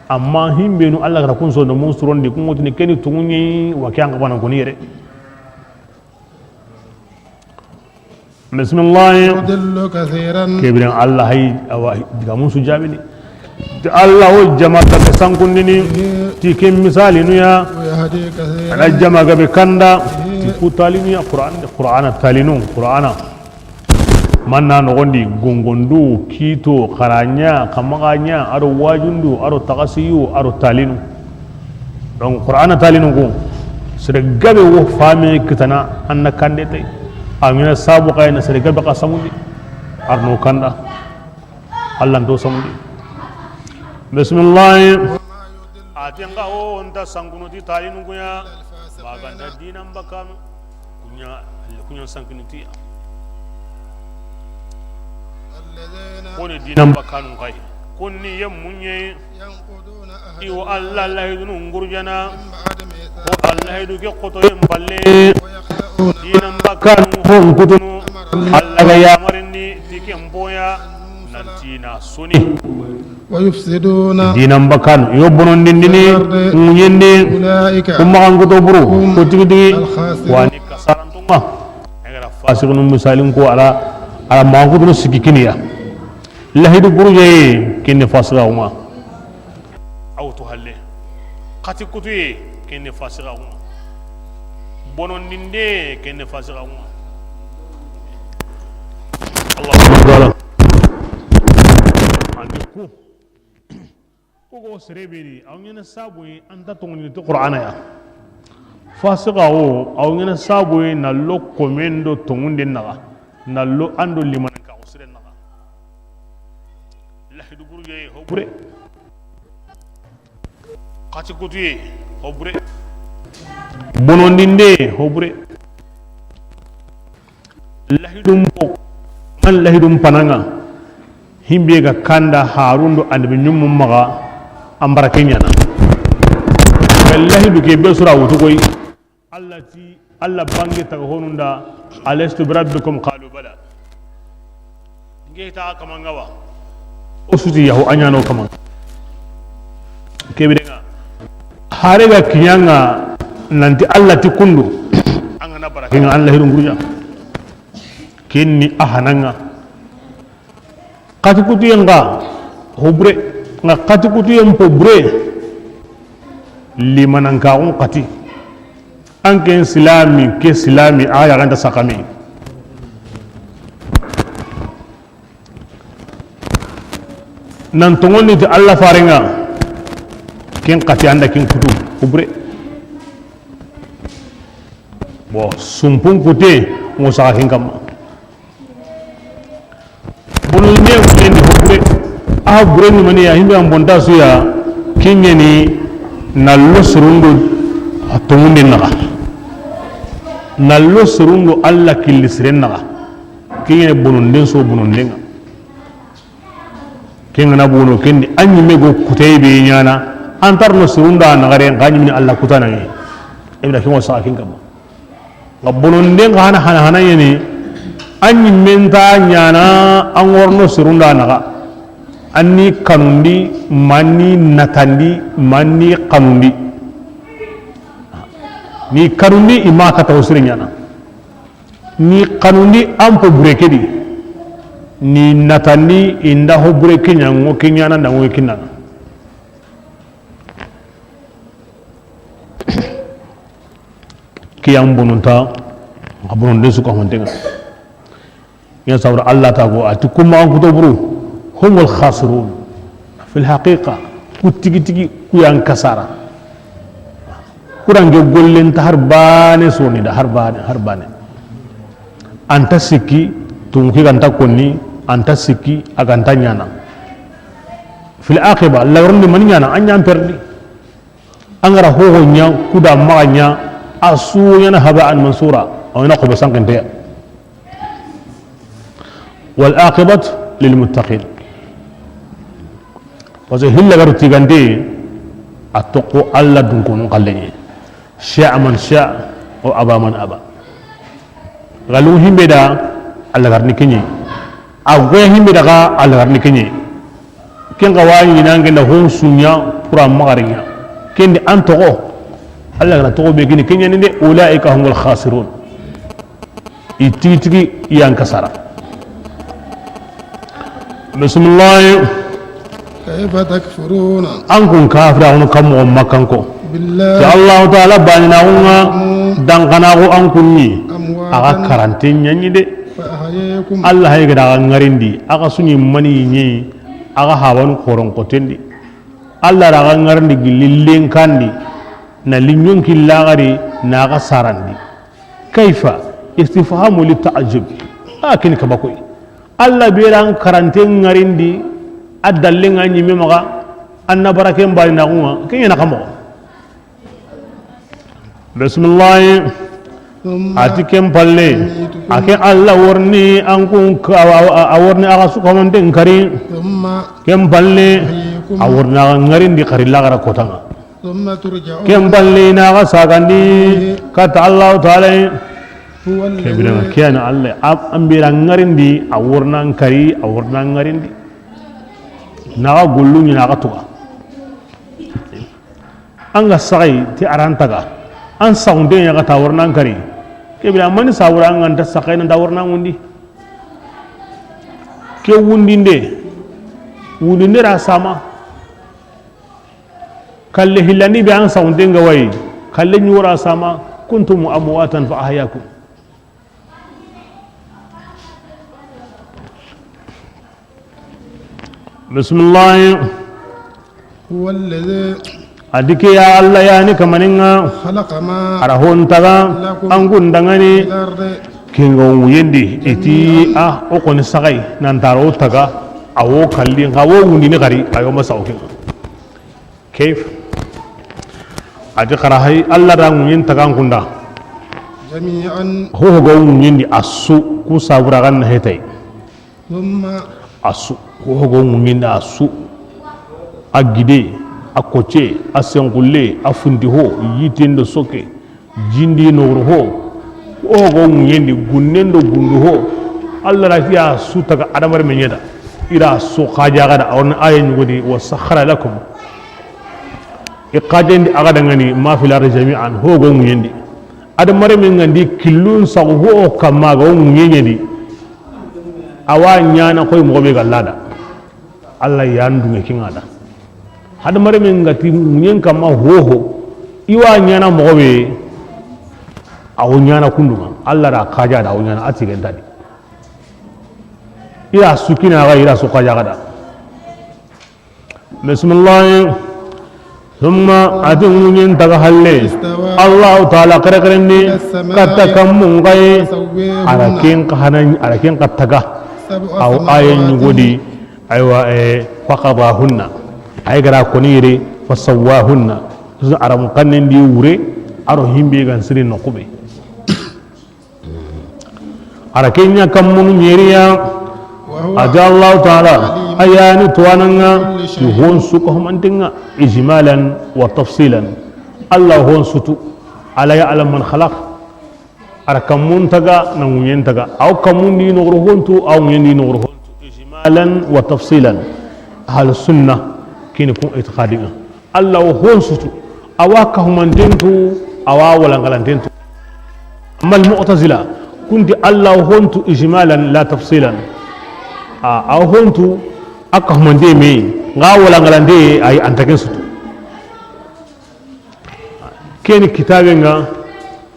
Amma himbenu Allah gara kun so no mun surondi kungotini keni tungunyi wa kyan ka bana kuni yere. Bismillah. يضل كثيرا. Ke biren Allah hay awa digamun su jaabini. Ti Allah wo jama gabe sankundini ti ke misalinu ya. ويهدي كثيرا. A na jama gabe kanda ti ku talinu ya Qur'an, Qur'ana talinu, Qur'ana. Manna nogondi, gongondu, kito, xaranya, kamaganya, aro wajundu, aro taxasiyu, aro talinu. Donc Qur'ana talinu ko sere gabe wo fami kitana anna kande tay. Amina sabu kayna sere gabe ka samundi. Arno kanda. Allah ndo samundi. Bismillah. Atenga o nta sankuno ti talinu kuya. Baganda dinan bakanu. Kunya, kunya sankinitiya. Koni dinan bakanu kai. Konni yem munye. Iwo Allah lahidunu ngurjana. Ko Allah hidu ke koto yem balle. Dinan bakanu hon kutunu. Allah ga yamarini ti ken boya. Nanti na suni. ويفسدون. Dinan bakanu yo bonondindini. في الأرض. Ŋuñendi. أولئك. Ku maxankuto buru. هم. Ku tigi tigi. الخاسرون. Wani kasarantunga. Egara fasikunu misalin ko ala, ala maxankutunu sikki kiniya. Lahidu gurujeye kenne fasikaxunga. Awtu halle. Xati kutuye kenne fasikaxunga. Bonondinde kenne fasikaxunga. Allahumma bala. Andi ku. Kogo sere be di, aw ɲana sabu yi, an ta tongoni ti Qur'ana ya. Fasika wo, aw ɲana sabu yi, na lo komen do tongunden naxa, na lo an do limananka wo sere naxa. Lahidu gurujeye ho bure. Xati kutuye ho bure. Bonondinde ho bure. Lahidun po, man lahidun pananga. Himbe ga kanda Harun do annabi ɲummu maxa, an barake ɲana. Lahidu ke be sura wutu koy. Allah ti, Allah bange taga honunda, alastu bi rabbikum qalu bala. Nge ta kamanga wa. O suti yahu a ɲano kamanga. Kebirenga. Hare ga kiɲanga nanti Allah ti kundu. An ga na barake nga an lahidun gurja. Kenni a hananga. Xati kutuyen ga ho bure, nga xati kutuyen po bure. Limanankaxun xati. An ken silami, ke silami, a yaxanta sakami. Nan tongoni ti Allah farenga, ken xati anda ken kutu, ho bure. Bon, sumpun kute, ngo saxa ken kamma. Bono ɲe ŋulendi ho bure. A bure ni mani ya, himbe an bonta suya, kinyeni na lo surundo a tongunden naxa. Na lo surundo Allah killi siren naxa. Kinyeni bononden so bonondenga. Kengana bono kendi, an ɲimme go kutey be ɲana, an tarno surunda naxare, nxa ɲimini Allah kutana ŋe. Ibra kingo saxa kin kamma. Nga bononden xa hana, hana, hana yene, an ɲimmen ta ɲana, an worno surunda naxa. An ni kanundi, man ni natandi, man ni kanundi. Ni kanundi, i ma kata wo sire ɲana. Ni kanundi an po bure ke di. Ni natandi inda ho bure ke ɲa, ngo ke ɲana nda ngo ke ɲana. Kiyan bononta, a bononden su ka hontenga. Yan sawra Allah ta go, a ti ku maxankuto buru, humul khasirun. Fil haqiqa, ku tigi tigi, ku yan kasara. Kurange gollen ta har bane soni da, har bane, har bane. An ta sikki, tunki ganta konni, an ta sikki, a ganta ɲana. Fil aqiba, lawrndi mani ɲana, an ɲan perdi. An ga ra hoho ɲa, kuda maxa ɲa, a su ɲana haba an mansura, a wana ko be sankinteya. Wal aqibatu lil muttaqin. Parce que hilla garu tigande, a toxo Allah dun kono kallenye. Sha'a man sha'a wa aba man aba. Galu himbe da Allah garni kenye. A goya himbe da ga Allah garni kenye. Ken ga wani nan genda hon sunya pura magarinya. Ken di an toxo. Allah gana toxo be gini kenye nde ulaika humul khasirun. I tigi tigi yan kasara. Bismillah. كيف تكفرون An kun kafira, an kun kammo makkanko. بالله Ti Allahu Taala bani na unga. Mm. Dan kana ko an kunni. أمواتا Aga karante ɲaɲi de. فأحياكم Alla hay gada ŋarindi. Aga suni mani ɲi. Aga hawanu koron kotendi. Alla da aga ŋarindi gilli lenkandi. Na liɲon killagari na aga sarandi. Kayfa? Istifhamu li ta'ajjub. A ken kaba koy. Alla be ran karante ŋarindi, a dalle ŋa ɲimme maxa, an na bara ken bari na xunga, ken ɲa na xa moxo. Bismillah. ثم A ti ken palle, يميتكم a ke Alla worni an kun ka-, a, a, a worni axa su kamanten kari. ثم Ken palle, يحييكم a worni axa ŋarindi xari laxara kotanga. ثم ترجعون Ken palle i na axa sagandi إليه katta Allahu Taala. هو الذي Ke bire ŋa ke ya ni Alla, a, an bira ŋarindi, a worna an kari, a worna an ŋarindi. Na axa gollu ɲi na axa tuga. An ga saxay ti a ran taga. An saxunte ɲa ga ta worna an kari. Ke bire mani sabura an ga nta saxay na nta worna an wundi. Ke wundinde, wundinde ra sama. Kalle hillandi be an saxunten ga wayi, kalle ɲi wora sama, كنتم أمواتا فأحياكم. Bismillah. هو الذي A di ke ya Alla ya ni kamaninga. خلق ما A ra hon taga لكم an kun dangani. في الأرض Kinga wuyendi iti جميعا a o koni sagai nan taro taga a wo kalli nga wo wundi ni gari ayo masa o kinga. Kayf? A di xara hay Alla da ŋuɲen taga an kunda. جميعا Ho ho ga ŋuɲendi a su ku sabura gan na hetay. ثم A su, ho ho ga ŋuɲendi a su. A gide, a kocce, a senkulle, a funti ho, yitten do sokke, jin di noxuru ho. Ho ho ga ŋuɲendi gunnen do gundu ho. Alla ra ti a su taga adamar me ɲeda. I ra su xaja gada, a woni aya ɲugodi, وسخر لكم. I xajendi a ga dangani, ما في الأرض جميعا, ho ho ga ŋuɲendi. Adamar me ngandi killun sagu ho kamma ga ŋuɲendi. Awa ɲana koy moxo be ga lada. Alla yan dunge kinga da. Hadamare men ga ti ŋuɲen kamma hoho. I wa ɲana moxo be. A wo ɲana kundunga. Alla da xaja da a wo ɲana a tigenta di. I ra su kina ga i ra su xaja ga da. Bismillah. Thumma, a ti ŋuɲen taga halle. Allahu Taala xerekerendi katta kammun ŋa yi. A ra ken xa hana, a ra ken xa taga. A wo aye ɲugodi. Aywa, eh, faqadahunna. Ay ga ra koni yere, fasawwahunna. A ra mu kannen di wure, a ro himbe gan siri noxu be. A ra ken ɲa kammunu ɲeriya. A ti Allahu Taala, a ya ni tuwananga, ti hon su ko mantenga, ijmalan wa tafsilan. Alla hon su tu, ala ya'lamu man khalaq. A ra kammun taga, na ŋuɲen taga. A wo kammun di noxuru hon tu, a wo ŋuɲen di noxuru hon tu. Ijmalan wa tafsilan. Ahlu sunna, kini kun itiqadinga. Alla wo hon su tu, a wa kahumanten tu, a wa walangalanten tu. Amma al-Mu'tazila, kunti Alla wo hon tu ijmalan la tafsilan. A, a wo hon tu, a kahumante me, nga walangalante, ay antaken su tu. Keni kitabe nga,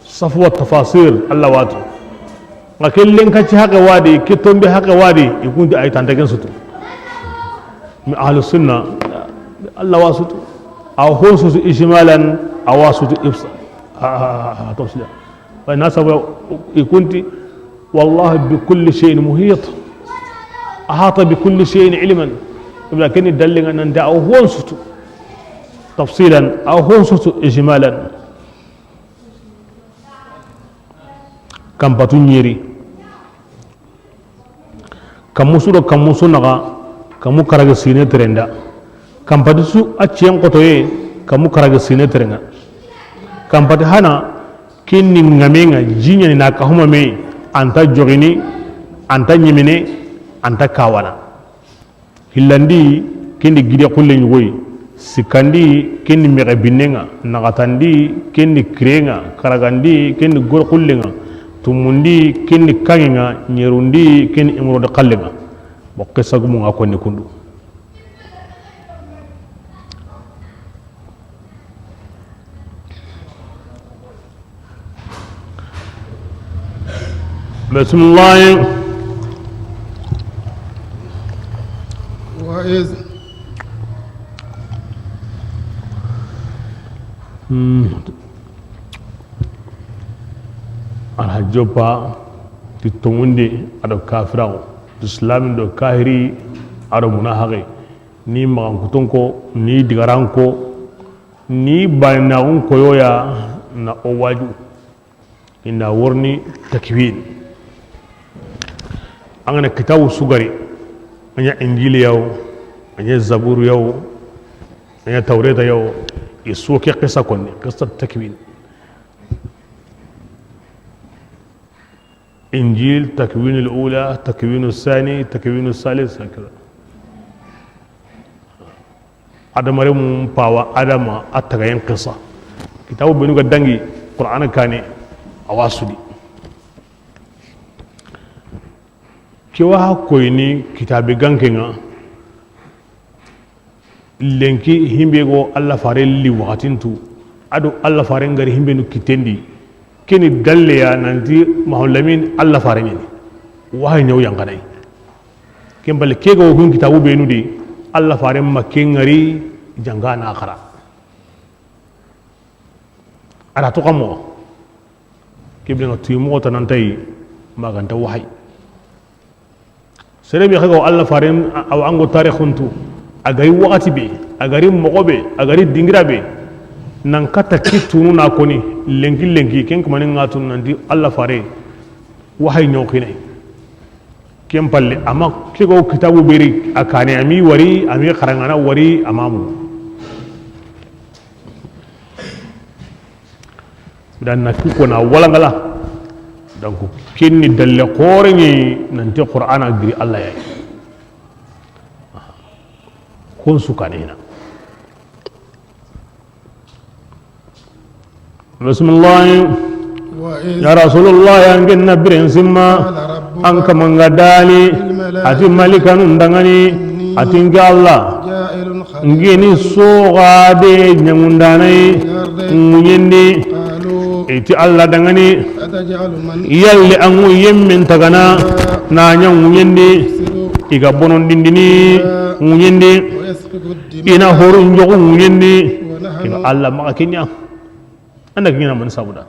Safwa Tafasir, Alla wa tu. Nga ke lenka ci haqe wadi, ke tombe haqe wadi, i kunti ay tantaken su tu. Mi ahlu sunna, Alla wa su tu. A wo hon su tu ijmalan, a wa su tu ifsa. A, a, a, a, tafsila. Wa na sabu i kunti, wallahu bi kulli shay'in muhit. Ahata bi kulli shay'in ilman. Ibra keni dallinga nan da a wo hon su tu. Tafsilan, a wo hon su tu ijmalan. Kampatu ɲeri. Kammu su do kammu su naxa, kammu karagi sine terenda. Kampatu su a ciyen xotoye, kammu karagi sine terenga. Kampati hana, kinni ŋamenga, jiɲani na kahuma me, anta jogini, anta ɲimine, anta kawana. Hillandi, kendi gide xulle ɲugoyi. Sikkandi, kendi mexe binnenga. Naxatandi, kendi kirenga. Karagandi, kendi gor xullenga. Tumundi ken ni kaŋŋe ŋa, ɲerundi ken ni imuro de xalle ŋa. Bo qissa gumu ŋa konni kundu. بسم الله. وإذ. Hmm. Alhaji Joppa ti toŋundi a do kafiraŋo, islami do kahiri a do munahaxi, ni maxankutonko, ni digaranko, ni baninaxun koyoya na o waju. Inda worni takwin. An ga na kitabu sugari, a ɲa Injili yawo, a ɲa Zaburu yawo, a ɲa Tawreta yawo, i su ke qissa konni, qissa takwin. Injil, takwin al-ula, takwin al-thani, takwin al-thalith, hakada. Adama renmu pawa Adama a tagayen qissa. Kitabu benu ga dangi Qur'ana kane a wa su di. Ke wa koyini kitabe ganke ŋa. Lenki himbe go Allah fare li waxatintu. A do Allah fare ngari himbe nu kitendi. Keni dalleya nanti Mahamadu Lamin Allah fare ɲeni. Wahayi ɲaw yankanay. Ken balle ke ga wo kun kitabu benu di, Allah faren ma ken ŋari janga na xara. A da toxo moxo. Ke bire ŋa tuyi moxo tanantayi, ma ganta wahayi. Sere be xa ga wo Allah faren, a, a wa an go tarixuntu. A gari waxati be, a gari moxo be, a gari dingira be. Nan katta kittunu na koni, lenki lenki, ken kamani ŋa tunu nanti Allah fare. Wahayi ɲoxinay. Ken palle, ama ke go kitabu beri, a kane, ami wari, ami xarangana wari, amamu. Dan na ki kona walangala. Donc, kenni dalle xoreɲi nanti Qur'ana giri Allah ya. Kun su kanina. Bismillah. وإذ. Ya Rasulullah, an ken na biren simma, قال ربك. An kaman ga dani, للملائكة. A ti malikanun dangani, إني. A ti nke Allah, جاعل. Ngini soxade ɲaŋundanay ŋuɲendi. I ti Allah dangani, yalli an ŋu yemmen tagana na ɲa ŋuɲendi, i ga bonondindini ŋuɲendi, i na horu njoxu ŋuɲendi. I ga Allah maxa kenya. An da kenya man sabuda.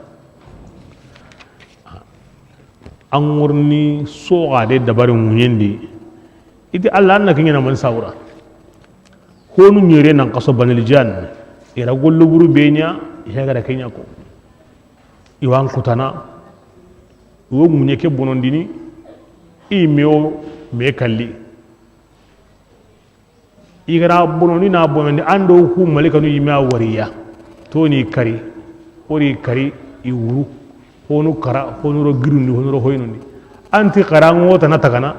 An ŋurni soxade dabari ŋuɲendi. I ti Allah, an na kenya man sabura. Honu ɲere nan kaso banil jan. I ra gollu buru be ɲa, i hegara kenya ko. I wa an kutana. Wo ŋuɲe ke bonondini. I me wo me kalli. I ga ra bonondi na bonondi, an do ku malikanu yime a wariya. Toni kari, ori kari, i wuru. Honu kara, honu ro girundi, honu ro hoynundi. An ti kara ŋota na tagana.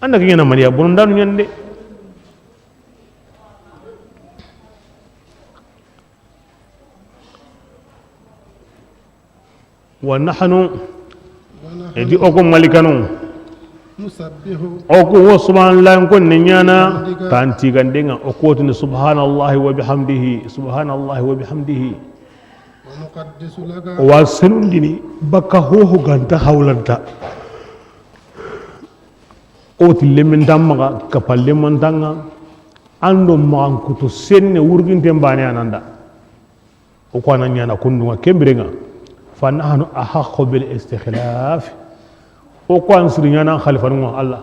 An da kenya na maniya bonondanu ɲande. ونحن. Edi o ku malikanu. نسبح. O ku wo subhanallah ko ne ɲana. بحمدك. Tanti gandenga o ku tini subhanallahi wa bihamdihi, subhanallahi wa bihamdihi. ونقدس لك. Wa senundini baka hoho ganta hawlanta. O ti lemintan maxa, kapalle mantanga, an do maxan kutu senne wurginten bane ananda. O ko a na ɲana kundunga, ken birenga, فنحن أحق بالاستخلاف. O ko an siri ɲana xalifanunga Allah.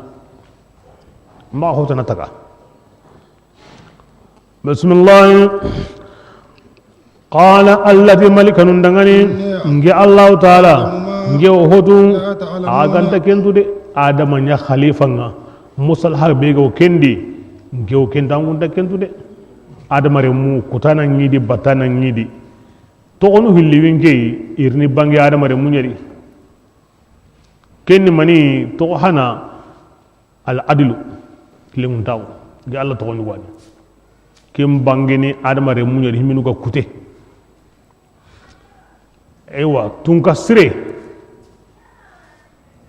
Ma xotana taga. Bismillah. قال, Allah ti malikanun dangani, nge Allahu Taala, nge o hotu, a ganta kentu de. Adama ɲa xalifanga, musalha be go kendi, nge o kenta ngunta kentu de. Adama remu kutana ŋidi, batana ŋidi. Toxonu hilli winke, irini bange Adama remu ɲeri. Kenni mani toxo hana, al adlu, kileŋuntaxu, nge Allah toxo ɲugani. Ken bangeni Adama remu ɲeri himinu ga kute. Eywa, tunka sire.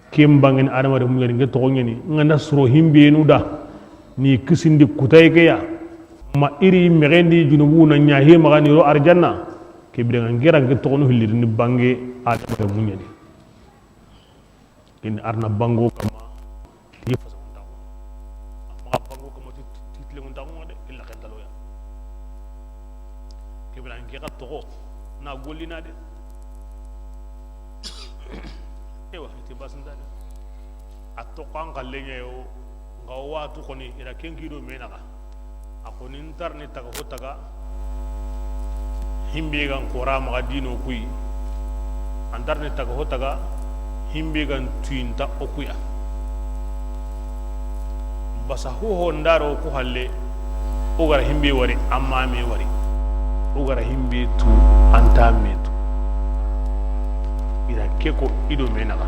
Ken bangeni Adama renmu ɲa ni, n ke toxo ɲa ni, n ga na soro himbenu da, ni kisindi kutay ke ya, ma i ri mexendi junubu na ɲa he maxa ni ro arjanna, ke bire n ga n ke ra n ke toxonu hilli ni bange Adama renmu ɲa ni. Ken ni a ra na bango kama ti fasaxuntaxu, a maxa bango kama ti, ti tilenŋuntaxu ŋa de, illa ken taloya. Ke bire n ke xa toxo na gollina de. Ewa, iti basinta de. A toxo an xalle ɲa yo, n ga watu xoni, i ra ken kido me naxa. A xoni n ta ri ni taga ho taga, himbe ga n kora maxa dino kuyi. An ta ri ni taga ho taga, himbe ga n tuyinta o kuya. Basa ho ho n da ro ku halle, o ga ra himbe wari, an ma me wari. O ga ra himbe tu, an ta me tu. I ra ke ko i do me naxa.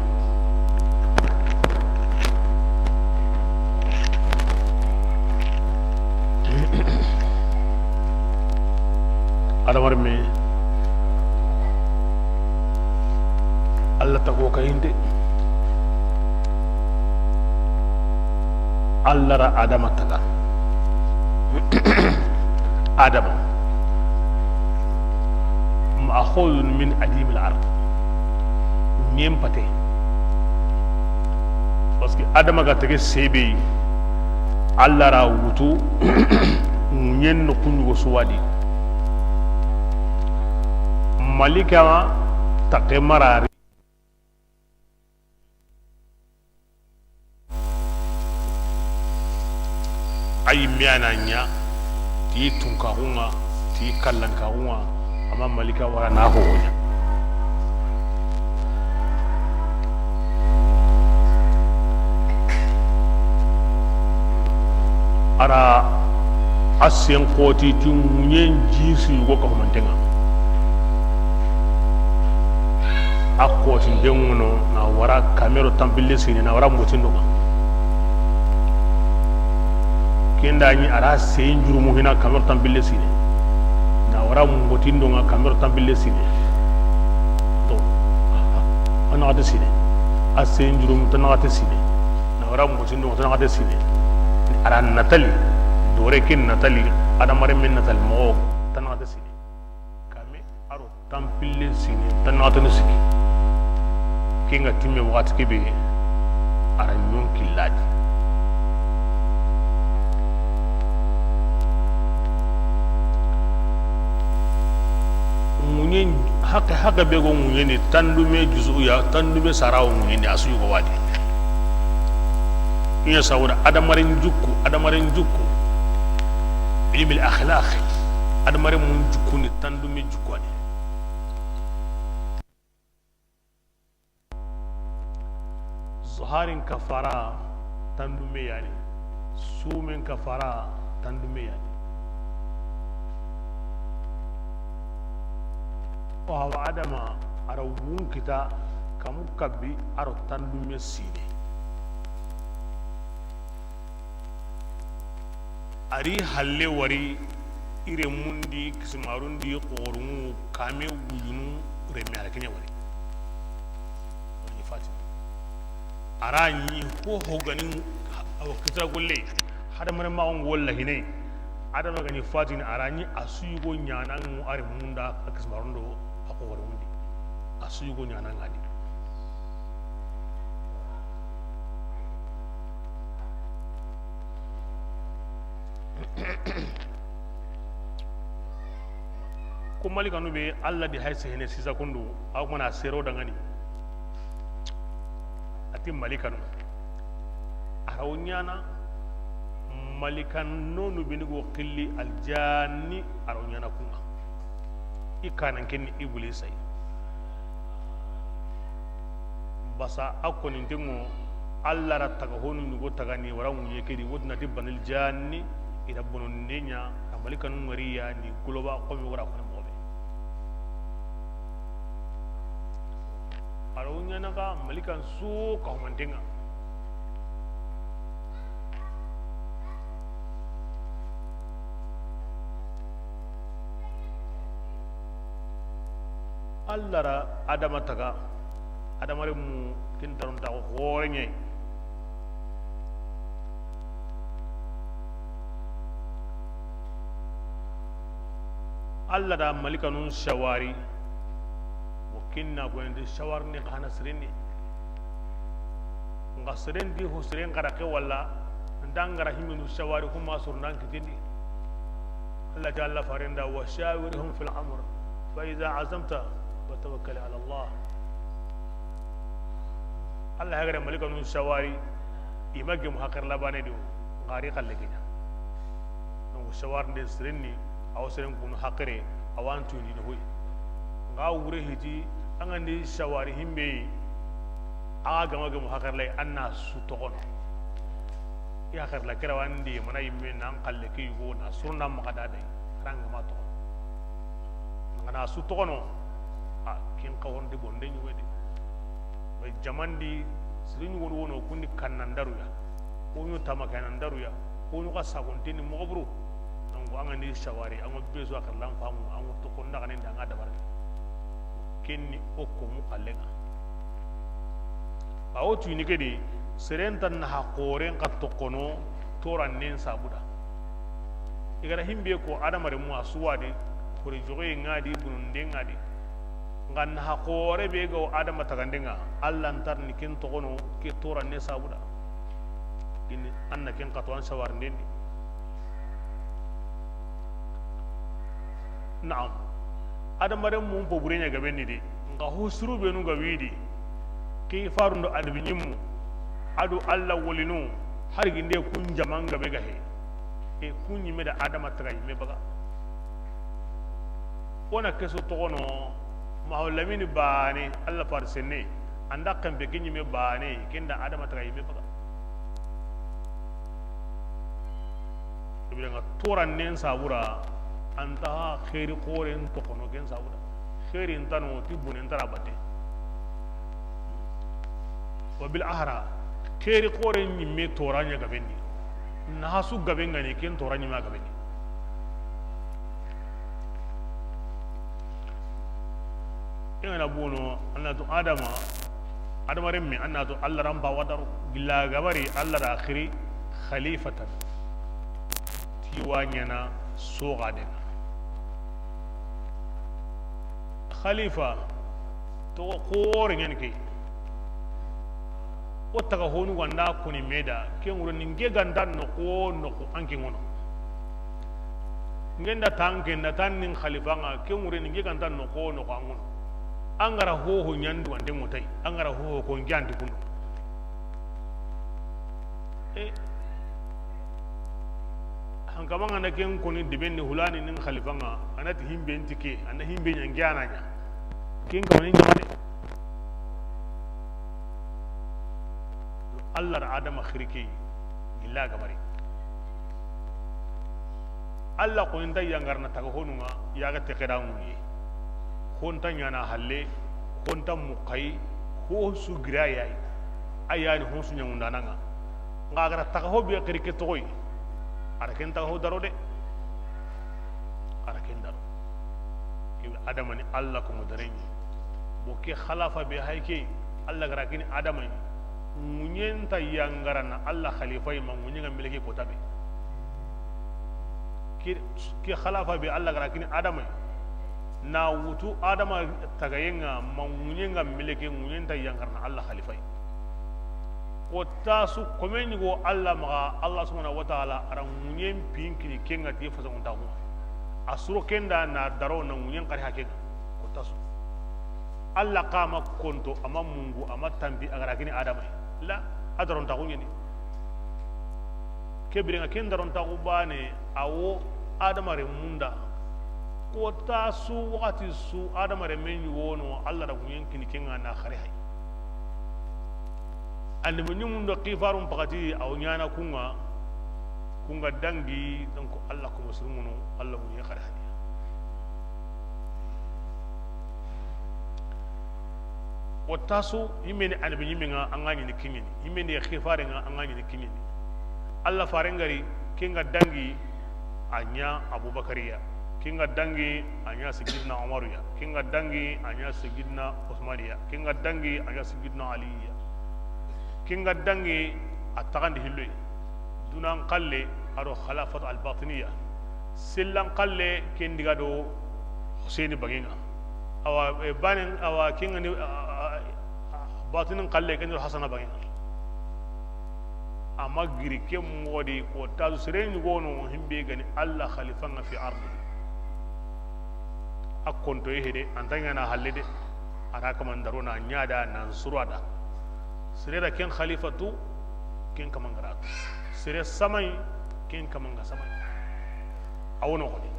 Adama renme, Alla tago kayinte. Alla ra Adama taga. Adama, ma'khudhun min adimil ard. Ɲen pate. Parce que Adama ga tege sebe, Alla ra wutu, ɲen no kuɲugo suwadi. Malika taqe marari. A yimme a na ɲa ti tunkaxu ŋa, ti kallankaxu ŋa, a ma malika wara na xoxo ɲa. A ra a sen xoti ti ŋuɲen ji su yugo ka humanten ŋa. A xotinten ŋono na wara kame ro tanpille sine, na wara mbotindo ŋa. Ken da ɲi a ra sen jurumu hina kame ro tanpille sine, na wara mbotindo ŋa kame ro tanpille sine. To, a naxate sine. A sen jurumu ta naxate sine. Na wara mbotindo ŋa ta naxate sine. A ra natali, dore ken natali, Adama renmen natali moxo ta naxate sine. Kame a ro tanpille sine, ta naxatanu siki. Ken ga timme waxati ke be, a ra ɲon killadi. Ŋuɲen haqe, haqe be go ŋuɲeni, tandume juzu ya, tandume sarawo ŋuɲeni, a su yugo wadi. I ɲa sawura adamaren jukku, adamaren jukku. Ilmil akhlaq, adamaren mun jukku ni tandume jukku ani. Zuharin kafara tandume yani, sumen kafara tandume yani. O hawa adama a ra wun kita kamu kabbi a ro tandume sine. A ri halle wari, i renmun di, kisimarun di, xoxorunŋu, kame wujunu, renme a ra ken ɲa wari. Wani Fatima. A ra ɲi ho ho gani, awa kitira golle. Hadamaren maxon go walla hine. Adama gani Fatima, a ra ɲi a su yugo ɲananŋu a renmun da, a kisimarun do, a xoxorunŋun di. A su yugo ɲananŋa di. Ko malikanu be Alla di hay sehene sisa kundu, aw mana sero dangani. A ti malikanu. A ra wo ɲana malikan nonu beni go xilli aljanni, a ra wo ɲana kunŋa. I kanan ken ni Iblisa yi. Basa a koninten ŋo, Alla ra taga honu ɲugo taga ni wara ŋuɲe ke di, woti na ti banil janni, i ra bononden ɲa, a malikanu ŋari ya ni goloba xomi wara koni moxo be. A ra wo ɲana xa malikan su ka humanten ŋa. A Alla ra Adama taga, Adama renmu ken darontaxu xoore ɲa yi. Alla da malikanun sawari, wo kinna ko ndi sawari ni xa na sirini. Nga sirendi ho siren xara ke walla ndangara himinu sawari kuma surnan kitindi. Alla ta Alla farenda: "Wa shawirhum fil amr, fa iza azamta fatawakkal ala Allah." Alla hagare malikanun sawari, i ma gemu haxar labane do, ngari xalle kiɲa. Donc sawari nde sirenni, aw siren kunu haxare, awan tuyini no hoy. Nga wure hiti, angandi sawari himbe, a ga ma gemu haxar lay, anna su toxono. I haxar la kera wandi mana yimme nan xalle ke yugo na surna maxa dadai, ranga ma toxono. Ngana su toxono, a kin xawon di bonde ɲugo de. Bay jamandi siri ɲugo wono kundi kannan daruya. Ko ɲu tama kannan daruya. Ko ɲu ka sagonteni moxo buru. Donc angandi sawari, ango bezo a xarlan famu, ango toxon daga ne ndanga dabar. Kenni o ko mu xallenga. Bawo tuyini ke di, seren tan na ha xoren xa toxono torannen sabuda. I gara himbe ko Adama renmu a suwadi, xore joxe ngadi, bununde ngadi. Nga na ha xore be ga wo Adama tagandenga, Alla ntar ni ken toxono ke toranne sabuda. Ini anna ken xato an sawarnden di. Naam. Adama renmu po burenya gabenni de. Nga ho suru benu ga widi. Ki farundo adabi ɲimmu. Adu Alla wolinu. Har ginde kun jaman gabe ga he. E kun ɲimme da Adama taga yimme baga. Wona kesu toxono, maho lamini bane, Alla farsenne, anda kempe ke ɲimme bane, kenda Adama taga yimme baga. Ibira nga torannen sabura, anta xeri xoren toxono ken sabura. Xeri ntano ti bune ntara bate. Wa bil ahra, xeri xoren ɲimme toranya gabenni. Na hasu gaben ngani ken toranya ma gabenni. Ingana bono, anna to Adama, Adama renme, anna to Alla rampa wadaro, gilla gabari Alla da xiri khalifatan. Ti wa ɲana soxadenga. Khalifa, toxo xoore ɲani ke. O taga honu wanda koni meda, ke ŋure ni nge ganta noxo noxo an ke ŋono. Nge nda tan ke nda tan nin xalifanga, ke ŋure ni nge ganta noxo noxo an ŋono. An gara hoho ɲandu wande ŋotai, an gara hoho ko nge andi kuno. E, hankamanga na ken koni deben ni hulani nin xalifanga, anati himbe nti ke, ana himbe ɲa nge ana ɲa. Ken kamani ɲamane. Alla da Adama xiri ke, gilla gamari. Alla ko inta yangarna taga honunga, yaga tekeda ŋuye. Honta ɲana halle, honta muxay, ho su gira yayi. Ayani ho su ɲaŋundananga. Nga gara taga ho be xiri ke toxoy. Ara ken taga ho daro de. Ara ken daro. Ke Adama ni Alla ko mo darenye. Bo ke xalafa be hay ke, Alla gara kini Adama ni. Ŋuɲen ta yangarana Alla xalifa yi ma ŋuɲen ga meleke ko tabe. Ke, ke xalafa be Alla gara kini Adama ni. Na wutu Adama tagayenga ma ŋuɲen ga meleke ŋuɲen ta yangarana Alla xalifa yi. Ko tasu kome ɲigo Alla maxa, Alla subhanahu wa ta'ala ara ŋuɲen pinkini kenga ti fasanguntaxu. A suro kenda na daro na ŋuɲen xari hakenga. Ko tasu. Alla kama konto, ama mungu, ama tampi, a gara kini Adama. La, a darontaxu ɲeni. Ke birenga ken darontaxu bane, awo Adama renmunda. Ko tasu waxati su Adama renme ɲi wono, Alla da ŋuɲen kini kenga na xari hay. Annabi ɲimundo xifarun paxati, awo ɲana kunga, kunga dangi, donc Alla ko muslimuno, Alla ŋuɲen xari hay. Ko tasu, himmeni annabi ɲimenga, anga ɲini kiɲini. Himmeni xifarenga, anga ɲini kiɲini. Alla farengari, kenga dangi, a ɲa Abubakariya. Ken ga dangi a ɲa Sayyidina Umaru ya, ken ga dangi a ɲa Sayyidina Usmani ya, ken ga dangi a ɲa Sayyidina Ali ya. Ken ga dangi a taxandi hilloy. Dunan xalle a do Khilafat al-Batiniya. Sellan xalle ken diga do Huseyni banŋen ŋa. Awa, e, banen, awa, ken ga ni, a, a, a, batinin xalle ken do Hasana banŋen ŋa. Ama giri ke moxo di ko tazu sere ɲi gono himbe ga ni Allah xalifan ŋa fi ardi. A konto ye hede, an ta ɲaana halle de. A ra kaman daro na ɲa da nan sura da. Sere da ken xalifatu, ken kaman ga ra tu. Sere samay, ken kaman ga samay. A wono xoni.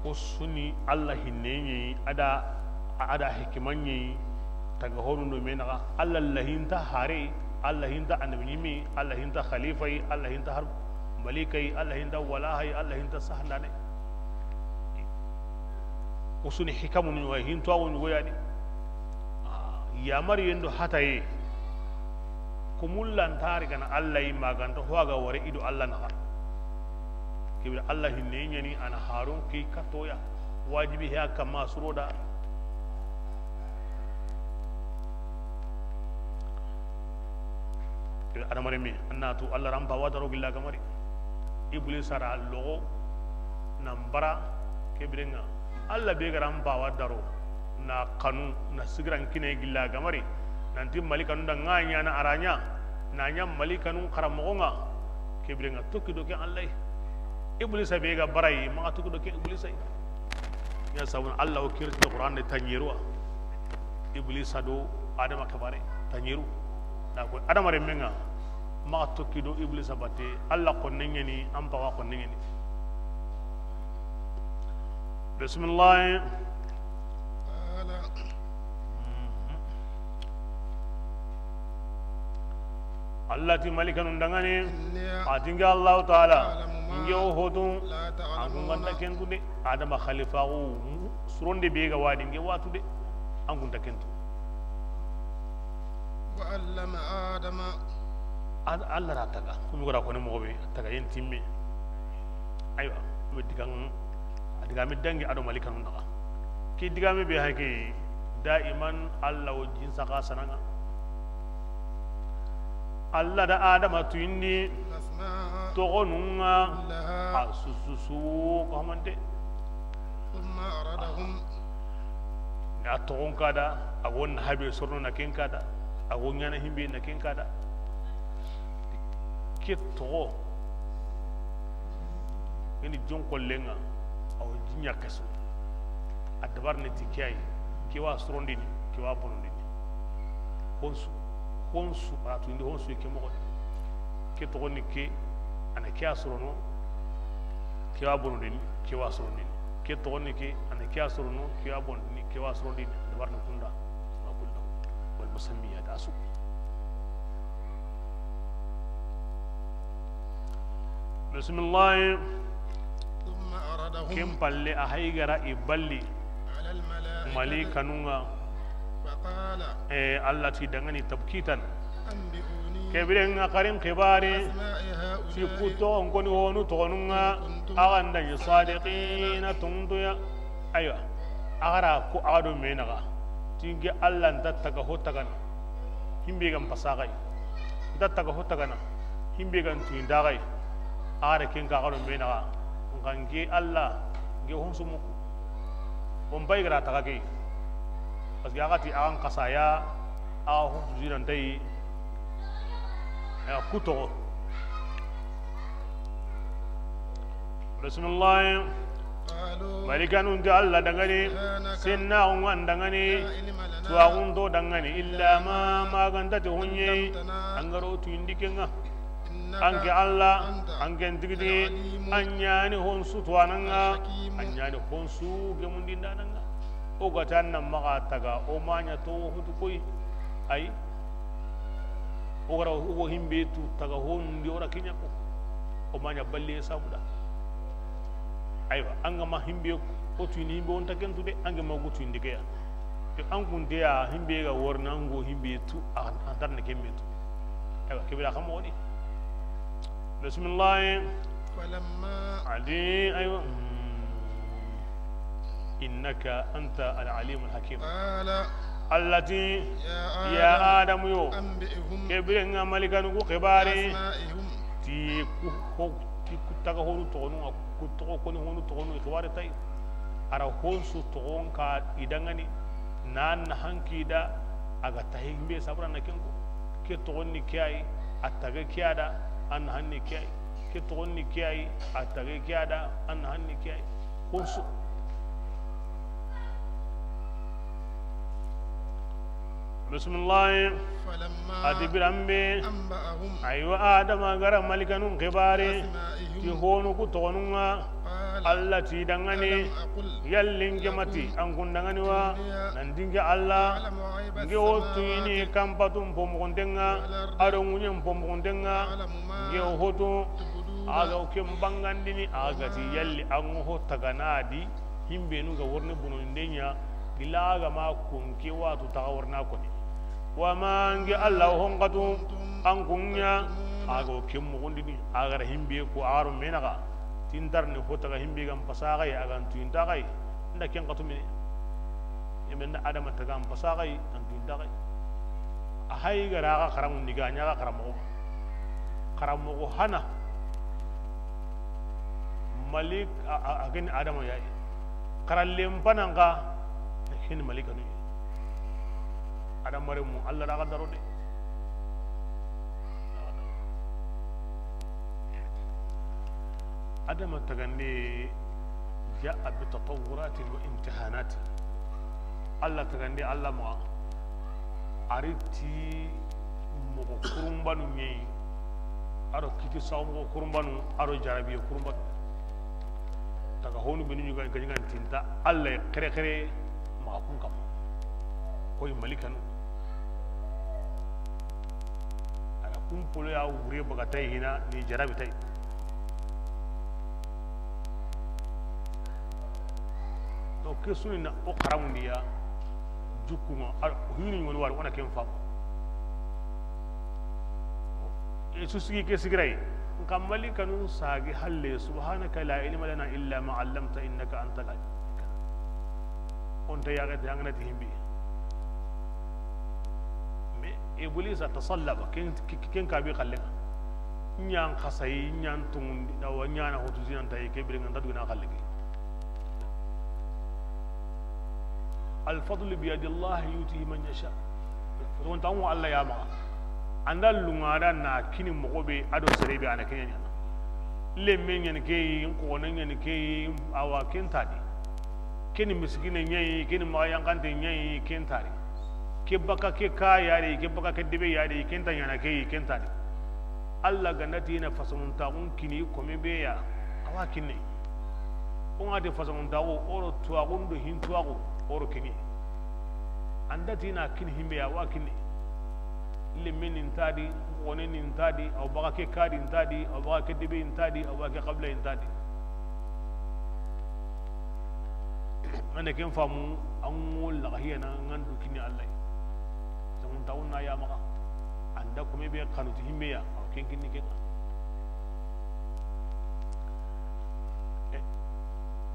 Ko suni Allah hinne ɲi, a da, a da hikima ɲi, taga honu do me naxa, Allah lahinta hare, Allah hinta annabi ɲimi, Allah hinta xalifa yi, Allah hinta har malika yi, Allah hinta walaha yi, Allah hinta sahandane. Kusuni hikamu ni wa hinto awu ni goyani. Ah, yamari yendo hataye. Kumullan tari gana Allah yi maganta ho a ga ware i do Allah naxa. Kibir Allah hinne ɲani ana Harun ki katoya. Wajibi he a kama suroda. Adamaren me, an na tu Allah ra n pawa daro gilla gamari. Iblisa ra logo, na n bara, ke biren ŋa. Allah be ga ra n pawa daro, na kanu, na sigiran kine gilla gamari. Nanti malikanu da ŋa ɲa na a ra ɲa, na ɲa malikanu xaramoxo ŋa. Ke biren ŋa toki do ke Allah. Iblisa be ga bara yi, maxa toki do ke Iblisa yi. Ya sabun Allah o kirti Qur'an de tanyiru wa. Iblisa do Adama kabare tanyiru. Na ko Adama renmen ŋa maxa toki do Iblisa batte, Allah konne ɲani, an pawa konne ɲani. Bismillah. Allah ti malikanun danŋa ni, a ti nke Allahu Taala, nke wo hotu, an kun ga nta ken tu de. Adama xalifaxu suronde be ga wadi nke wa tu de, an kun nta ken tu. وعلم آدم. Allah ra taga, kumi gora kone moxo be taga yen timme. Aywa, mi digan, a digame dangi a do malikanun daga. Ke digame be hake, daiman Allah wo jin saxa sananga. Allah da Adama tuyindi toxonun ŋa, a sususu ko hamante. ثم عرضهم. Na toxon kada, a go na habe sorno na ken kada, a go ɲana himbe na ken kada. Ke toxo. Ini jon kollenga, aw jinya kaso. A dabar ne ti kiyai, ke wa sorondini, ke wa bonondini. Honsu, honsu, a tuyindi honsu ke moxo. Ke toxoni ke, a na ke a sorono, ke wa bonondini, ke wa sorondini. Ke toxoni ke, a na ke a sorono, ke wa bonondini, ke wa sorondini. Dabar ne kunda, ma kulla. Wal musammiyat asu. Bismillah. ثم عرضهم. Ken palle a haygara i balli. على الملائكة. Malikanun ŋa. فقال. Eh, Allah ti danŋa ni tabkitan. أنبئوني. Ke biren ŋa xarin xibari. بأسماء هؤلاء. Ti ku toxon koni honu toxonun ŋa. إن كنتم. A ga nda ɲi sadiqina tonguya. Aywa. A ga ra ko a ga do me naxa. Ti nke Allah nta taga ho tagana. Himbe ga n pasaxay. Nta taga ho tagana. Himbe ga n tuyindaxay. A ga ra ken ka ga do me naxa. Nxa nke Allah, nke honsu muku. Bon, bay ga ra taga ke. Parce que a ga ti a ga n xasaya, a ga honsu zinantayi. A ku toxo. Bismillah. قالوا. Malikanun ti Allah danŋa ni, سبحانك. Sennaxun ŋa an danŋa ni, لا علم لنا. Tuwaxun to danŋa ni, إلا ما. Ma ga nta ti honye, علمتنا. An ga ro tuyindi ken ŋa. إنك. Anke Allah, أنت. Anke n tigi tigi, العليم. An ɲani honsu tuwanan ŋa, الحكيم. An ɲani honsu gemundindanan ŋa. O ga ta na maxa taga, o ma ɲa to hutu koy. Ay. O ga ra o go himbe tu taga honundi o ra kiɲa ko. O ma ɲa balle sabuda. Aywa, an ga ma himbe O tuyini himbe, o nta ken tu de, an ke ma o ku tuyindi ke ya. Yo, an kunte ya, himbe ga worina, an go himbe tu, a, an tarni ken be tu. Aywa, ke bira xa moxo ni. Bismillah. فلما A di, aywa. Hmm. إنك أنت العليم الحكيم. قال Alla ti, يا ya آدم Adamu yo, أنبئهم ke bire nga malikanu ku xibari, بأسمائهم ti ku ho-, ti ku taga honu toxonu, ku toxo koni honu toxonu, xibari tay. A ra honsu toxon ka i dangani, na na hanki da, a ga tahi himbe sabura na ken ko. Ke toxon ni ke ay, a tage ke ada, an na hanni ke ay. Ke toxon ni ke ay, a tage ke ada, an na hanni ke ay. Honsu. Bismillah. فلما A di biranbe. أنبأهم Aywa, Adama ga ra malikanun xibari. بأسمائهم Ti honu ku toxonun ŋa. قال Alla ti dangani. ألم أقل Yalli n ke ma ti لكم an kun dangani wa? إني Nan ti n ke Alla. أعلم غيب N ke o tuyini السماوات kampatun pomuxunten ŋa. والأرض A do ŋuɲen pomuxunten ŋa. وأعلم ما N ke o hotu. تبدون A ga o ken bangandini, a ga ti وما yalli an ŋo ho tagana di. Himbenu ga worni bunonde ɲa, gila a ga ma kun ke watu taga worna koni. Wa ma n ke Alla ho n katu, an kun ɲa, a ga o ken muxundini, a ga ra himbe ko a ro menaga. Tintar ni ho taga himbe ga n pasaxay, a ga n tuyintaxay, n da ken katu mine. Yemen da Adama taga n pasaxay, an tuyintaxay. A hay ga ra ga xaramu ni ga ɲa ga xaramoxo. Xaramoxo hana. Malik, a, a, a gani Adama yayi. Xarallen panan ga, a gani malikanu. Adama remu, Alla da ga daro de. Adama tagande, جاء بتطورات وامتحانات. Alla tagande, Alla ma. A ri ti moxo kurumbanu ɲeyi, a do kiti saxu moxo kurumbanu, a do jarabiye kurumbanu. Taga honu benu ɲuga gaɲigan tinta, Alla ye xere xere maxa kun kamma. Koy malikanu. A da kun polo ya wure baga tay hina ni jarabi tay. Donc ke suni na o xaramundi ya jukkunga, a hini ɲoni wari, o na ken fam. E su sigi ke sigiray, n ka malikanu sagi halle, سبحانك لا علم لنا إلا ما علمتنا إنك أنت العليم الحكيم. O nta yaxe te, an ga na ti himbi. Mais Iblisa tasallaba, ken, ken, ken kabi xalle. Ɲan xasayi, ɲan tungundi, awa ɲana hotu zinan tayi, ke biren ŋa nta dugina xalle ke. الفضل بيد الله يؤتيه من يشاء. Don tangu Alla ya maxa. An da lunga da na kini moxo be, a do sere be, a na ke ɲa ɲana. Lemme ɲani ke yi, n xone ɲani ke yi, awa ken ta di. Ke ni miskine ɲa yi, ke ni maxa yanxante ɲa yi, ken ta di. Ke baka ke ka ya di, ke baka ke debe ya di, ken ta ɲana ke yi, ken ta di. Alla ga na ti na fasamuntaxun kini kome be ya, a wa kinne. O ŋa ti fasamuntaxu, o ro tuwaxun do hin tuwaxu, o ro kini. An da ti na kini himbe ya, a wa kinne. Lemme ni nta di, xone ni nta di, aw baga ke ka di nta di, aw baga ke debe nta di, aw baga ke xabila nta di. An da ken famu, an ŋo laga hiyana ŋa n du kini Alla. Samun tawun na ya maxa. An da kome be xanu ti himbe ya, aw ken kini ken. Eh,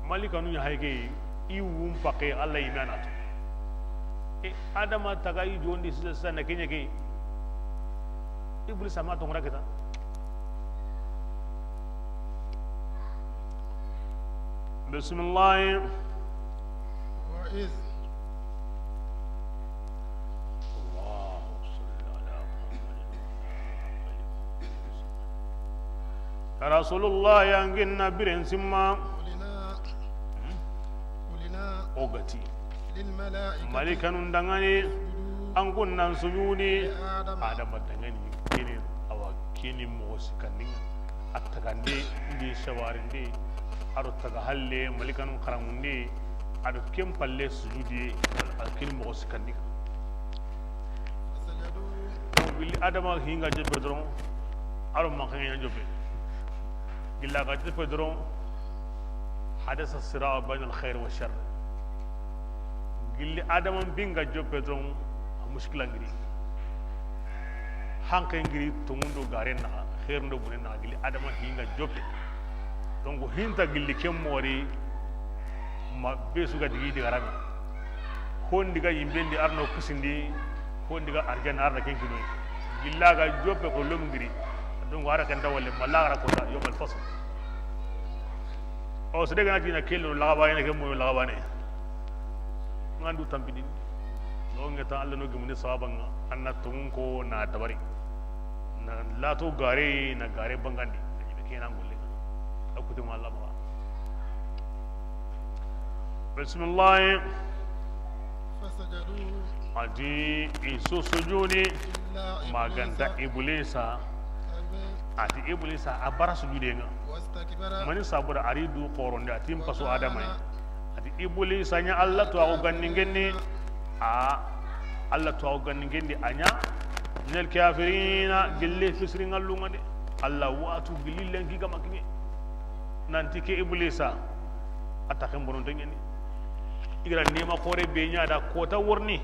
malikanu ɲa hay ke, i wun pake Alla yi mana to. E, Adama taga i jondi sisa sisa na ke ɲa ke. Iblisa ma to ngora kita. Bismillah. وإذ اللهم صل على محمد. Ya Rasulullah, yanginna biren simma. قلنا قلنا O ga ti. للملائكة Malikanun dangani, اسجدوا an kun nan sujudi. لآدم Adama dangani, kini, awa, kini moxo sikandinga. A tagande, ndi sawarinde, a do taga halle, malikanun xaramunde, a do ken palle sujudi, a kini moxo sikandinga. فسجدوا Billi Adama hinga jope doron, a do maxa ɲa jope. Gilla ga jope doron, Hadasa sira bayna al khair wa shar. Gilli Adama n pinga joppe ton, a muskila ngiri. Hanke ngiri tongundo garen naxa, xeerundo buren naxa, gilli Adama hinga joppe. Donc hinta gilli ken moxo di, ma be su ga digi digaranga. Hondi ga yimbendi arno kisindi, hondi ga arjana arna ken kinoy. Gilla ga joppe ko lom ngiri. Donc ara ken tawalle malla ara ko ta yawmal fasl. O sede gana tina kello lagabane ke moyo lagabane. Ngandu tampidin. No ngeta Allah no gimuni sababanga anna tungun ko na dabari. Na lato gare na gare bangandi. Kena golle. Akutu ma Allah ba. Bismillah. فسجدوا A ti i su sujudi إلا إبليس maganta Iblisa. أبى A ti Iblisa a bara sujudenga. واستكبر Mani sabuda a ri du xoronde a ti n pasu Adama yi. وكان A ti Iblisa ɲa Allah to ago ganningenni. A Allah to ago ganningendi a ɲa. Minal kafirina gille fisiringallunga de. Allah watu gilli lenki gama kine. Nanti ke Iblisa a taxen bononte ɲani. I gara nema xore be ɲa da kota worni,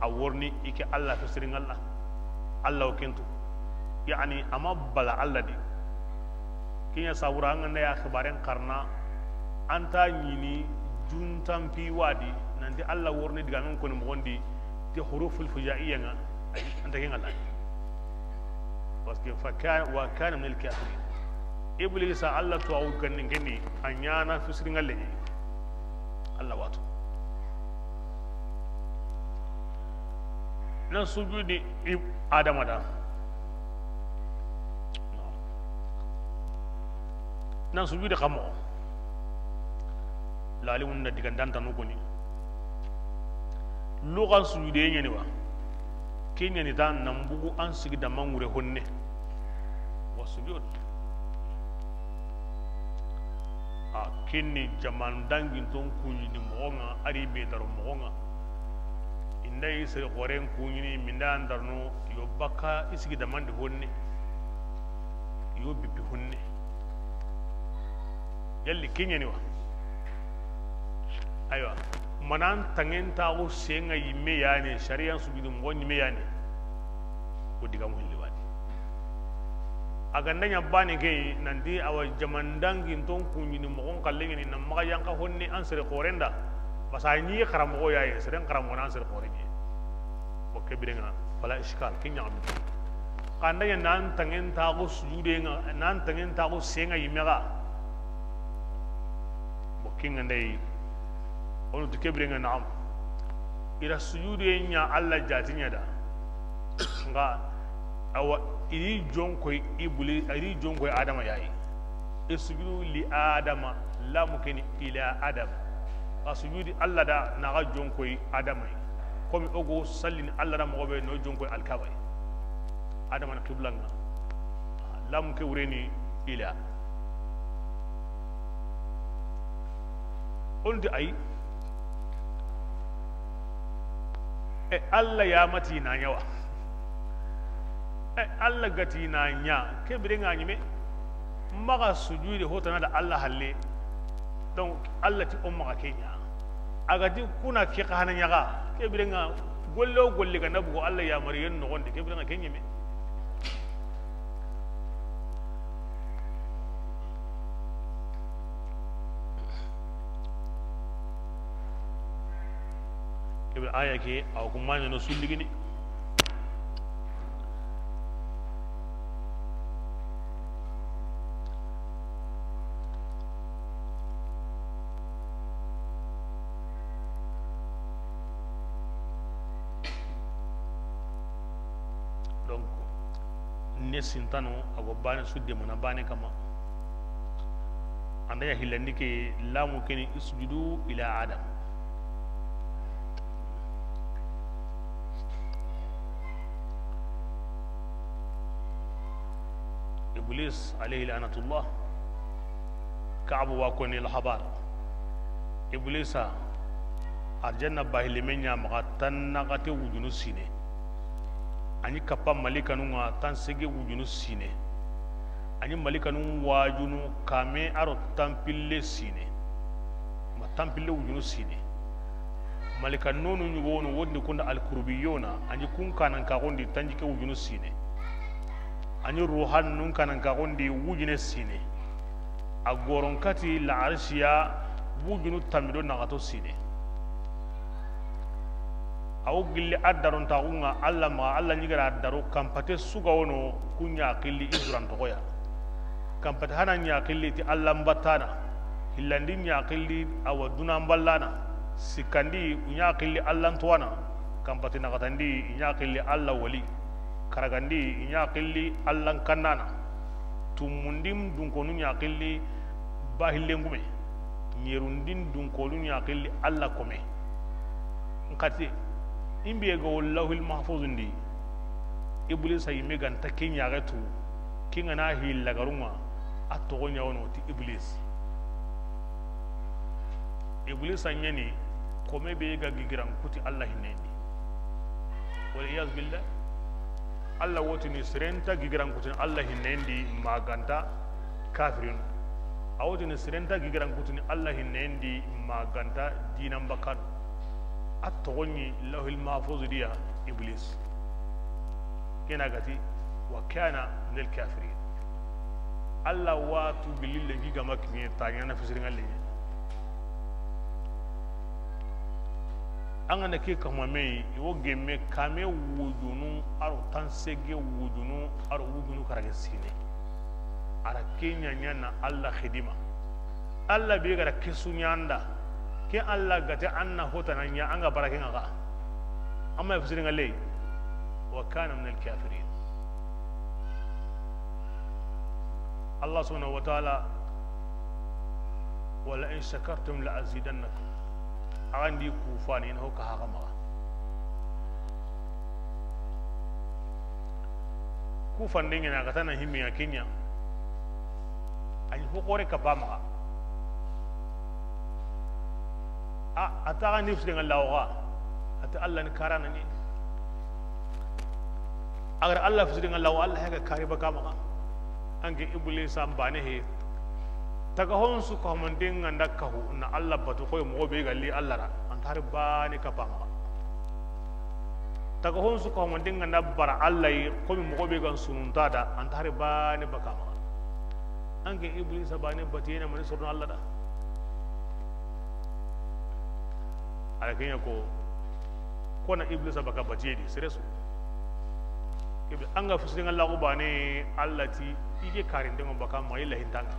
a worni i ke Allah fisiringalla. Allah o kentu. Yani ama bala Allah di. Kiɲa sabura an ganda ya xibaren xarna anta ɲini juntampi wadi nanti Allah worni digamen koni moxondi ti huruful fujaiya nga. Anta ke ngalla. Parce que fa kana wa kana min al kafirin. Iblisa Allah to awu ganni ngeni a ɲana fisiri ngalle. Allah watu nan sujudi Adama da. Nan sujudi kamo. Lalimun na digan danta no koni. Lugan sujude ɲani wa. Ke ɲani ta nan bugu an sigi da mangure honne. Wa sujud. A kinni jaman dangin ton kuɲini moxonga, ari be daro moxonga. Inda i sere xoren kuɲini minda an darno yo bakka i sigi damandi honne. Yo bippi honne. Yalli ke ɲani wa? Aywa, manan tangen taxu senga yimme yani, sariyan sujudi moxo ɲimme yani. Ko digamu hilli wadi. A ganda ɲa bani ke nanti awa jamandangin ton kuɲini moxon kalle ɲani nan maxa yanka honni an sere xorenda. Basa ɲi xaramoxo yaye, seren xaramoxo na an sere xore ɲe. Ko ke birenga fala iskal ke ɲaxami. Kanda ɲa nan tangen taxu sujudenga, nan tangen taxu senga yimme ga. Bo kinga ndey. Onu ti ke birenga naam. Ira sujude ɲa Allah jati ɲa da. Nga awa iri jonkoy Iblis, iri jonkoy Adama yayi. Isjudu li Adama, lamu keni ila Adam. A sujudi Allah da naga jonkoy Adama yi. Komi ogo sallini Allah da moxo be no jonkoy Alkaba yi. Adama na qiblanga. Lamu ke wureni ila. Onti ay. E Allah yamati na ɲawa. E Allah gati na ɲa ke birenga ɲime. Maxa sujudi hotana da Allah halle. Donc Allah ti o maxa ke ɲa. A gati kuna ke xana ɲaga ke birenga golle o golle ganda bugo Allah yamari yen noxondi ke birenga ke ɲime. Kebe aya ke aw ku maɲa no sulligini. Donc ne sintano ago bane sudde mona bane kama. Anda ya hillandi ke lamu keni isjudu ila Adam. Iblis alayhi la'natullah. Kaabu wa koni lahabar. Iblisa arjanna bahilime ɲa maxa tan naxate wujunu sine. Ani kappa malikanu nga tan sege wujunu sine. Ani malikanu wajunu kame aro tan pille sine. tanpille wujunu siine. Malika nonu ɲugo wono, wondi kunda alkurubiyona, a ɲi kun kanan kaxundi tanjikke wujunu siine. A ɲi ruhan nun kanan kaxundi wujune siine. A goron kati la arsiya wujunu tammido naxato siine. Awo gilli a darontaxunga Allah maxa, Allah ɲigara a daro kanpate suga wono, ku ɲa xilli i durantoxoya. Kanpate hana ɲa xilli ti Allah n battana, hillandi ɲa xilli awa dunan ballana, sikkandi i ɲa xilli Allah n tuwana, kanpate naxatandi i ɲa xilli Allah wali, karagandi i ɲa xilli Allah n kannana, tumundin dunkonu ɲa xilli bahillengume, ɲerundin dunkonu ɲa xilli Allah kome. N xati, i be ga wo Lawhil Mahfuz ndi, Iblisa yinme ga nta ke ɲaxe tu, ke ga na hi lagarunga, a toxo ɲa wono ti Iblis. Iblisa ɲa ni kome be ga gigiran kuti Allah hinnendi. Wal iyaz billah. Allah wo tini sere nta gigiran kutini Allah hinnendi ma ga nta kafirin. A wo tini sere nta gigiran kutini Allah hinnendi ma ga nta dinan bakkanu. A toxo ɲi Lawhil Mahfuz diya Iblis. Ke na ga ti, wa kana minal kafirin. Allah wa tu gilli lenki ga ma kimiye ta ɲa na fisiringa lenye. An ga na ke kama me, i wo gemme kame wujunu, aro tansege wujunu, aro wujunu karage sine. A ra ke ɲa ɲa na Allah xidima. Allah be ga ra ke su ɲa an da. Ke Allah ga te an na hotana ɲa an ga barake ŋa ga. Amma fisiringa ley. Wa kana minal kafirin. Allah subhanahu wa ta'ala, "Wa la in shakartum la azidannakum." A ga ndi kufani, i na ho ka haxa maxa. Kufande ɲa na ga tana himmiya ke ɲa. A ɲi ho xore ka ba maxa. A, a ta ga ni fisiringa lawo ga. A ta Allah ni karana ni. A ga ra Allah fisiringa lawo, Allah ya ga kari baka maxa. An ke Iblisa n bane he. Taga hon su ka homande ŋa nda kahu na Allah batu koy moxo be ga li Allah ra. An ta hari bane ka ba maxa. Taga hon su ka homande ŋa nda bara Allah yi komi moxo be ga n sununta da. An ta hari bane baka maxa. An ke Iblisa bane batiyena mani sorno Allah da. A ra ke ɲa ko, ko na Iblisa baka batiye di, sere su. Ibi-, an ga fisiringa laxu bane, Allah ti, i ke karindengo baka ma, i lahintanŋa.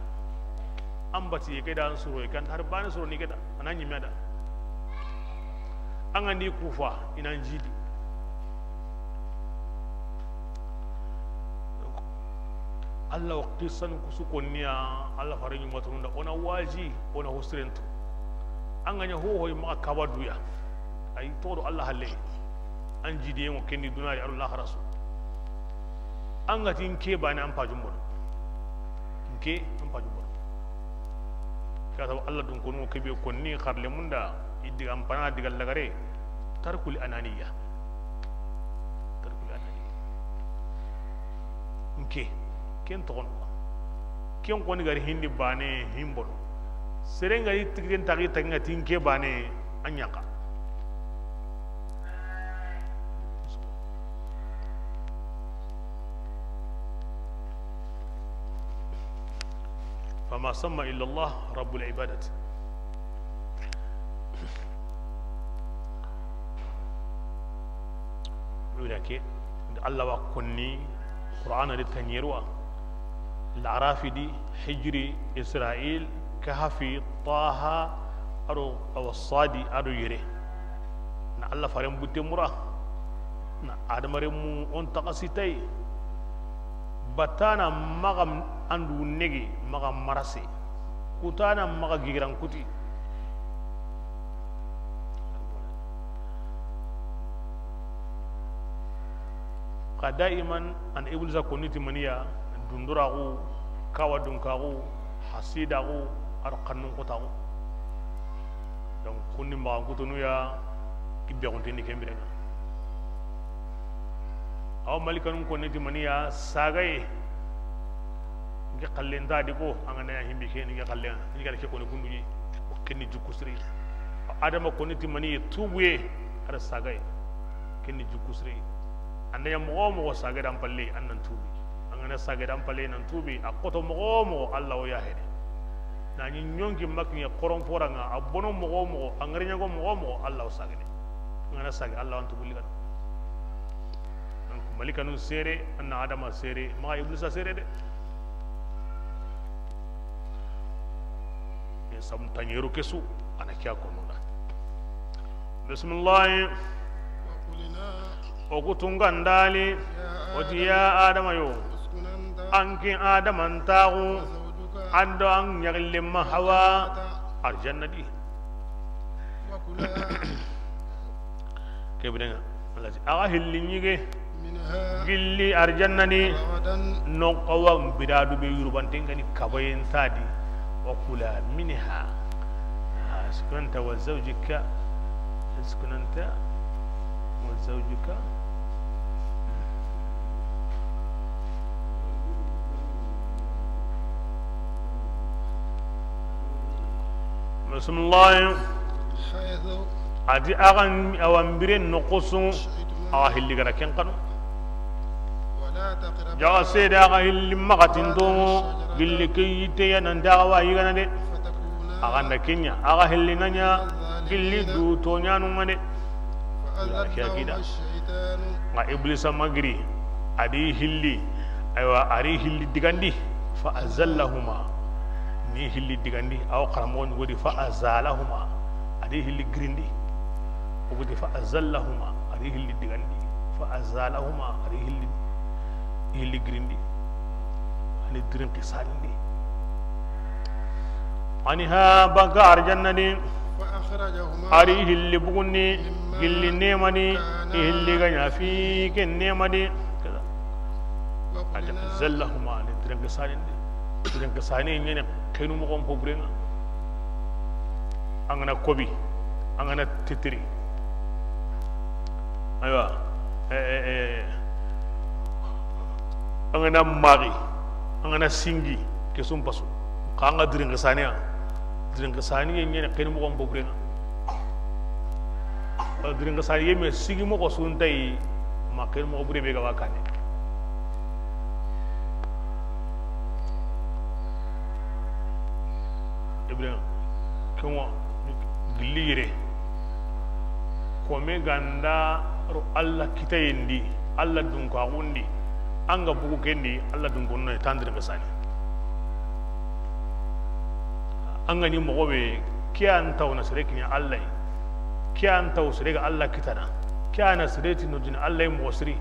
An batiye ke da, an suro ke, an ta hari bane suro ni ke da, a na ɲime da. An ga ndi kufa, i na n jidi. Allah wa qissanu kusu konniya, Allah fare ɲumatununda, o na waji, o na hosirentu. An ga ɲa hohoy maxa kaba duya. Ay, toxo do Allah halle. An jidiyengo kendi dunari, aro laxara su. An ga ti n ke bane an pajun bono. N ke an pajun bono. Kata Allah dun konu ke be konni xarle munda, i diga an pana diga lagare. Tarkul ananiya. Tarkul ananiya. N ke, ken toxono. Ken koni gari hindi bane himbono. Seren gari tigiden tagi tagi nga ti n ke bane a ɲaxa. فما سمى إلا الله رب العبادة. Wira ke, Allah wa konni Qur'ana di tanyeruwa. Larafi di, Hijri, Israil, Kahfi, Taha, ado awa Sadi, ado yere. Na Allah faren butte mura. Na adamaren mu on taxasitay. Batana maxa andu negi, maxa marase. Kutana maxa gigiran kuti. Xa daiman an Iblisa konni ti maniya, dunduraxu, kawa dunkaxu, hasidaxu, ado xannun xotaxu. Donc kunni maxan kutunu ya, i bexunteni ken birenga. Awa malikanun konni ti maniya, sagaye. Nke xallenta di ko, an ga na ya himbi ke ni nke xallen, ni ga ke koni kunduɲi. O ken ni jikku sire. Adama koni ti mani tuubuye, a da sagaye. Ken ni jikku sire. An da ɲa moxo wo moxo sagede an palle, an nan tuubi. An ga na sagede an palle nan tuubi, a xoto moxo wo moxo, Alla wo yaxene. Na ɲi ɲonki ma kiɲe xoron fora ŋa, a bono moxo wo moxo, a ŋariɲago moxo wo moxo, Alla wo sagene. An ga na sage, Alla wa an tuubu ligana. Donc, malikanu sere, an na Adama sere, maxa Iblisa sere de. E sabu taɲeru kesu, a na kiya kono da. Bismillahi. O ku tungandali, o ti ya Adama yo, an ke Adama ntaxu, an do an ɲaxillenma Hawa, arjanna di. Kebire ŋa, Alla ti, axa hilli ɲige, gilli arjanna ni, no xawa mbiradu be yurubanten gani kabayen tadi, wa kula minha. Uskun anta wa zawjuka, uskun anta wa zawjuka. Bismillahi. A ti axa n-, awa n biren noxo su, axa hilli ga na ken xanu. Jaxa sede axa hilli maxa tinto, gilli ke yitte ya nan ti axa wa yigana de. Axa nda ke ɲa, axa hilli na ɲa gilli du toɲanu ŋa de. Kiya kida. Nga Iblisa ma giri, a di hilli, aywa, a ri hilli digandi, fa azallahuma, ni hilli digandi, aw xaramoxo ɲugo di, fa azalahuma, a di hilli girindi, o gudi fa azallahuma, a di hilli digandi, fa azalahuma, a di hilli, hilli girindi, a ni dirin xisanindi. Anha, baga arjanna di. A ri hilli bugundi, gilli nemani, i hilli ga ɲa fi ken nemani. Ada zallahuma, ni diren ke sanindi. Diren ke sani ɲene xenu moxon pobure ŋa. An ga na kobi, an ga na titiri. Aywa, eh, eh, eh. An ga na maxi, an ga na singi, ke su n pasu. Xa an ga dirin ke saniya. Dirin ke sani ye ɲene xenu moxon pobure ŋa. Wala dirin ke sani ye me sigi moxo su nta yi, ma xenu moxo bure be ga wa kane. Ibrahima, ke ŋa gilli yire. Kome ga nda ro Alla kitayen di, Alla dunkaxun di, an ga bugu ken di, Alla dunkonno tan dirin ke sani. An ga ni moxo be, ke an taw na sere kiɲa Alla yi, ke an taw sere ga Alla kitana, ke an na sere ti no dina Alla yi moxo siri,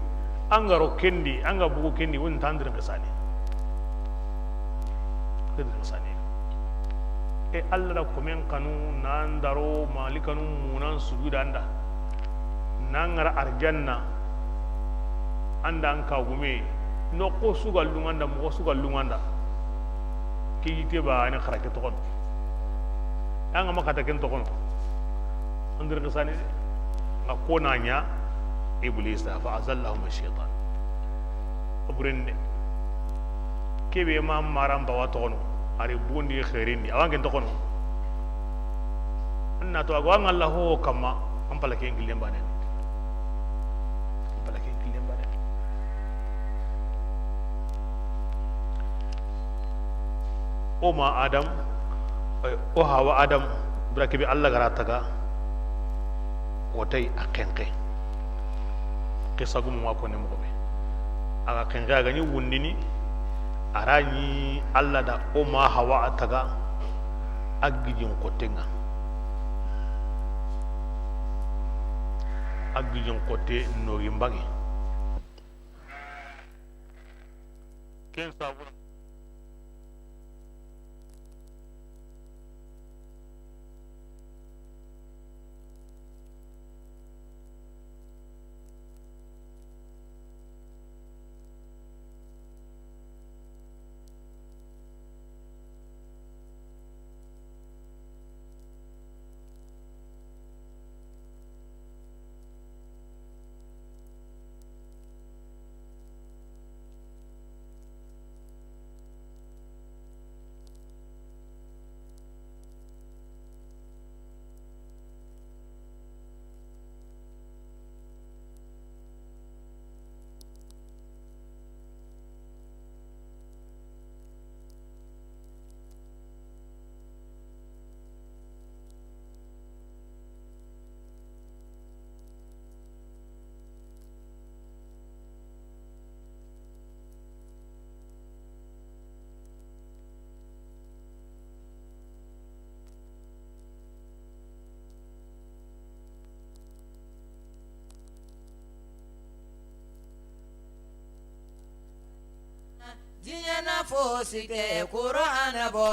an ga ro ken di, an ga bugu ken di, woni tan dirin ke sani. Ke dirin ke sani. E Alla da komen xanu, nan daro malikanu munan sujuda an da. Nan ŋara arjanna, an da an kagume, noxo su ga lu ŋa an da, moxo su ga lu ŋa an da. Ke yitte ba ni xara ke toxono. An ga ma kata ken toxono. An dirin ke sani de. Nga ko na ɲa Iblisa, fa azallahuma shaytan. Aburende. Kebe ma maran bawa toxono. A ri bundi xeerindi. Awan ken toxono. An na to a go an ga Alla ho kamma, an pala ken gillen bane. An pala ken gillen bane. O ma Adam, eh, o Hawa Adam, bira kebe Alla ga ra taga, o tay a xenqe. Xisa gumu ma kone moxo be. A ga xenqe, a ga ɲi wundini, a ra ɲi Alla da o ma Hawa a taga, a gijin xotte ŋa. A gijin xotte nogi mbangi. Ken sabu Fosi tɛ Kurana bɔ.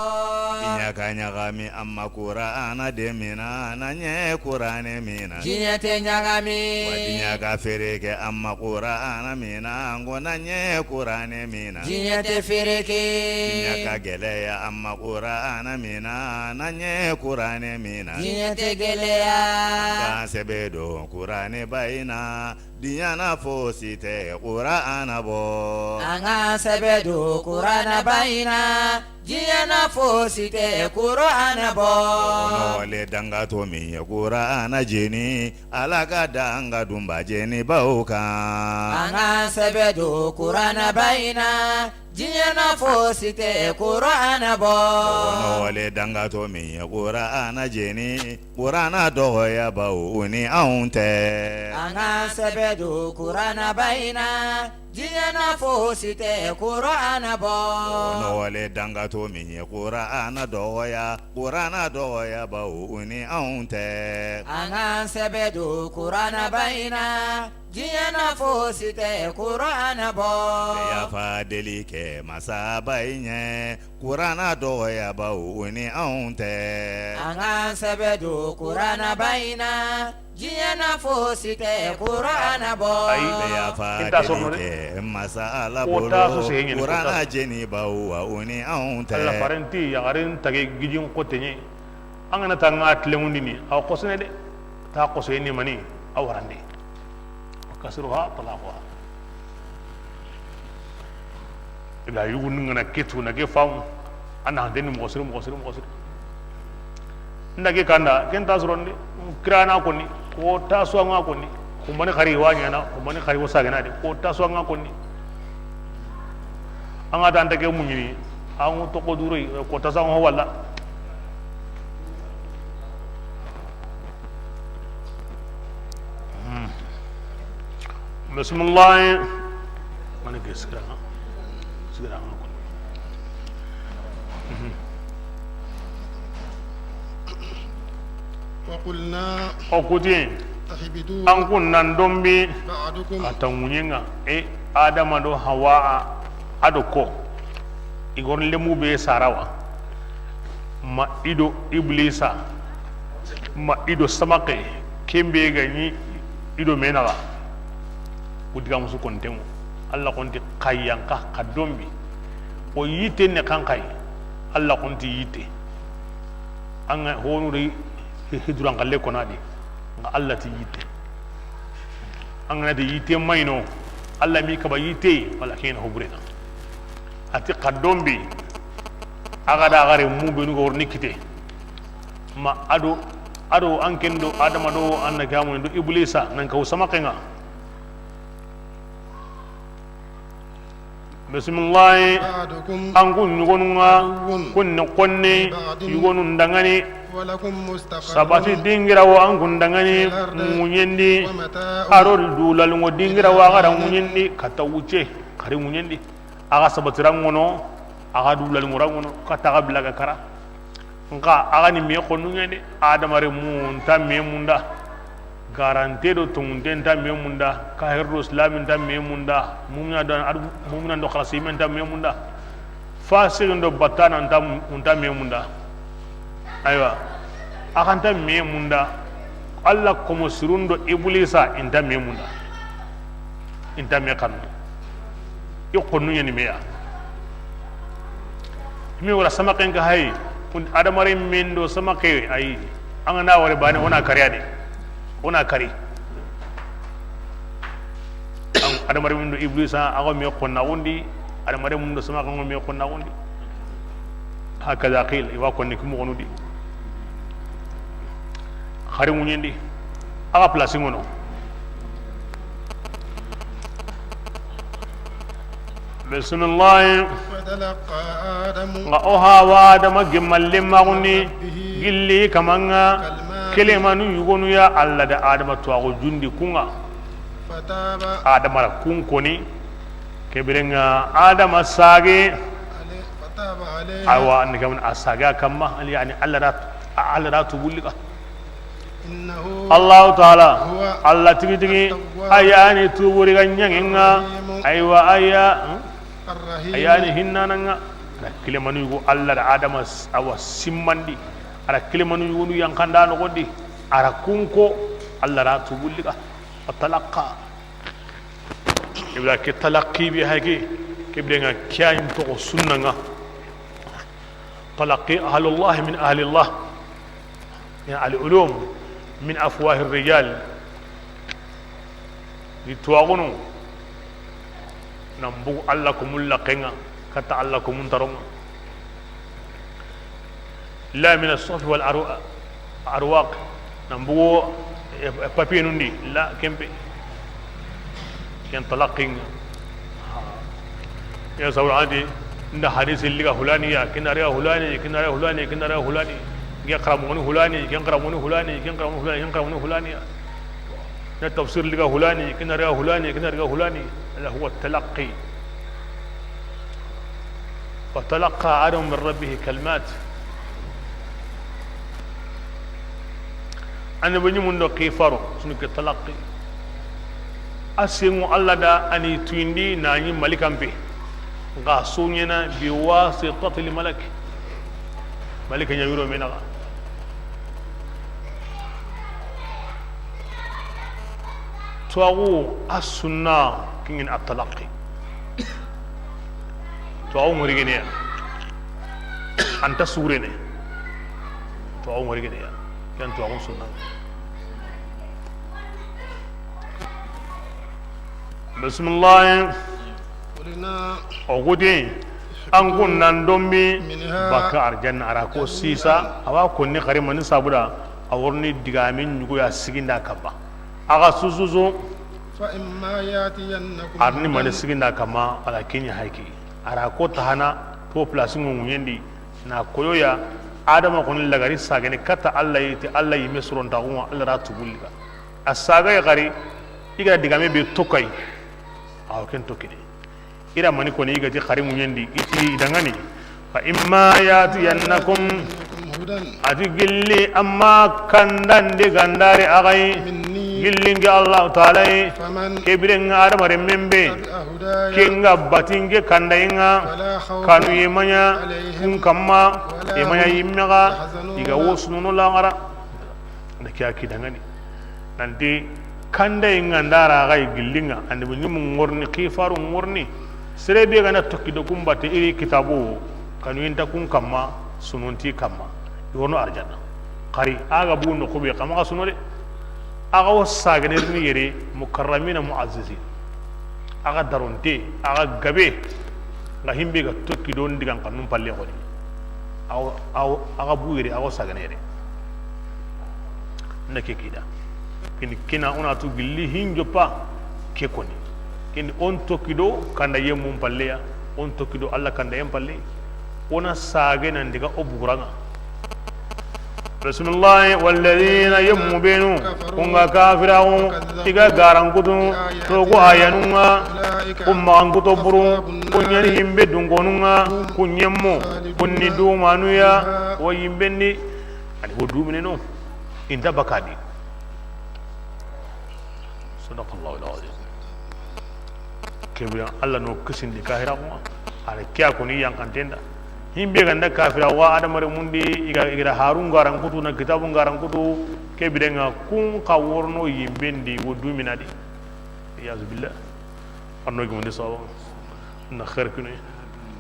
Diɲɛ ka ɲagami, a ma Kurana demina, na ɲɛ Kurane mina. Diɲɛ tɛ ɲagami. Wa diɲɛ ka fereke, a ma Kurana mina, n ko na ɲɛ Kurane mina. Diɲɛ tɛ fereke. Diɲɛ ka gɛlɛya, a ma Kurana mina, na ɲɛ Kurane mina. Diɲɛ tɛ gɛlɛya. K'an sɛbɛ don Kurane ba in na. Diɲɛ na fosi tɛ Kurana bɔ. An ka sɛbɛ don Kurana ba in na. Diɲɛ na fosi tɛ Kurana bɔ. Nɔgɔlen dangato min ye Kurana jeni, Ala ka danga dunba jeni baw kan. An ka sɛbɛ don Kurana ba in na. Diɲɛ na fosi tɛ Kurana bɔ. Nɔgɔlen dangato min ye Kurana jeni, Kurana dɔgɔya baw u ni anw tɛ. An ka sɛbɛ don Kurana ba in na. Diɲɛ na fosi tɛ Kurana bɔ. Nɔgɔlen dangato min ye Kurana dɔgɔya, Kurana dɔgɔya baw u ni anw tɛ. An ka sɛbɛ don Kurana ba in na. Diɲɛ na fosi tɛ Kurana bɔ. Yafa deli kɛ masaba in ɲɛ, Kurana dɔgɔya baw u ni anw tɛ. An ka sɛbɛ don Kurana ba in na. Diɲɛ na fosi tɛ Kurana bɔ. Ayi, yafa deli kɛ masa Ala bolo, Kurana jeni baw wa u ni anw tɛ. Alla farenti yaxarin tage gijin xoteɲe. An gana ta ŋa tilenŋundini, awa xosene de. Ta xoseni mani, a warandi. Wa kasruha talaquha. Ila yugun ngana ketu na ke famu. Ana handeni moxo siri, moxo siri, moxo siri. Nda ke kanda, ken ta soronde. Kirana koni, ko ta suwa ŋa koni. Kumbani xari wa ɲana, kumbani xari wa sagana de. Ko ta suwa ŋa koni. An ga ta anta ke muɲini, an ŋu toxo duro yi, ko ta sa ŋo wala. Hmm. Bismillah. Mani ke sigira, sigira. Mhm. وقلنا O kuti, اهبطوا an kun nan dombi, بعضكم ka ta ŋuɲenga, e, Adama do Hawa, a do ko, i gor lemu be sarawa, ma i do Iblisa, ma i do samake, kembe ga ɲi i do menaga, wudiga musu kontengo, Alla konti kayyanka, ka dombi, o yitte ne kan kay, Alla konti yitte, an ga honu ri, Hi-, hiduran kalle kona di, nga Alla ti yitte. An gana ti yitte mayno, Alla mi kaba yitte, wala kena hoburena. A ti xa dombi, a ga da gare mu benu ga worni kite. Ma ado, ado an ken do Adama do an na gamu do Iblisa nan kaw sama kenga. Bisimilahi. Ba'dukum. An ku ɲogonu ŋa, aduwwun, kun ni xonne, li ba'din, yogonu ndangani. Wa lakum mustaqarrun. Sabati dingira wo an ku ndangani, fil ardi, ŋuɲendi. Wa mata'un. Aro dulalungo dingira wo a ga ra, ila hin, ŋuɲendi, kata wuce, kari ŋuɲendi. A ga sabati rangono, a ga dulalungo rangono, kata a ga bilaga kara. Nka a ga ni me xonnu ɲa de, Adama renmu nta me munda. Garante do tongunte nta me munda. Kahir do silami nta me munda. Mumina do ad-, mumina do xalasime nta me munda. Fasiqin do battana nta, nta me munda. Aywa, a ga nta me munda. Alla komo sirun do Iblisa i nta me munda. I nta me xanu. I xonnu ɲa ni me ya. I me wara samaqen ka hay, kun adamaren men do samaqe ay. An ga na wari bane, o na kari a de. O na kari. An adamaren men do Iblisa, a go me xonna wondi. Adamaren men do samaqe go me xonna wondi. Hakaza qil, i wa konni kumu xonu di. Xari ŋuɲendi, a ga place ŋono. Bisimilahi. Fatalaqa Adamu. Nka o Hawa Adama gimmalle maxundi, min rabbihi, gilli kamanga, kalimatin, kelimanu yugonu ya Alla da Adama tuwaxu jundi kunga. Fataba. Adama ra kun koni, kebirenga Adama sage. Fataba alayhi. Awa, ni gamun a sage a kamma, yani Alla da, Alla da tubulli ka. Innahu. Allahu Taala, huwa, Alla tigi tigi, at-tawwab, a ya ni tuburi ga ɲangenga. Ar-rahim. Aywa, a ya, hmm? الرحيم. A yan ni hinnananŋa. A ra kilemanu yugo Alla da Adama s-, a wa simmandi. A ra kilemanu yugonu yanqanda noxondi. A ra kun ko Alla ra tubu liga. Wa talaqqa. Ibra ke talaqqi bi haqi. Ke birenŋa ke yan toxo sunnanŋa. تلقي أهل الله من أهل الله، يعني العلوم من أفواه الرجال. Ni tuwaxunu nan bugu Alla komun laqqenŋa, katta Alla komun taronŋa. لا من الصحف والأرواق. Nan bugu, eh, eh, papier nundi, la, kempe. Ken talaqqinŋa. Ya sabra andi, nda hadisi liga hulaniya, ken na riga hulani, ken na riga hulani, ken na riga hulani. Ken xaramogoni hulani, ken xaramogoni hulani, ken xaramogoni hulani, ken xaramogoni hulani. Na tafsir liga hulani, ken na riga hulani, ken na riga hulani. هذا هو التلقي. فتلقى آدم من ربه كلمات. Annabi ɲimun do xifaro, sunu ke talaqqi. A senŋu Alla da a ni tuyindi na ɲi malikan pe. Nxa soɲena بواسطة الملك. Malika ɲa wiro me naxa. Tuwaxu a sunna kingin a talaqqi. Tuwaxu ŋorigene ya. Anta surene. Tuwaxu ŋorigene ya. Ken tuwaxu sunna. Bismillah. قلنا O gudi, an kun nan dombi, منها baka arjanna, a ra ko sisa, a wa konni xari mani sabuda, a worni digamin ɲugo ya siginda kaba. A ga sususu, فإما يأتينكم a ri ni mani هدى siginda kama, a la kiɲa hayki. A ra ko tahana, to place ŋo ŋuɲendi, na koyoya, Adama koni lagari sagene katta Alla yi, ti Alla yi me surontaxunŋa, Alla ra tubu liga. A saga ya xari, i ga digame be tokay. Awa ken tokine. I ra mani koni i ga ti xari ŋuɲendi, i ti i dangani. فإما يأتينكم هدى A ti gilli amma kandandi gandari a ga yi. مني Gilli nke Allahu Taala yi. فمن Ke birenŋa Adama renmen be. تبع هداي Ke nga batinke kandayenŋa. فلا خوف Kanu yemaɲa عليهم kun kamma. ولا هم Yemaɲa yimme ga. يحزنون I ga wo sunono laxara. Na ke ya ki dangani. Nanti kandayenŋa ndara a ga yi gillinŋa, annabi ɲimu ŋorni, xifaru ŋorni. Sere be ga na tokki do kun batte i ri kitabu, kanu yinta kun kamma, sunonti kamma. I wono arjanna. Xari, a ga bu noxu be, xa maxa suno de. A ga wo sagene rini yere, mukarramina mu'azzizin. A ga daronte, a ga gabe. Nga himbe ga tokki do ndigan kanun palle xoni. Aw, aw, a ga bu yere, a ga wo sagene yere. Na ke kida. Kini kina ona tu gilli hinjo pa ke koni. Kini on tokki do kanda yemun palle ya, on tokki do Alla kandayen palle. Ona sage nan diga o buguranŋa. Bismillah, والذين yemmu benu, kun ga kafiraxu, i ga garankutu, togu ayanunŋa, kun maxankuto buru, kun ɲani himbe dunkonunŋa, kun yemmu, kun ni dumanuya, wo yimbendi, ani wo dumineno, inta bakadi. Sadaqallahu al-azim. Ke bire Alla no kisindi kahiraxunŋa. A da ke ya koni yanqanten da. Himbe ganda kafira wa Adama renmundi i ga, i ga da harun garankutu na kitabun garankutu. Ke birenŋa kun xa worno yimbendi wo duminadi. Iyazu billah. Anno gimandi sawa. Na xeer kine.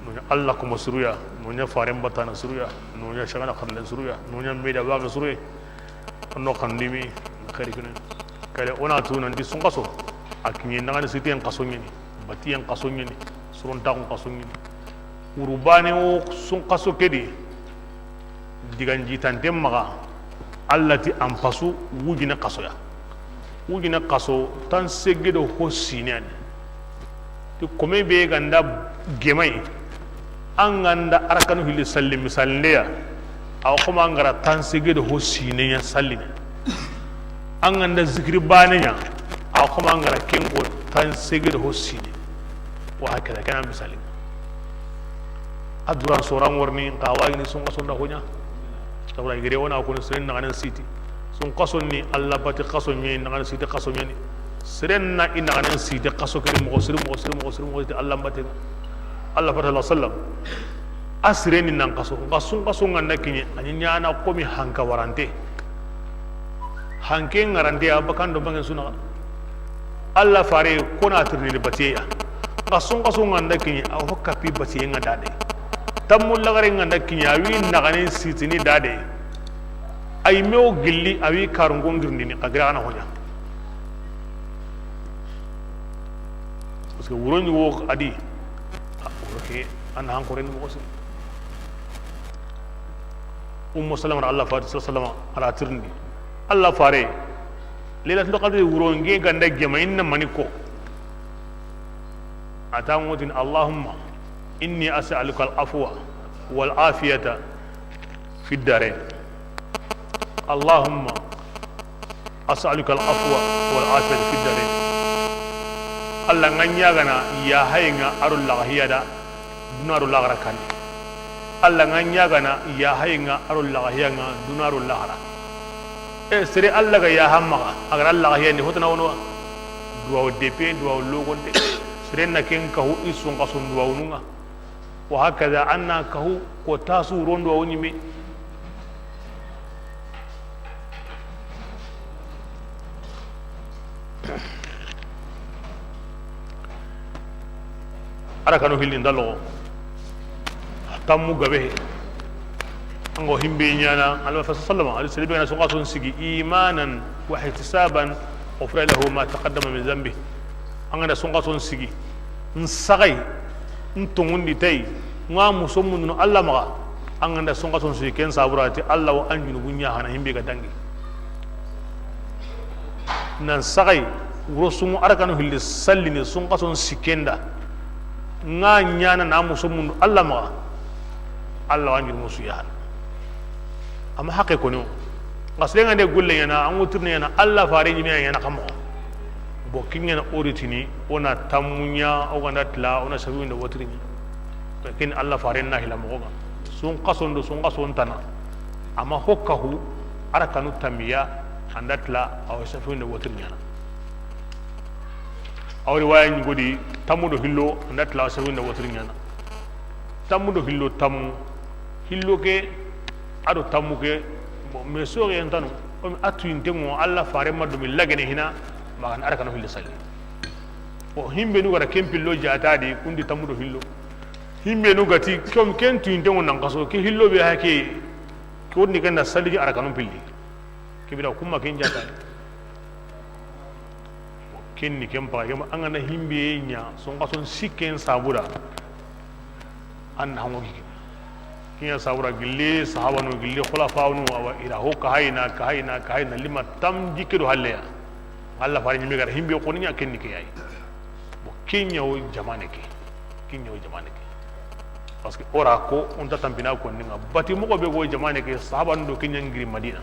No ɲa Alla kuma suruya. No ɲa faren batana suruya. No ɲa shagana xarlen suruya. No ɲa meda waxe suruya. Anno xandimi xeeri kini. Kale ona tu nanti sunxaso. A kiɲe naxani sitiyen xaso ɲeni, batiyen xaso ɲeni, surontaxun xaso ɲeni. Wurubane wo sunxaso ke di. Digan jitante maxa. Alla ti an pasu wujine xasoya. Wujine xaso tan segge do ho sineyani. Ti kome be ganda gemay, an ganda arakanu hilli salli misalindeya, awa xoma an gara tan sege do ho sineya sallini. An ganda zikiri baneya, awa xoma an gara kenko tan sege do ho sine. Wa hakada, kena misali. A duran soran worni, nka wayini sunxaso nda hoɲa. Sabura igire wona koni seren naxanen siti. Sunxaso ni Alla bati xaso ɲeni, naxanen siti xaso ɲeni. Seren na i naxanen siti xaso kedi moxo siri, moxo siri, moxo siri, moxo siri Alla batenŋa. Allah fata sallallahu alaihi wasallam, a sireni nan xaso, xasun xaso ŋa nda kiɲe, a ɲi ɲana komi hanka warante. Hanke ŋarante a bakan do bangen su naxa. Allah fare kona tirni batiyeya. Xasun xaso ŋa nda kiɲe, a ho kapi batiye ŋa dade. Tammu lagare ŋa nda kiɲe, a wi naxanen sitini dade. Ay mewo gilli, a wi karungon girndini, xa gira xana hoɲa. Parce que wuroɲi wo adi, a wuro ke, an han koreni moxo siri. Ummu Salama ra Allah fati sallallahu alaihi wasallam, a ra tirindi. Allah fare, Laylatul Qadri wuro nge ganda gema inna mani ko. A ta ŋotini, Allahumma inni as'aluka al-afwa wal afiyata fi darain. Allahumma as'aluka al-afwa wal afiyata fi darain. Allah, ŋa ɲagana yahaye ŋa aro laxahiya da, duna aro laxara kani. Allah, ŋa ɲagana yahaye ŋa aro laxahiya ŋa, duna aro laxara. E sere Allah ga yaha maxa, a ga ra laxahiya ni hotana wono wa. Duwawu depe, duwawu logonte. Sere na ken kahu i sun xason duwawunu ŋa. Wa hakaza, an na kahu ko tasu rondo wa wo ɲime. Arakanu hilli nda loxo. Tammu gabe. An ga himbe ɲana, Allah sallallahu alaihi wasallam, ali selibe na sunga son sigi imanan wa ihtisaban, ghufira lahu ma taqaddama min dhanbi. An ga na sunga son sigi. N saxay, n tongundi tay, ŋa muso mundunu Allah maxa, an ga nda sunxason sigi ken sabura ti Allah wa an junubu ɲa hana himbe ga dangi. Nan saxay, wuro sumu arakanu hilli sallini sunxason sikkenda, ŋa ɲana na muso mundu Allah maxa, Allah wa an junubu su ya hana. Ama haqe kono. Nga sere nga nde gulle ɲana, an ŋutirni ɲana, Allah fare ɲime ɲana xa moxo. Bo kiɲana oritini, o na tammu ɲa, o ga nda tila, o na sabu nda wotiri ɲa. Ken Allah fare na hila moxo ŋa. Sunxason do sunxason tana. Ama hokkahu, arakanu tammiya, an da tila, a wa sabu nda wotiri ɲana. A wa riwaya ɲi godi, tammu do hillo, an da tila, a wa sabu nda wotiri ɲana. Tammu do hillo tammu. Hillo ke, a do tammu ke, bon, mais soxi en tanu, comme a tuyinte ŋo, Allah fare ma dumi lagene hina, ma gan arakanu hilli salli. Bon, himbe nu gara ken pillo jata di, kundi tammu do hillo. Himbe nu gati, comme ken tuyinte ŋo nan xaso, ke hillo be hake, ke woni ken da salli arakanu pilli. Kibira kuma ken jata. Ken ni ken paga, ken an ga na himbe ɲa, sunxason sikken sabuda. An na hango kike. Kiɲa sabura gilli, sahabanu gilli, khulafanu, awa ira ho ka hayna, ka hayna, ka hayna, lima tam jikke do halleya. Allah fare ɲime gara himbe xoni ɲa ken ni ke yayi. Bon, kiɲa o jamane ke. Kiɲa o jamane ke. Parce que ora ko, on ta tampina ko ninga. Bati moxo be go jamane ke, sahabanu do kiɲa ngiri Madina.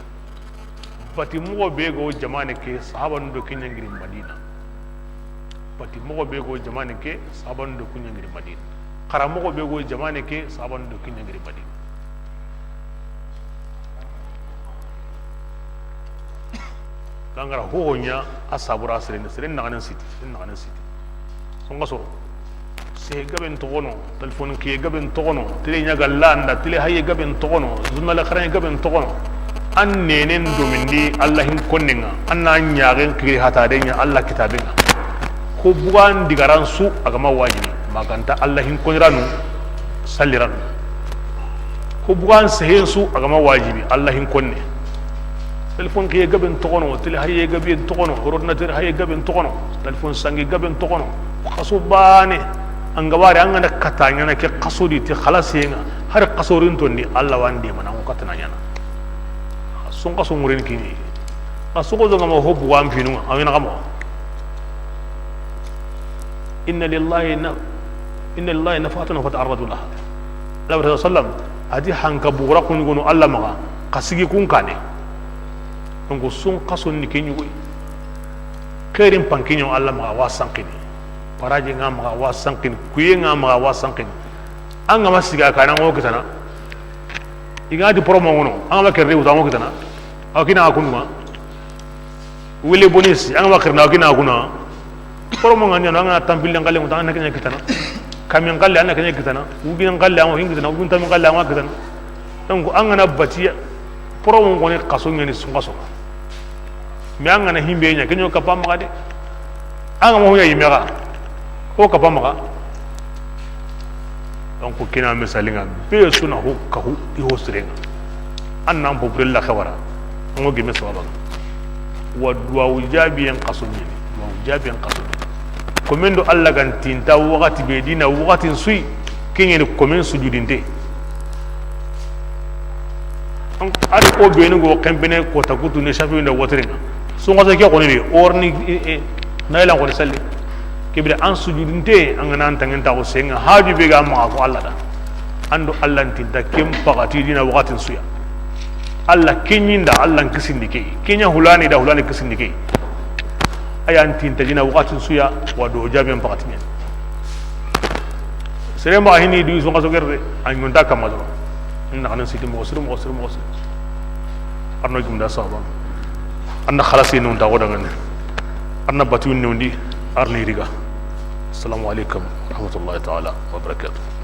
Bati moxo be go jamane ke, sahabanu do kiɲa ngiri Madina. Bati moxo be go jamane ke, sahabanu do kiɲa ngiri Madina. Xara moxo be go jamane ke, sahabanu do kiɲa ngiri Madina. Kangara hoho ɲa a sabura seren, seren naxanen siti, seren naxanen siti. Songa soro. Se gaben toxono, téléphone kiye gaben toxono, télé ɲaga landa, télé haye gaben toxono, journal xaraɲe gaben toxono. An nenen domindi Allah hin konnenga, an na ɲaxen kiri hataden ɲa Allah kitabenga. Ko bugan digaran su a ga ma wajibi, maganta Allah hin koniranu, salliranu. Ko bugan sehen su a ga ma wajibi, Allah hin konne. Téléphone kiye gaben toxono, télé haye gaben toxono, ordinateur haye gaben toxono, téléphone sangi gaben toxono, xaso bane. An ga wari an ga na kata ɲana ke xaso di ti xalasiyenga, har xaso rintondi Allah wande mana ko katana ɲana. Sun xaso ŋuren kini. Xaso ko zonga ma ho bugan finunga, awina kamo. Inna lillahi na-, inna lillahi nafahatan ta'arradu laha. Nabi sallam a ti hanka bugura kun ɲugonu Allah maxa, xa sigi kun kane. Donc sun xason ni ke ɲugoy. Xeerin pankiɲo Allah maxa wa sankini. Paraji nga maxa wa sankini. Kuye nga maxa wa sankini. An ga ma siga kana ngo kitana. I ga ti promo ngono, an ga ma kerde wuta ngo kitana. Aw kina kunuma. Wele bonisi, an ga ma kerde, aw kina kuna. Promo nga ɲano, an ga tampille ngale wuta, an ga na kiɲa kitana. Kamin xalle, an na ken ɲa kitana, wujun xalle, an wa ken kitana, wujun tamin xalle, an wa kitana. Donc, an ga na batiya, problème ŋoni xaso ɲa ni sunxaso. Mais an ga na himbe ɲa, ken ɲo kapa maxa de. An ga ma ho ɲa yime xa, o kapa maxa. Donc, kina misali ŋa, be su na ho kahu, i ho sire ŋa. An nan popurel la xawara. An ŋo geme sababa ŋa. Wa duwawu jaabiyen xaso ɲeni. Duwawu jaabiyen xaso ɲeni. Komen do Alla ga ntinta waxati be dina waxatin suyi, ken ɲeni komen sujudinte. An, a di ko benu go kempene ko takutu ne shafi nda wotire ŋa. Sunxaso ke xoni ni, orni, e, e, na ilan xoni salli. Kebire an sujudinte, an ga na an tangen taxu senga, haju be ga maxa ko Alla da. An do Alla ntinta ken paxati dina waxatin suya. Alla ken ɲi nda, Alla n kisindi ke. Ken ɲa hulani da, hulani kisindi ke. Aya ntinta dina waxatin suya, wa do jaabiyen paxati ɲa. Sere maxa hini du sunxaso gerde, a ɲonta kama do. Na xanan siti moxo siri, moxo siri, moxo siri. Arno gimda saba. An na xalasi non ta wodangane. An na batu nondi, arni riga. Assalamu alaikum wa rahmatullahi ta'ala wa barakatuh.